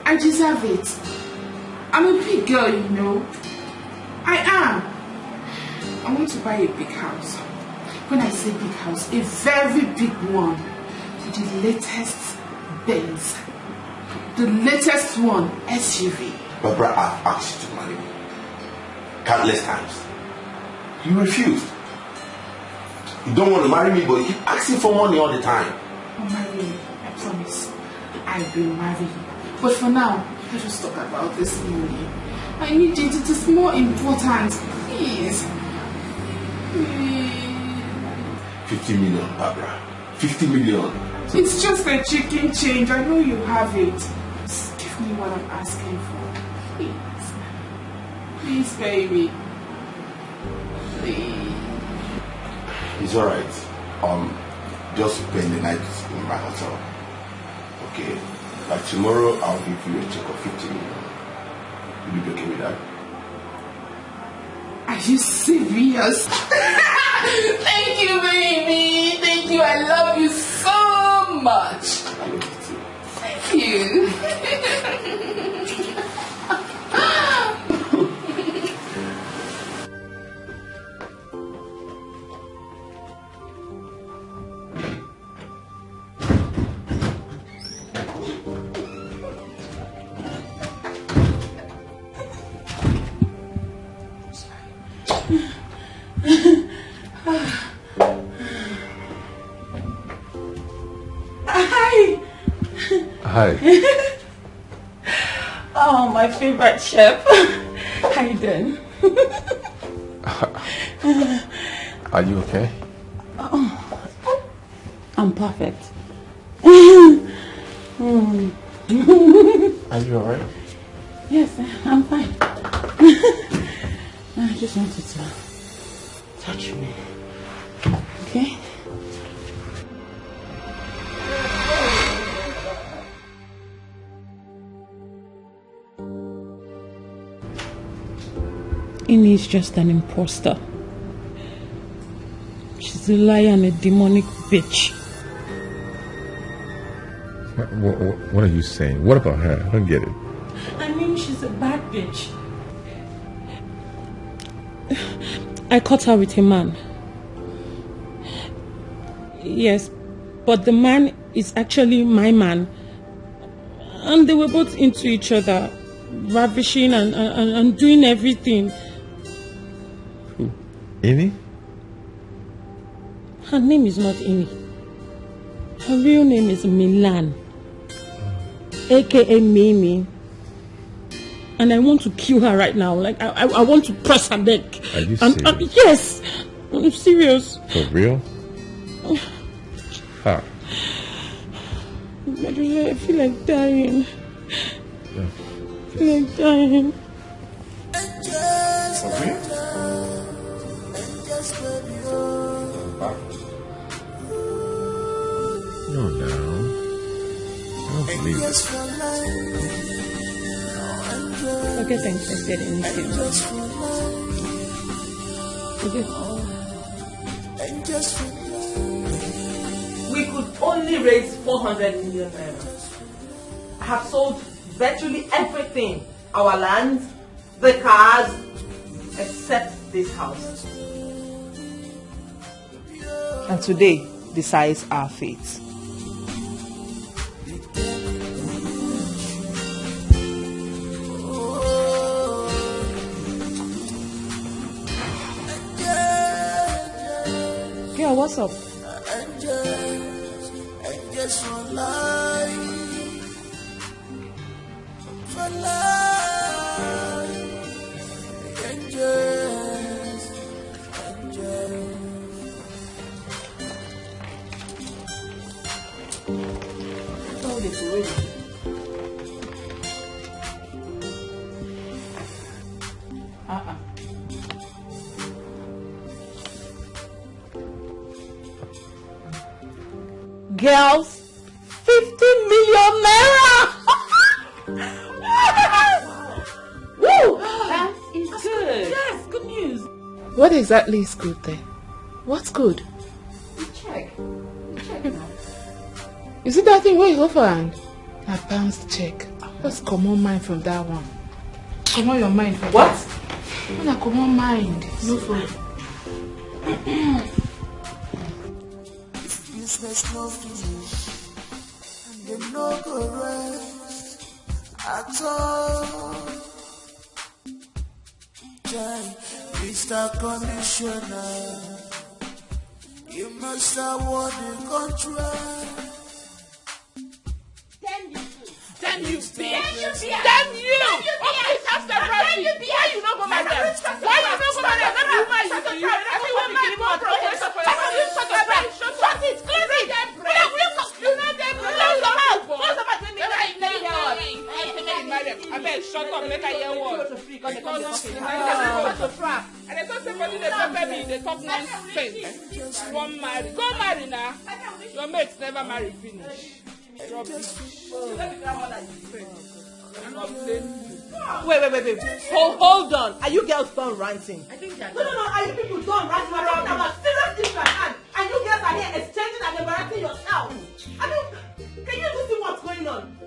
I deserve it. I'm a big girl, you know. I am. I want to buy a big house. When I say big house, a very big one. With the latest Benz. The latest one, S U V. Barbara, I've asked you to marry me countless times. You refused. You don't want to marry me, but you keep asking for money all the time. I'll marry you. I promise. I will marry you. But for now, let us talk about this money. I need it. It is more important. Please. Please. Fifty million, Barbara. Fifty million. It's just a chicken change. I know you have it. Just give me what I'm asking for. Please. Please, baby. Please. It's alright. Um, just spend the night in my hotel. Okay? Like tomorrow, I'll give you a check of fifty million. Will you be okay with that? Are you serious? Thank you, baby. Thank you. I love you so much. I love you too. Thank you. Hi. Hi. Oh, my favorite chef. How you doing? Are you okay? I'm perfect. Are you alright? Yes, I'm fine. I just wanted to touch me. Okay? Ini is just an imposter. She's a liar and a demonic bitch. What, what, what are you saying? What about her? I don't get it. I mean, she's a bad bitch. I caught her with a man. Yes, but the man is actually my man. And they were both into each other, ravishing and, and, and doing everything. Ini? Her name is not Ini. Her real name is Milan, A K A Mimi. And I want to kill her right now. Like, I, I, I want to press her neck. Are you And, and serious? Yes, I'm serious. For real? How? I feel like dying. I feel like dying. For real? No, now. I don't believe it. Forget I said anything. Forget. We could only raise four hundred million naira. I have sold virtually everything, our lands, the cars, except this house. And today decides our fate. Girl, what's up? Girls, fifty million naira! Woo! That is good. Yes, good news. What exactly is good there? What's good? Check. Check now. You see that thing wey you hold for hand? Na bounce check. Just comot mind from that one. Comot your mind from what? Una comot mind. No problem. Business no finish, and dem no go rest at all. Chai, Mister Commissioner, you must award the contract. Damn you! Damn you! Damn you! Okay, that's the problem. Why you no go marry them? Why you no go marry them? Not be woman you be. I mean, woman you be more progressive. Shut it! Close it! You know them. Close the mouth. Close the mouth. Let me let me hear what. Abeg, shut up, make I hear what. Because I dey talk say body dey pepper me, dey talk nonsense. You wan marry? Go marry na. Your mate never marry finish. Rubbish. Wait, wait, wait, wait. Hold, hold on. Are you girls done ranting? I think that. No, no, no. Are you people done ranting? We're talking about serious issues at hand, and you girls are here exchanging and embarrassing yourself. I mean, can you even see what's going on?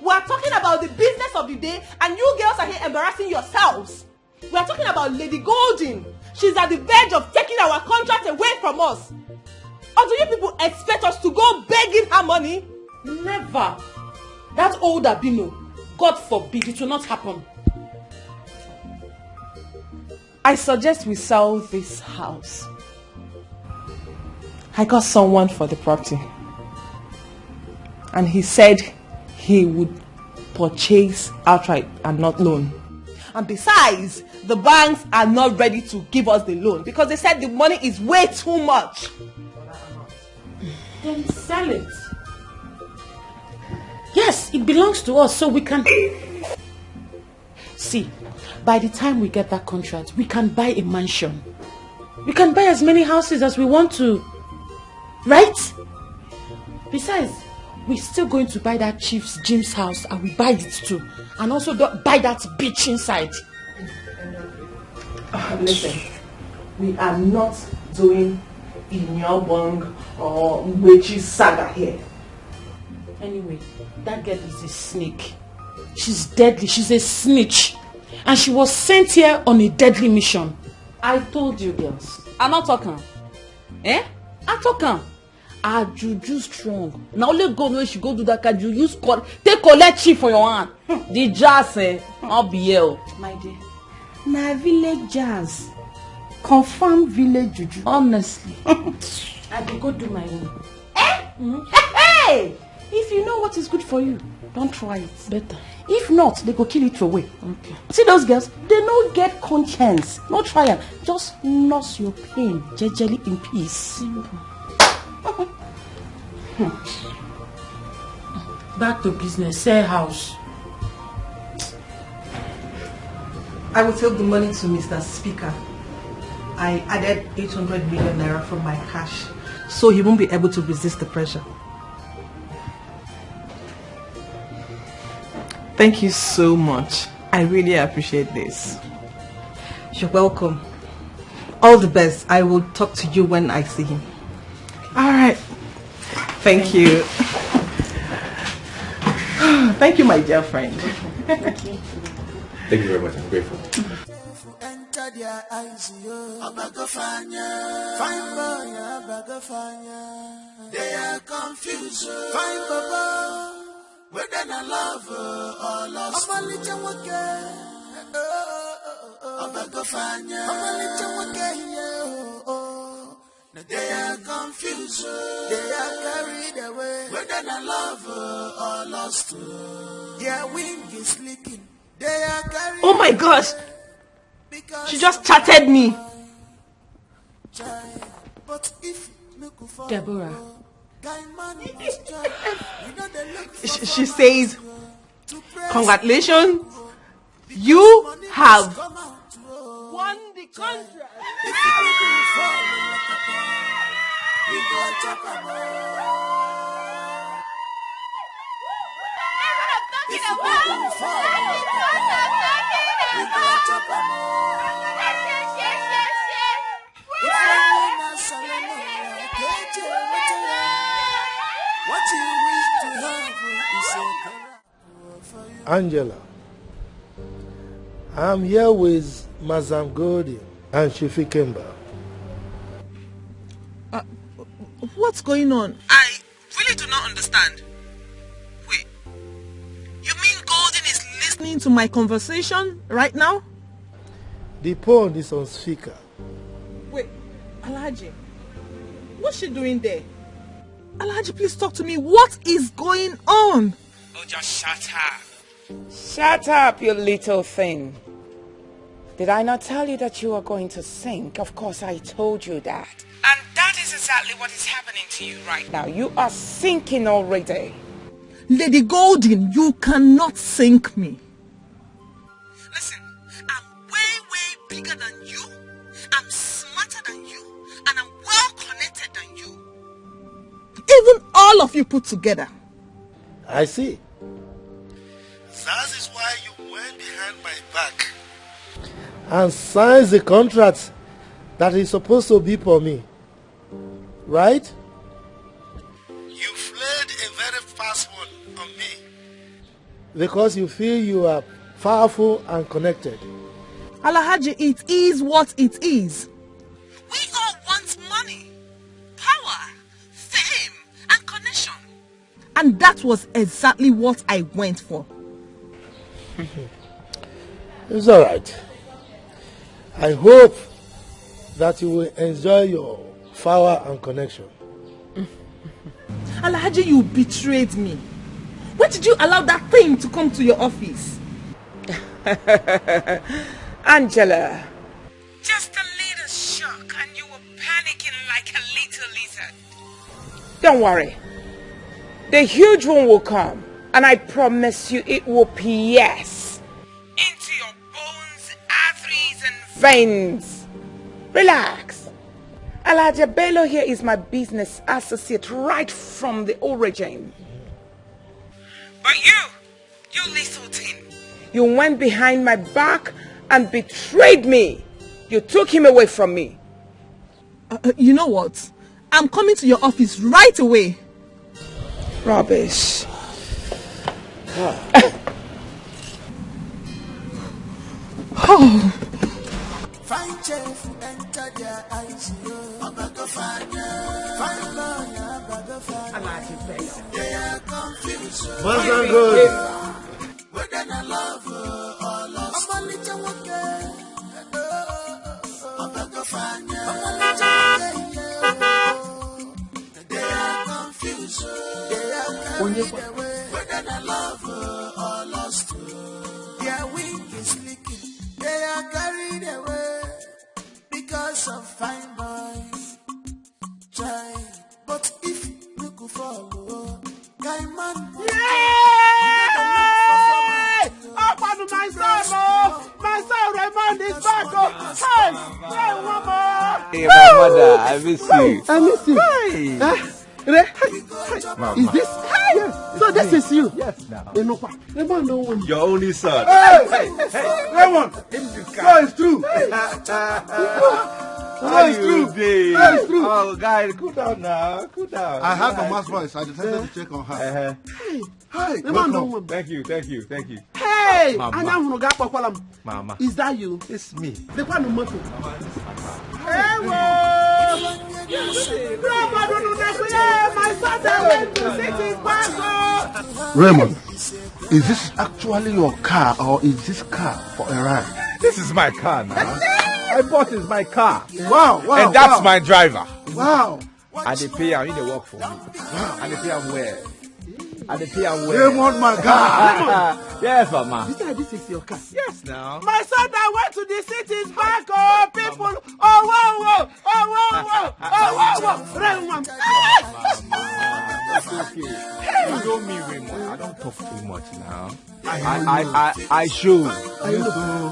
We're talking about the business of the day, and you girls are here embarrassing yourselves. We're talking about Lady Golden. She's at the verge of taking our contract away from us. Or do you people expect us to go begging her money? Never. That old Abino, God forbid, it will not happen. I suggest we sell this house. I got someone for the property, and he said he would purchase outright and not loan. And besides, the banks are not ready to give us the loan because they said the money is way too much. Then sell it. Yes, it belongs to us, so we can. See, by the time we get that contract, we can buy a mansion. We can buy as many houses as we want to. Right? Besides, we're still going to buy that chief's Jim's house, and we buy it too. And also do- buy that beach inside. Listen, we are not doing Inyobong or Mbechi saga here. Anyway, that girl is a snake. She's deadly. She's a snitch. And she was sent here on a deadly mission. I told you girls. I not talk am. Eh? I talk am. Her juju strong. Na only God wey she go do that kind juju. Use call, take collect chief for your hand. The jazz eh, no be here o. My dear, na village jazz. Confirm village juju. Honestly. I go go do my own. Eh? Hey! If you know what is good for you, don't try it. Better. If not, they go kill you throw away. Okay. See those girls, they no get conscience. No try am. Just nurse your pain jejely in peace. Simple. Hmm. Back to business, sell house. I will take the money to Mister Speaker. I added eight hundred million naira from my cash, so he won't be able to resist the pressure. Thank you so much. I really appreciate this. You're welcome. All the best. I will talk to you when I see him. All right. Thank you. Thank you, my dear friend. Thank you very much. I'm grateful. Enter their eyes, yo. Obago fanya. Fine boy, Obago fanya. They are confused, yo. Fine baba. Whether na love, uh, or lost. Ọmalịcha nwoke. Obago fanya. Ọmalịcha nwoke, yeah, oh, oh. They are confused, yo. They are carried away. Whether na love, uh, or lost, uh. Their wing is leaking. They are carried Oh my gosh! because She just chatted me. But if look for Deborah. Guy man must try. We know they look for She, she forward says, to press "Congratulations, you have come out, oh. Won the contract." If you look for we go chop am, oh. If you look for we go chop am, oh. If you win a salama, what you wish to have is a Angela, I'm here with Mazam Golding and Chifi Kemba. What's going on? I really do not understand. Wait, you mean Golden is listening to my conversation right now? The phone is on speaker. Wait, Alhaji, what's she doing there? Alhaji, please talk to me. What is going on? Oh, just shut up. Shut up, you little thing. Did I not tell you that you are going to sink? Of course, I told you that. And that is exactly what is happening to you right now. You are sinking already. Lady Golden, you cannot sink me. Listen, I'm way, way bigger than you. I'm smarter than you. And I'm well connected than you. Even all of you put together. I see. That is why you went behind my back and signed the contract that is supposed to be for me. Right? You played a very fast one on me because you feel you are powerful and connected. Alhaji, it is what it is. We all want money, power, fame, and connection. And that was exactly what I went for. It's all right. I hope that you will enjoy your power and connection. Alhaji, you betrayed me. Why did you allow that thing to come to your office? Angela. Just a little shock and you were panicking like a little lizard. Don't worry. The huge one will come, and I promise you it will pierce into your bones, arteries, and veins. Relax. Alhaji Bello here is my business associate right from the origin. But you, you little thing, you went behind my back and betrayed me. You took him away from me. Uh, uh, you know what? I'm coming to your office right away. Rubbish. Oh. Fine chef enter their eyes, yo. Obago fanya. Fine lawyer, Obago fanya. They are confused. Mazam Golding. Whether na love, uh, or lost. Ọmalịcha nwoke. Obago fanya. They are confused. They are carried away. Whether na love, uh, or lost. Their wing is leaking. They are carried away because of fine boy. Chai. But if look follow, guy man. Hey, my mother, I miss you. I miss you. Hey. Eh? Re- Mama. Is this? Yes. So this is you. Yes, now. Enough. The man don't want you. Your only son. Hey, hey, hey, Raymond. No, it's true. No, it's true. No, it's true. Oh, guys, cool down now. Cool down. I heard Mama's voice. I decided to check on her. Uh-huh. Hey. Hi, the man don't want. Thank you, thank you, thank you. Hey, Mama. Anyanwụ ga-akpọkwala m. Mama. Is that you? It's me. The one moto. Mama, this is my car. Hey, whoa. Raymond, is this actually your car or is this car for a ride? This is my car now. I bought is my car. Wow, wow. And that's my driver. Wow. I dey pay am, he dey work for me. I dey pay am well. I dey pay am well. Raymond, my God. Yes, Mama. You say this is your car? Yes, now. My son that went to the city is back, oh, people. Oh, whoa, whoa. Oh, whoa, whoa. Oh, whoa, whoa. Raymond. It's okay. You know me, Raymond. I don't talk too much now. I, I, I, I show.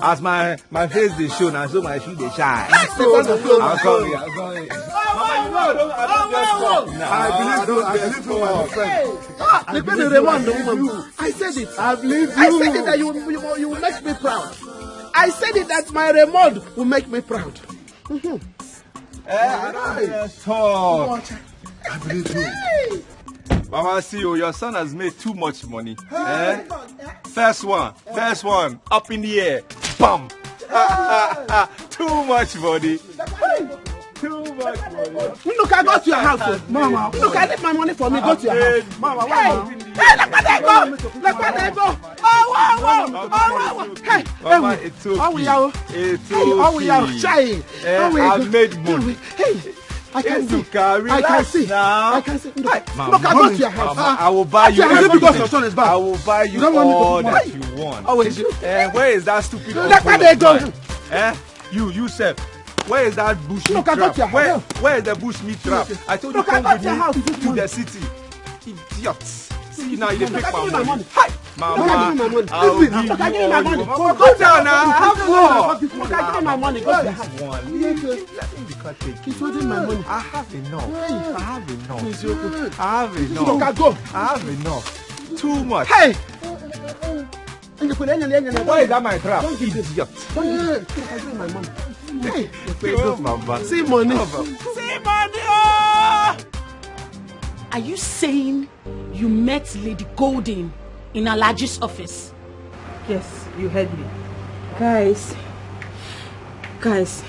As my, my face dey show, now so my shoe dey shine. I'm sorry, I'm sorry. Mama, you know, I don't, I don't just talk now. I believe you, I believe you, my friend. Ah, the baby Raymond, the woman. I said it. I believe you. I said it that you, you, you will make me proud. I said it that my Raymond will make me proud. Mm-hmm. Eh, I don't just talk. I believe you. Mama, see you. Your son has made too much money. Eh? First one, first one, up in the air, bam! Too much money. Too much money. Look, I go to your house, oh. Mama. Look, I leave my money for me. Go to your house. Mama, why? Hey, let me go. Let me go. Oh, wow, wow. Oh, wow, wow. Hey, Mama, hey, it's okay. How we are? It's okay. Hey, how we are? Shy. Eh, I've made money. Hey, I can see. I can see. I can see. Look, look, I go to your house. Mama, I will buy you everything. I will buy you all that you want. Always you. Eh, where is that stupid uncle of mine? Eh? You, you sef. Where is that bush meat trap? Where, where is the bush meat trap? I told you come with me to the city. Idiot. See now, you dey take my money. Hi, Mama, I will give you all. Go down now. I have more. Look, I give my money. Go to your house. Let me be cut. He's holding my money. I have enough. I have enough. I have enough. Go. I have enough. Too much. Hey. Why is that my trap? Don't give this. Idiot. Don't give this. Don't give my money. Hey. Oh, Mama. See money. See money. Oh. Are you saying you met Lady Golden in Alhaji's office? Yes, you heard me. Guys, guys,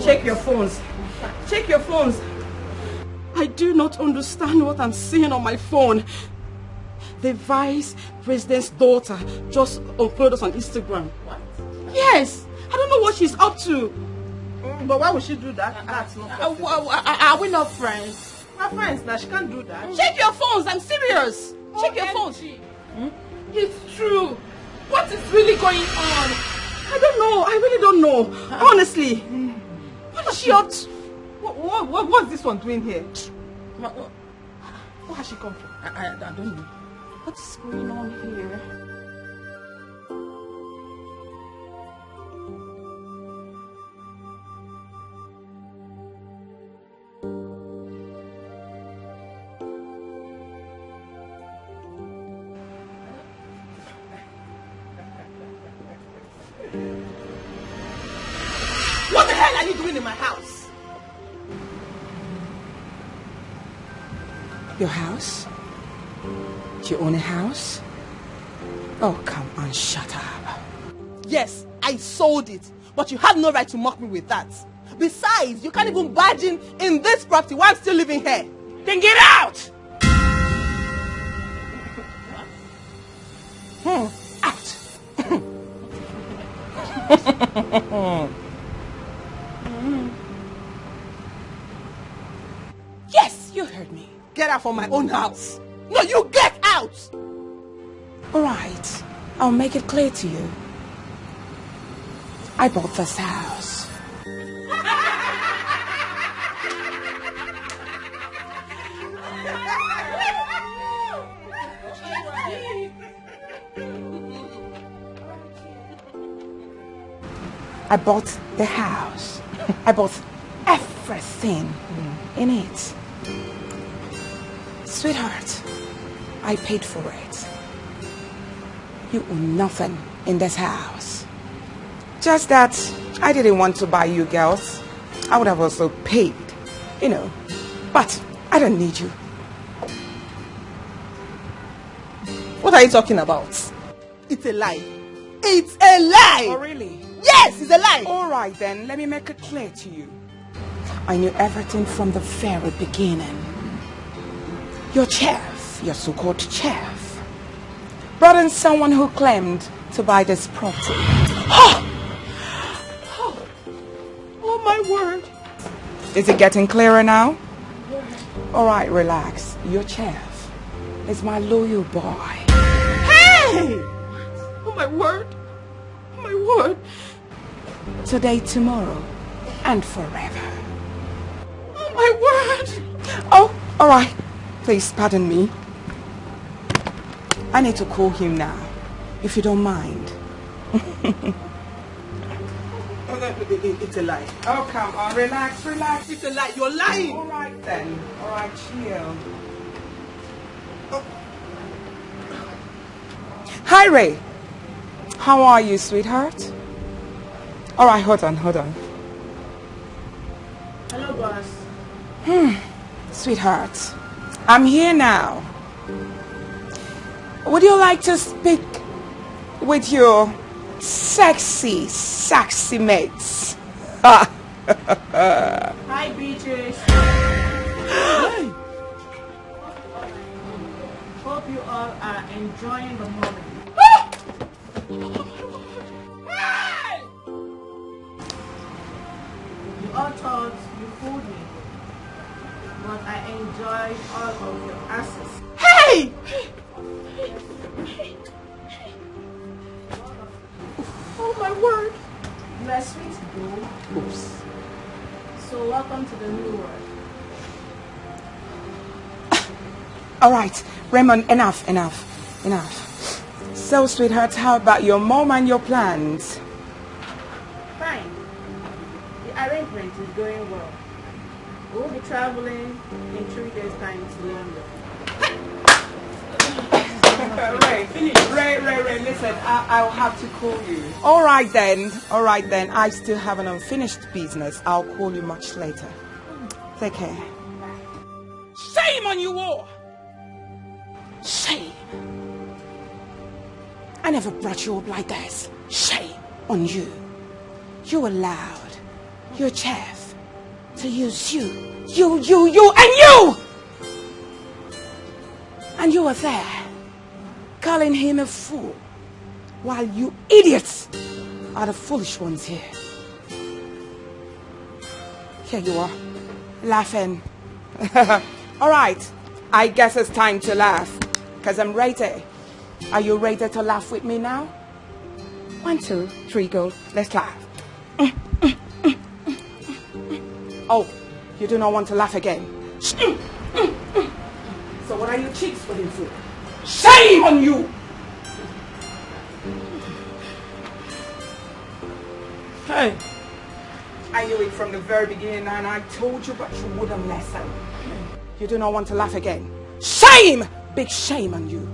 check your phones. Check your phones. I do not understand what I'm seeing on my phone. The vice president's daughter just uploaded us on Instagram. What? Yes, I don't know what she's up to. Mm, but why would she do that? That's not possible. Uh, uh, uh, are we not friends? We're friends now. She can't do that. Check your phones. I'm serious. Check your phones. O M G. Hmm? It's true. What is really going on? I don't know. I really don't know. Honestly. What is she up to? What, what, what, what's this one doing here? Where has she come from? I, I, I don't know. What is going on here? What the hell are you doing in my house? Your house? You own a house? Oh, come on, shut up. Yes, I sold it, but you have no right to mock me with that. Besides, you can't even barge in in this property while I'm still living here. Then get out! Hmm, out! Yes, you heard me. Get out from my own house. No, you get out! All right, I'll make it clear to you. I bought this house. I bought the house. I bought everything in it. Sweetheart, I paid for it. You own nothing in this house. Just that I didn't want to buy you girls. I would have also paid, you know. But I don't need you. What are you talking about? It's a lie. It's a lie. Oh, really? Yes, it's a lie. All right, then, let me make it clear to you. I knew everything from the very beginning. Your chef, your so-called chef, brought in someone who claimed to buy this property. Oh, my word. Is it getting clearer now? All right, relax. Your chef is my loyal boy. Hey! Oh, my word. Oh, my word. Today, tomorrow, and forever. Oh, my word. Oh, all right. Please pardon me. I need to call him now, if you don't mind. Oh, no, it- it- it's a lie. Oh, come on, relax, relax. It's a lie. You're lying. All right, then. All right, chill. Hi, Ray. How are you, sweetheart? All right, hold on, hold on. Hello, boss. Hmm, sweetheart, I'm here now. Would you like to speak with your sexy, sexy mates? Hi, beaches. Hope you all are enjoying the moment. Hey! You all thought you fooled me, but I enjoyed all of your asses. Hey! Oh, my word! You are sweet, though. Oops. So welcome to the new world. All right, Raymond, enough, enough, enough. So, sweetheart, how about your mom and your plans? Fine. The arrangement is going well. We'll be traveling in three days' time to London. Ray, Ray, Ray, Ray, listen, I, I'll have to call you. All right then, all right then. I still have an unfinished business. I'll call you much later. Take care. Shame on you all! Shame! I never brought you up like this. Shame on you. You allowed your chef to use you, you, you, you, and you! And you were there, calling him a fool, while you idiots are the foolish ones here. Here you are, laughing. All right, I guess it's time to laugh, because I'm ready. Are you ready to laugh with me now? One, two, three, go. Let's laugh. Oh, you do not want to laugh again. So what are your cheeks waiting for? Shame on you! Hey! I knew it from the very beginning, and I told you, but you wouldn't listen. You do not want to laugh again. Shame! Big shame on you.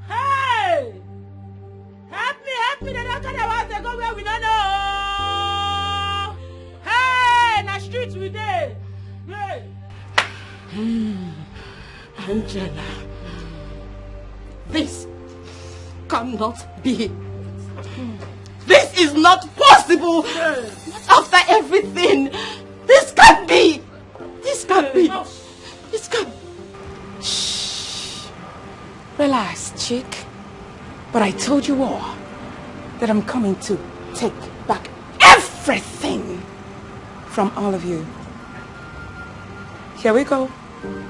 Hey! Help me, help me, they don't carry us, they go where we don't know. Hey, na street we dey. Hey. Angela, this cannot be. This is not possible. Not after everything. This can't be. This can't be. This can't. Shh. Relax, chick. But I told you all that I'm coming to take back everything from all of you. Here we go.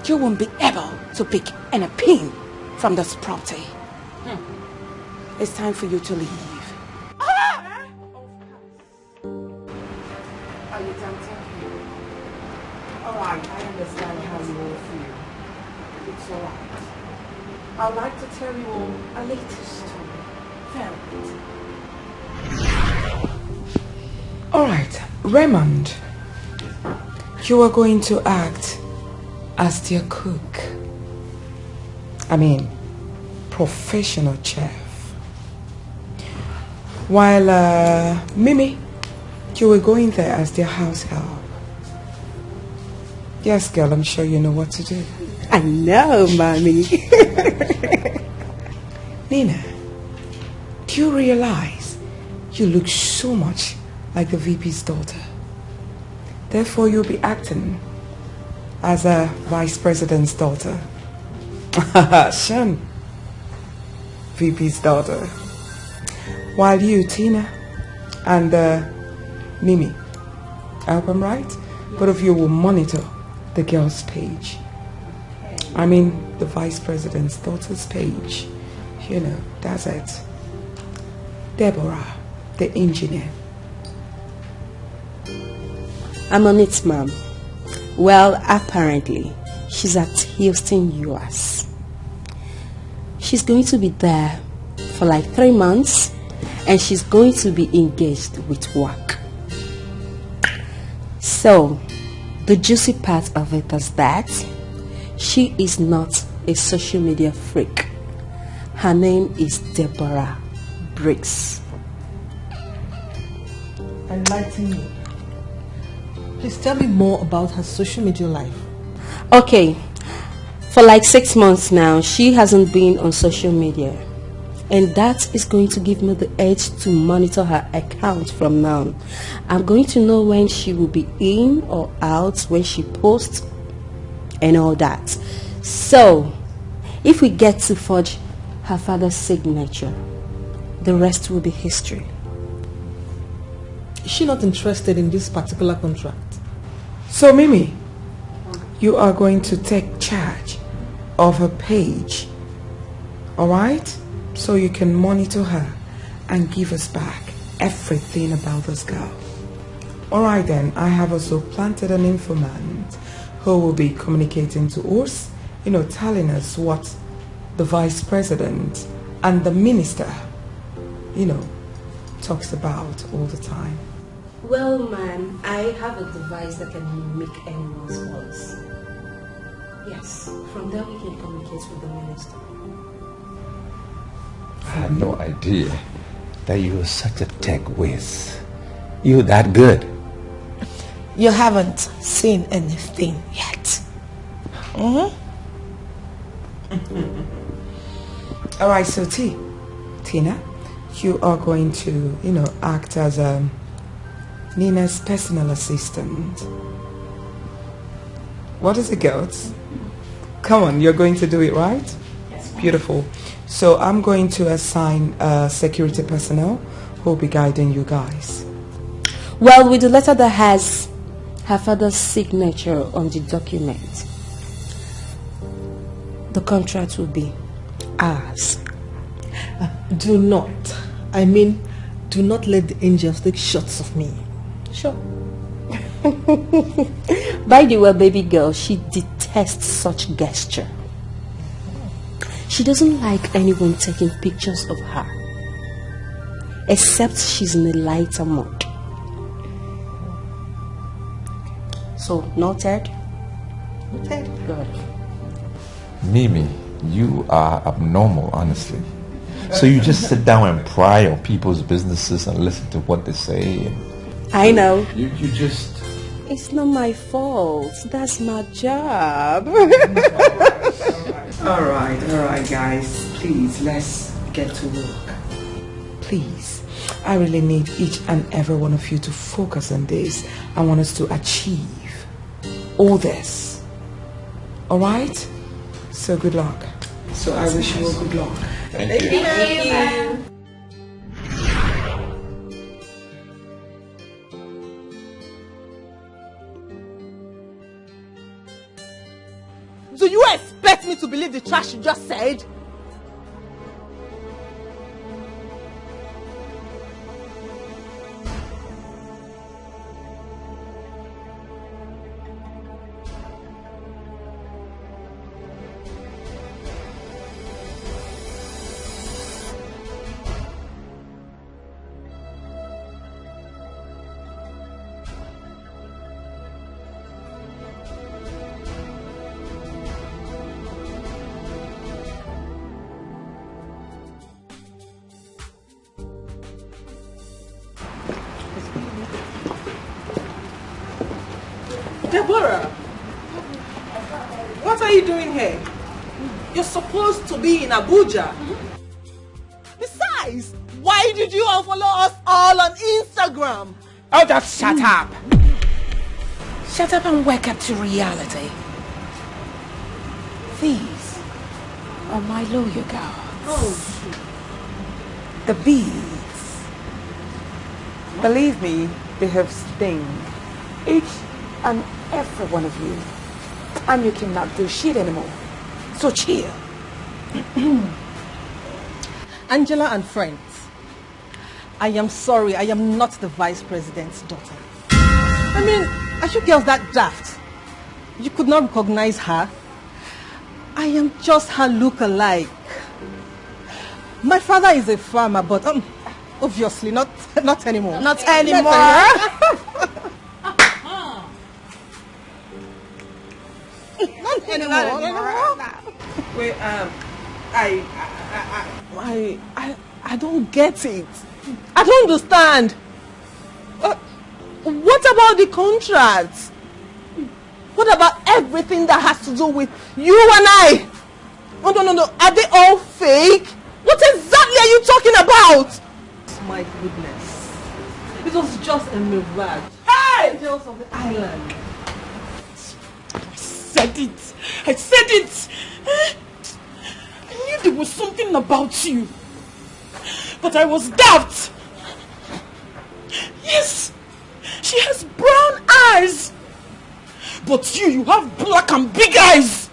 You won't be able to pick any pin from this property. Hmm. It's time for you to leave. Ah! Are you tempting me? All right, I understand how you all feel. It's all right. I'd like to tell you all a little story. Very little. All right, Raymond, you are going to act as their cook. I mean, professional chef. While uh, Mimi, you were going there as their house help. Yes, girl, I'm sure you know what to do. I know, mommy. Nina, do you realize you look so much like the V P's daughter? Therefore, you'll be acting as a vice president's daughter. Shan, V P's daughter. While you, Tina, and uh, Mimi, I hope I'm right, both of you will monitor the girl's page. I mean, the vice president's daughter's page. You know, that's it. Deborah, the engineer. I'm on it, ma'am. Well, apparently, she's at Houston, U S. She's going to be there for like three months, and she's going to be engaged with work. So, the juicy part of it is that she is not a social media freak. Her name is Deborah Briggs. Enlighten me. Please tell me more about her social media life. Okay, for like six months now, she hasn't been on social media. And that is going to give me the edge to monitor her account from now. I'm going to know when she will be in or out, when she posts, and all that. So, if we get to forge her father's signature, the rest will be history. Is she not interested in this particular contract? So, Mimi, you are going to take charge of her page, all right? So you can monitor her and give us back everything about this girl. All right, then, I have also planted an informant who will be communicating to us, you know, telling us what the vice president and the minister, you know, talks about all the time. Well, ma'am, I have a device that can mimic anyone's voice. Yes, from there we can communicate with the minister. I had no idea that you were such a tech whiz. You that good? You haven't seen anything yet. Mm-hmm. All right, so T, Tina, you are going to, you know, act as um, Nina's personal assistant. What is it, girls? Come on, you're going to do it, right? Yes, ma'am. Beautiful. So I'm going to assign uh, security personnel who will be guiding you guys. Well, with the letter that has her father's signature on the document, the contract will be ours. Uh, do not, I mean, do not let the angels take shots of me. Sure. By the way, baby girl, she detests such gesture. She doesn't like anyone taking pictures of her, except she's in a lighter mood. So, noted? Noted. Good. Mimi, you are abnormal, honestly. So you just sit down and pry on people's businesses and listen to what they say. And I know. You, you just. It's not my fault. That's my job. All right, all right, guys. Please, let's get to work. Please. I really need each and every one of you to focus on this. I want us to achieve all this. All right? So good luck. So I wish you all good luck. Thank you. Thank you. Do you expect me to believe the trash you just said? Deborah, what are you doing here? You're supposed to be in Abuja. Besides, why did you unfollow us all on Instagram? Oh, just shut up! Shut up and wake up to reality. These are my lawyer girls. The bees. Believe me, they have sting. Each and every one of you. And you cannot do shit anymore. So chill. Angela and friends, I am sorry, I am not the vice president's daughter. I mean, are you girls that daft? You could not recognize her? I am just her look-alike. My father is a farmer, but um, obviously not not anymore. Not anymore. Not anymore. Wait, um, I, I, I, I, I, I don't get it. I don't understand. Uh, what about the contract? What about everything that has to do with you and I? Oh, no, no, no. Are they all fake? What exactly are you talking about? My goodness. It was just a mirage. Hey! Tales of the island. I said it. I said it. Eh? I knew there was something about you. But I was daft. Yes, she has brown eyes. But you, you have black and big eyes.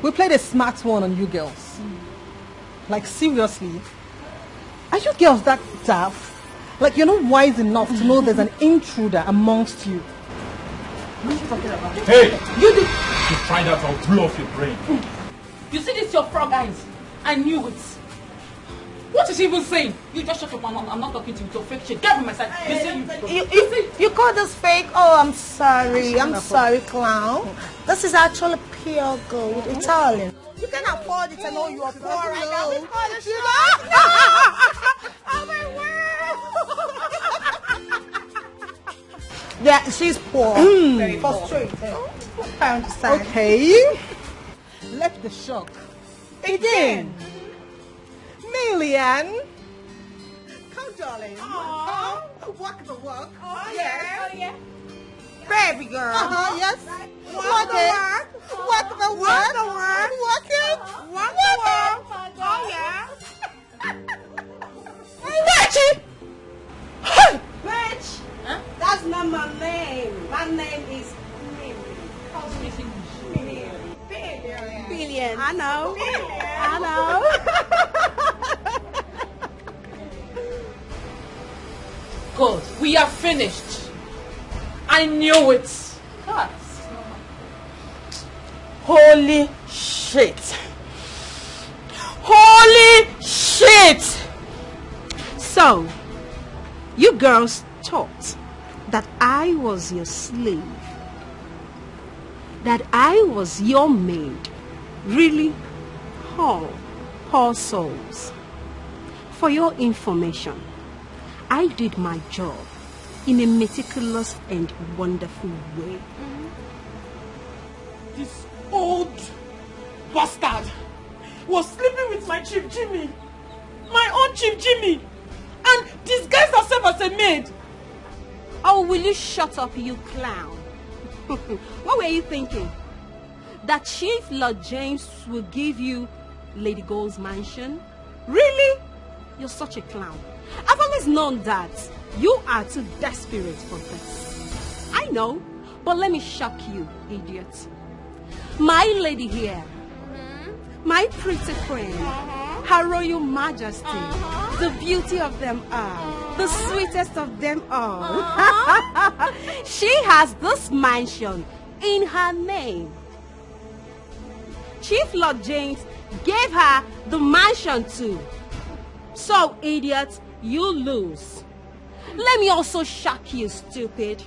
We played a smart one on you girls. Like, seriously? Are you girls that daft? Like, you're not wise enough to know there's an intruder amongst you. What are you talking about? Hey! You did. If you try that, I'll blow off your brain. You see this, your frog eyes? I knew it. What is she even saying? You just shut up. I'm, I'm not talking to you. It's your fake shit. Get from my side. You see, you, you, you, you call this fake? Oh, I'm sorry. I'm sorry, clown. This is actually pure gold, Italian. You can afford it. I know you are poor right now. This call the shop. Oh my word! Yeah, she's poor. Very frustrated. I understand. Okay. Left the shock. Again. Million. Come, darling. Come. Walk the walk. Oh, yes. Oh, yeah. Baby girl. Uh-huh, yes. Walk the walk. Walk the walk. Walk the walk. Walk it. Walk the walk. Oh, yeah. Betty! Hey! Bitch! Huh? That's not my name. My name is Mimi. Call me Mimi. Billion. Billion. I know. Billion. I know. God, we are finished. I knew it. God. Holy shit. Holy shit. So, you girls thought that I was your slave, that I was your maid. Really? Oh, poor souls. For your information, I did my job in a meticulous and wonderful way. This old bastard was sleeping with my Chief Jimmy. My own Chief Jimmy. And disguised herself as a maid. Oh, will you shut up, you clown? What were you thinking? That Chief Lord James will give you Lady Gold's mansion? Really? You're such a clown. I've always known that you are too desperate for this. I know, but let me shock you, idiot. My lady here, my pretty queen, Her Royal Majesty, the beauty of them all, the sweetest of them all. She has this mansion in her name. Chief Lord James gave her the mansion too. So, idiot, you lose. Let me also shock you, stupid.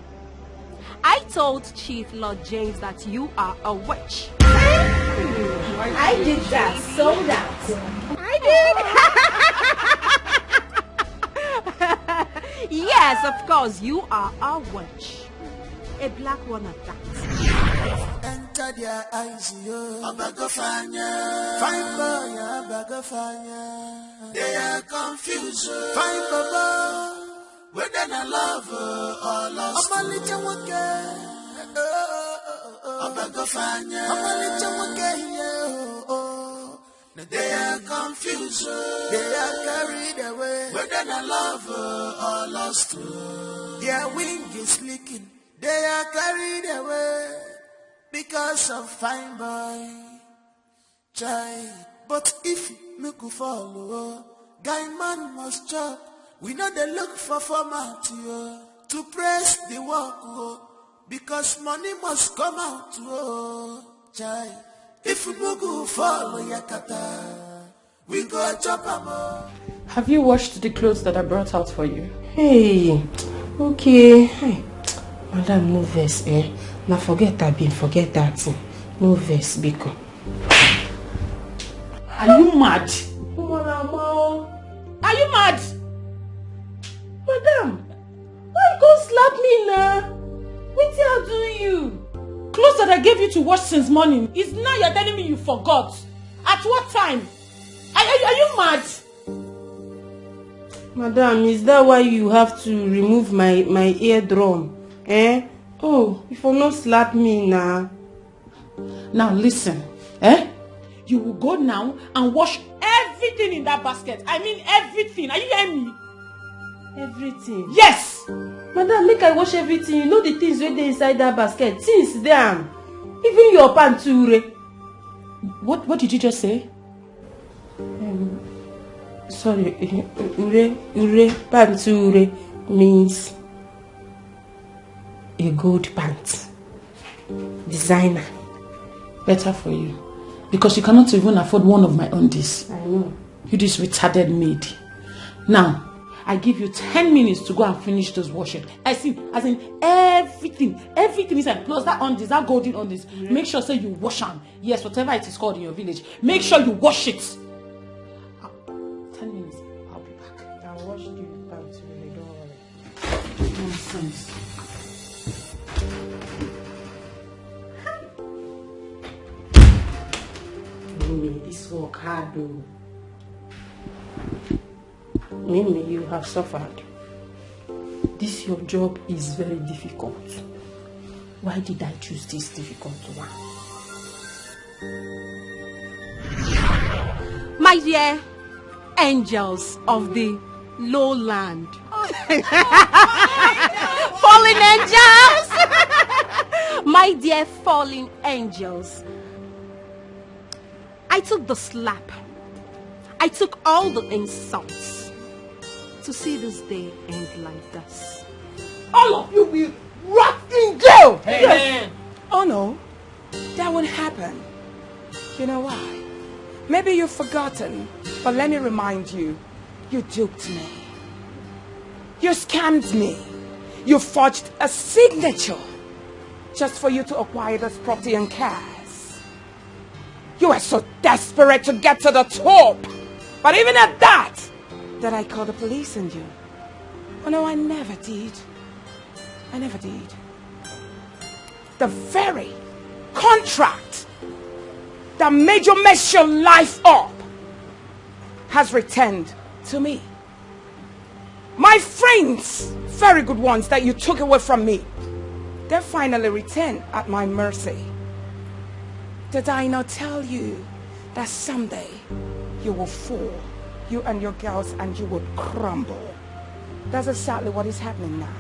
I told Chief Lord James that you are a witch. I did that, so that. I did. Yes, Of course, you are our watch. A black one at that. Enter their eyes, yo. Obago fanya. Fine boy, Obago fanya. They are confused. Fine baba. Whether na love uh, or lost. Ọmalịcha nwoke. Obago fanya. Ọmalịcha nwoke, yeah, oh, oh. They are confused. They are carried away. Whether na love uh, or lost. Their wing is leaking. They are carried away because of fine boy. Chai. But if make we follow, guy man must chop. We know they look for format, yo, to press the work, oh, because money must come out, oh, chai. If we no go follow yakata, we go chop am, oh. Have you washed the clothes that I brought out for you? Hey, okay. Hey, madam, no vex, eh? Na forget that bin, forget that thing. No vex, biko. Are you mad? Are you mad? Madam, why you go slap me now? Wetin I do you? Clothes that I gave you to wash since morning, is now you're telling me you forgot. At what time? Are, are, are you mad? Madam, is that why you have to remove my, my eardrum? Eh? Oh, if you no slap me now. Now listen, eh? You will go now and wash everything in that basket. I mean everything. Are you hearing me? Everything. Yes! Madam, make I wash everything. You know the things wey dey inside that basket. Things dey am. Even your pant too, ure. What what did you just say? Sorry, eh, ure, ure, pant too, ure means a gold pant. Designer. Better for you. Because you cannot even afford one of my undies. I know. You this retarded maid. Now, I give you ten minutes to go and finish this washing. I see, as in everything, everything inside, plus that undies, that golden undies. Make sure say you wash am. Yes, whatever it is called in your village. Make sure you wash it. Ah, ten minutes, I'll be back. I'll wash the pant too, ure, don't worry. Nonsense. Mimi, this work hard though. Mimi, you have suffered. This your job is very difficult. Why did I choose this difficult one? My dear angels of the lowland. Fallen angels. My dear fallen angels. I took the slap. I took all the insults to see this day end like this. All of you will rot in jail. Oh no, that won't happen. You know why? Maybe you've forgotten, but let me remind you. You duped me. You scammed me. You forged a signature just for you to acquire this property and cash. You were so desperate to get to the top, but even at that, that I called the police on you. Oh no, I never did. I never did. The very contract that made you mess your life up has returned to me. My friends, very good ones that you took away from me, they finally returned at my mercy. Did I not tell you that someday you will fall, you and your girls, and you will crumble? That's exactly what is happening now.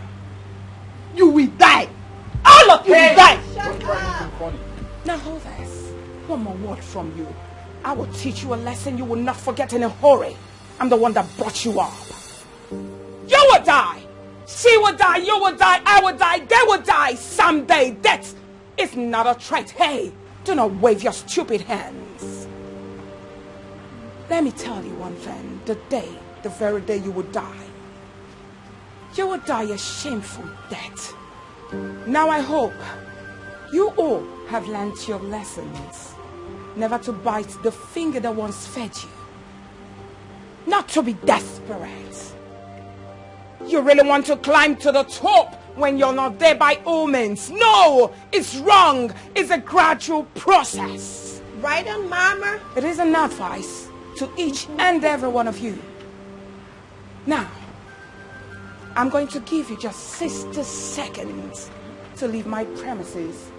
You will die. All of you will die. Now hold this. One more word from you. I will teach you a lesson you will not forget in a hurry. I'm the one that brought you up. You will die. She will die. You will die. I will die. They will die someday. Death is not a threat. Hey, do not wave your stupid hands. Let me tell you one thing. The day, the very day you will die, you will die a shameful death. Now I hope you all have learnt your lessons. Never to bite the finger that once fed you. Not to be desperate. You really want to climb to the top when you're not there by all means. No, it's wrong. It's a gradual process. Right on, Mama. It is an advice to each and every one of you. Now, I'm going to give you just sixty seconds to leave my premises.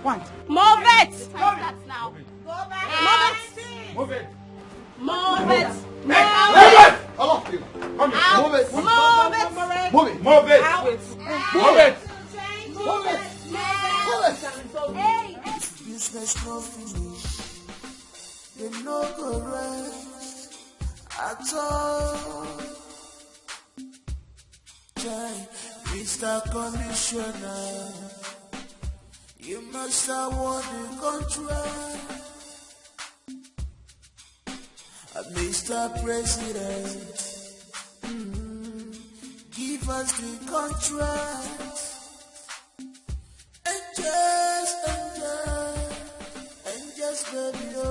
One. Move it! Stop that now. Go back. Move it! Move it! Move it! All of you. Mommy, Out. move it. Move it! Move it. Move it. Out! Move it. Change. Move it. Move it. Hey! Business no finish, dem no go rest at all. Chai, Mister Commissioner, you must award the contract. Uh, Mister President, mm, give us the contract. Angels, angels, angels, baby, oh.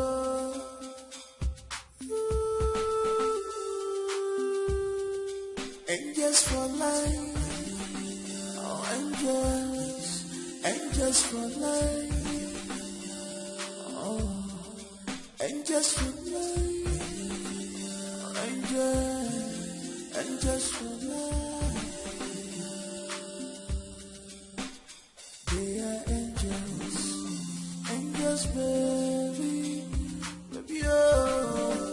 Ooh. Angels for life, oh, angels, angels for life, oh, angels for life, oh, angels, angels for life. They are angels, angels, baby, baby, oh.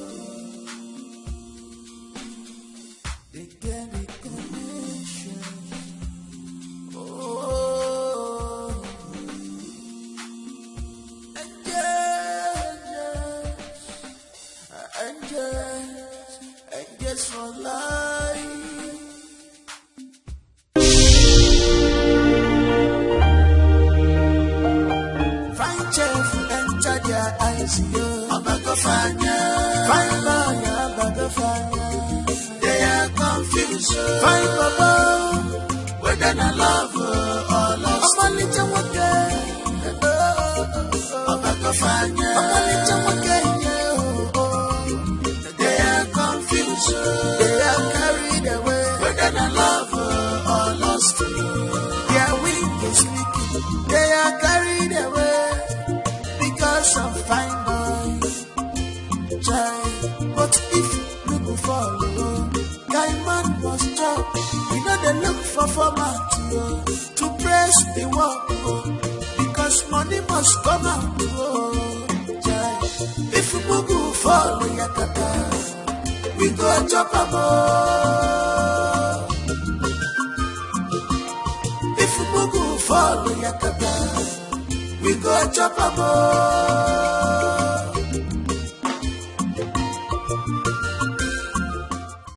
They get the connection. Oh, angels, angels, angels for life. Fine chef enter their eyes, yo. Obago fanya. Fine lawyer, Obago fanya. They are confused, yo. Fine baba, whether na love, oh, or lust. Ọmalịcha nwoke. Obago fanya. Ọmalịcha nwoke, yeah, oh, oh. They are confused, they are carried away. Whether na love, oh, or lust, their wing is leaking. They are carried away because of fine boys. Chai, but if you go fall, oh, guy man must chop. We know they look for format, oh, to press the work, oh, because money must come out, oh. Chai, if mugu fall, yakata, we go chop am, oh. If mugu fall, yakata, we go chop am, oh.